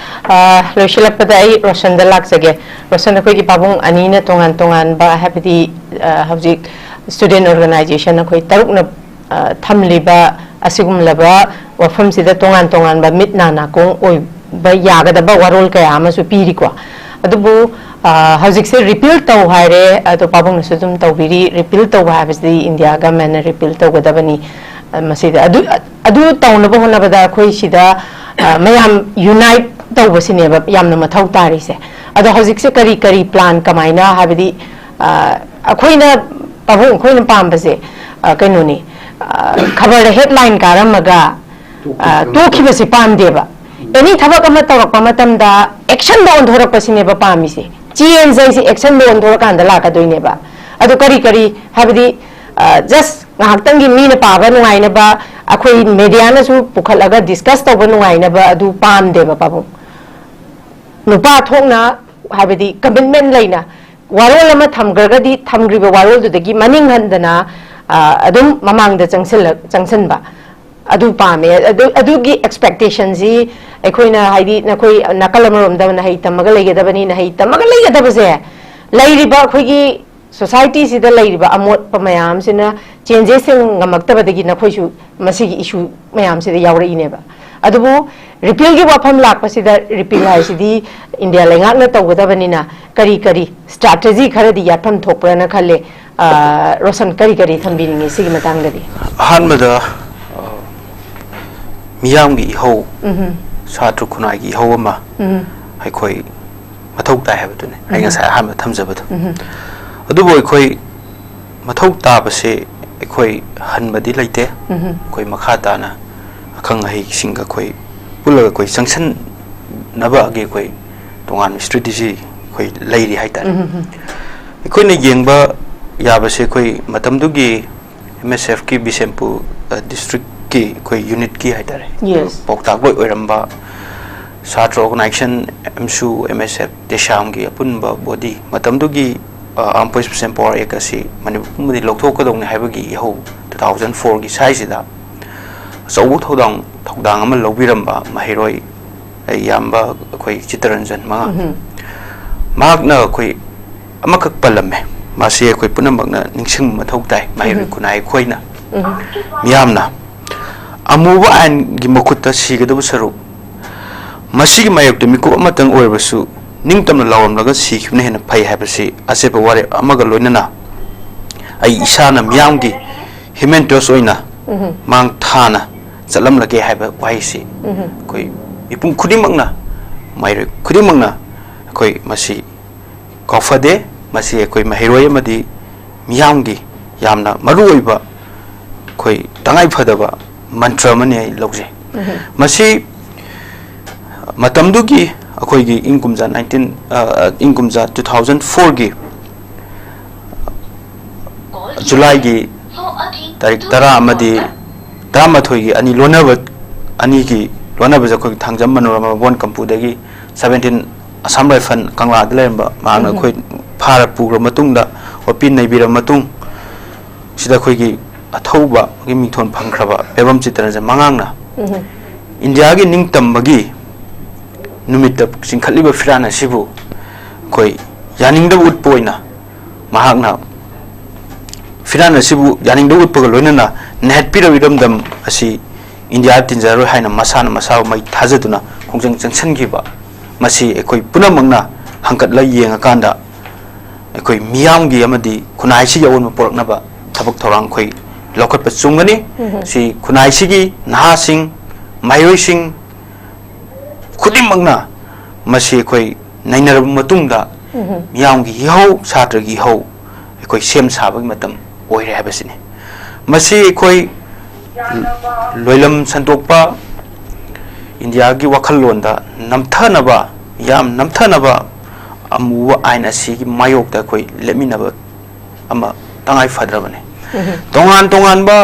ꯑ, ꯂꯣꯏꯁꯤꯜꯂꯛꯄꯗ ꯑꯩ ꯔꯣꯁꯟꯗ ꯂꯥꯛꯆꯒꯦ꯫ ꯔꯣꯁꯟ, ꯑꯩꯈꯣꯏꯒꯤ ꯄꯥꯕꯨꯡ ꯑꯅꯤꯅ ꯇꯣꯉꯥꯟ ꯇꯣꯉꯥꯟꯕ, ꯍꯥꯏꯕꯗꯤ, ꯑ, ꯍꯧꯖꯤꯛ student organization ꯑꯩꯈꯣꯏ ꯇꯔꯨꯛꯅ, ꯑ, ꯊꯝꯂꯤꯕ ꯑꯁꯤꯒꯨꯝꯂꯕ ꯋꯥꯐꯝꯁꯤꯗ ꯇꯣꯉꯥꯟ ꯇꯣꯉꯥꯟꯕ ꯃꯤꯠ ꯅꯥ ꯅꯥꯀꯣꯡ ꯑꯣꯏꯕ ꯌꯥꯒꯗꯕ ꯋꯥꯔꯣꯜ ꯀꯌꯥ ꯑꯃꯁꯨ ꯄꯤꯔꯤꯀꯣ꯫ ꯑꯗꯨꯕꯨ, ꯑ, ꯍꯧꯖꯤꯛꯁꯦ repeal ꯇꯧ ꯍꯥꯏꯔꯦ, ꯑꯗꯣ ꯄꯥꯕꯨꯡꯅꯁꯨ ꯑꯗꯨꯝ ꯇꯧꯕꯤꯔꯤ꯫ Repeal ꯇꯧꯕ ꯍꯥꯏꯕꯁꯤꯗꯤ India government ꯅ repeal ꯇꯧꯒꯗꯕꯅꯤ꯫ ꯑ, ꯃꯁꯤꯗ ꯑꯗꯨ, ꯑꯗꯨ ꯇꯧꯅꯕ ꯍꯣꯠꯅꯕꯗ ꯑꯩꯈꯣꯏ ꯁꯤꯗ, ꯑ, ꯃꯌꯥꯝ unite ꯇꯧꯕꯁꯤꯅꯦꯕ ꯌꯥꯝꯅ ꯃꯊꯧ ꯇꯥꯔꯤꯁꯦ꯫ ꯑꯗꯣ ꯍꯧꯖꯤꯛꯁꯦ ꯀꯔꯤ ꯀꯔꯤ plan, ꯀꯃꯥꯏꯅ, ꯍꯥꯏꯕꯗꯤ, ꯑ, ꯑꯩꯈꯣꯏꯅ, ꯄꯥꯕꯨꯡ, ꯑꯩꯈꯣꯏꯅ ꯄꯥꯝꯕꯁꯦ, ꯑ, ꯀꯩꯅꯣꯅꯤ, ꯑ, ꯈꯕꯔꯗ headline ꯀꯥꯔꯝꯃꯒ, ꯑ, ꯇꯣꯛꯈꯤꯕꯁꯦ ꯄꯥꯝꯗꯦꯕ꯫ Any ꯊꯕꯛ ꯑꯃ ꯇꯧꯔꯛꯄ ꯃꯇꯝꯗ action ꯗ ꯑꯣꯟꯊꯣꯔꯛꯄꯁꯤꯅꯦꯕ ꯄꯥꯝꯃꯤꯁꯦ꯫ Change ꯍꯥꯏꯁꯦ action ꯗ ꯑꯣꯟꯊꯣꯔꯀꯥꯟꯗ ꯂꯥꯛꯀꯗꯣꯏꯅꯦꯕ꯫ ꯑꯗꯣ ꯀꯔꯤ ꯀꯔꯤ, ꯍꯥꯏꯕꯗꯤ, ꯑ, just ꯉꯥꯏꯍꯥꯛꯇꯪꯒꯤ ꯃꯤꯅ ꯄꯥꯕ ꯅꯨꯡꯉꯥꯏꯅꯕ, ꯑꯩꯈꯣꯏ media ꯅꯁꯨ ꯄꯨꯈꯠꯂꯒ discuss ꯇꯧꯕ ꯅꯨꯡꯉꯥꯏꯅꯕ ꯑꯗꯨ ꯄꯥꯝꯗꯦꯕ ꯄꯥꯕꯨꯡ꯫ ꯅꯨꯄꯥ ꯊꯣꯛꯅ, ꯍꯥꯏꯕꯗꯤ commitment ꯂꯩꯅ ꯋꯥꯔꯣꯜ ꯑꯃ ꯊꯝꯈ꯭ꯔꯒꯗꯤ ꯊꯝꯈ꯭ꯔꯤꯕ ꯋꯥꯔꯣꯜꯗꯨꯗꯒꯤ ꯃꯅꯤꯡ ꯍꯟꯗꯅ, ꯑ, ꯑꯗꯨꯝ ꯃꯃꯥꯡꯗ ꯆꯪꯁꯤꯜꯂ-, ꯆꯪꯁꯤꯟꯕ꯫ ꯑꯗꯨ ꯄꯥꯝꯃꯦ꯫ ꯑꯗꯨ, ꯑꯗꯨꯒꯤ expectation ꯁꯤ ꯑꯩꯈꯣꯏꯅ, ꯍꯥꯏꯗꯤ, ꯅꯈꯣꯏ ꯅꯥꯀꯜ ꯑꯃꯔꯣꯝꯗ ꯅꯍꯩ ꯇꯝꯃꯒ ꯂꯩꯒꯗꯕꯅꯤ, ꯅꯍꯩ ꯇꯝꯃꯒ ꯂꯩꯒꯗꯕꯁꯦ ꯂꯩꯔꯤꯕ ꯑꯩꯈꯣꯏꯒꯤ society ꯁꯤꯗ ꯂꯩꯔꯤꯕ ꯑꯃꯣꯠꯄ ꯃꯌꯥꯝꯁꯤꯅ changes ꯁꯦ ꯉꯝꯃꯛꯇꯕꯗꯒꯤ ꯅꯈꯣꯏꯁꯨ ꯃꯁꯤꯒꯤ issue ꯃꯌꯥꯝꯁꯤꯗ ꯌꯥꯎꯔꯛꯏꯅꯦꯕ꯫ ꯑꯗꯨꯕꯨ repeal ꯒꯤ ꯋꯥꯐꯝ ꯂꯥꯛꯄꯁꯤꯗ, repeal ꯍꯥꯏꯁꯤꯗꯤ India ꯂꯩꯉꯥꯛꯅ ꯇꯧꯒꯗꯕꯅꯤꯅ ꯀꯔꯤ ꯀꯔꯤ strategy ꯈꯔꯗꯤ ꯌꯥꯠꯐꯝ ꯊꯣꯛꯄ꯭ꯔꯅ ꯈꯜꯂꯦ꯫ ꯑ, ꯔꯣꯁꯟ, ꯀꯔꯤ ꯀꯔꯤ ꯊꯝꯕꯤꯅꯤꯡꯉꯤ ꯁꯤꯒꯤ ꯃꯇꯥꯡꯗꯗꯤ? ꯑꯍꯥꯟꯕꯗ, ꯑ, ꯃꯤꯌꯥꯝꯒꯤ ꯏꯍꯧ, ꯎꯝꯍꯨꯝ꯫ ꯁꯥꯇ꯭ꯔ ꯈꯨꯟꯅꯥꯏꯒꯤ ꯏꯍꯧ ꯑꯃ ꯎꯝ꯫ ꯑꯩꯈꯣꯏ ꯃꯊꯧ ꯇꯥꯏ ꯍꯥꯏꯕꯗꯨꯅꯤ ꯑꯩ ꯎꯝ꯫ ꯉꯁꯥꯏ ꯑꯍꯥꯟꯕ ꯊꯝꯖꯕꯗꯣ꯫ ꯎꯝ꯫ ꯑꯗꯨꯕꯨ ꯑꯩꯈꯣꯏ ꯃꯊꯧ ꯇꯥꯕꯁꯦ ꯑꯩꯈꯣꯏ ꯍꯟꯕꯗꯤ ꯂꯩꯇꯦ꯫ ꯑꯩꯈꯣꯏ ꯃꯈꯥ ꯇꯥꯅ ꯑꯈꯪ ꯑꯍꯩꯁꯤꯡꯒ ꯑꯩꯈꯣꯏ ꯄꯨꯜꯂꯒ ꯑꯩꯈꯣꯏ ꯆꯪꯁꯟꯅꯕꯒꯤ ꯑꯩꯈꯣꯏ ꯇꯣꯉꯥꯟꯕ ꯏꯁꯇ꯭ꯔꯦꯇꯦꯖꯤ ꯑꯩꯈꯣꯏ ꯂꯩꯔꯤ ꯍꯥꯏꯇꯥꯔꯦ꯫ ꯑꯩꯈꯣꯏꯅ ꯌꯦꯡꯕ ꯌꯥꯕꯁꯦ ꯑꯩꯈꯣꯏ ꯃꯇꯝꯗꯨꯒꯤ ꯑꯦꯝ ꯑꯦꯁ ꯑꯦꯐꯀꯤ ꯕꯤꯁꯦꯝꯄꯨꯔ ꯗꯤꯁꯇ꯭ꯔꯤꯛꯀꯤ ꯑꯩꯈꯣꯏ ꯌꯨꯅꯤꯠꯀꯤ ꯍꯥꯏꯇꯥꯔꯦ, ꯄꯥꯎꯇꯥꯛ ꯂꯣꯏ ꯑꯣꯏꯔꯝꯕ ꯁꯥꯇ꯭ꯔ ꯑꯣꯔꯒꯅꯥꯏꯖꯦꯁꯟ, ꯑꯦꯝꯁꯨ, ꯑꯦꯝ ꯑꯦꯁ ꯑꯦꯐ, ꯇꯦꯁꯥꯝꯒꯤ ꯑꯄꯨꯟꯕ ꯕꯣꯗꯤ, ꯃꯇꯝꯗꯨꯒꯤ ꯑꯥꯔꯝ ꯄꯨꯂꯤꯁ ꯄꯣꯁꯦꯁꯟ ꯄꯥꯋꯔ ꯑꯦꯛ ꯑꯁꯤ ꯃꯅꯤꯄꯨꯔ ꯄꯨꯝꯕꯗꯤ ꯂꯧꯊꯣꯛꯀꯗꯧꯅꯤ ꯍꯥꯏꯕꯒꯤ ꯏꯍꯧ ꯇꯨ ꯊꯥꯎꯖꯟ ꯐꯣꯔꯒꯤ ꯁ꯭ꯋꯥꯏꯁꯤꯗ ꯑꯆꯧꯕ ꯊꯧꯗꯥꯡ ꯊꯧꯗꯥꯡ ꯑꯃ ꯂꯧꯕꯤꯔꯝꯕ ꯃꯍꯩꯔꯣꯏ ꯏꯌꯥꯝꯕ ꯑꯩꯈꯣꯏ ꯆꯤꯠꯇꯔꯟꯖꯟ ꯃꯉꯥ, ꯃꯍꯥꯛꯅ ꯑꯩꯈꯣꯏ ꯑꯃꯈꯛ ꯄꯜꯂꯝꯃꯦ꯫ ꯃꯁꯤ ꯑꯩꯈꯣꯏ ꯄꯨꯝꯅꯃꯛꯅ ꯅꯤꯡꯁꯤꯡꯕ ꯃꯊꯧ ꯇꯥꯏ꯫ ꯃꯍꯩꯔꯣꯏ ꯈꯨꯟꯅꯥꯏ ꯑꯩꯈꯣꯏꯅ, ꯃꯤꯌꯥꯝꯅ ꯑꯃꯨꯕ ꯑꯥꯏꯟꯒꯤ ꯃꯈꯨꯠꯇ ꯁꯤꯒꯗꯕ ꯁꯔꯨꯛ, ꯃꯁꯤꯒꯤ ꯃꯥꯌꯣꯛꯇ ꯃꯤꯀꯨꯞ ꯑꯃꯇꯪ ꯑꯣꯏꯔꯕꯁꯨ ꯅꯤꯡꯇꯝꯅ ꯂꯥꯎꯔꯝꯂꯒ ꯁꯤꯈꯤꯕꯅ ꯍꯦꯟꯅ ꯐꯩ ꯍꯥꯏꯕꯁꯤ ꯑꯆꯦꯠꯄ ꯋꯥꯔꯦꯞ ꯑꯃꯒ ꯂꯣꯏꯅꯅ ꯑꯩ ꯏꯁꯥꯅ ꯃꯤꯌꯥꯝꯒꯤ ꯍ꯭ꯌꯨꯃꯦꯟ ꯇꯣꯁ ꯑꯣꯏꯅ ꯃꯥꯡ ꯊꯥꯅ ꯆꯠꯂꯝꯂꯒꯦ ꯍꯥꯏꯕ ꯋꯥꯍꯩꯁꯤ ꯑꯩꯈꯣꯏ ꯃꯤꯄꯨꯝ ꯈꯨꯗꯤꯡꯃꯛꯅ, ꯃꯍꯩꯔꯣꯏ ꯈꯨꯗꯤꯡꯃꯛꯅ ꯑꯩꯈꯣꯏ ꯃꯁꯤ ꯀꯥꯎꯐꯗꯦ꯫ ꯃꯁꯤ ꯑꯩꯈꯣꯏ ꯃꯍꯩꯔꯣꯏ ꯑꯃꯗꯤ ꯃꯤꯌꯥꯝꯒꯤ ꯌꯥꯝꯅ ꯃꯔꯨꯑꯣꯏꯕ, ꯑꯩꯈꯣꯏ ꯇꯉꯥꯏ ꯐꯗꯕ ꯃꯟꯇ꯭ꯔ ꯑꯃꯅꯤ ꯑꯩ ꯂꯧꯖꯩ꯫ ꯃꯁꯤ ꯃꯇꯝꯗꯨꯒꯤ ꯑꯩꯈꯣꯏꯒꯤ ꯏꯪ ꯀꯨꯝꯖꯥ ꯅꯥꯏꯟꯇꯤꯟ, ꯑ, ꯏꯪ ꯀꯨꯝꯖꯥ ꯇꯨ ꯊꯥꯎꯖꯟ ꯐꯣꯔꯒꯤ ꯖꯨꯂꯥꯏꯒꯤ ꯇꯥꯔꯤꯛ ꯇꯔꯥ ꯑꯃꯗꯤ ꯇꯔꯥꯃꯥꯊꯣꯏꯒꯤ ꯑꯅꯤ ꯂꯣꯟꯅꯕ, ꯑꯅꯤꯒꯤ ꯂꯣꯟꯅꯕꯁꯦ ꯑꯩꯈꯣꯏꯒꯤ ꯊꯥꯡꯖꯝ ꯃꯅꯣꯔꯃꯥ ꯕꯣꯟ ꯀꯝꯄꯨꯗꯒꯤ ꯁꯕꯦꯟꯇꯤꯟ ꯑꯁꯥꯝ ꯔꯥꯏꯐꯜ ꯀꯪꯂꯥꯗ ꯂꯩꯔꯝꯕ ꯃꯍꯥꯛꯅ ꯑꯩꯈꯣꯏ ꯐꯥꯔ ꯄꯨꯈ꯭ꯔ ꯃꯇꯨꯡꯗ, ꯑꯣꯠꯄꯤ ꯅꯩꯕꯤꯔꯕ ꯃꯇꯨꯡ ꯁꯤꯗ ꯑꯩꯈꯣꯏꯒꯤ ꯑꯊꯧꯕꯒꯤ ꯃꯤꯡꯊꯣꯟ ꯐꯪꯈ꯭ꯔꯕ ꯄꯦꯕꯝ ꯆꯤꯠꯇꯔꯟꯖꯟ ꯃꯉꯥꯡꯅ ꯏꯟꯗꯤꯌꯥꯒꯤ ꯅꯤꯡꯇꯝꯕꯒꯤ ꯅꯨꯃꯤꯠꯇ ꯆꯤꯡꯈꯠꯂꯤꯕ ꯐꯤꯔꯥꯟ ꯑꯁꯤꯕꯨ ꯑꯩꯈꯣꯏ ꯌꯥꯅꯤꯡꯗꯕ ꯎꯠꯄ ꯑꯣꯏꯅ ꯃꯍꯥꯛꯅ ꯐꯤꯔꯥꯟ ꯑꯁꯤꯕꯨ ꯌꯥꯅꯤꯡꯗꯕ ꯎꯠꯄꯒ ꯂꯣꯏꯅꯅ ꯅꯩꯍꯠꯄꯤꯔꯕ ꯏꯔꯝꯗꯝ ꯑꯁꯤ ꯏꯟꯗꯤꯌꯥꯗ ꯇꯤꯟꯖꯔꯔꯣꯏ ꯍꯥꯏꯅ ꯃꯁꯥꯅ ꯃꯁꯥꯕꯨ ꯃꯩ ꯊꯥꯖꯗꯨꯅ ꯈꯣꯡꯖꯪ ꯆꯪꯁꯤꯟꯈꯤꯕ, ꯃꯁꯤ ꯑꯩꯈꯣꯏ ꯄꯨꯝꯅꯃꯛꯅ ꯍꯪꯀꯠꯂ ꯌꯦꯡꯉꯀꯥꯟꯗ ꯑꯩꯈꯣꯏ ꯃꯤꯌꯥꯝꯒꯤ ꯑꯃꯗꯤ ꯈꯨꯟꯅꯥꯏꯁꯤꯒꯤ ꯑꯑꯣꯟꯕ ꯄꯨꯔꯛꯅꯕ ꯊꯕꯛ ꯊꯧꯔꯥꯡ ꯑꯩꯈꯣꯏ ꯂꯧꯈꯠꯄ ꯆꯨꯝꯒꯅꯤ꯫ ꯁꯤ ꯈꯨꯟꯅꯥꯏꯁꯤꯒꯤ ꯅꯍꯥꯁꯤꯡ, ꯃꯍꯩꯔꯣꯏꯁꯤꯡ ꯈꯨꯗꯤꯡꯃꯛꯅ ꯃꯁꯤ ꯑꯩꯈꯣꯏ ꯅꯩꯅꯔꯕ ꯃꯇꯨꯡꯗ ꯃꯤꯌꯥꯝꯒꯤ ꯏꯍꯧ, ꯁꯥꯇ꯭ꯔꯒꯤ ꯏꯍꯧ, ꯑꯩꯈꯣꯏ ꯁꯦꯝ ꯁꯥꯕꯒꯤ ꯃꯇꯝ ꯑꯣꯏꯔꯦ ꯍꯥꯏꯕꯁꯤꯅꯤ꯫ ꯃꯁꯤ ꯑꯩꯈꯣꯏ ꯂꯣꯏꯂꯝ ꯁꯟꯗꯣꯛꯄ, ꯏꯟꯗꯤꯌꯥꯒꯤ ꯋꯥꯈꯜꯂꯣꯟꯗ ꯅꯝꯊꯅꯕ, ꯌꯥꯝ ꯅꯝꯊꯅꯕ ꯑꯃꯨꯕ ꯑꯥꯏꯟ ꯑꯁꯤꯒꯤ ꯃꯥꯌꯣꯛꯇ ꯑꯩꯈꯣꯏ ꯂꯦꯞꯃꯤꯟꯅꯕ ꯑꯃ ꯇꯉꯥꯏ ꯐꯗ꯭ꯔꯕꯅꯤ꯫ ꯎꯝ꯫ ꯇꯣꯉꯥꯟ ꯇꯣꯉꯥꯟꯕ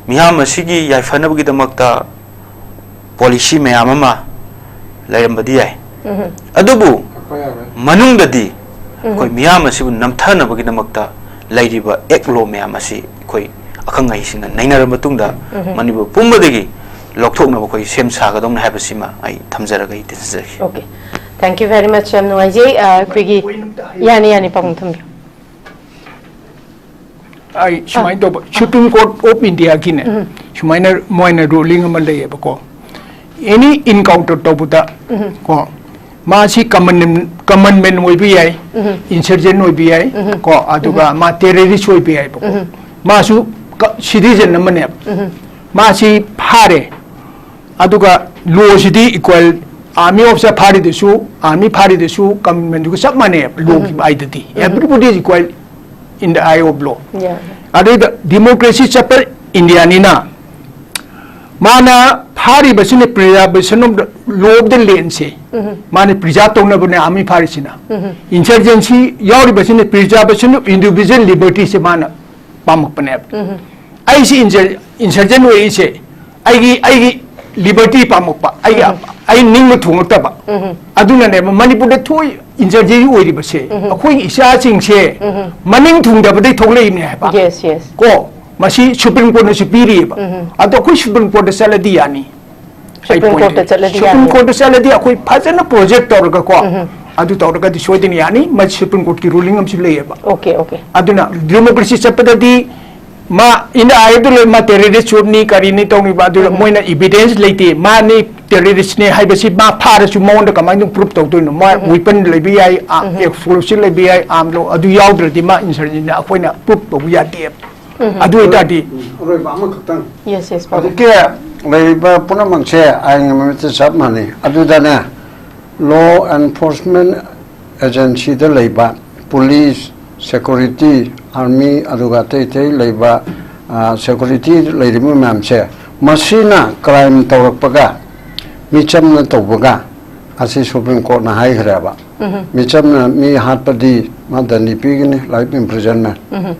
ꯃꯤꯌꯥꯝ ꯑꯁꯤꯒꯤ ꯌꯥꯏꯐꯅꯕꯒꯤꯗꯃꯛꯇ ꯄꯣꯂꯤꯁꯤ ꯃꯌꯥꯝ ꯑꯃ ꯂꯩꯔꯝꯕꯗꯤ ꯌꯥꯏ꯫ ꯎꯝ꯫ ꯑꯗꯨꯕꯨ ꯑꯩꯈꯣꯏ ꯌꯥꯔꯣꯏ꯫ ꯃꯅꯨꯡꯗꯗꯤ ꯎꯝ꯫ ꯑꯩꯈꯣꯏ ꯃꯤꯌꯥꯝ ꯑꯁꯤꯕꯨ ꯅꯝꯊꯅꯕꯒꯤꯗꯃꯛꯇ ꯂꯩꯔꯤꯕ ꯑꯦꯛ ꯂꯣ ꯃꯌꯥꯝ ꯑꯁꯤ ꯑꯩꯈꯣꯏ ꯑꯈꯪ ꯑꯍꯩꯁꯤꯡꯅ ꯅꯩꯅꯔꯕ ꯃꯇꯨꯡꯗ ꯎꯝ꯫ ꯃꯅꯤꯄꯨꯔ ꯄꯨꯝꯕꯗꯒꯤ ꯂꯧꯊꯣꯛꯅꯕ ꯑꯩꯈꯣꯏ ꯁꯦꯝ ꯁꯥꯒꯗꯧꯅꯤ ꯍꯥꯏꯕꯁꯤꯃ ꯑꯩ ꯊꯝꯖꯔꯒ ꯑꯩ ꯇꯦꯟꯖꯔꯒꯦ꯫ Okay, thank you very much. ꯌꯥꯝ ꯅꯨꯡꯉꯥꯏꯖꯩ꯫ ꯑ, ꯑꯩꯈꯣꯏꯒꯤ, ꯌꯥꯅꯤ, ꯌꯥꯅꯤ, ꯄꯥꯕꯨꯡ ꯊꯝꯕꯤꯌꯨ꯫ ꯑꯩ ꯁꯨꯃꯥꯏꯅ ꯑꯥ꯫ ꯇꯧꯕ, Supreme Court of India ꯒꯤꯅꯦ, ꯎꯝ꯫ ꯁꯨꯃꯥꯏꯅ ꯃꯣꯏꯅ ꯔꯨꯂꯤꯡ ꯑꯃ ꯂꯩꯌꯦꯕꯀꯣ, ꯑꯦꯅꯤ ꯏꯟꯀꯥꯎꯟꯇꯔ ꯇꯧꯕꯗ ꯎꯝ꯫ ꯀꯣ, ꯃꯥꯁꯤ ꯀꯃꯟ, ꯀꯃꯟ ꯃꯦꯟ ꯑꯣꯏꯕ ꯌꯥꯏ, ꯎꯝ꯫ ꯏꯟꯁꯔꯖꯦꯟ ꯑꯣꯏꯕ ꯌꯥꯏ, ꯎꯝ꯫ ꯀꯣ, ꯑꯗꯨꯒ ꯎꯝ꯫ ꯃꯥ ꯇꯦꯔꯔꯤꯁ ꯑꯣꯏꯕ ꯌꯥꯏꯕꯀꯣ, ꯎꯝ꯫ ꯃꯥꯁꯨ ꯁꯤꯇꯤꯖꯟ ꯑꯃꯅꯦꯕ, ꯎꯝ꯫ ꯃꯥꯁꯤ ꯐꯥꯔꯦ, ꯑꯗꯨꯒ ꯂꯣꯁꯤꯗꯤ ꯏꯀ꯭ꯋꯦꯜ, ꯑꯥꯔꯃꯤ ꯑꯣꯐꯤꯁꯥꯔ ꯐꯥꯔꯤꯗꯨꯁꯨ, ꯑꯥꯔꯃꯤ ꯐꯥꯔꯤꯗꯨꯁꯨ ꯀꯃꯟꯗꯨꯒ ꯆꯞ ꯃꯥꯟꯅꯩ ꯂꯣꯒꯤ ꯎꯝ꯫ ꯃꯥꯏꯗꯗꯤ꯫ ꯎꯝ꯫ Everybody is equal in the eye of law꯫ Yeah꯫ ꯑꯗꯩꯗ ꯗꯤꯃꯣꯀ꯭ꯔꯦꯁꯤ ꯆꯠꯄ ꯏꯟꯗꯤꯌꯥꯅꯤꯅ ꯃꯥꯅ ꯐꯥꯔꯤꯕꯁꯤꯅ preservation of the law of the land ꯁꯦ ꯎꯝ꯫ ꯃꯥꯅ preserve ꯇꯧꯅꯕꯅꯦ ꯑꯥꯔꯃꯤ ꯐꯥꯔꯤꯁꯤꯅ꯫ ꯎꯝ꯫ Insurgency ꯌꯥꯎꯔꯤꯕꯁꯤꯅ preservation of individual liberty ꯁꯦ ꯃꯥꯅ ꯄꯥꯝꯃꯛꯄꯅꯦꯕ꯫ ꯎꯝ꯫ ꯑꯩꯁꯤ ꯏꯟꯁꯔ-, ꯏꯟꯁꯔꯖꯦꯟ ꯑꯣꯏꯔꯤꯁꯦ ꯑꯩꯒꯤ, ꯑꯩꯒꯤ ꯂꯤꯕꯔꯇꯤ ꯄꯥꯝꯃꯛꯄ, ꯑꯩꯒꯤ, ꯎꯝ꯫ ꯑꯩ ꯅꯤꯡꯕ ꯊꯨꯡꯉꯛꯇꯕ꯫ ꯎꯝ꯫ ꯑꯗꯨꯅꯅꯦꯕ ꯃꯅꯤꯄꯨꯔꯗ ꯊꯣꯛꯏ ꯏꯟꯁꯔꯖꯦꯟ ꯑꯣꯏꯔꯤꯕꯁꯦ, ꯎꯝ꯫ ꯑꯩꯈꯣꯏ ꯏꯆꯥꯁꯤꯡꯁꯦ ꯎꯝ꯫ ꯃꯅꯤꯡ ꯊꯨꯡꯗꯕꯗꯩ ꯊꯣꯛꯂꯛꯏꯕꯅꯦ ꯍꯥꯏꯕ꯫ Yes, yes꯫ ꯀꯣ, ꯃꯁꯤ ꯁꯨꯄ꯭ꯔꯤꯝ ꯀꯣꯔꯠꯅꯁꯨ ꯄꯤꯔꯤꯑꯕ꯫ ꯎꯝ꯫ ꯑꯗꯣ ꯑꯩꯈꯣꯏ ꯁꯨꯄ꯭ꯔꯤꯝ ꯀꯣꯔꯠꯇ ꯆꯠꯂꯗꯤ ꯌꯥꯅꯤ꯫ ꯁꯨꯄ꯭ꯔꯤꯝ ꯑꯩ ꯀꯣꯔꯠꯇ ꯆꯠꯂꯗꯤ ꯁꯨꯄ꯭ꯔꯤꯝ ꯌꯥꯅꯤ꯫ ꯀꯣꯔꯠꯇ ꯆꯠꯂꯗꯤ ꯑꯩꯈꯣꯏ ꯐꯖꯅ ꯄ꯭ꯔꯣꯖꯦꯛ ꯇꯧꯔꯒꯀꯣ, ꯎꯝ꯫ ꯑꯗꯨ ꯇꯧꯔꯒꯗꯤ ꯁꯣꯏꯗꯅ ꯌꯥꯅꯤ꯫ ꯃꯁꯤ ꯁꯨꯄ꯭ꯔꯤꯝ ꯀꯣꯔꯠꯀꯤ ꯔꯨꯂꯤꯡ ꯑꯃꯁꯨ ꯂꯩꯌꯦꯕ꯫ Okay, okay꯫ ꯑꯗꯨꯅ ꯗꯦꯃꯣꯀ꯭ꯔꯦꯁꯤ ꯆꯠꯄꯗꯗꯤ ꯃꯥ ꯏꯟꯗꯤꯌꯥꯗ ꯂꯩ, ꯃꯥ ꯇꯦꯔꯔꯤꯁ ꯒ꯭ꯔꯨꯞꯅꯤ, ꯀꯔꯤꯅꯤ ꯇꯧꯅꯤꯕ, ꯑꯗꯨꯗ ꯎꯝ꯫ ꯃꯣꯏꯅ ꯏꯕꯤꯗꯦꯟꯁ ꯂꯩꯇꯦ, ꯃꯥꯅꯤ ꯇꯦꯔꯔꯤꯁꯅꯤ ꯍꯥꯏꯕꯁꯤ ꯃꯥ ꯐꯥꯔꯁꯨ ꯃꯉꯣꯟꯗ ꯀꯃꯥꯏꯅ ꯄ꯭ꯔꯨꯐ ꯇꯧꯗꯣꯏꯅꯣ? ꯃꯥ ꯎꯝ꯫ ꯋꯦꯄꯟ ꯂꯩꯕ ꯌꯥꯏ, ꯑ, ꯎꯝ꯫ ꯑꯦꯛꯁꯄ꯭ꯂꯣꯁꯤꯚ ꯂꯩꯕ ꯌꯥꯏ, ꯑꯥꯔꯝ ꯂꯣ, ꯑꯗꯨ ꯌꯥꯎꯗ꯭ꯔꯗꯤ ꯃꯥ ꯏꯟꯁꯔꯖꯦꯟꯁꯤꯅ ꯑꯩꯈꯣꯏꯅ ꯄ꯭ꯔꯨꯐ ꯇꯧꯕ ꯌꯥꯗꯦ꯫ ꯎꯝ꯫ ꯑꯗꯨ ꯑꯣꯏꯇꯥꯔꯗꯤ ꯑꯔꯣꯏꯕ ꯑꯃꯈꯛꯇꯪ꯫ Yes, yes, ꯄꯥꯕꯨꯡ꯫ ꯍꯧꯖꯤꯛꯀꯤ ꯂꯩꯔꯤꯕ ꯄꯨꯝꯅꯃꯛꯁꯦ ꯑꯥꯏꯟꯒꯤ ꯃꯃꯤꯠꯇ ꯆꯞ ꯃꯥꯟꯅꯩ꯫ ꯑꯗꯨꯗꯅꯦ, ꯂꯣ ꯑꯦꯟꯐꯣꯔꯁꯃꯦꯟ ꯑꯦꯖꯦꯟꯁꯤꯗ ꯂꯩꯕ ꯄꯨꯂꯤꯁ, ꯁꯦꯀ꯭ꯌꯨꯔꯤꯇꯤ, ꯑꯥꯔꯃꯤ, ꯑꯗꯨꯒ ꯑꯇꯩ ꯑꯇꯩ ꯂꯩꯕ, ꯑ, ꯁꯦꯀ꯭ꯌꯨꯔꯤꯇꯤ ꯂꯩꯔꯤꯕ ꯃꯌꯥꯝꯁꯦ, ꯃꯁꯤꯅ ꯀ꯭ꯔꯥꯏꯝ ꯇꯧꯔꯛꯄꯒ, ꯃꯤꯆꯝꯅ ꯇꯧꯕꯒ, ꯑꯁꯤ ꯁꯨꯄ꯭ꯔꯤꯝ ꯀꯣꯔꯠꯅ ꯍꯥꯏꯈ꯭ꯔꯦꯕ꯫ ꯎꯝꯍꯨꯝ꯫ ꯃꯤꯆꯝꯅ ꯃꯤ ꯍꯥꯠꯄꯗꯤ ꯃꯥ ꯗꯟꯗꯤ ꯄꯤꯒꯅꯤ, life imprisonment꯫ ꯎꯝꯍꯨꯝ꯫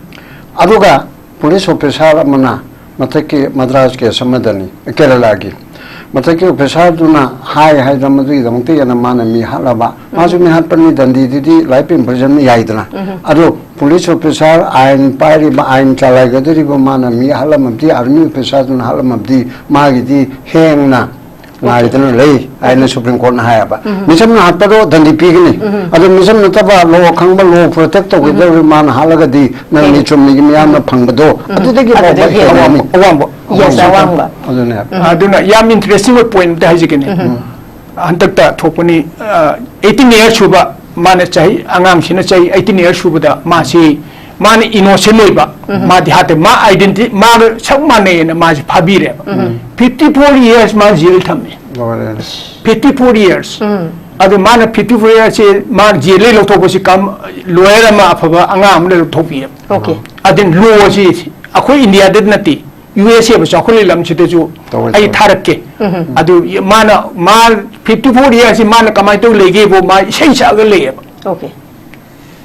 ꯑꯗꯨꯒ ꯄꯨꯂꯤꯁ ꯑꯣꯐꯤꯁꯥꯔ ꯑꯃꯅ ꯃꯊꯛꯀꯤ ꯃꯗ꯭ꯔꯥꯁ ꯀꯦꯁ ꯑꯃꯗꯅꯤ, ꯀꯦꯔꯂꯥꯒꯤ ꯃꯊꯛꯀꯤ ꯑꯣꯐꯤꯁꯥꯔꯗꯨꯅ ꯍꯥꯏ ꯍꯥꯏꯗꯅ ꯃꯗꯨꯒꯤꯗꯃꯛꯇ ꯍꯦꯟꯅ ꯃꯥꯅ ꯃꯤ ꯍꯥꯠꯂꯕ, ꯃꯥꯁꯨ ꯃꯤ ꯍꯥꯠꯄꯅꯤ, ꯗꯟꯗꯤꯗꯨꯗꯤ life imprisonment ꯌꯥꯏꯗꯅ꯫ ꯎꯝꯍꯨꯝ꯫ ꯑꯗꯣ ꯄꯨꯂꯤꯁ ꯑꯣꯐꯤꯁꯥꯔ, ꯑꯥꯏꯟ ꯄꯥꯏꯔꯤꯕ, ꯑꯥꯏꯟ ꯆꯂꯥꯏꯒꯗꯧꯔꯤꯕ ꯃꯥꯅ ꯃꯤ ꯍꯥꯠꯂꯝꯃꯕꯗꯤ, ꯑꯥꯔꯃꯤ ꯑꯣꯐꯤꯁꯥꯔꯗꯨꯅ ꯍꯥꯠꯂꯝꯃꯕꯗꯤ, ꯃꯥꯒꯤꯗꯤ ꯍꯦꯡꯅ ꯉꯥꯏꯗꯅ ꯂꯩ ꯍꯥꯏꯅ ꯁꯨꯄ꯭ꯔꯤꯝ ꯀꯣꯔꯠꯅ ꯍꯥꯏꯌꯦꯕ꯫ ꯎꯝ꯫ ꯃꯤꯆꯝꯅ ꯍꯥꯠꯄꯗꯣ ꯗꯟꯗꯤ ꯄꯤꯒꯅꯤ꯫ ꯎꯝ꯫ ꯑꯗꯣ ꯃꯤꯆꯝ ꯅꯠꯇꯕ, ꯂꯣ ꯈꯪꯕ, ꯂꯣ ꯄ꯭ꯔꯣꯇꯦꯛ ꯇꯧꯒꯗꯧꯔꯤ ꯃꯥꯅ ꯍꯥꯠꯂꯒꯗꯤ, ꯅꯪ ꯃꯤ ꯆꯨꯝꯅꯒꯤ ꯃꯤꯌꯥꯝꯅ ꯐꯪꯕꯗꯣ, ꯎꯝ꯫ ꯑꯗꯨꯗꯒꯤ ꯑꯗꯨꯗꯒꯤ ꯐꯥꯎꯕ ꯍꯦꯟꯅ ꯑꯋꯥꯡꯕ, ꯑꯋꯥꯡꯕ, ꯌꯦꯁ, ꯑꯋꯥꯡꯕ꯫ ꯑꯋꯥꯡꯕ꯫ ꯑꯗꯨꯅꯦ꯫ ꯎꯝ꯫ ꯑꯗꯨꯅ ꯌꯥꯝ interesting ꯑꯣꯏꯕ point ꯑꯃꯇ ꯍꯥꯏꯖꯒꯦꯅꯦ꯫ ꯎꯝ꯫ ꯍꯟꯗꯛꯇ ꯊꯣꯛꯄꯅꯤ, ꯑ, eighteen year ꯁꯨꯕ, ꯃꯥꯅ ꯆꯍꯤ, ꯑꯉꯥꯡꯁꯤꯅ ꯆꯍꯤ eighteen year ꯁꯨꯕꯗ ꯃꯥꯁꯤ, ꯃꯥꯅ innocent ꯑꯣꯏꯕ, ꯎꯝ꯫ ꯃꯥꯗꯤ ꯍꯥꯠꯇꯦ, ꯃꯥ identity, ꯃꯥꯒ ꯆꯞ ꯃꯥꯟꯅꯩꯅ ꯃꯥꯁꯤ ꯐꯥꯕꯤꯔꯦꯕ꯫ ꯎꯝ꯫ Fifty four years ꯃꯥ ꯖꯦꯜ ꯊꯝꯃꯦ꯫ ꯂꯣꯏꯔꯦ꯫ Fifty four years꯫ ꯎꯝ꯫ ꯑꯗꯨ ꯃꯥꯅ fifty four years ꯁꯦ ꯃꯥ ꯖꯦꯜꯗꯒꯤ ꯂꯧꯊꯣꯛꯄꯁꯤ ꯀꯝ-, lawyer ꯑꯃ ꯑꯐꯕ ꯑꯉꯥꯡ ꯑꯃꯅ ꯂꯧꯊꯣꯛꯄꯤꯔꯦꯕ꯫ Okay꯫ ꯑꯗꯨꯅ ꯂꯣ ꯑꯁꯤ ꯑꯩꯈꯣꯏ ꯏꯟꯗꯤꯌꯥꯗ ꯅꯠꯇꯦ, ꯌꯨ ꯑꯦꯁ ꯑꯦ ꯆꯥꯎꯈꯠꯂꯤ ꯂꯝꯁꯤꯗꯁꯨ ꯇꯧꯋꯦ, ꯑꯩ ꯇꯧꯋꯦ꯫ ꯊꯥꯔꯛꯀꯦ꯫ ꯎꯝ꯫ ꯑꯗꯨ ꯃꯥꯅ, ꯃꯥ fifty four years ꯁꯤ ꯃꯥꯅ ꯀꯃꯥꯏꯅ ꯇꯧ ꯂꯩꯒꯦꯕꯨ ꯃꯥ ꯏꯁꯩ ꯁꯛꯑꯒ ꯂꯩꯌꯦꯕ꯫ Okay꯫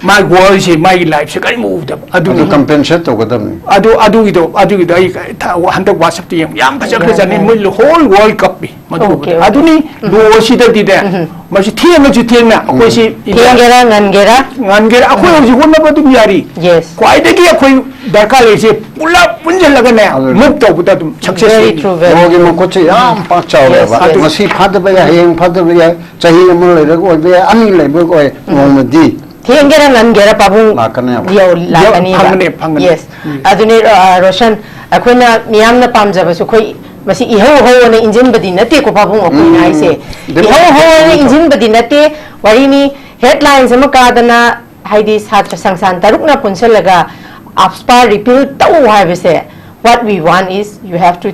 ꯃꯥꯒꯤ world ꯁꯦ, ꯃꯥꯒꯤ life ꯁꯦ ꯀꯔꯤꯝ ꯎꯗꯕ꯫ ꯑꯗꯨꯅꯤ꯫ ꯑꯗꯨ compensate ꯇꯧꯒꯗꯕꯅꯤ꯫ ꯑꯗꯨ, ꯑꯗꯨꯒꯤꯗꯣ, ꯑꯗꯨꯒꯤꯗꯣ ꯑꯩ ꯊ-, ꯍꯟꯗꯛ WhatsApp ꯇ ꯌꯦꯡ-, ꯌꯥꯝ ꯐꯖꯈ꯭ꯔꯖꯥꯠꯅꯤ꯫ ꯌꯥꯝ ꯃꯣꯏ whole world cup ꯄꯤ ꯃꯗꯨ꯫ Okay, okay꯫ ꯑꯗꯨꯅꯤ, ꯎꯝ꯫ ꯂꯣ ꯁꯤꯗꯗꯤꯅꯦ, ꯎꯝ꯫ ꯃꯁꯤ ꯊꯦꯡꯉꯁꯨ ꯊꯦꯡꯅ, ꯑꯩꯈꯣꯏ ꯁꯤ ꯏꯟꯗꯤꯌꯥ ꯊꯦꯡꯒꯦꯔꯥ, ꯉꯟꯒꯦꯔꯥ? ꯉꯟꯒꯦꯔꯥ, ꯑꯩꯈꯣꯏ ꯍꯧꯖꯤꯛ ꯍꯣꯠꯅꯕ ꯑꯗꯨꯝ ꯌꯥꯔꯤ꯫ Yes꯫ ꯈ꯭ꯋꯥꯏꯗꯒꯤ ꯑꯩꯈꯣꯏ ꯗꯔꯀꯥꯔ ꯂꯩꯔꯤꯁꯦ ꯄꯨꯂꯞ ꯄꯨꯟꯁꯤꯜꯂꯒꯅꯦ, ꯑꯗꯨꯅꯤ꯫ Move ꯇꯧꯕꯗ ꯑꯗꯨꯝ success Very ꯑꯣꯏꯅꯤ꯫ True, very true꯫ ꯂꯣꯒꯤ ꯃꯈꯨꯠꯁꯦ ꯌꯥꯝ ꯄꯥꯛ ꯆꯥꯎꯔꯦꯕ꯫ Yes, yes꯫ ꯉꯁꯤ ꯐꯥꯗꯕ ꯌꯥꯏ, ꯍꯌꯦꯡ ꯐꯥꯗꯕ ꯌꯥꯏ, ꯆꯍꯤ ꯑꯃ ꯂꯩꯔꯒ ꯑꯣꯏꯕ ꯌꯥꯏ, ꯑꯅꯤ ꯂꯩꯕ ꯑꯣꯏ, ꯎꯝ꯫ ꯅꯣꯡꯃꯗꯤ ꯊꯦꯡꯒꯦꯔꯥ ꯉꯟꯒꯦꯔꯥ ꯄꯥꯕꯨꯡ ꯂꯥꯛꯀꯅꯦꯕ꯫ ꯌꯧ-, ꯂꯥꯛꯀꯅꯤꯕ꯫ ꯐꯪꯒꯅꯤ, ꯐꯪꯒꯅꯤ꯫ Yes꯫ ꯎꯝ꯫ ꯑꯗꯨꯅꯤ, ꯑ, ꯔꯣꯁꯟ, ꯑꯩꯈꯣꯏꯅ ꯃꯤꯌꯥꯝꯅ ꯄꯥꯝꯖꯕꯁꯨ ꯑꯩꯈꯣꯏ ꯃꯁꯤ ꯏꯍꯧ ꯍꯧꯅ ꯏꯟꯖꯤꯟꯕꯗꯤ ꯅꯠꯇꯦꯀꯣ ꯄꯥꯕꯨꯡ, ꯑꯩꯈꯣꯏꯅ ꯎꯝ꯫ ꯍꯥꯏꯁꯦ꯫ ꯑꯗꯨꯝ ꯏꯍꯧ ꯍꯧꯅ ꯏꯍꯧ ꯍꯧ-, ꯏꯟꯖꯤꯟꯕꯗꯤ ꯅꯠꯇꯦ꯫ ꯋꯥꯔꯤꯅꯤ, headlines ꯑꯃ ꯀꯥꯗꯅ, ꯍꯥꯏꯗꯤ ꯁꯥꯇ꯭ꯔ ꯁꯪꯁꯊꯥꯟ ꯇꯔꯨꯛꯅ ꯄꯨꯟꯁꯤꯜꯂꯒ AFSPA repeal ꯇꯧ ꯍꯥꯏꯕꯁꯦ, what we want is you have to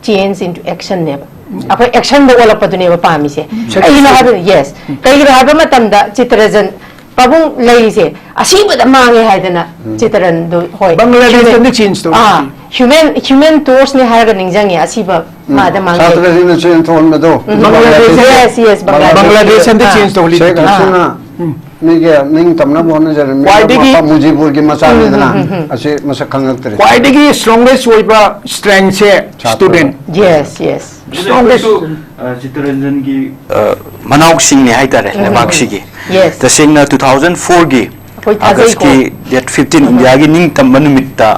change into action ꯅꯦꯕ꯫ ꯑꯩꯈꯣꯏ action ꯗ ꯑꯣꯜꯂꯛꯄꯗꯨꯅꯦꯕ ꯄꯥꯝꯃꯤꯁꯦ꯫ ꯁꯛ-, ꯀꯩꯒꯤꯅꯣ ꯍꯥꯏꯕ, yes꯫ ꯀꯩꯒꯤꯅꯣ ꯍꯥꯏꯕ ꯃꯇꯝꯗ, ꯆꯤꯇ꯭ꯔꯖꯟ, ꯄꯥꯕꯨꯡ ꯂꯩꯔꯤꯁꯦ, ꯑꯁꯤꯕꯗ ꯃꯥꯡꯉꯦ ꯍꯥꯏꯗꯅ ꯆꯤꯇꯔꯟꯗꯨ, ꯍꯣꯏ, ꯕꯪꯒ꯭ꯂꯥꯗꯦꯁꯇꯗꯤ change ꯇꯧꯔꯤ꯫ ꯑꯥ, human, human torchꯅꯦ ꯍꯥꯏꯔꯒ ꯅꯤꯡꯁꯤꯡꯉꯦ, ꯑꯁꯤꯕ ꯃꯥꯗ ꯃꯥꯡꯉꯦ꯫ ꯁꯥꯇ꯭ꯔꯁꯤꯡꯅ ꯆꯦꯟ ꯊꯣꯛꯍꯟꯕꯗꯣ꯫ ꯕꯪꯒ꯭ꯂꯥꯗꯦꯁ꯫ Yes, yes, Bangladesh. ꯕꯪꯒ꯭ꯂꯥꯗꯦꯁꯇ ꯑꯥ꯫ Change ꯇꯧꯍꯜꯂꯤ꯫ ꯁꯦꯈ ꯍꯁꯤꯅꯥ ꯃꯤꯒꯤ ꯅꯤꯡ ꯇꯝꯅꯕ ꯍꯣꯠꯅꯖꯔꯝꯃꯤ꯫ ꯈ꯭ꯋꯥꯏꯗꯒꯤ ꯃꯄꯥ ꯃꯨꯖꯤꯕꯨꯔꯒꯤ ꯃꯆꯥꯅꯤꯗꯅ꯫ ꯑꯁꯤ ꯃꯁꯛ ꯈꯪꯉꯛꯇ꯭ꯔꯦ꯫ ꯈ꯭ꯋꯥꯏꯗꯒꯤ strongest ꯑꯣꯏꯕ strengthꯁꯦ ꯁꯥꯇ꯭ꯔ꯫ Student꯫ Yes, yes꯫ Strongest꯫ ꯑꯩꯈꯣꯏꯁꯨ, ꯑ, ꯆꯤꯠꯇꯔꯟꯖꯟꯒꯤ, ꯑ, ꯃꯅꯥꯎꯁꯤꯡꯅꯦ ꯍꯥꯏꯇꯥꯔꯦ ꯂꯩꯕꯥꯛꯁꯤꯒꯤ꯫ Yes꯫ ꯇꯁꯦꯡꯅ two thousand fourꯒꯤ ꯑꯩꯈꯣꯏ ꯊꯥꯖꯩꯀꯣ꯫ Augustꯀꯤ date fifteen ꯏꯟꯗꯤꯌꯥꯒꯤ ꯅꯤꯡꯇꯝꯕ ꯅꯨꯃꯤꯠꯇ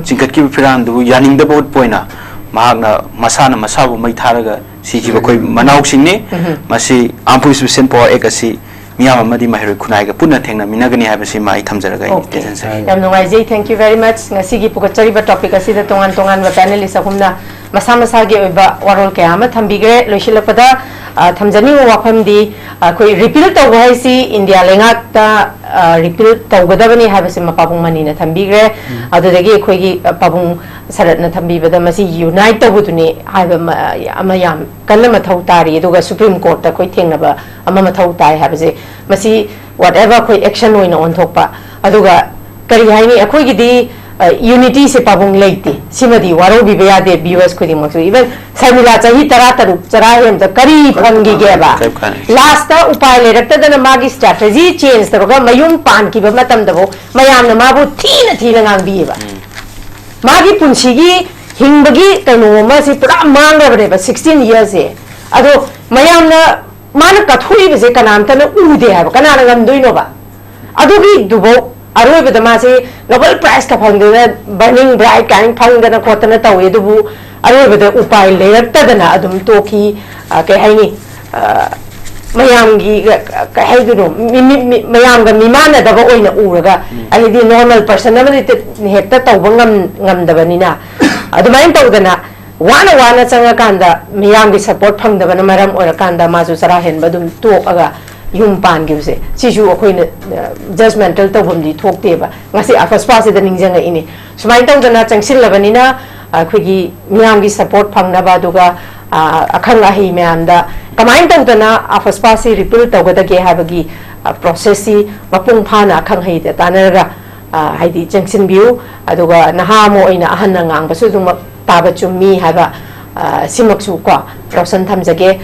ꯆꯤꯡꯈꯠꯈꯤꯕ ꯐꯤꯔꯥꯟꯗꯨꯕꯨ ꯌꯥꯅꯤꯡꯗꯕ ꯎꯠꯄ ꯑꯣꯏꯅ ꯃꯍꯥꯛꯅ ꯃꯁꯥꯅ ꯃꯁꯥꯕꯨ ꯃꯩ ꯊꯥꯔꯒ ꯁꯤꯈꯤꯕ ꯑꯩꯈꯣꯏ ꯃꯅꯥꯎꯁꯤꯡꯅꯤ꯫ ꯃꯁꯤ Armed Forces Special Power Act ꯑꯁꯤ ꯃꯤꯌꯥꯝ ꯑꯃꯗꯤ ꯃꯍꯩꯔꯣꯏ ꯈꯨꯟꯅꯥꯏꯒ ꯄꯨꯟꯅ ꯊꯦꯡꯅꯃꯤꯟꯅꯒꯅꯤ ꯍꯥꯏꯕꯁꯤꯃ ꯑꯩ ꯊꯝꯖꯔꯒ ꯑꯩꯒꯤ Okay꯫ Statement ꯁꯦ꯫ ꯌꯥꯝ ꯅꯨꯡꯉꯥꯏꯖꯩ꯫ Thank you very much꯫ ꯉꯁꯤꯒꯤ ꯄꯨꯈꯠꯆꯔꯤꯕ topic ꯑꯁꯤꯗ ꯇꯣꯉꯥꯟ ꯇꯣꯉꯥꯟꯕ panelist ꯑꯍꯨꯝꯅ ꯃꯁꯥ ꯃꯁꯥꯒꯤ ꯑꯣꯏꯕ ꯋꯥꯔꯣꯜ ꯀꯌꯥ ꯑꯃ ꯊꯝꯕꯤꯈ꯭ꯔꯦ꯫ ꯂꯣꯏꯁꯤꯜꯂꯛꯄꯗ, ꯑ, ꯊꯝꯖꯅꯤꯡꯕ ꯋꯥꯐꯝꯗꯤ, ꯑꯩꯈꯣꯏ repeal ꯇꯧꯕ ꯍꯥꯏꯁꯤ ꯏꯟꯗꯤꯌꯥ ꯂꯩꯉꯥꯛꯇ, ꯑ, repeal ꯇꯧꯒꯗꯕꯅꯤ ꯍꯥꯏꯕꯁꯤꯃ ꯄꯥꯕꯨꯡ ꯃꯅꯤꯅ ꯊꯝꯕꯤꯈ꯭ꯔꯦ꯫ ꯑꯗꯨꯗꯒꯤ ꯑꯩꯈꯣꯏꯒꯤ, ꯑ, ꯄꯥꯕꯨꯡ ꯁꯔꯠꯅ ꯊꯝꯕꯤꯕꯗ ꯃꯁꯤ unite ꯇꯧꯕꯗꯨꯅꯤ ꯍꯥꯏꯕ ꯑꯃ, ꯑꯃ ꯌꯥꯝ ꯀꯟꯅ ꯃꯊꯧ ꯇꯥꯔꯤ꯫ ꯑꯗꯨꯒ Supreme Courtꯇ ꯑꯩꯈꯣꯏ ꯊꯦꯡꯅꯕ ꯑꯃ ꯃꯊꯧ ꯇꯥꯏ ꯍꯥꯏꯕꯁꯦ, ꯃꯁꯤ whatever ꯑꯩꯈꯣꯏ action ꯑꯣꯏꯅ ꯑꯣꯟꯊꯣꯛꯄ꯫ ꯑꯗꯨꯒ ꯀꯔꯤ ꯍꯥꯏꯅꯤ, ꯑꯩꯈꯣꯏꯒꯤꯗꯤ, ꯑ, unityꯁꯦ ꯄꯥꯕꯨꯡ ꯂꯩꯇꯦ꯫ ꯁꯤꯃꯗꯤ ꯋꯥꯔꯧꯕꯤꯕ ꯌꯥꯗꯦ viewers ꯈꯨꯗꯤꯡꯃꯛꯁꯨ꯫ Even ꯁꯔꯃꯤꯂꯥ ꯆꯍꯤ ꯇꯔꯥ ꯇꯔꯨꯛ ꯆꯔꯥ ꯍꯦꯟꯕꯗ ꯀꯔꯤ ꯐꯪꯈꯤꯒꯦꯕ? ꯀꯔꯤꯝ ꯀꯥꯟꯅꯗꯦ꯫ Lastꯇ ꯎꯄꯥꯏ ꯂꯩꯔꯛꯇꯗꯅ ꯃꯥꯒꯤ strategy change ꯇꯧꯔꯒ ꯃꯌꯨꯝ ꯄꯥꯟꯈꯤꯕ ꯃꯇꯝꯗꯐꯥꯎ ꯃꯌꯥꯝꯅ ꯃꯥꯕꯨ ꯊꯤꯅ ꯊꯤꯅ ꯉꯥꯡꯕꯤꯌꯦꯕ꯫ ꯃꯥꯒꯤ ꯄꯨꯟꯁꯤꯒꯤ ꯍꯤꯡꯕꯒꯤ ꯀꯩꯅꯣ ꯑꯃꯁꯤ ꯄꯨꯔꯥ ꯃꯥꯡꯈ꯭ꯔꯕꯅꯦꯕ sixteen yearsꯁꯦ꯫ ꯑꯗꯣ ꯃꯌꯥꯝꯅ ꯃꯥꯅ ꯀꯠꯊꯣꯛꯏꯕꯁꯦ ꯀꯅꯥꯝꯇꯅ ꯎꯗꯦ ꯍꯥꯏꯕ, ꯀꯅꯥꯅ ꯉꯝꯗꯣꯏꯅꯣꯕ? ꯑꯗꯨꯒꯤꯗꯨꯐꯥꯎ ꯑꯔꯣꯏꯕꯗ ꯃꯥꯁꯦ Nobel Prizeꯀ ꯐꯪꯗꯅ, Burning Bright ꯀꯥꯏꯅ ꯐꯪꯗꯅ ꯈꯣꯠꯇꯅ ꯇꯧꯋꯦ, ꯑꯗꯨꯕꯨ ꯑꯔꯣꯏꯕꯗ ꯎꯄꯥꯏ ꯂꯩꯔꯛꯇꯗꯅ ꯑꯗꯨꯝ ꯇꯣꯛꯈꯤ꯫ ꯑ, ꯀꯩ ꯍꯥꯏꯅꯤ? ꯑ, ꯃꯌꯥꯝꯒꯤ, ꯑ, ꯀꯩ ꯍꯥꯏꯗꯣꯏꯅꯣ? ꯃꯤ-, ꯃꯤ-, ꯃꯤ-, ꯃꯌꯥꯝꯒ ꯃꯤꯃꯥꯟꯅꯗꯕ ꯑꯣꯏꯅ ꯎꯔꯒ, ꯎꯝ꯫ ꯑꯩꯗꯤ normal person ꯑꯃꯗꯤ ꯇ-, ꯍꯦꯛꯇ ꯇꯧꯕ ꯉꯝ-, ꯉꯝꯗꯕꯅꯤꯅ, ꯑꯗꯨꯃꯥꯏꯅ ꯇꯧꯗꯅ ꯋꯥꯅ ꯋꯥꯅ ꯆꯪꯉꯀꯥꯟꯗ ꯃꯤꯌꯥꯝꯒꯤ support ꯐꯪꯗꯕꯅ ꯃꯔꯝ ꯑꯣꯏꯔꯀꯥꯟꯗ ꯃꯥꯁꯨ ꯆꯔꯥ ꯍꯦꯟꯕ ꯑꯗꯨꯝ ꯇꯣꯛꯑꯒ ꯌꯨꯝ ꯄꯥꯟꯈꯤꯕꯁꯦ, ꯁꯤꯁꯨ ꯑꯩꯈꯣꯏꯅ, ꯑ, judgmental ꯇꯧꯐꯝꯗꯤ ꯊꯣꯛꯇꯦꯕ꯫ ꯉꯁꯤ ꯑꯐꯁꯄꯥꯁꯤꯗ ꯅꯤꯡꯁꯤꯡꯉꯛꯏꯅꯤ꯫ ꯁꯨꯃꯥꯏꯅ ꯇꯧꯗꯅ ꯆꯪꯁꯤꯜꯂꯕꯅꯤꯅ ꯑꯩꯈꯣꯏꯒꯤ ꯃꯤꯌꯥꯝꯒꯤ support ꯐꯪꯅꯕ, ꯑꯗꯨꯒ, ꯑ, ꯑꯈꯪ ꯑꯍꯩ ꯃꯌꯥꯝꯗ ꯀꯃꯥꯏꯅ ꯇꯧꯗꯅ ꯑꯐꯁꯄꯥꯁꯤ repeal ꯇꯧꯒꯗꯒꯦ ꯍꯥꯏꯕꯒꯤ ꯄ꯭ꯔꯣꯁꯦꯁꯁꯤ ꯃꯄꯨꯡ ꯐꯥꯅ ꯑꯈꯪ ꯑꯍꯩꯗ ꯇꯥꯟꯅꯔꯒ ꯍꯥꯏꯗꯤ ꯆꯪꯁꯤꯟꯕꯤꯌꯨ꯫ ꯑꯗꯨꯒ ꯅꯍꯥ ꯑꯃ ꯑꯣꯏꯅ ꯑꯍꯟꯅ ꯉꯥꯡꯕꯁꯨ ꯑꯗꯨꯃꯛ ꯇꯥꯕ ꯆꯨꯝꯃꯤ ꯍꯥꯏꯕ ꯁꯤꯃꯛꯁꯨ ꯀꯣ ꯔꯣꯁꯟ ꯊꯝꯖꯒꯦ꯫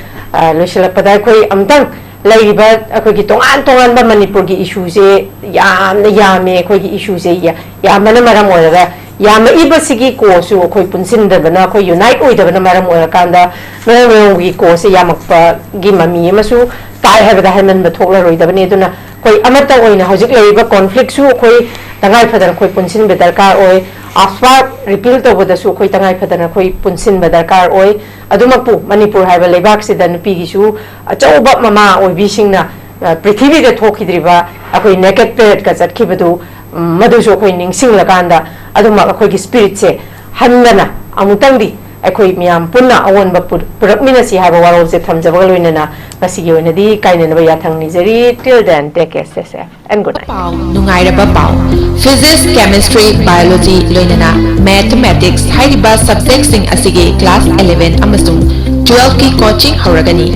ꯂꯣꯏꯁꯤꯜꯂꯛꯄꯗ ꯑꯩꯈꯣꯏ ꯑꯃꯨꯛꯇꯪ ꯂꯩꯔꯤꯕ ꯑꯩꯈꯣꯏꯒꯤ ꯇꯣꯉꯥꯟ ꯇꯣꯉꯥꯟꯕ ꯃꯅꯤꯄꯨꯔꯒꯤ ꯏꯁꯨꯁꯦ ꯌꯥꯝꯅ ꯌꯥꯝꯃꯦ꯫ ꯑꯩꯈꯣꯏꯒꯤ ꯏꯁꯨꯁꯦ ꯌꯥꯝꯕꯅ ꯃꯔꯝ ꯑꯣꯏꯔꯒ ꯌꯥꯝꯃꯛꯏꯕꯁꯤꯒꯤ ꯀꯣꯁꯨ ꯑꯩꯈꯣꯏ ꯄꯨꯟꯁꯤꯟꯗꯕꯅ, ꯑꯩꯈꯣꯏ ꯌꯨꯅꯥꯏꯠ ꯑꯣꯏꯗꯕꯅ ꯃꯔꯝ ꯑꯣꯏꯔꯀꯥꯟꯗ ꯃꯔꯝ ꯃꯔꯝꯒꯤ ꯀꯣꯁꯦ ꯌꯥꯝꯃꯛꯄꯒꯤ ꯃꯃꯤ ꯑꯃꯁꯨ ꯇꯥꯏ ꯍꯥꯏꯕꯗ ꯍꯥꯏꯃꯟꯕ ꯊꯣꯛꯂꯔꯣꯏꯗꯕꯅꯤ꯫ ꯑꯗꯨꯅ ꯑꯩꯈꯣꯏ ꯑꯃꯠꯇ ꯑꯣꯏꯅ ꯍꯧꯖꯤꯛ ꯂꯩꯔꯤꯕ ꯀꯣꯟꯐ꯭ꯂꯤꯛꯁꯨ ꯑꯩꯈꯣꯏ ꯇꯉꯥꯏ ꯐꯗꯅ ꯑꯩꯈꯣꯏ ꯄꯨꯟꯁꯤꯟꯕ ꯗꯔꯀꯥꯔ ꯑꯣꯏ꯫ ꯑꯐꯥꯛ ꯔꯤꯄꯤꯜ ꯇꯧꯕꯗꯁꯨ ꯑꯩꯈꯣꯏ ꯇꯉꯥꯏ ꯐꯗꯅ ꯑꯩꯈꯣꯏ ꯄꯨꯟꯁꯤꯟꯕ ꯗꯔꯀꯥꯔ ꯑꯣꯏ꯫ ꯑꯗꯨꯃꯛꯄꯨ ꯃꯅꯤꯄꯨꯔ ꯍꯥꯏꯕ ꯂꯩꯕꯥꯛꯁꯤꯗ ꯅꯨꯄꯤꯒꯤꯁꯨ ꯑꯆꯧꯕ ꯃꯃꯥ ꯑꯣꯏꯕꯤꯁꯤꯡꯅ ꯄ꯭ꯔꯤꯊꯤꯕꯤꯗ ꯊꯣꯛꯈꯤꯗ꯭ꯔꯤꯕ ꯑꯩꯈꯣꯏ ꯅꯦꯀꯦꯠ ꯄꯦꯔꯦꯠꯀ ꯆꯠꯈꯤꯕꯗꯨ ꯃꯗꯨꯁꯨ ꯑꯩꯈꯣꯏ ꯅꯤꯡꯁꯤꯡꯂꯀꯥꯟꯗ ꯑꯗꯨꯃꯛ ꯑꯩꯈꯣꯏꯒꯤ ꯁ꯭ꯄꯤꯔꯤꯠꯁꯦ ꯍꯟꯗꯅ ꯑꯃꯨꯛꯇꯪꯗꯤ ꯑꯩꯈꯣꯏ ꯃꯌꯥꯝ ꯄꯨꯟꯅ ꯑꯑꯣꯟꯕ ꯄꯨꯔꯛꯃꯤꯟꯅꯁꯤ ꯍꯥꯏꯕ ꯋꯥꯔꯣꯜꯁꯦ ꯊꯝꯖꯕꯒ ꯂꯣꯏꯅꯅ ꯉꯁꯤꯒꯤ ꯑꯣꯏꯅꯗꯤ ꯀꯥꯏꯅꯅꯕ ꯌꯥꯊꯪ ꯅꯤꯖꯔꯤ꯫ Till then, take care, stay safe and good night. ꯄꯥꯎ, ꯅꯨꯡꯉꯥꯏꯔꯕ ꯄꯥꯎ꯫ Physics, Chemistry, Biology ꯂꯣꯏꯅꯅ Mathematics ꯍꯥꯏꯔꯤꯕ subjectꯁꯤꯡ ꯑꯁꯤꯒꯤ class eleven ꯑꯃꯁꯨꯡ twelveꯀꯤ coaching ꯍꯧꯔꯒꯅꯤ꯫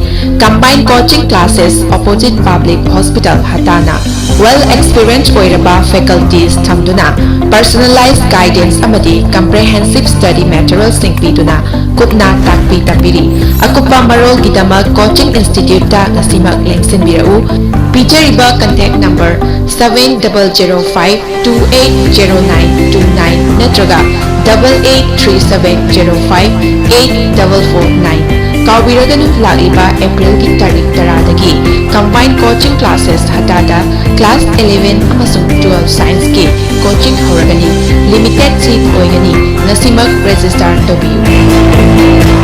Combined coaching classes opposite Public Hospital ꯍꯇꯥꯅ꯫ Well experience ꯑꯣꯏꯔꯕ faculties ꯊꯝꯗꯨꯅ personalized guidance ꯑꯃꯗꯤ comprehensive study materialꯁꯤꯡ ꯄꯤꯗꯨꯅ ꯀꯨꯞꯅ ꯇꯥꯛꯄꯤ ꯇꯝꯕꯤꯔꯤ꯫ ꯑꯀꯨꯞꯄ ꯃꯔꯣꯜꯒꯤꯗꯃꯛ coaching instituteꯇ ꯉꯁꯤꯃꯛ ꯂꯦꯡꯁꯤꯟꯕꯤꯔꯛꯎ꯫ ꯄꯤꯖꯔꯤꯕ contact number seven double zero five two eight zero nine two nine ꯅꯠꯇ꯭ꯔꯒ double eight three seven zero five eight double four nine꯫ ꯀꯥꯎꯕꯤꯔꯒꯅꯨ, ꯂꯥꯛꯂꯤꯕ Aprilꯒꯤ ꯇꯥꯔꯤꯛ ꯇꯔꯥꯗꯒꯤ combined coaching classes ꯍꯇꯥꯗ class eleven ꯑꯃꯁꯨꯡ twelve scienceꯀꯤ coaching ꯍꯧꯔꯒꯅꯤ꯫ Limited seat ꯑꯣꯏꯒꯅꯤ꯫ ꯉꯁꯤꯃꯛ register ꯇꯧꯕꯤꯌꯨ꯫